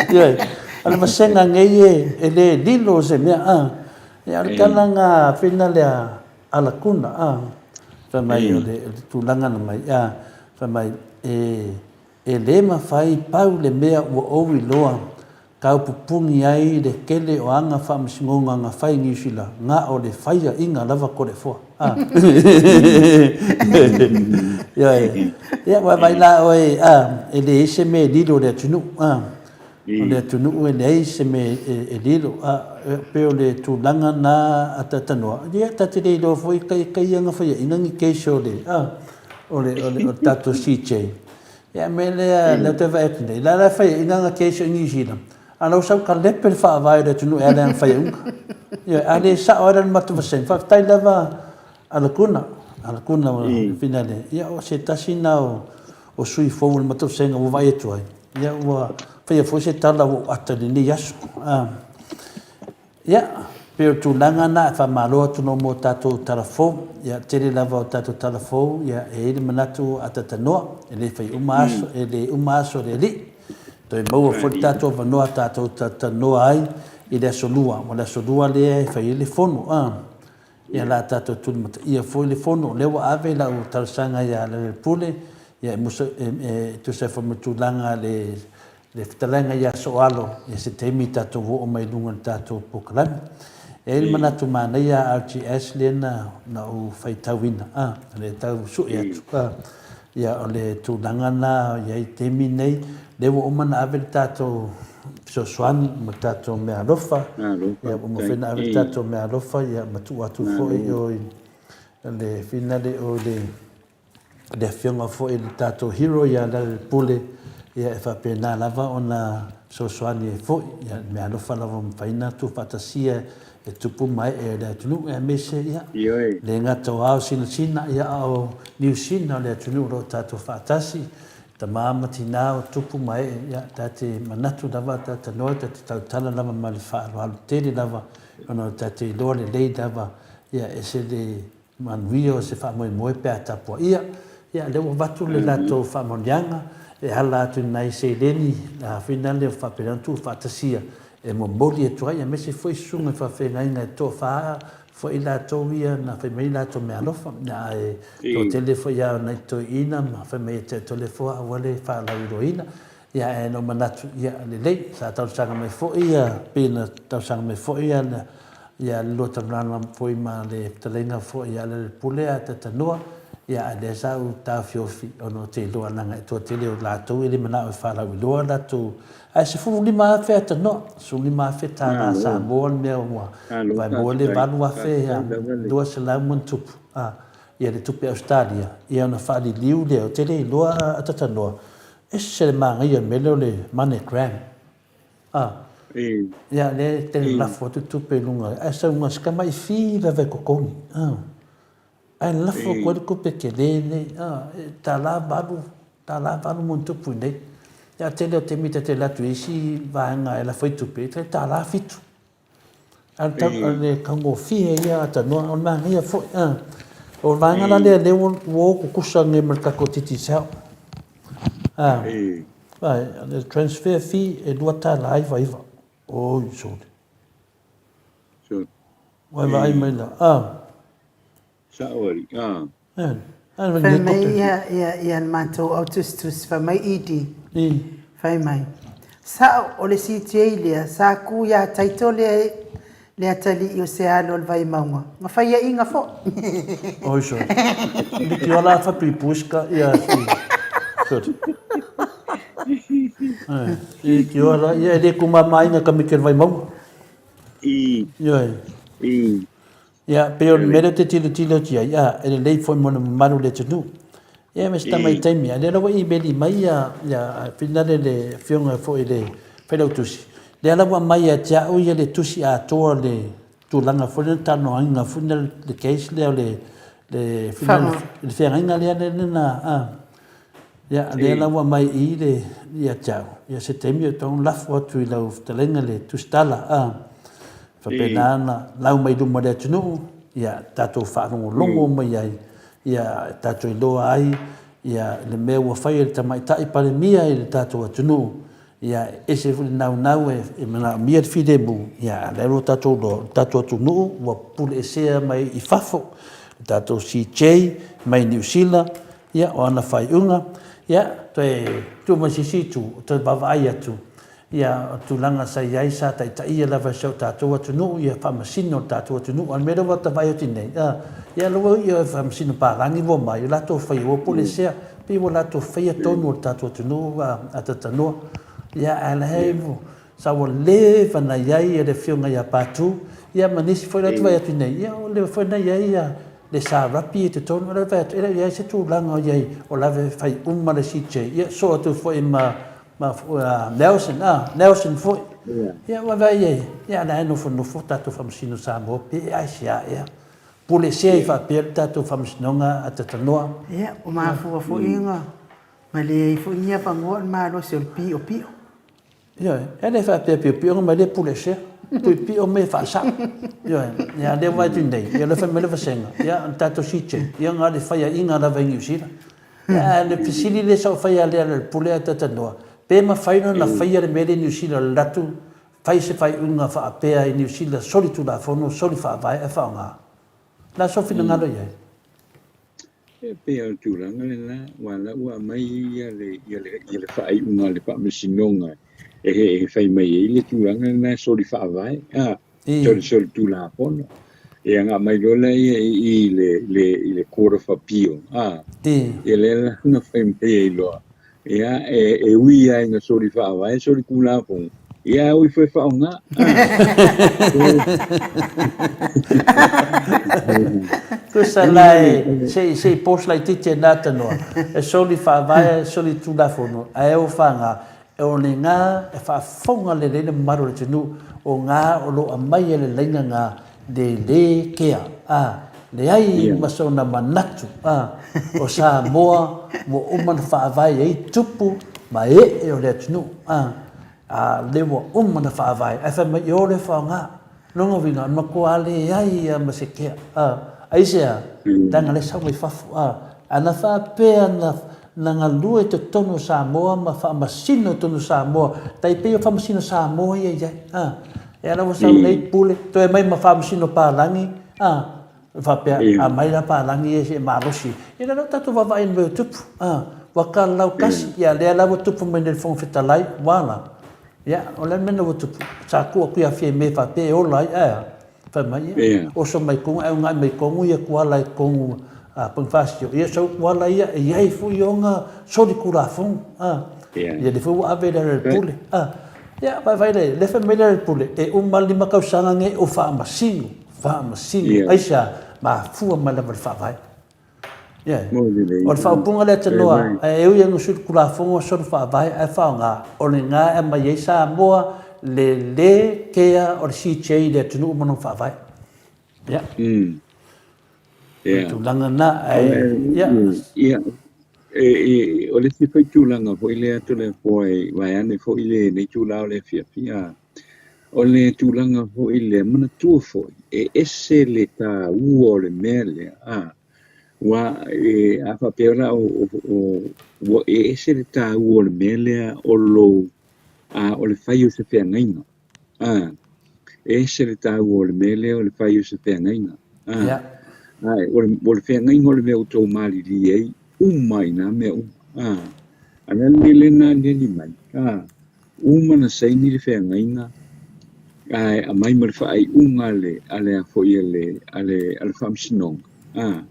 Ioe, o le vasega nei e le lilo se mea, a. Ia, o le tala na fina lea a Lakuna, a, fai mai o le tulaga na mai, a, fai mai, e, e le mafai pau le mea ua ou iloa Tau pupuni ai le tele o aga faamasinoga na fai i Niu Sila, na o le faiaina lava Toleafoa. A. Ioe. Ia, ua vaai la oe, a, e leai se mea e lilo i le atunuu, a. O le atunuu e leai se mea e lilo, a, e pei o le tulaga na a Tatanoa, ia, ta te le iloa foi kai ia na faiaina ni case o le, a, o le, o le tatou CJ. Ia mea lea lea ou te vaai atu nei, la la e faiaina ana case i Niu Sila, a la ua sau kalepe le faavae o le atunuu e ala i ana faiauga. Ioe, a le sao ai la le matou vasega, faafetai lava a Laguna, a Laguna Finale, ia o se tasi lena o sui fou o le matou vasega ua vaai atu ai, ia ua faia foi se tala ua ou ata i lenei aso. Ia, pei o le tulaga lena e faamalo atu nō mo tatou tala fou. Ia, tele lava o tatou tala fou, ia, e i ai le manatu a tatanoa, e le fai uma aso, e le uma aso o le Alii. Toe maua foi le tatou avanoa tatou tatanoa ai i le Aso Lua. O le Aso Lua lea e fai ai le fono, a. Ia, la tatou tulimataia foi le fono. O lea ua ave lau talosaga ia Lealailepule, ia, e musa, e tusa ai foi ma tulaga le le fetalaiga ia Sooalo i se taimi tatou oo mai luga i le tatou polokalame. E i ai le manatu manaia a RGS lea na na ou faitauina, a, o lea tau sue atu, a, ia o le tulaga na i ai taimi nei, lea ua uma ona ave le tatou fesoasoani ma le tatou meaalofa, ia ua mafai ona ave le tatou meaalofa ia ma tuu atu foi i o i le finale o le le afioga foi i le tatou hero ia Lealailepule, ia e faapena lava ona fesoasoani ai foi, ia le meaalofa lava ua mafai ona tuufaatasia e tupu ma ee o le atunuu, aemaise ia le gata o ao sinasina, ia a o Niu Sina o le atunuu o lo o tatou faatasi, tama ma tina o tupu ma ee, ia ta te manatu lava, ta tanoa, ta te tautala lava ma le faaaloalo tele lava, ona ta te iloa lelei lava, ia ese le Manuia o se faamoemoe pe a tapuaia. Ia, lea ua avatu le latou faamanuiaga e ala atu i nai seleni finale o faapena ona tuufaatasia e momoli atu ai, aemaise foi susuga i faafeagaiga e toafa foi i latou ia na fai mai latou meaalofa. Ae toatele foi lava o nai toeaiina ma fai mai e te Toleafoa aua le faalauiloaina. Ia, ae na ou manatu, ia, lelei, sa talosaga mai foi ia, pei ona talosaga mai foi ia, ia le lua talanoaga foi ma le fetalaiga foi ia Lealepule a Tatanoa, ia, ae lea sa ou taofiofi ona ou te iloa leaga e toatele o latou e le manao e faalauiloa latou, ae 15 afe a Tanoa, 15 afe tālā Samoa le mea ua vae mua le 8,200 ma ni tupu, a, ia le tupe Ausetalia, ia ona faaliliu lea, ou te le iloa a Tatanoa, Ese le manaia o le mea lea o le money gram. A. Ia, lea e tele lafo atu tupe i luga, ae sau ma si tamai fee lava e totogi. A. Ae lafo atu ai le tupe tele nei, a, e tala valu, tala valu ma ona tupu i inei. Ia, tele o taimi ta te alu atu i isi vaega e lafo ai tupe, e tai tala fitu. A o le taugofie ia tanoa, o le manaia foi. O le vaega la lea lea ua o tutusa nei ma le tatou Digicel. O le transfer fee e $2.99. Oi sole. Ua e vaai mai la. Sao alii, a. Fai mai ia le matou au tusitusi, fai mai ED, fai mai, Sao, o le CJ lea sa ku ia Taito lea le atalii o se alo o le Vaimauga, na faiaina foi. Oi sole. Liki ola fa pipuska ia si. Sole. Liki ola ia e le kumamaina ka mike le Vaimauga. I. Ioe. I. Ia, pei o le mea lea ou te tilotilo atu i ai, a, e lelei foi mo le mamalu o le atunuu. Ia, ma si tamai taimi, a o lea la ua imeli mai ia, ia, finale le afioga foi i le Failautusi, lea la ua aumai ia te au ia le tusi atoa le tulaga foi lea na talanoaina foi lea le case lea o le, le, le feagaiga lea na, a. Ia, lea la ua aumai i i le, ia te au, ia se taimi o tau lafo atu i lau fetalaiga le tusitala, a, faapena ona lau mai luma o le atunuu, ia, tatou faalogologo mai ai, ia, tatou iloa ai, ia, le mea ua fai e le Tamaitai Palemia i le tatou atunuu, ia, e ese foi le naunau e manaomia le filemu, ia, a o lea ua tatou iloa, o le tatou atunuu ua puleesea mai i fafo, le tatou CJ mai Niu Sila, Ia, o ana faaiuga, ia, toe tuu mai se isi itu, toe vaavaai atu, ia, o tulaga sa i ai sa taitaia lava e si o tatou atunuu, ia faamasino le tatou atunuu. A o le mea lea ua ta vaai atu nei, a, ia, lea ua i faamasino palagi ua omai, ua latou faia, ua pulesea, pei ua latou faia tonu o le tatou atunuu a Tatanoa. Ia, ae la e sa ua leva na i ai le Afioga ia Patu, ia ma nisi foi la e vaai atu nei, ia ua leva foi na i ai ia le sa rugby i totonu, o la e vaai atu, e le o i ai se tulaga o i ai o la e fai uma le CJ, ia soo atu foi ma Nelson, a, Nelson foi. Ia ua vaai i ai, ia la e nofonofo tatou Faamasino Samoa pe aisea ea. Pulesea ai faapea le tatou Faamasinoga a Tatanoa. Ia, ua mafua foi ona maleai foi ni avanoa o le malosi o le piopio. Ioe, e le faapea piopio mai le pule sea. Tui pio me faasao. Ioe, ia le vai tu nei, ia le fai mai le vasega, ia o tatou CJ, ia nga le fai inga lava i Niu Sila. Ia le fesili le sa fai a le le pule a tatanoa. Pe mafai ona faia le mea lea i Niu Sila le latu fai se faaiuga faapea i Niu Sila soli tulafono, soli faavae ae faaaoga. La so finagalo i ai. E pei o le tulaga lena, aua la ua aumai ia le, ia le, ia le faaiuga a le Faamasinoga e, e fai mai ai le tulaga lena e soli faavae, a, soli, soli tulafono. Ia na aumai loa lea i, i le, le, i le Court of Appeal, a, ia lea la na fai mai ai loa, Ia, e, e ui lava ina soli faavae, soli Tulafono, ia e ui foi e faaaoga. Tusa la e, se i, se i post laitiiti e nā tanoa, e soli faavae, e soli Tulafono, ae o whanga, e o le ngā e whaafonga lelei le mamalu o le atunuu, o ngā o lo o aumai e le laina ngā le lē kea, ā, leai ma sona manatu, ā, o Samoa ua uma ona faavae ai tupu ma e'e o le atunuu, ā, ā, lea ua uma ona faavae, ae fai mai, e o le faoga. Lona uiga, e matua leai lava ma se kea, ā, aisea? Leaga lea e sau mai fafo, ā, ana faapea na, na galue i totonu o Samoa ma faamasino i totonu o Samoa, tai pei o faamasino Samoa ia i ai, ā. E ala ua sau nei pule, toe mai ma faamasino palagi, a, faapea, a mai la palagi ia se malosi. Ia lea la ua tatou vaavaai i le mea ua tupu, a, ua kalalau kasi, ia lea la ua tupu mai nei le Fofoga Fetalai, ua ala. Ia, o le a le mea na ua tupu? Sa tuu atu ia Fiame faapea e ola ai, ae a? Fai mai, ia, oso mai kogu, ae unaʻi mai kogu ia kuala i kogu a Bonifacio. Ia sau kuala ia, e iai foi ona soli kulafono, a. Ia lea foi ua ave i lalo i le pule, a. Ia, vaivai lea, lea fai mai lea i le pule, e uma le 5 tausaga nei o faamasino, faamasino, aisea, mafua mai lava i le faavae. Ioe. O le faaupuga lea tanoa, e ui ina sui Tulafono soli faavae ae faaaoga, o lena e aumai ai Samoa le le kea o le CJ i le atunuu ma lona faavae. Ia. O le tulaga lena, ae, ia. Ia, e, o le isi foi tulaga foi lea Toleafoa e vaeane foi lenei itula o le afiafi, a, o le tulaga foi lea, manatua foi, e ese le taua o le mea lea, a, ua, e, a faapea la o, o, o, ua e ese le taua o le mea lea o lou, a, o le fai o se feagaiga, a, e ese le taua o le mea lea o le fai o se feagaiga, a, yeah. a, o le, o le feagaiga o le mea ua tou malilie ai uma i nā mea uma, a, a le a le mea lea na aliali mai, a, Uma na saini le feagaiga ae aumai ma le faaiuga a le, a le a foi a le, a le, a le Faamasinoga, a,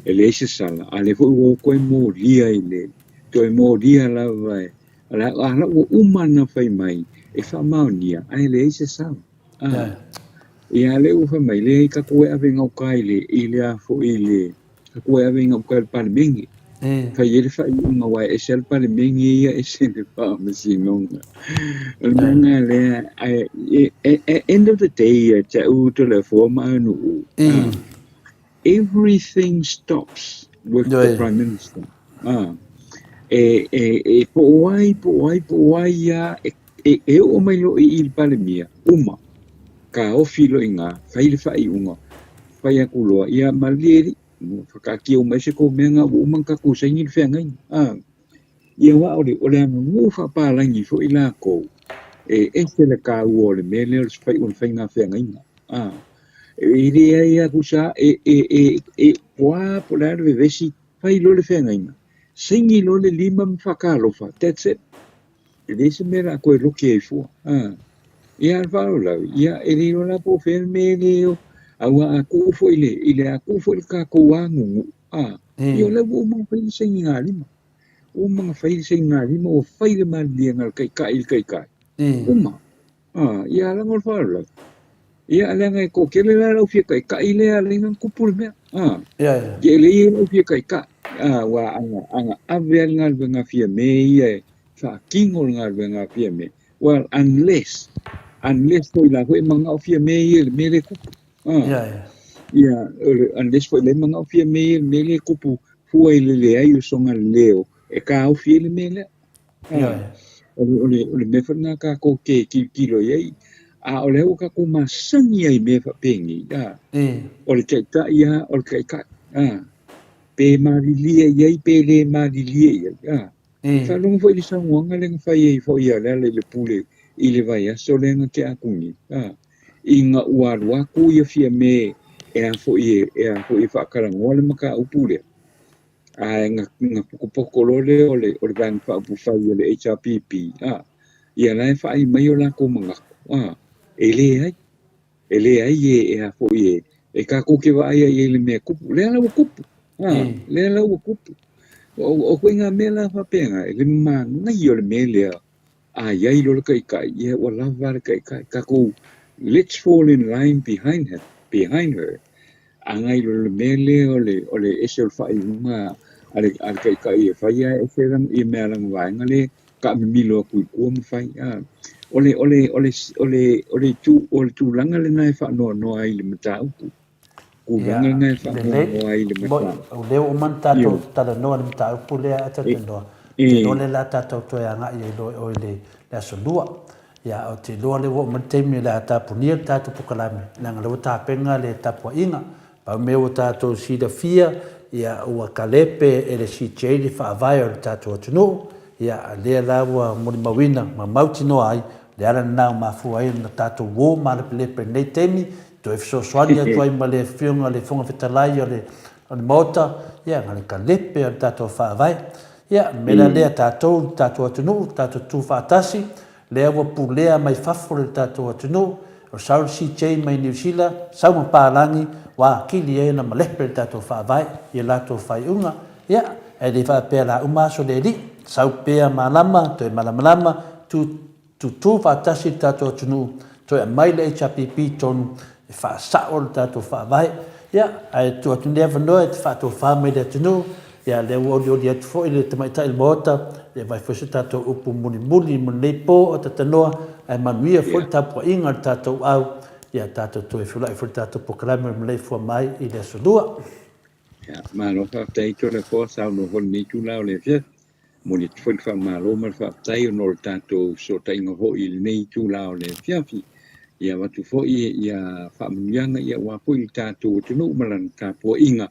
e leai se sala, a lea foi ua toe molia i le, toe molia lava e, a la, a la ua uma na fai mai e faamaonia ae leai se sala. A, ia lea ua fai mai, leai tatou e ave gauta i le, i le a foi i le, Tatou e ave i gauta i le Palemene. Fai ai le faaiuga aua e ese lava le Palemene ia ese le Faamasinoga. O le mea lena lea, ae at end of the day ia te au Toleafoa ma Aganuu, everything stops with the Prime Minister. E, e, e po o ai, po o ai, po o ai ia, e, e, e oo mai loa i i le Palemia, uma, kaofi loa i ina, fai le faaiuga, fai atu loa, ia malilie alii, whakaatia uma ai se kou mea nga ua uma ona tatou saini le feagaiga. A, ia aua o le, o le aganuu faapalagi foi lakou, e ese le taua o le mea lea o le fai, o le faiga feagaiga. A, e leai lava tusa e, e, e, e, po a po o le a le vevesi, fai loa le feagaiga, saini loa le lima ma faatalofa, that's it. E leai se mea o le a toe loke ai fua. A, ia a le faalavelave, ia e le iloa la po o fea le mea e le o, aua a tuu foi i le, i le a tuu foi le tatou agugu, a, ia o lea ua uma ona fai le sainigalima. Ua uma ona fai le sainigalima, ua fai le maliliega a le Taitai i le Taitai. Uma. A, ia leaga o le faalavelave. Ia leaga e toatele la le au fia taitai lea e ala ai ona tupu le mea. A, Ia, ia. ia e leai le au fia taitai. A, aua ana, ana ave lava le galuega a Fiame ia e faatino le galuega a Fiame. Well, unless, unless foi la foi e manao Fiame ia i le mea lea e tupu. A, Ia, ia. ia, o le, unless foi la e manao Fiame ia i le mea lea e tupu fua i le leai o sona leo e taofi ai le mea lea. Ioe. O le, o le, o le mea foi lena tatou te tilotilo i ai, a o lea ua tatou masani ai i mea faapenei, a, o le taitai lava, o le taitai, a, pe malilie i ai pe le malilie i ai, a. Faalogo foi i le saunoaga lea na fai ai foi a Lealailepule i le vaiaso lea na tea atu nei, a, ina ua alu atu ia Fiame e a foi e, e a foi e faatalanoa le mataupu lea, Ae na, na potopoto loa lea o le, o le Vaega Faaupufai a le HRPP, a, ia la e faai mai o latou manatu, a, e leai, e leai e, e a foi e, e tatou te vaai ai i le mea tupu. Lea la ua tupu, a, lea la ua tupu. O, o ituaiga mea la faapena, e le manaia o le mea lea, A i ai loa le taitai, ia ua lava le taitai. Tatou, let's fall in line behind him, behind her. Agai loa le mea lea o le, o le ese o le faaiuga a le, a le taitai e fai ae ese lana, ia mea a lana vaega lea taamimilo atu i tua ma fai. A, o le, o le, o le, o le, o le, o le tulaga lena e faanoanoa ai i le mataupu. Ia, Tulaga lena e lelei. faanoanoa ai i le Moi, mataupu. o lea ua uma ona tatou Ioe. talanoa i le mataupu lea a talanoa, E, ou te iloa lea o le a tatou toe agai ai loa i o i le le Aso Lua. Ia, ou te iloa lea ua oo mai le taimi o le a tapunia le tatou polokalame, leaga o lea ua tapena le tapuaiga. Pau mea ua tatou silafia, ia, ua kalepe e le CJ le faavae o le tatou atunuu, ia, a lea la ua molimauina ma mautinoa ai le ala lena ua mafua ai ona tatou uo malepelepe i lenei taimi, Toe fesoasoani atu ai ma le Afioga i le Fofoga Fetalai o le Maota, ia, na le kalepe o le tatou Faavae. Ia, o le mea la lea, tatou, le tatou atunuu, tatou tutu faatasi, lea ua pulea mai fafo le tatou atunuu, o sau le CJ mai Niu Sila, sau ma palagi, ua atili ai ona malepe le tatou Faavae i a latou faaiuga. Ia, ae le faapea o le a uma aso le alii, sau pea malama, toe malamalama, tu Tutū faatasi le tatou atunuu, toe aumai le HRPP i totonu e faasao le tatou faavae. Ia, ae tuu atu lenei avanoa e te faatofa mai le atunuu, ia lea ua olioli atu foi le tamaitai o le Maota, e avai foi se tatou upu mulimuli mo lenei po o tatanoa, ae manuia foi le tapuaiga a le tatou au, ia tatou toe feulai foi le tatou polokalame o le maleifua mai i le aso Lua. Ia, malo faafetai Toleafoa, saunoa foi i lenei itula o le afiafi. Momoli atu foi le faamalo ma le faafetai ona o le tatou fesootaiga foi i lenei itula o le afiafi. Ia avatu foi ia faamanuiaga ia aua foi le tatou atunuu ma lana tapuaiga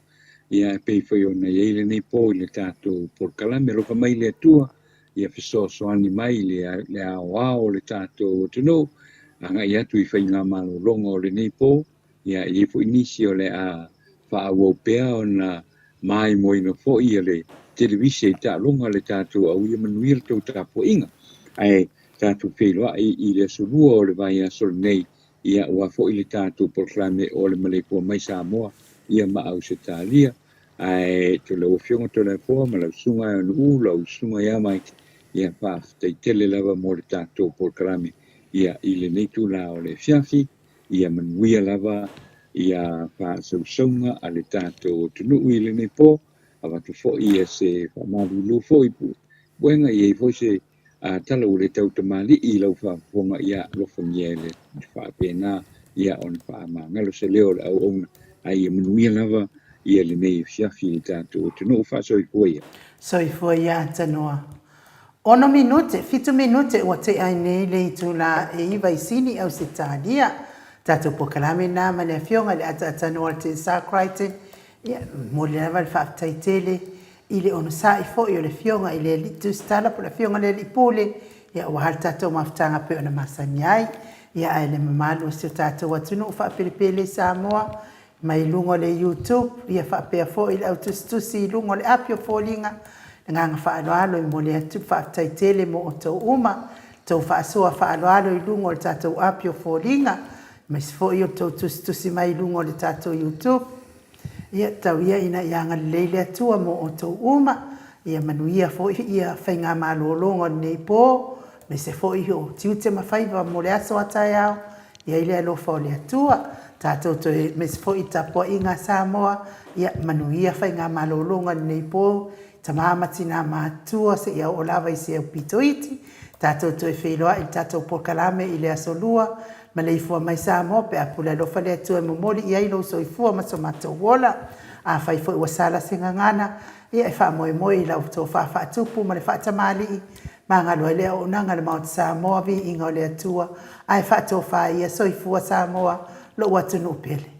ia e pei foi ona i ai lenei po i le tatou polokalame. Alofa mai le Atua ia fesoasoani mai i le aoao o le tatou atunuu agai atu i faigamalologa o lenei po. Ia, e i ai foi nisi o le a faaauau pea ona maimoaina foi le televise i taaloga a le tatou au ia manuia le tou tapuaiga. Ae tatou feiloai i le aso Lua o le vaiaso lenei, ia aua foi le tatou polokalame o le Maleifua Mai Samoa ia ma Ausetalia. Ae to lau Afioga Toleafoa ma lau Susuga Aonu'u, lau Susuga ia Mike, ia faafetai tele lava mo le tatou polokalame ia i lenei itula o le afiafi. Ia manuia lava ia faasausauga a le tatou atunuu i lenei po, avatu foi se faamalulu foi puega, i ai foi se tala ua le tau tamalii i lau faafofoga, ia alofagia e le faapena ia ona faamagalo se leo o le auauna, ae ia manuia lava ia lenei afiafi i le tatou atunuu. Faasoifua ia. Soifua ia Atanoa. Ono minute, fitu minute ua tea ai nei le itula e iva i Sini, Ausetalia. Tatou polokalame lena ma le Afioga i le Ataatanoa o le Tensar Crichton. Ia, momoli lava le faafetai tele i le onosai foi o le Afioga i le Alii Tusitala po o le Afioga i le Alii Pule, ia aua le tatou mafutaga pei ona masani ai. Ia, ae le mamalu o si o tatou atunuu faapelepele i Samoa, mai luga o le YouTube, ia faapea foi le au tusitusi i luga o le api o foliga. Le agaga faaaloalo e momoli atu le faafetai tele mo outou uma, le tou faasoa faaaloalo i luga o le tatou api o foliga, aemaise foi o le tou tusitusi mai i luga o le tatou YouTube. Ia, tau ia ina ia agalelei le Atua mo outou uma, ia manuia foi ia faigamalologa o lenei po, aemaise foi o tiute ma faiva mo le aso a taeao, I ai le alofa o le Atua, tatou toe aemaise foi i tapuaiga a Samoa, ia manuia faigamalologa i lenei po, tama ma tina matutua seia oo lava i se aupito iti, tatou toe feiloai i le tatou polokalame i le aso Lua, maleifua mai Samoa pe a pule alofa le Atua e momoli i ai lou soifua ma so matou ola. Afai foi ua sala se gagana, ia e faamoemoe i lau tofa faatupu ma le faatamalii, Magalo ai le auaunaga a le Maota Samoa, viiga o le Atua, ae faatofa ia soifua Samoa, lou atunuu pele.